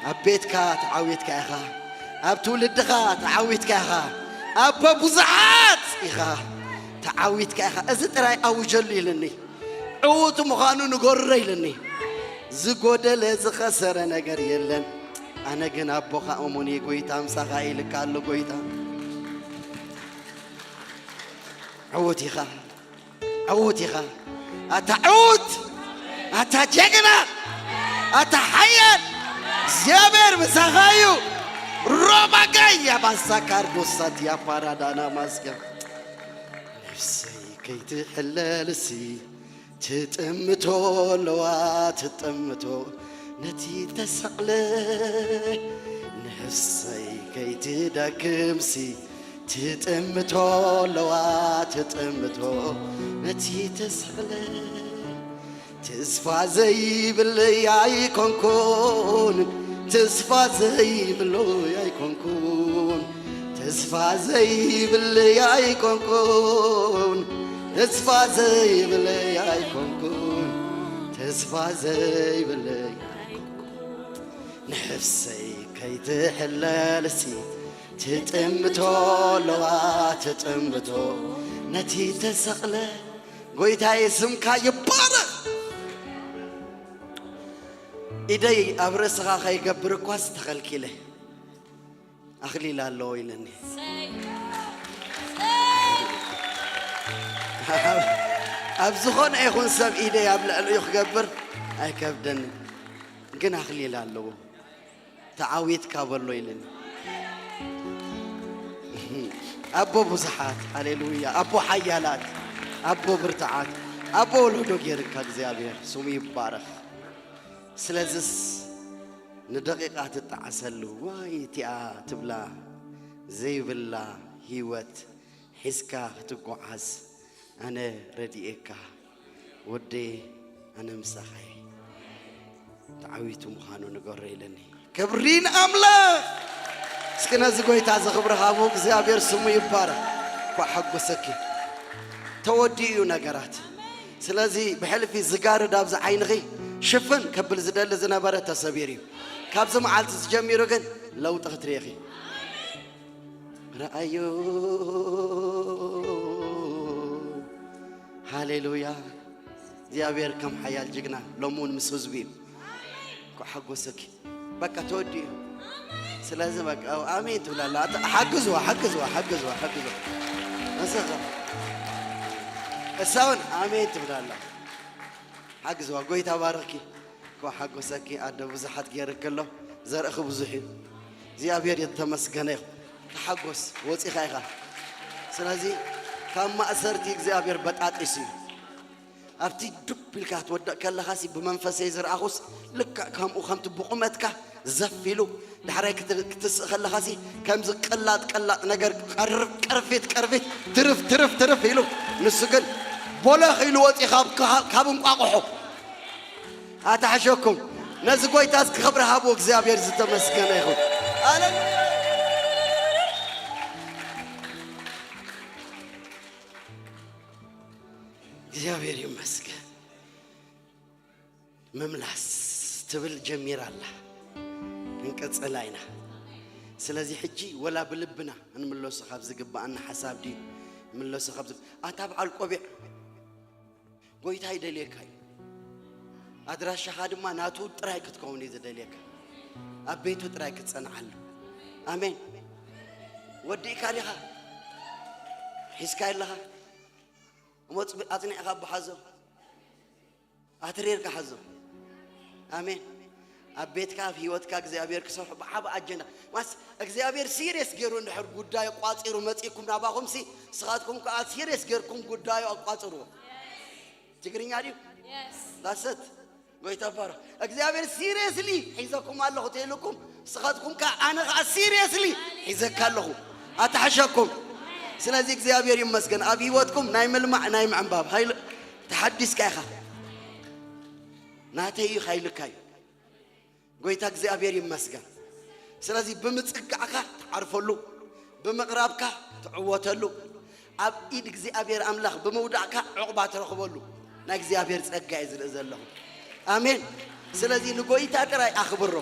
ኣብ ቤትካ ተዓዊትካ ኢኻ፣ ኣብ ትውልድኻ ተዓዊትካ ኢኻ፣ ኣቦ ብዙሓት ኢኻ፣ ተዓዊትካ ኢኻ። እዚ ጥራይ ኣውጀሉ ኢልኒ። ዕዉት ምዃኑ ንገሮ ኢልኒ። ዝጎደለ ዝኸሰረ ነገር የለን። ኣነ ግን ኣቦኻ እሙን እየ፣ ጎይታ ምሳኻ ኢልካ ኣሎ ጎይታ። ዕዉት ኢኻ፣ ዕዉት ኢኻ። ኣታ ዕዉት፣ ኣታ ጀግና፣ ኣታ ሓያል፣ እግዚኣብሔር ምሳኻ እዩ። ሮማጋይ ያባሳካር ዶሳት ያፓራዳና ማስያ ነፍሰይ ከይትሕለልሲ ትጥምቶ ኣለዋ ትጥምቶ ነቲ ተሰቕለ ነፍሰይ ከይትደክምሲ ትጥምቶ ኣለዋ ትጥምቶ ነቲ ተሰቕለ ተስፋ ዘይብለይ ኣይኮንኩን ተስፋ ዘይብለይ ኣይኮንኩን ተስፋ ዘይብለይ ኣይኮንኩን ተስፋ ዘይብለይ ኣይኮንኩን ተስፋ ዘይብለይ ንሕፍሰይ ከይትሕለልሲ ትጥምቶ ኣለዋ ትጥምቶ ነቲ ተሰቕለ ጎይታዬ ስምካ ይባረኽ። ኢደይ ኣብ ርእስኻ ከይገብር እኳስ ተኸልኪለ ኣኽሊል ኣለዎ ኢለኒ። ኣብ ዝኾነ ይኹን ሰብ ኢደይ ኣብ ልዕሊኡ ክገብር ኣይከብደንን፣ ግን ኣኽሊል ኣለዎ። ተዓዊትካ በሎ ኢለኒ። ኣቦ ብዙሓት፣ ሃሌሉያ፣ ኣቦ ሓያላት፣ ኣቦ ብርትዓት፣ ኣቦ ወለዶ ጌርካ እግዚኣብሔር ስሙ ይባረኽ። ስለዝስ ንደቂቓ ትጠዓሰሉ ዋይ እቲኣ ትብላ ዘይብላ ህይወት ሒዝካ ክትጓዓዝ ኣነ ረድኤካ ወደይ ኣነ ምሳኻ እየ። ተዓዊቱ ምዃኑ ንገሮ ኢለኒ። ክብሪ ንኣምላኽ። እስኪ ነዚ ጎይታ ዘኽብሪ ሃቦ እግዚኣብሔር ስሙ ይባረክ። እኳ ሓጎሰኪ ተወዲኡ እዩ ነገራት። ስለዚ ብሕልፊ ዝጋርድ ኣብዚ ዓይንኺ ሽፍን ከብል ዝደሊ ዝነበረ ተሰቢሩ እዩ። ካብዚ መዓልቲ ዝጀሚሩ ግን ለውጢ ክትርኢ ኢኺ። ረኣዮ። ሃሌሉያ። እግዚኣብሔር ከም ሓያል ጅግና ሎሚ እውን ምስ ህዝቡ እዩ። እንኳዕ ሓጎሰኪ። በቃ ተወዲኡ። ስለዚ በቃ ኣሜን ትብላላ። ኣታ-፣ ሓግዝዋ፣ ሓግዝዋ፣ ሓግዝዋ፣ ሓግዝዋ። እሳ እሳ እውን ኣሜን ትብላላ። ሓግዝዋ፣ ጎይታ ባርኽኪ። እኮ ሓጎሰኪ ኣደ ብዙሓት ገይርኪ ኣሎ። ዘርእኺ ብዙሕ እዩ። እግዚኣብሔር የተመስገነ ይኹን። ተሓጎስ፣ ወፂኻ ኢኻ። ስለዚ ካብ ማእሰርቲ እግዚኣብሔር በጣጢሱ እዩ። ኣብቲ ዱብ ኢልካ ትወድቕ ከለኻሲ ብመንፈሰይ ዝረኣኹስ ልክዕ ከምኡ ከምቲ ብቑመትካ ዘፍ ኢሉ ዳሕራይ ክት-፣ ክትስእ ከለኻሲ ከምዚ ቅላጥ ቅላጥ ነገር ቀርፍ-፣ ቅርፊት ቅርፊት ትርፍ ትርፍ ትርፍ ኢሉ ንሱ ግን ቦለኽ ኢሉ ወፂ ካብ፣ ካብ፣ ካብ እንቋቑሖ ኣታ ሓሸኩም። ነዚ ጎይታ እስኪ ክብሪ ሃብዎ። እግዚኣብሔር ዝተመስገነ ይኹን። ሃሌሉያ። እግዚኣብሔር ይመስገን። ምምላስ ትብል ጀሚራ ኣላ። ክንቅጽላ ኢና። ስለዚ ሕጂ ወላ ብልብና እንምለሶ ካብ ዝግብኣና ሓሳብ ድዩ? ምለሶ ካብ ዝግ-፣ ኣታ በዓል ቆቢዕ፣ ጎይታ ይደልየካ እዩ። ኣድራሻኻ ድማ ናቱ ጥራይ ክትከውን እዩ ዝደልየካ። ኣብ ቤቱ ጥራይ ክትጸንዓሉ። ኣሜን። ወዲእካ ዲኻ? ሒዝካ ኣለኻ? እሞ ጽብ-፣ ኣጽኒዕካ ኣቦ ሓዞ። ኣትሪርካ ሓዞ። ኣሜን። ኣብ ቤትካ፣ ኣብ ህይወትካ እግዚኣብሔር ክሰርሑ ብዓቢ ኣጀንዳ። ማስ እግዚኣብሔር ሲሪየስ ገይሩ እንድሕር ጉዳዩ ቋጺሩ መጺእኩም ናባኹም ሲ፣ ንስኻትኩም ከኣ ሲሪየስ ገይርኩም ጉዳዩ ኣቋጽርዎ። ትግርኛ ድዩ? የስ። ዳሰት። ጎይታ ባሮ። እግዚኣብሔር ሲሪየስሊ ሒዘኩም ኣለኹ ተይልኩም፣ ንስኻትኩም ከኣ ኣነ ከኣ ሲሪየስሊ ሒዘካ ኣለኹ። ኣትሓሸኩም። ስለዚ እግዚኣብሔር ይመስገን። ኣብ ህይወትኩም ናይ ምልማዕ፣ ናይ ምዕንባብ ሃይል ተሓዲስካ ኢኻ። ናተይ እዩ፣ ሃይልካ እዩ። ጎይታ እግዚኣብሔር ይመስገን። ስለዚ ብምጽጋዕካ ትዓርፈሉ፣ ብምቕራብካ ትዕወተሉ፣ ኣብ ኢድ እግዚኣብሔር ኣምላኽ ብምውዳቕካ ዕቑባ ትረኽበሉ ናይ እግዚኣብሔር ጸጋ እዩ ዝርኢ ዘለኹ። ኣሜን። ስለዚ ንጎይታ ጥራይ ኣኽብሮ፣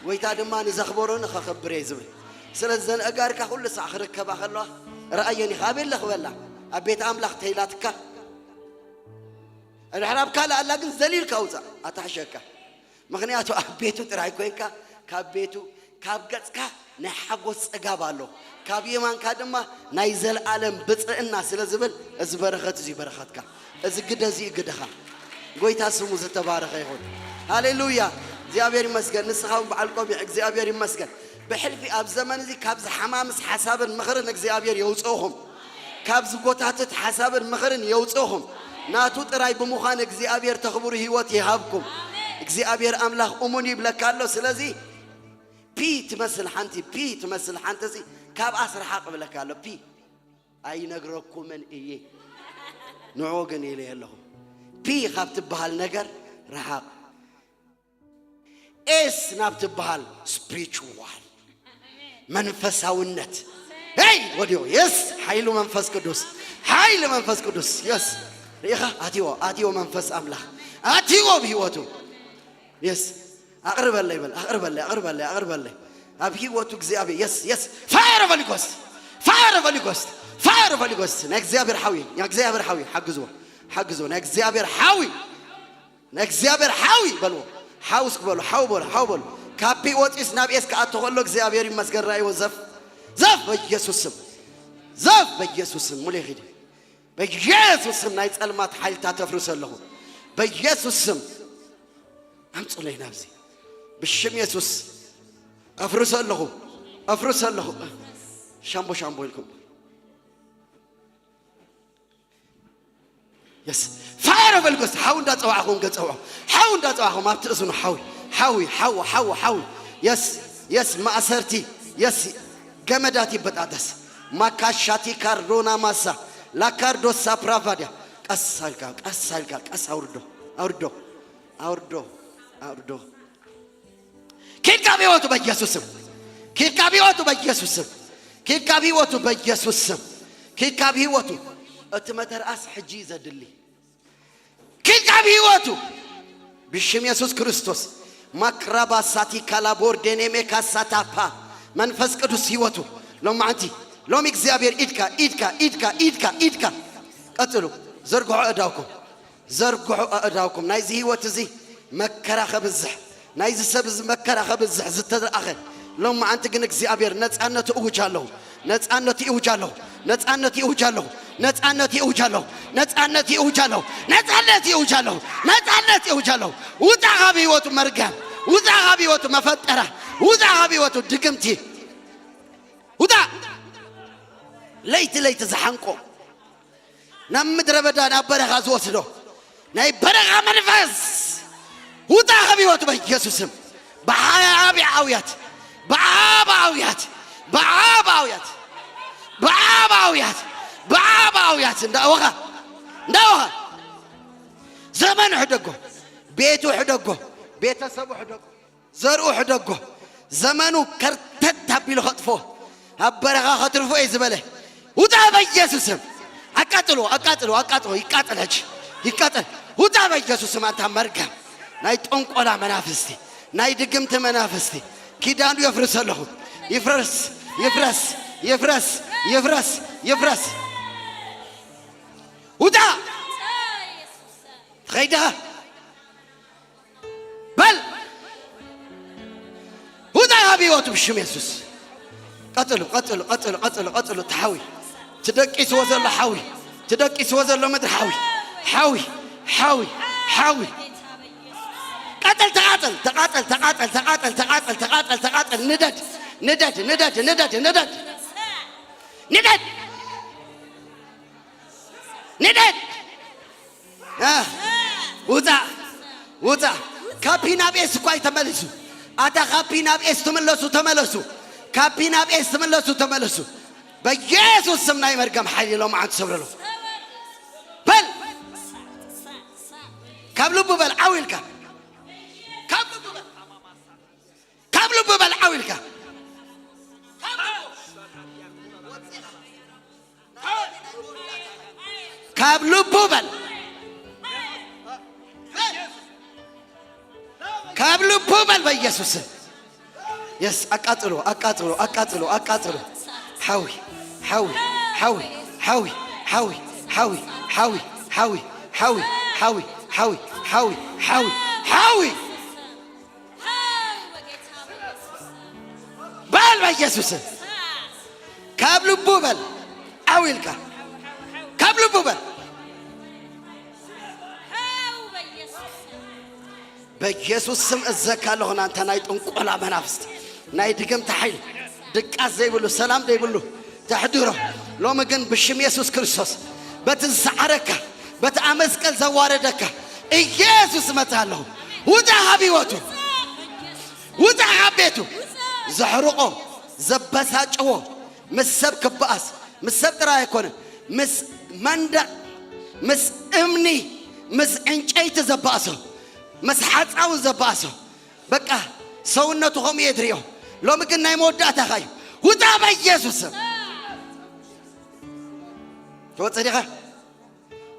ጎይታ ድማ ንዘኽበሮ ንኸኽብር እየ ዝብል። ስለዚ ዘን ኣእጋርካ ኩሉ ሳዕ ክርከባ ከለዋ ረኣየን ኢኻ። ኣበይ ኣለኽ በላ? ኣብ ቤት ኣምላኽ ተይላትካ። ድሕር ኣብ ካልእ ኣላ ግን ዘሊልካ ውጻእ፣ ኣትሓሸካ። ምኽንያቱ ኣብ ቤቱ ጥራይ ኮይንካ፣ ካብ ቤቱ፣ ካብ ገጽካ ናይ ሓጎስ ጽጋብ ኣሎ፣ ካብ የማንካ ድማ ናይ ዘለኣለም ብጽእና ስለ ዝብል፣ እዚ በረኸት እዚ በረኸትካ፣ እዚ ግደ እዚ ግደኻ። ጎይታ ስሙ ዝተባረኸ ይኹን። ሃሌሉያ። እግዚኣብሔር ይመስገን። ንስኻ እውን በዓል ቆቢዕ፣ እግዚኣብሔር ይመስገን። ብሕልፊ ኣብ ዘመን እዚ ካብ ዝሓማምስ ሓሳብን ምኽርን እግዚኣብሔር የውፅእኹም። ካብ ዝጎታትት ሓሳብን ምኽርን የውፅእኹም። ናቱ ጥራይ ብምዃን እግዚኣብሔር ተኽብሩ ህይወት ይሃብኩም። እግዚኣብሔር ኣምላኽ እሙን ይብለካ ኣሎ። ስለዚ ፒ ትመስል ሓንቲ፣ ፒ ትመስል ሓንቲ እዚ ካብኣስ ረሓቕ እብለካ ኣሎ። ፒ ኣይነግረኩምን እየ። ንዑ ግን ኢለ ኣለኹ። ፒ ካብ ትበሃል ነገር ረሓቕ። ኤስ ናብ ትበሃል ስፒሪቹዋል መንፈሳውነት። ሄይ ወዲዮ የስ ሓይሉ መንፈስ ቅዱስ፣ ሓይሊ መንፈስ ቅዱስ የስ። ርኢኻ? ኣትዎ፣ ኣትዎ መንፈስ ኣምላኽ፣ ኣትዎ ብህይወቱ። የስ ኣቕርበለይ በል፣ ኣቕርበለይ፣ ኣቕርበለይ፣ ኣቕርበለይ። ኣብ ህይወቱ እግዚኣብሔር የስ፣ የስ። ፋየር ኦፍ ሆሊ ጎስት፣ ፋየር ኦፍ ሆሊ ጎስት፣ ፋየር ኦፍ ሆሊ ጎስት። ናይ እግዚኣብሔር ሓዊ፣ ናይ እግዚኣብሔር ሓዊ ሓግዝዎ፣ ሓግዝዎ። ናይ እግዚኣብሔር ሓዊ፣ ናይ እግዚኣብሔር ሓዊ በልዎ። ሓው እስኪ በሉ፣ ሓው በሉ፣ ሓው በሉ። ካብ ፒ ወፂስ ናብ ኤስ ክኣቱ ከሎ እግዚኣብሔር ይመስገን። ራእይዎ ዘፍ፣ ዘፍ በኢየሱስ ስም፣ ዘፍ በኢየሱስ ስም። ሙሌ ኺዲ በኢየሱስ ስም ናይ ጸልማት ሓይልታት ተፍርሶ ኣለኹ። በኢየሱስ ስም ኣምጹለይ ናብዚ። ብሽም የሱስ ኣፍርሶ ኣለኹ። ኣፍርሶ ኣለኹ። ሻምቦ ሻምቦ ኢልኩም። የስ ፋየር ኦፍ ሆሊ ጎስት ሓው እንዳጸዋዕኹም ገጸውዖ። ሓው እንዳጸዋዕኹም ኣብቲ እዝኑ ሓዊ፣ ሓዊ፣ ሓዊ፣ ሓዊ፣ ሓዊ። የስ፣ የስ ማእሰርቲ፣ የስ ገመዳት ይበጣጠስ። ማካሻቲ ካርዶና ማሳ ላካርዶ ሳፕራቫዲያ። ቀስ ኣልካ፣ ቀስ ኣልካ፣ ቀስ ኣውርዶ፣ ኣውርዶ፣ ኣውርዶ፣ ኣውርዶ። ኪድ ካብ ህይወቱ በኢየሱስ ስም። ኪድ ካብ ህይወቱ በኢየሱስ ስም። ኪድ ካብ ህይወቱ በኢየሱስ ስም። ኪድ ካብ ህይወቱ። እቲ መተርኣስ ሕጂ እዩ ዘድሊ። ኪድ ካብ ህይወቱ ብሽም የሱስ ክርስቶስ። ማክራባሳቲ ካላቦርዴኔሜ ካሳታፓ መንፈስ ቅዱስ ህይወቱ ሎማዓንቲ ሎሚ እግዚኣብሔር ኢድካ ኢድካ ኢድካ ኢድካ ኢድካ ቀጽሉ። ዘርግሑ ኣእዳውኩም፣ ዘርግሑ ኣእዳውኩም። ናይዚ ህይወት እዚ መከራ ከብዝሕ፣ ናይዚ ሰብ እዚ መከራ ከብዝሕ ዝተደኣኸ ሎማዓንቲ ግን እግዚኣብሔር ነጻነት እውጅ ኣለኹ። ነጻነት ይእውጅ ኣለኹ። ነጻነት ይእውጅ ኣለኹ። ነጻነት ይእውጅ ኣለኹ። ነጻነት ይእውጅ ኣለኹ። ነጻነት ይእውጅ ኣለኹ። ነጻነት ይእውጅ ኣለኹ። ውጻ ካብ ህይወቱ መርገም። ውጻ ካብ ህይወቱ መፈጠራ። ውጻ ካብ ህይወቱ ድግምቲ። ውጻ። ለይቲ ለይቲ ዝሓንቆ ናብ ምድረ በዳ ናብ በረኻ ዝወስዶ ናይ በረኻ መንፈስ ውጣ ካብ ህይወቱ በኢየሱስ ስም። ብዓቢ ኣውያት፣ ብዓቢ ኣውያት፣ ብዓቢ ኣውያት፣ ብዓቢ ኣውያት፣ ብዓቢ ኣውያት እንዳወኻ፣ እንዳወኻ ዘመን ሕደጎ ቤቱ ሕደጎ፣ ቤተሰቡ ሕደጎ፣ ዘርኡ ሕደጎ፣ ዘመኑ ከርተት ኣቢሉ ከጥፎ፣ ኣብ በረኻ ከትርፎ እየ ዝበለ። ውጣ በኢየሱስም። ኣቃጥሎ፣ ኣቃጥሎ፣ ኣቃጥሎ። ይቃጠል ሕጂ። ይቃጠል። ውጣ በኢየሱስም ኣንታ መርገም። ናይ ጠንቆላ መናፍስቲ፣ ናይ ድግምቲ መናፍስቲ። ኪዳኑ የፍርስ ኣለኹ። ይፍረስ፣ ይፍረስ፣ ይፍረስ፣ ይፍረስ፣ ይፍረስ። ውጣ። ትኸይዳ። በል ውጣ ካብ ህይወቱ ብሽም የሱስ። ቀጽሉ፣ ቀጽሉ፣ ቀጽሉ፣ ቀጽሉ፣ ቀጽሉ። እቲ ሓዊ፣ እቲ ደቂስዎ ዘሎ ሓዊ፣ እቲ ደቂስዎ ዘሎ ምድሪ ሓዊ፣ ሓዊ፣ ሓዊ፣ ሓዊ። ቀጽል፣ ተቃጸል፣ ተቃጸል፣ ተቃጸል፣ ተቃጸል፣ ተቃጸል፣ ተቃጸል፣ ተቃጸል። ንደድ፣ ንደድ፣ ንደድ፣ ንደድ፣ ንደድ፣ ንደድ። ንደድ። እ፣ ውጻእ፣ ውጻእ። ካብ ፒ ናብ ኤስ እኳ እዩ ተመሊሱ። ኣታ ካብ ፒ ናብ ኤስ ትምለሱ፣ ተመለሱ። ካብ ፒ ናብ ኤስ ትምለሱ፣ ተመለሱ። በኢየሱስ ስም ናይ መርገም ሓይሊ ሎማዓንቲ ሰብረሉ። በል። ካብ ልቡ በል፣ ዓው ኢልካ። ካብ ልቡ በል። ካብ ልቡ በል፣ ዓው ኢልካ። ካብ ልቡ በል። ካብ ልቡ በል በኢየሱስ ስም። የስ፣ ኣቃጽሎ፣ ኣቃጽሎ፣ ኣቃጽሎ፣ ኣቃጽሎ። ሓዊ፣ ሓዊ፣ ሓዊ፣ ሓዊ፣ ሓዊ፣ ሓዊ፣ ሓዊ፣ ሓዊ፣ ሓዊ፣ ሓዊ፣ ሓዊ፣ ሓዊ፣ ሓዊ፣ ሓዊ። በል በኢየሱስ ስም። ካብ ልቡ በል። ዓው ኢልካ። ካብ ልቡ በል። በኢየሱስ ስም እዘካ ኣለኹ፣ ናንተ ናይ ጥንቆላ መናፍስቲ፣ ናይ ድግምቲ ሓይሊ፣ ድቃስ ዘይብሉ፣ ሰላም ዘይብሉ ተሕድሮ። ሎሚ ግን ብሽም የሱስ ክርስቶስ፣ በቲ ዝሰዓረካ፣ በቲ ኣብ መስቀል ዘዋረደካ ኢየሱስ እመጽእ ኣለኹ። ውጻእ ካብ ህይወቱ። ውጻእ ካብ ቤቱ። ዘሕርቆ፣ ዘበሳጭዎ፣ ምስ ሰብ ክበኣስ፣ ምስ ሰብ ጥራይ ኣይኮነን፣ ምስ መንደቕ፣ ምስ እምኒ፣ ምስ ዕንጨይቲ ዘባእሶ፣ ምስ ሓጻውን ዘባእሶ፣ በቃ ሰውነቱ ከምኡ እየ ዝሪኦ። ሎሚ ግን ናይ መወዳእታኻ እዩ። ውጻእ በኢየሱስ ስም። ትወጽእ ዲኻ?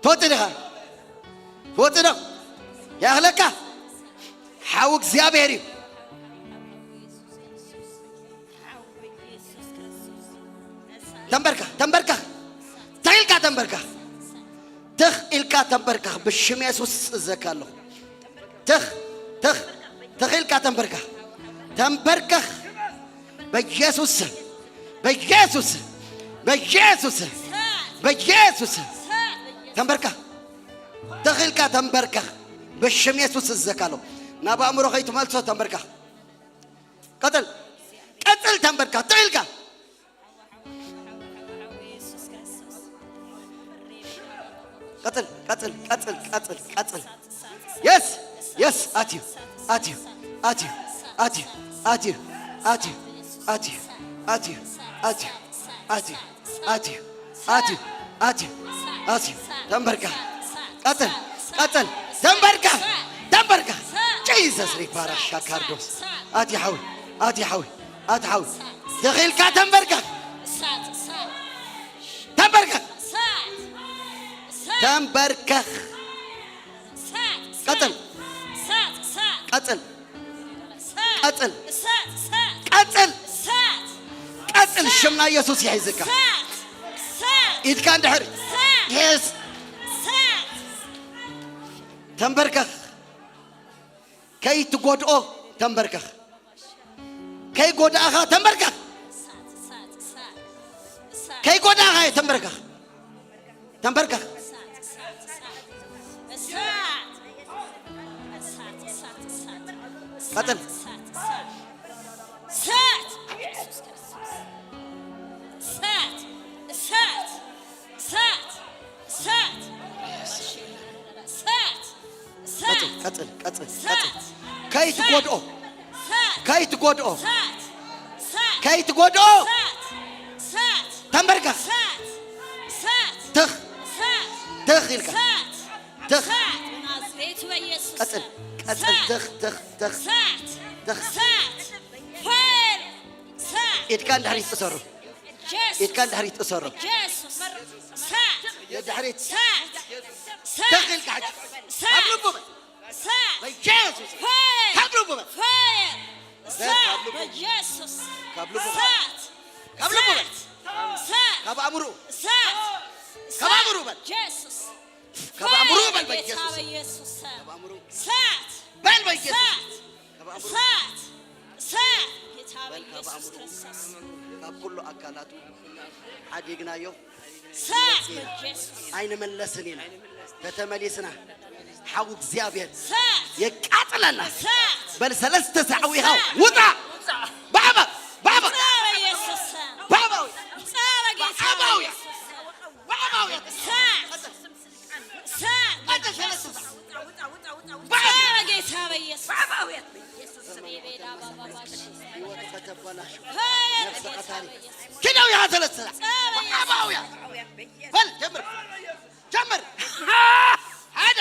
ትወጽእ ዲኻ? ትወጽእ ዶ? ይኣኽለካ? ሓው እግዚኣብሔር እዩ። ተንበርከኽ፣ ተንበርከኽ። ትኽ ኢልካ ተንበርከኽ። ትኽ ኢልካ ተንበርከኽ። ብሽም የሱስ እዘካ ኣለኹ። ትኽ፣ ትኽ፣ ትኽ ኢልካ ተንበርከኽ። ተንበርከኽ። በኢየሱስ ስም፣ በኢየሱስ ስም፣ በኢየሱስ ስም፣ በኢየሱስ ስም። ተንበርከኽ። ትኽ ኢልካ ተንበርከኽ። ብሽም የሱስ እዘካ ኣለኹ። ናብ ኣእምሮ ከይትመልሶ ተንበርከኽ። ቀጽል፣ ቀጽል ተንበርከኽ። ትኽ ኢልካ። ቀጽል፣ ቀጽል፣ ቀጽል፣ ቀጽል፣ ቀጽል። የስ፣ የስ፣ ኣትዩ፣ ኣትዩ፣ ኣትዩ፣ ኣትዩ፣ ኣትዩ፣ ኣትዩ፣ ኣትዩ፣ ኣትዩ፣ ኣትዩ፣ ኣትዩ፣ ኣትዩ፣ ኣትዩ፣ ኣትዩ፣ ኣትዩ። ተንበርከኽ። ቀጽል፣ ቀጽል። ተንበርከኽ፣ ተንበርከኽ። ጂሰስ ሪፓራ ሻካርዶስ። ኣትዩ ሓዊ፣ ኣትዩ ሓዊ፣ ኣትዩ ሓዊ። ትኽ ኢልካ ተንበርከኽ። እሳት፣ እሳት፣ ተንበርከኽ። እሳት፣ እሳት፣ ተንበርከኽ። እሳት፣ ቀጽል። እሳት፣ እሳት፣ ቀጽል። እሳት፣ ቀጽል። እሳት፣ እሳት፣ ቀጽል። እሳት፣ ቀጽል። ሽም ናይ የሱስ ይሒዝካ። እሳት፣ እሳት፣ ኢድካ እንድሕር። እሳት፣ የስ። እሳት። ተንበርከኽ። ከይትጎድኦ ተንበርከኽ። ከይጎዳእኻ ተንበርከኽ። ከይጎዳእኻ ተንበርከኽ። ተንበርከኽ። ቀጥል። ቀጥል፣ ቀጥል፣ ቀጥል፣ ቀጥል። ከይትጎድኦ፣ ከይትጎድኦ፣ ከይትጎድኦ። ተንበርከኽ። ትኽ፣ ትኽ ኢልካ። ትኽ። በኢየሱስ ቀጽል፣ ስም። ቀጽል። እሳት፣ ትኽ፣ ትኽ፣ ትኽ፣ እሳት፣ ትኽ። እሳት፣ ፋየር፣ እሳት። ኢድካ እንድሕሪት እሰሮ። ኢየሱስ። ኢድካ እንድሕሪት እሰሮ። ኢየሱስ። እሳት። ንድሕሪት። እሳት። እሳት። ትኽ ኢልካ ሕጂ። እሳት። ካብ ልቡ በል። እሳት። በኢየሱስ። ፋየር። ካብ ልቡ በል። ፋየር። በል፣ እሳት። ካብ ልቡ። በኢየሱስ። ካብ ልቡ። እሳት። ካብ ልቡ በል። እሳት። እሳት። ካብ ኣእምሮ። እሳት። ካብ ኣእምሮ በል። ኢየሱስ። ካብ ኣእምሮ በል፣ ፋየር በጌታ በኢየሱስ። በኢየሱስ ስም። ካብ ኣእምሮ። እሳት። በል፣ በጌታ። እሳት። ካብ ኣእምሮ። እሳት። እሳት። ጌታ በል፣ ካብ በኢየሱስ ኣእምሮ። ክርስቶስ። ካብ ኩሉ ኣካላቱ ሓዲግናዮ። እሳት በኢየሱስ። ኣይንመለስን ኢና። ተተመሊስና ሓው እግዚኣብሔር እሳት። የቃጥለና። እሳት። በል፣ ሰለስተ ሳዕ ኣዊኻ እሳት። ውጣ። ባዕባ፣ ባዕባ። ውጣ በኢየሱስ ስም። ባዕባዊ። ውጣ በጌታ ባዕባዊ። በኢየሱስ ስም። ባዕባዊ። እሳት። እሳት። ቀጥታ ሰለስተ ሳዕ። ውጣ በጌታ በኢየሱስ ስም። ህይወት ከተበላሹ። ሃሌሉያ ነፍሰ ጌታ ቀታሊ። በኢየሱስ ስም። ኪደው ያ ሰለስተ ሳዕ። ውጣ በኢየሱስ ስም። ባዕባውያ። በል፣ ጀምር። ጀምር። ሓደ።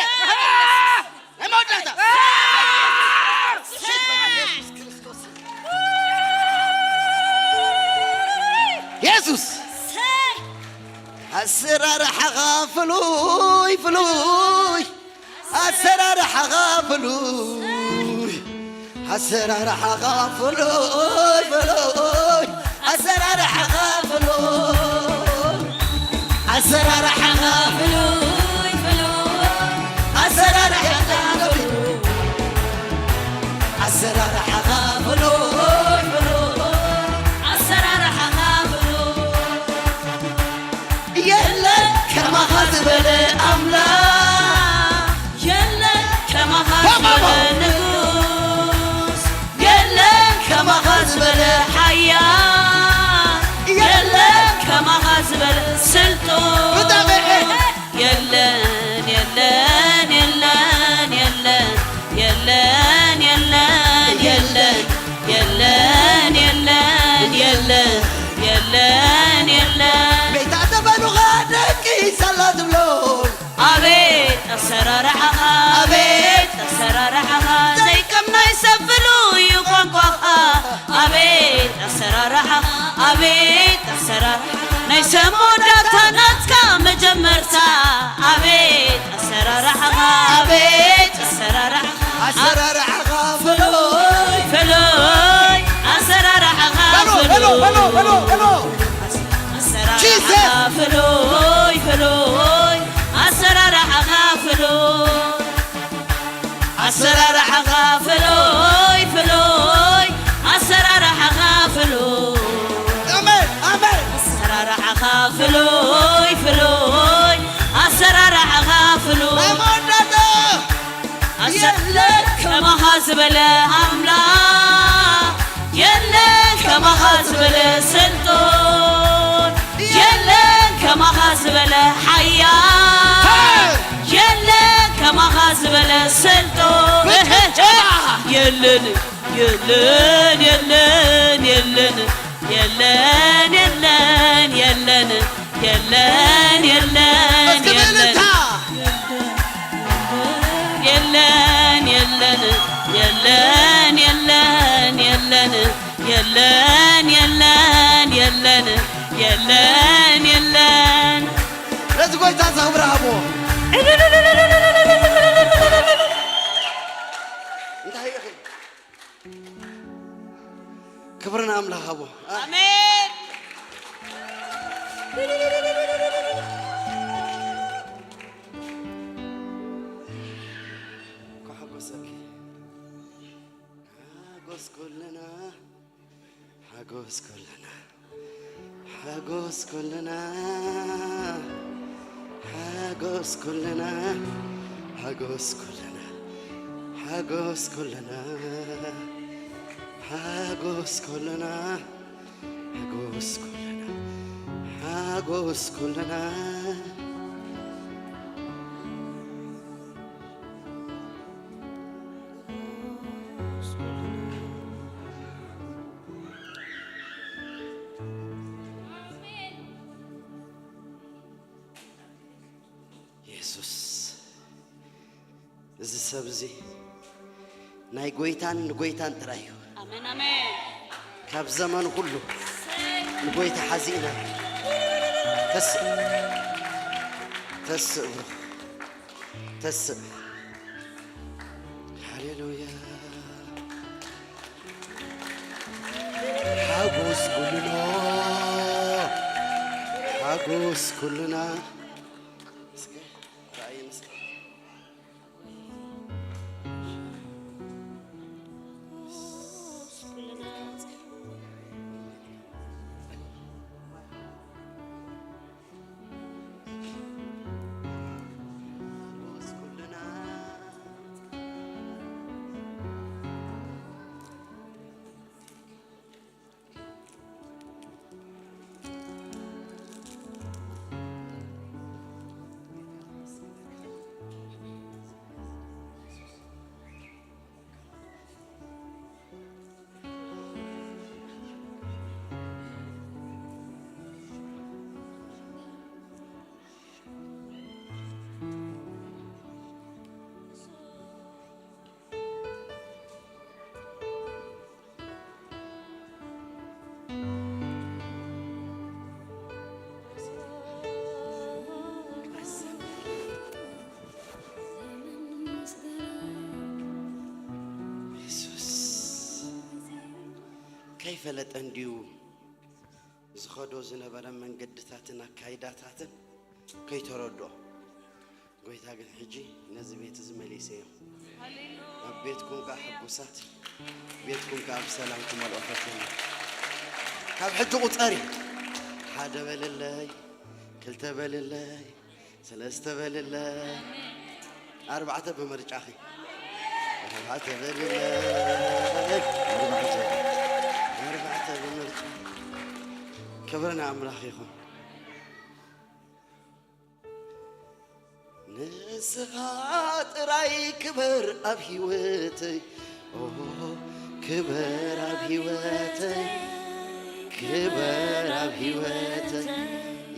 ናይ መወዳእታ። ሽት በኢየሱስ ክርስቶስ። የሱስ። ኣሰራርሓኻ ፍሉይ ፍሉይ። ኣሰራርሓኻ ፍሉይ። ኣሰራርሓኻ ፍሉይ ፍሉይ። ኣሰራርሓኻ ፍሉይ። ኣሰራርሓኻ ፍሉይ ፍሉይ። ኣሰራርሓኻ ፍሉይ። ኣሰራርሓኻ ፍሉይ ፍሉይ። ኣሰራርሓኻ ፍሉይ። የለን ከማኻ ዝበለ ኣምላኽ፣ የለን ከማኻ ዝበለ ንጉስ፣ የለን ከማኻ ዝበለ ሓያል፣ የለን ከማኻ ዝበለ ስልጡን። ብጣዕሚ የለን፣ የለን፣ የለን፣ የለን፣ የለን፣ የለን፣ የለን፣ የለን፣ የለን፣ የለን፣ የለን፣ የለን። ቤታ ተበሉኻ ደቂ ሳላ ትብሎ። ኣቤት ኣሰራርሓኻ፣ ኣቤት ኣሰራርሓኻ፣ ዘይከም ናይ ሰብ ፍሉይ እዩ ቋንቋኻ። ኣቤት ኣሰራርሓኻ፣ ኣቤት ኣሰራርሓኻ፣ ናይ ሰብ መወዳእታ ናትካ መጀመርታ። ኣቤት ኣሰራርሓኻ፣ ኣቤት ኣሰራርሓኻ፣ ኣሰራርሓኻ ፍሉይ፣ ፍሉይ ኣሰራርሓኻ በሎ፣ በሎ፣ በሎ፣ ፍሉይ። በሎ፣ በሎ። ኣሰራርሓኻ ጂሰስ። ፍሉይ፣ ፍሉይ ኣሰራርሓኻ ፍሉይ። ኣሰራርሓኻ ፍሉይ ፍሉይ፣ ኣሰራርሓኻ ፍሉይ። ኣሜን፣ ኣሜን። ኣሰራርሓኻ ፍሉይ ፍሉይ፣ ኣሰራርሓኻ ፍሉይ። ናይ መወዳእታ። ኣሰ-፣ የለን ከማኻ ዝበለ ኣምላኽ፣ የለን ከማኻ ዝበለ ስልጡን፣ የለን ከማኻ ዝበለ ሓያል፣ የለን ከማኻ ዝበለ ስልጡን። የለን፣ የለን፣ የለን፣ የለን፣ የለን፣ የለን፣ የለን፣ የለን፣ እስኪ የለን። በእልልታ። የለን፣ የለን፣ የለን፣ የለን፣ የለን፣ የለን፣ የለን፣ የለን፣ የለን፣ የለን። ነዚ ጎይታ ዘኽብር ሃቦ። እንታይ ኢኺ? ክብሪ ንኣምላኽ ሃቦ። ኣሜን። እንኳዕ ሓጎሰኪ። ሓጎስ ኩልና፣ ሓጎስ ኩልና፣ ሓጎስ ኩልና፣ ሓጎስ ኩልና፣ ሓጎስ ኩልና፣ ሓጎስ ኩልና፣ ሓጎስ ኩልና፣ ሓጎስ ኩልና፣ ሓጎስ ኩልና። የሱስ፣ እዚ ሰብ እዚ ናይ ጎይታን ንጎይታን ጥራይ እዩ። ኣሜን፣ ኣሜን። ካብ ዘመኑ ኩሉ ንጎይታ ሓዚእና። ተስእ፣ ተስእ፣ ብሩኽ፣ ተስእ። ሃሌሉያ። ሓጎስ ኩልና፣ ሓጎስ ኩልና። እስከ ራእይ ምስኪ የሱስ ከይፈለጠ እንድዩ ዝኸዶ ዝነበረ መንገድታትን ኣካይዳታትን ከይተረድኦ፣ ጎይታ ግን ሕጂ ነዚ ቤት እዚ መሊሰዮ። ኣብ ቤትኩም ከኣ ሕጉሳት፣ ቤትኩም ከኣ ብሰላም ክመልኦ ፈትኑ። ካብ ሕጂ ቁጸሪ። ሓደ በልለይ፣ ክልተ በልለይ፣ ሰለስተ በልለይ። ኣርባዕተ ብምርጫኺ። ኣርባዕተ በልለይ። ኣርባዕተ። ኣርባዕተ ብምርጫ። ክብሪ ንኣምላኽ ይኹን። ንስኻ ጥራይ ክበር ኣብ ህይወተይ። ኦ፣ ክበር ኣብ ህይወተይ። ክበር ኣብ ህይወተይ።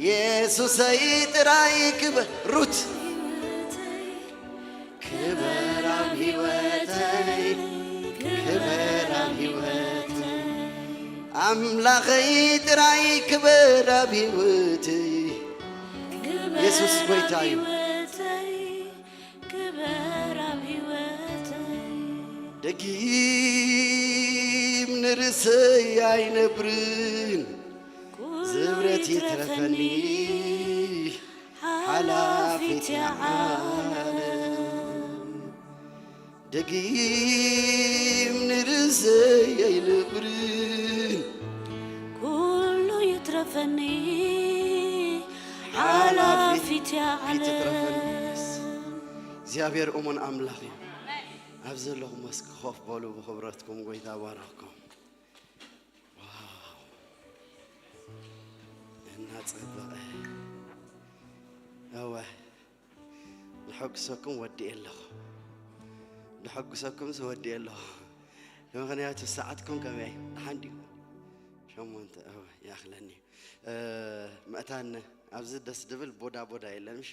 የሱሰይ ጥራይ ክበር። ሩት። ክበር ኣብ ህይወተይ፣ ክበር ኣብ ህይወተይ። ኣምላኸይ ጥራይ ክበር ኣብ ህይወተይ። የሱስ ጎይታ እዩ። ክበር ኣብ ህይወተይ። ደጊም ንርእሰይ ኣይነብርን፣ ዝብረት ይትረፈኒ ሓላፊት እያ ዓለም። ደጊም ንርእሰይ ኣይነብርን፣ ኩሉ ይትረፈኒ ሓላፊት እያ ዓለም። እግዚኣብሔር እሙን ኣምላኽ እዩ። ኣብ ዘለኹም እስኪ ኮፍ በሉ፣ ብኽብረትኩም ጎይታ ባረኽኩም። ዋው! እናጸበቐ። እወ፣ ንሐጉሰኩም ወዲኤ ኣለኹ። ንሐጉሰኩምስ ወዲኤ ኣለኹ። ምኽንያቱ ሰዓትኩም ከመይ? ደሓን ድዩ? ሸሞንተ፣ እወ፣ ይኣኽለኒ። እ፣ መእታን ኣብዚ ደስ ድብል ቦዳ ቦዳ የለን፣ ምሽ?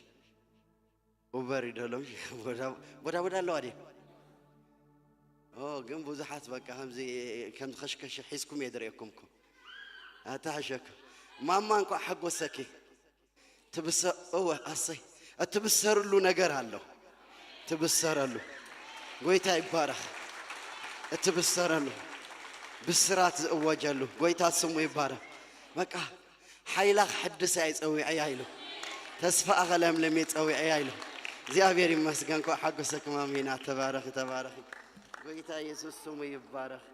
ኡበር ይደሎም። ቦዳ፣ ቦዳ፣ ቦዳ ኣለዋ ድየ? ኦ፣ ግን ብዙሓት በቃ ከምዚ፣ ከም ኸሽከሽ ሒዝኩም እየ ዝርእየኩም እኮ። ኣታ ሕሸኩም። ማማ እንኳዕ ሓጎሰኪ። ትብሰ-፣ እወ፣ ኣሰይ። እትብሰርሉ ነገር ኣሎ። ትብሰረሉ። ጎይታ ይባረኽ። እትብሰረሉ። ብስራት ዝእወጀሉ። ጎይታ ስሙ ይባረኽ። በቃ ሓይላ ክሕድስ እየ ጸዊዐያ ኢሉ። ተስፋኣ ከለምልም እየ ጸዊዐያ ኢሉ። እግዚኣብሔር ይመስገን። እንኳዕ ሓጎሰኩም ኣሜን። ተባረኺ፣ ተባረኺ። ጎይታ የሱስ ስሙ ይባረኽ።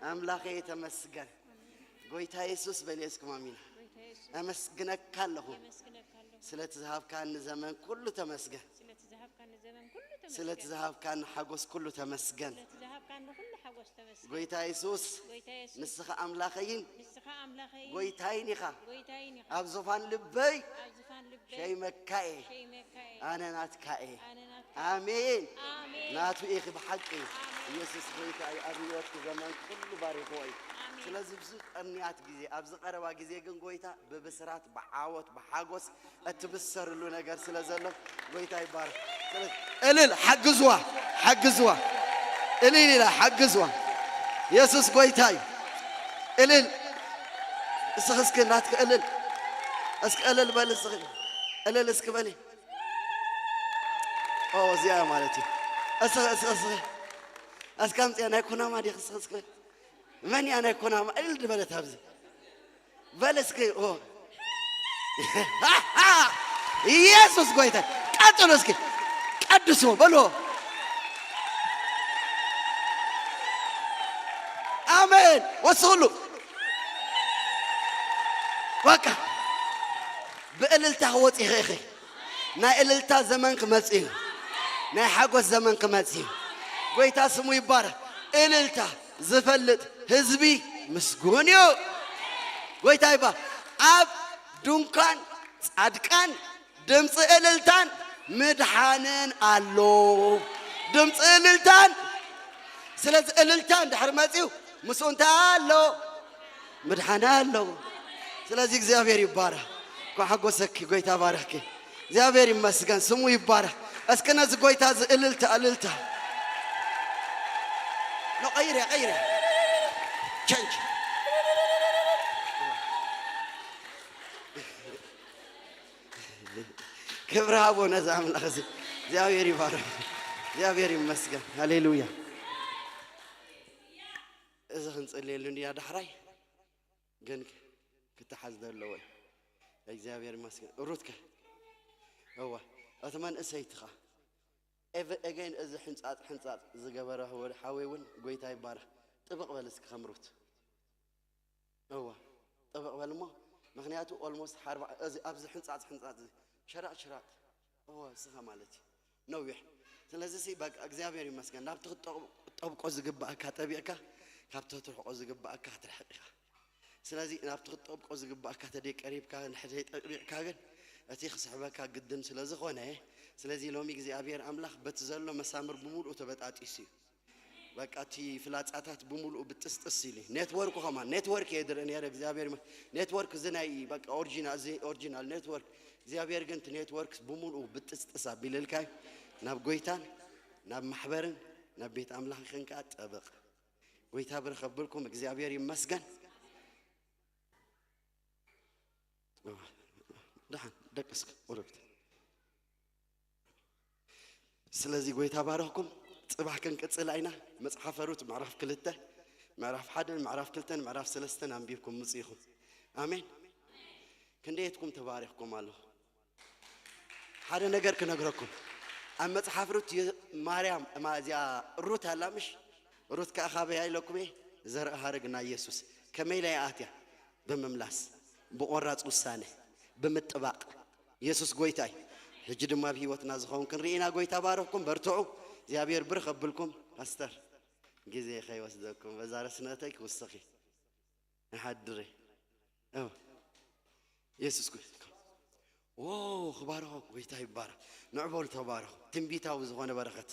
ኣምላኸይ ተመስገን። ጎይታ የሱስ በል እስኩም ኣሜን። ጎይታ የሱስ። ኣመስግነካ ኣለኹ። ኣመስግነካ ኣለኹ። ስለቲ ዝሃብካኒ ዘመን ኩሉ ተመስገን። ስለቲ ዝሃብካኒ ዘመን ኩሉ ተመስገን። ስለቲ ዝሃብካኒ ሓጎስ ኩሉ ተመስገን። ስለቲ ዝሃብካኒ ኩሉ ሓጎስ ተመስገን። ጎይታ የሱስ፣ ጎይታ የሱስ። ንስኻ ኣምላኸይን ንስኻ ኣምላኸይን ጎይታይን ኢኻ። ጎይታይን ኢኻ። ኣብ ዙፋን ልበይ ኣብ ዙፋን ልበይ ሸይመካ እየ። ሸይመካ እየ። ኣነ ናትካ እየ። ኣነ ናትካ እየ። ኣሜን። ኣሜን። ናቱ ኢኺ ብሓቂ። ኣሜን። ኢየሱስ ጎይታ እዩ። ኣብ ህይወትኪ ዘመንኪ ኩሉ ባሪኽዎ እዩ። ኣሜን። ስለዚ ኣብዚ ቀንያት ግዜ፣ ኣብዚ ቀረባ ግዜ ግን ጎይታ ብብስራት፣ ብዓወት፣ ብሓጎስ እትብሰርሉ ነገር ስለ ዘሎ ጎይታ ይባረክ። ስለዚ እልል ሓግዝዋ፣ ሓግዝዋ፣ እልል ኢላ ሓግዝዋ። ኢየሱስ ጎይታ እዩ። እልል እስኺ፣ እስኪ ናትኪ እልል እስኪ፣ እልል በል እስኺ፣ እልል እስኪ በሊ። ኦ እዚኣ ማለት እዩ። እስኺ፣ እስኺ፣ እስኺ፣ እስኪ ኣምፅያ ናይ ኩናማ ዲኺ እስኺ፣ እስኪ በሊ። መን እያ ናይ ኩናማ እልል ዝበለት ኣብዚ? በል እስኪ። ኦ ኢየሱስ ጎይታ። ቀጥሉ እስኪ፣ ቀድሱ በሉ። ኣሜን። ወስኽሉ በቃ ብእልልታ ክወፂ ኢኺ። ናይ እልልታ ዘመን ክመፅእ እዩ። ናይ ሓጎስ ዘመን ክመፅእ እዩ። ጎይታ ስሙ ይባረክ። እልልታ ዝፈልጥ ህዝቢ ምስጉን እዩ። ጎይታ ይባ ኣብ ድንኳን ጻድቃን ድምፂ እልልታን ምድሓንን ኣሎ። ድምፂ እልልታን። ስለዚ እልልታ እንድሕር መፅዩ ምስኡ እንታይ ኣሎ? ምድሓን ኣሎ። ስለዚ እግዚኣብሔር ይባረክ። እንኳዕ ሓጎሰኪ፣ ጎይታ ባረክኪ። እግዚኣብሔር ይመስገን፣ ስሙ ይባረክ። እስኪ ነዚ ጎይታ እዚ እልልታ፣ እልልታ። ኖ፣ ቀይርያ፣ ቀይርያ። ቸንጅ። ክብሪ ሃቦ ነዚ ኣምላኽ እዚ። እግዚኣብሔር ይባረክ። እግዚኣብሔር ይመስገን። ሃሌሉያ። እዚ ክንጽልየሉ እንዲና ዳሕራይ ግን ክተሓዝ ዘለዎ እዩ። እግዚኣብሔር ይመስገን። ሩትከ? እዋ፣ እቲ መንእሰይቲ ኸኣ? ኤቨ-፣ ኤገን እዚ ሕንጻጽ፣ ሕንጻጽ ዝገበረ ወዲ ሓወይ እውን ጎይታ ይባረኽ። ጥብቕ በል እስኪ ከም ሩት። እዋ፣ ጥብቕ በል እሞ፣ ምኽንያቱ ኦልሞስት ሓርባ-፣ እዚ፣ ኣብዚ ሕንጻጽ፣ ሕንጻጽ እዚ፣ ሸራጥ፣ ሸራጥ። እዋ፣ እስኻ ማለት እዩ። ነዊሕ። ስለዚ ሲ፣ በቃ፣ እግዚኣብሔር ይመስገን። ናብቲ ክትጠብ-፣ ክትጠብቆ ዝግባኣካ ጠቢቕካ፣ ካብቲ ክትርሕቆ ዝግባኣካ ክትርሕቕ ኢኻ። ስለዚ ናብቲ ክትጠብቆ ዝግባኣካ ተደይ ቀሪብካ፣ ንሕደይ ጠቢቕካ ግን፣ እቲ ክስሕበካ ግድን ስለ ዝኾነ፣ ስለዚ ሎሚ እግዚኣብሔር ኣምላኽ በቲ ዘሎ መሳምር ብምሉኡ ተበጣጢሱ እዩ። በቃ እቲ ፍላጻታት ብምሉኡ ብጥስጥስ ኢሉ። ኔትወርኩ ከማን፣ ኔትወርክ እየ ዝርኢ ነይረ፣ እግዚኣብሔር ይመ-፣ ኔትወርክ እዚ ናይ በቃ ኦሪጂናል፣ እዚ ኦሪጂናል ኔትወርክ። እግዚኣብሔር ግን እቲ ኔትወርክ ብምሉኡ ብጥስጥስ ኣቢልልካ እዩ። ናብ ጎይታን ናብ ማሕበርን ናብ ቤት ኣምላኽን ከኣ ጠብቕ። ጎይታ ብርኽ ኣብልኩም፣ እግዚኣብሔር ይመስገን። ደሓን ደቅስክ ወረብት። ስለዚ ጎይታ ባረኽኩም። ጽባሕ ክንቅጽላ ኢና። መጽሓፈ ሩት ምዕራፍ ክልተ፣ ምዕራፍ ሓደን ምዕራፍ ክልተን ምዕራፍ ሰለስተን ኣንቢብኩም ምጽኢኹም። ኣሜን። ክንደየትኩም ተባሪኽኩም ኣለኹ። ሓደ ነገር ክነግረኩም። ኣብ መጽሓፍ ሩት የ-፣ ማርያም፣ እማ እዚኣ ሩት ኣላ ምሽ? ሩት ከኣ ካበይ ኢለኩም እየ? ዘርኢ ሃረግ ናይ የሱስ። ከመይ ኢላ እያ ኣትያ? ብምምላስ፣ ብቆራጽ ውሳነ፣ ብምጥባቕ። የሱስ ጎይታ እዩ። ሕጂ ድማ ኣብ ህይወትና ዝኸውን ክንርኢ ኢና። ጎይታ ባረኽኩም፣ በርትዑ። እግዚኣብሔር ብርኽ ኣብልኩም። ፓስተር፣ ግዜ ከይወስደኩም፣ በዛ ረስነተይ ክውስኺ። ንሓድሪ። እው። የሱስ ጎይታ። ዎ፣ ክባረኹ፣ ጎይታ ይባረኽ። ንዕበሉ፣ ተባረኹ። ትንቢታዊ ዝኾነ በረኸት።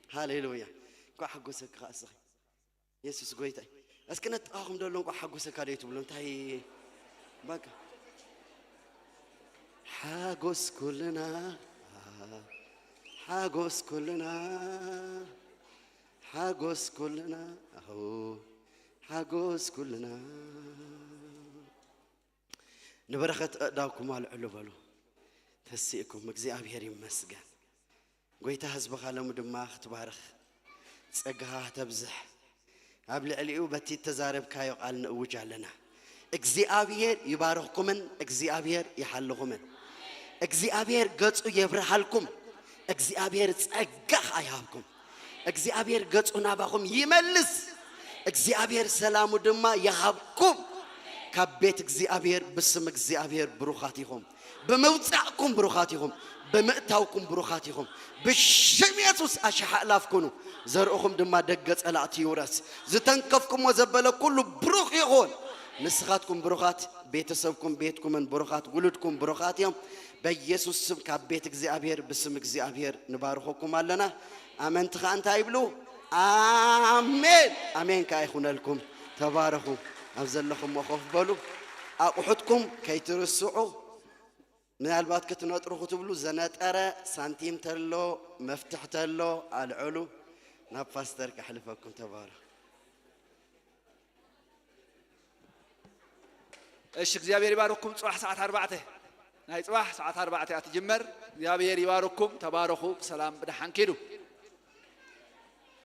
ሃሌሉያ። እንኳዕ ሓጎሰኪ ከኣ እስኺ። የሱስ ጎይታ እዩ። እስኪ ነጥቓኹም ደሎ እንኳዕ ሓጎሰካ ደይ ትብሉ? እንታይ? በቃ። ሓጎስ ኩልና፣ ሓጎስ ኩልና፣ ሓጎስ ኩልና፣ ኣሁ፣ ሓጎስ ኩልና። ንበረኸት ኣእዳውኩም ኣልዕሉ በሉ። ተሲእኩም፣ እግዚኣብሔር ይመስገን። ጎይታ ህዝብኻ ሎሚ ድማ ክትባርኽ፣ ጸጋኻ ከተብዝሕ፣ ኣብ ልዕሊኡ በቲ እተዛረብካዮ ቃል ንእውጅ ኣለና። እግዚኣብሔር ይባርኽኩምን እግዚኣብሔር ይሓልኹምን። እግዚኣብሔር ገጹ የብርሃልኩም፣ እግዚኣብሔር ጸጋ ኸኣ ይሃብኩም። እግዚኣብሔር ገጹ ናባኹም ይመልስ፣ እግዚኣብሔር ሰላሙ ድማ ይሃብኩም። ካብ ቤት እግዚኣብሔር ብስም እግዚኣብሔር ብሩኻት ኢኹም። ብምውጻእኩም ብሩኻት ኢኹም፣ ብምእታውኩም ብሩኻት ኢኹም። ብሽም የሱስ ኣሽሓ ኣእላፍ ኩኑ፣ ዘርእኹም ድማ ደገ ጸላእቲ ይውረስ። ዝተንከፍኩሞ ዘበለ ኩሉ ብሩኽ ይኹን። ንስኻትኩም ብሩኻት፣ ቤተሰብኩም፣ ቤትኩምን ብሩኻት፣ ውሉድኩም ብሩኻት እዮም። በኢየሱስ ስም ካብ ቤት እግዚኣብሔር ብስም እግዚኣብሔር ንባርኸኩም ኣለና። ኣመንቲ ኸኣ እንታይ ይብሉ? ኣሜን ኣሜን ከኣ ይኹነልኩም። ተባረኹ። ኣብ ዘለኹም ኮፍ በሉ። ኣቑሑትኩም ከይትርስዑ። ምናልባት ክትነጥሩ ክትብሉ፣ ዘነጠረ ሳንቲም ተሎ፣ መፍትሕ ተሎ ኣልዕሉ። ናብ ፓስተር ከሕልፈኩም። ተባረኹ። እሺ እግዚኣብሔር ይባርኩም። ጽባሕ ሰዓት ኣርባዕተ ናይ ጽባሕ ሰዓት ኣርባዕተ እያ ትጅመር። እግዚኣብሔር ይባርኩም። ተባረኹ። ብሰላም ብደሓን ኪዱ።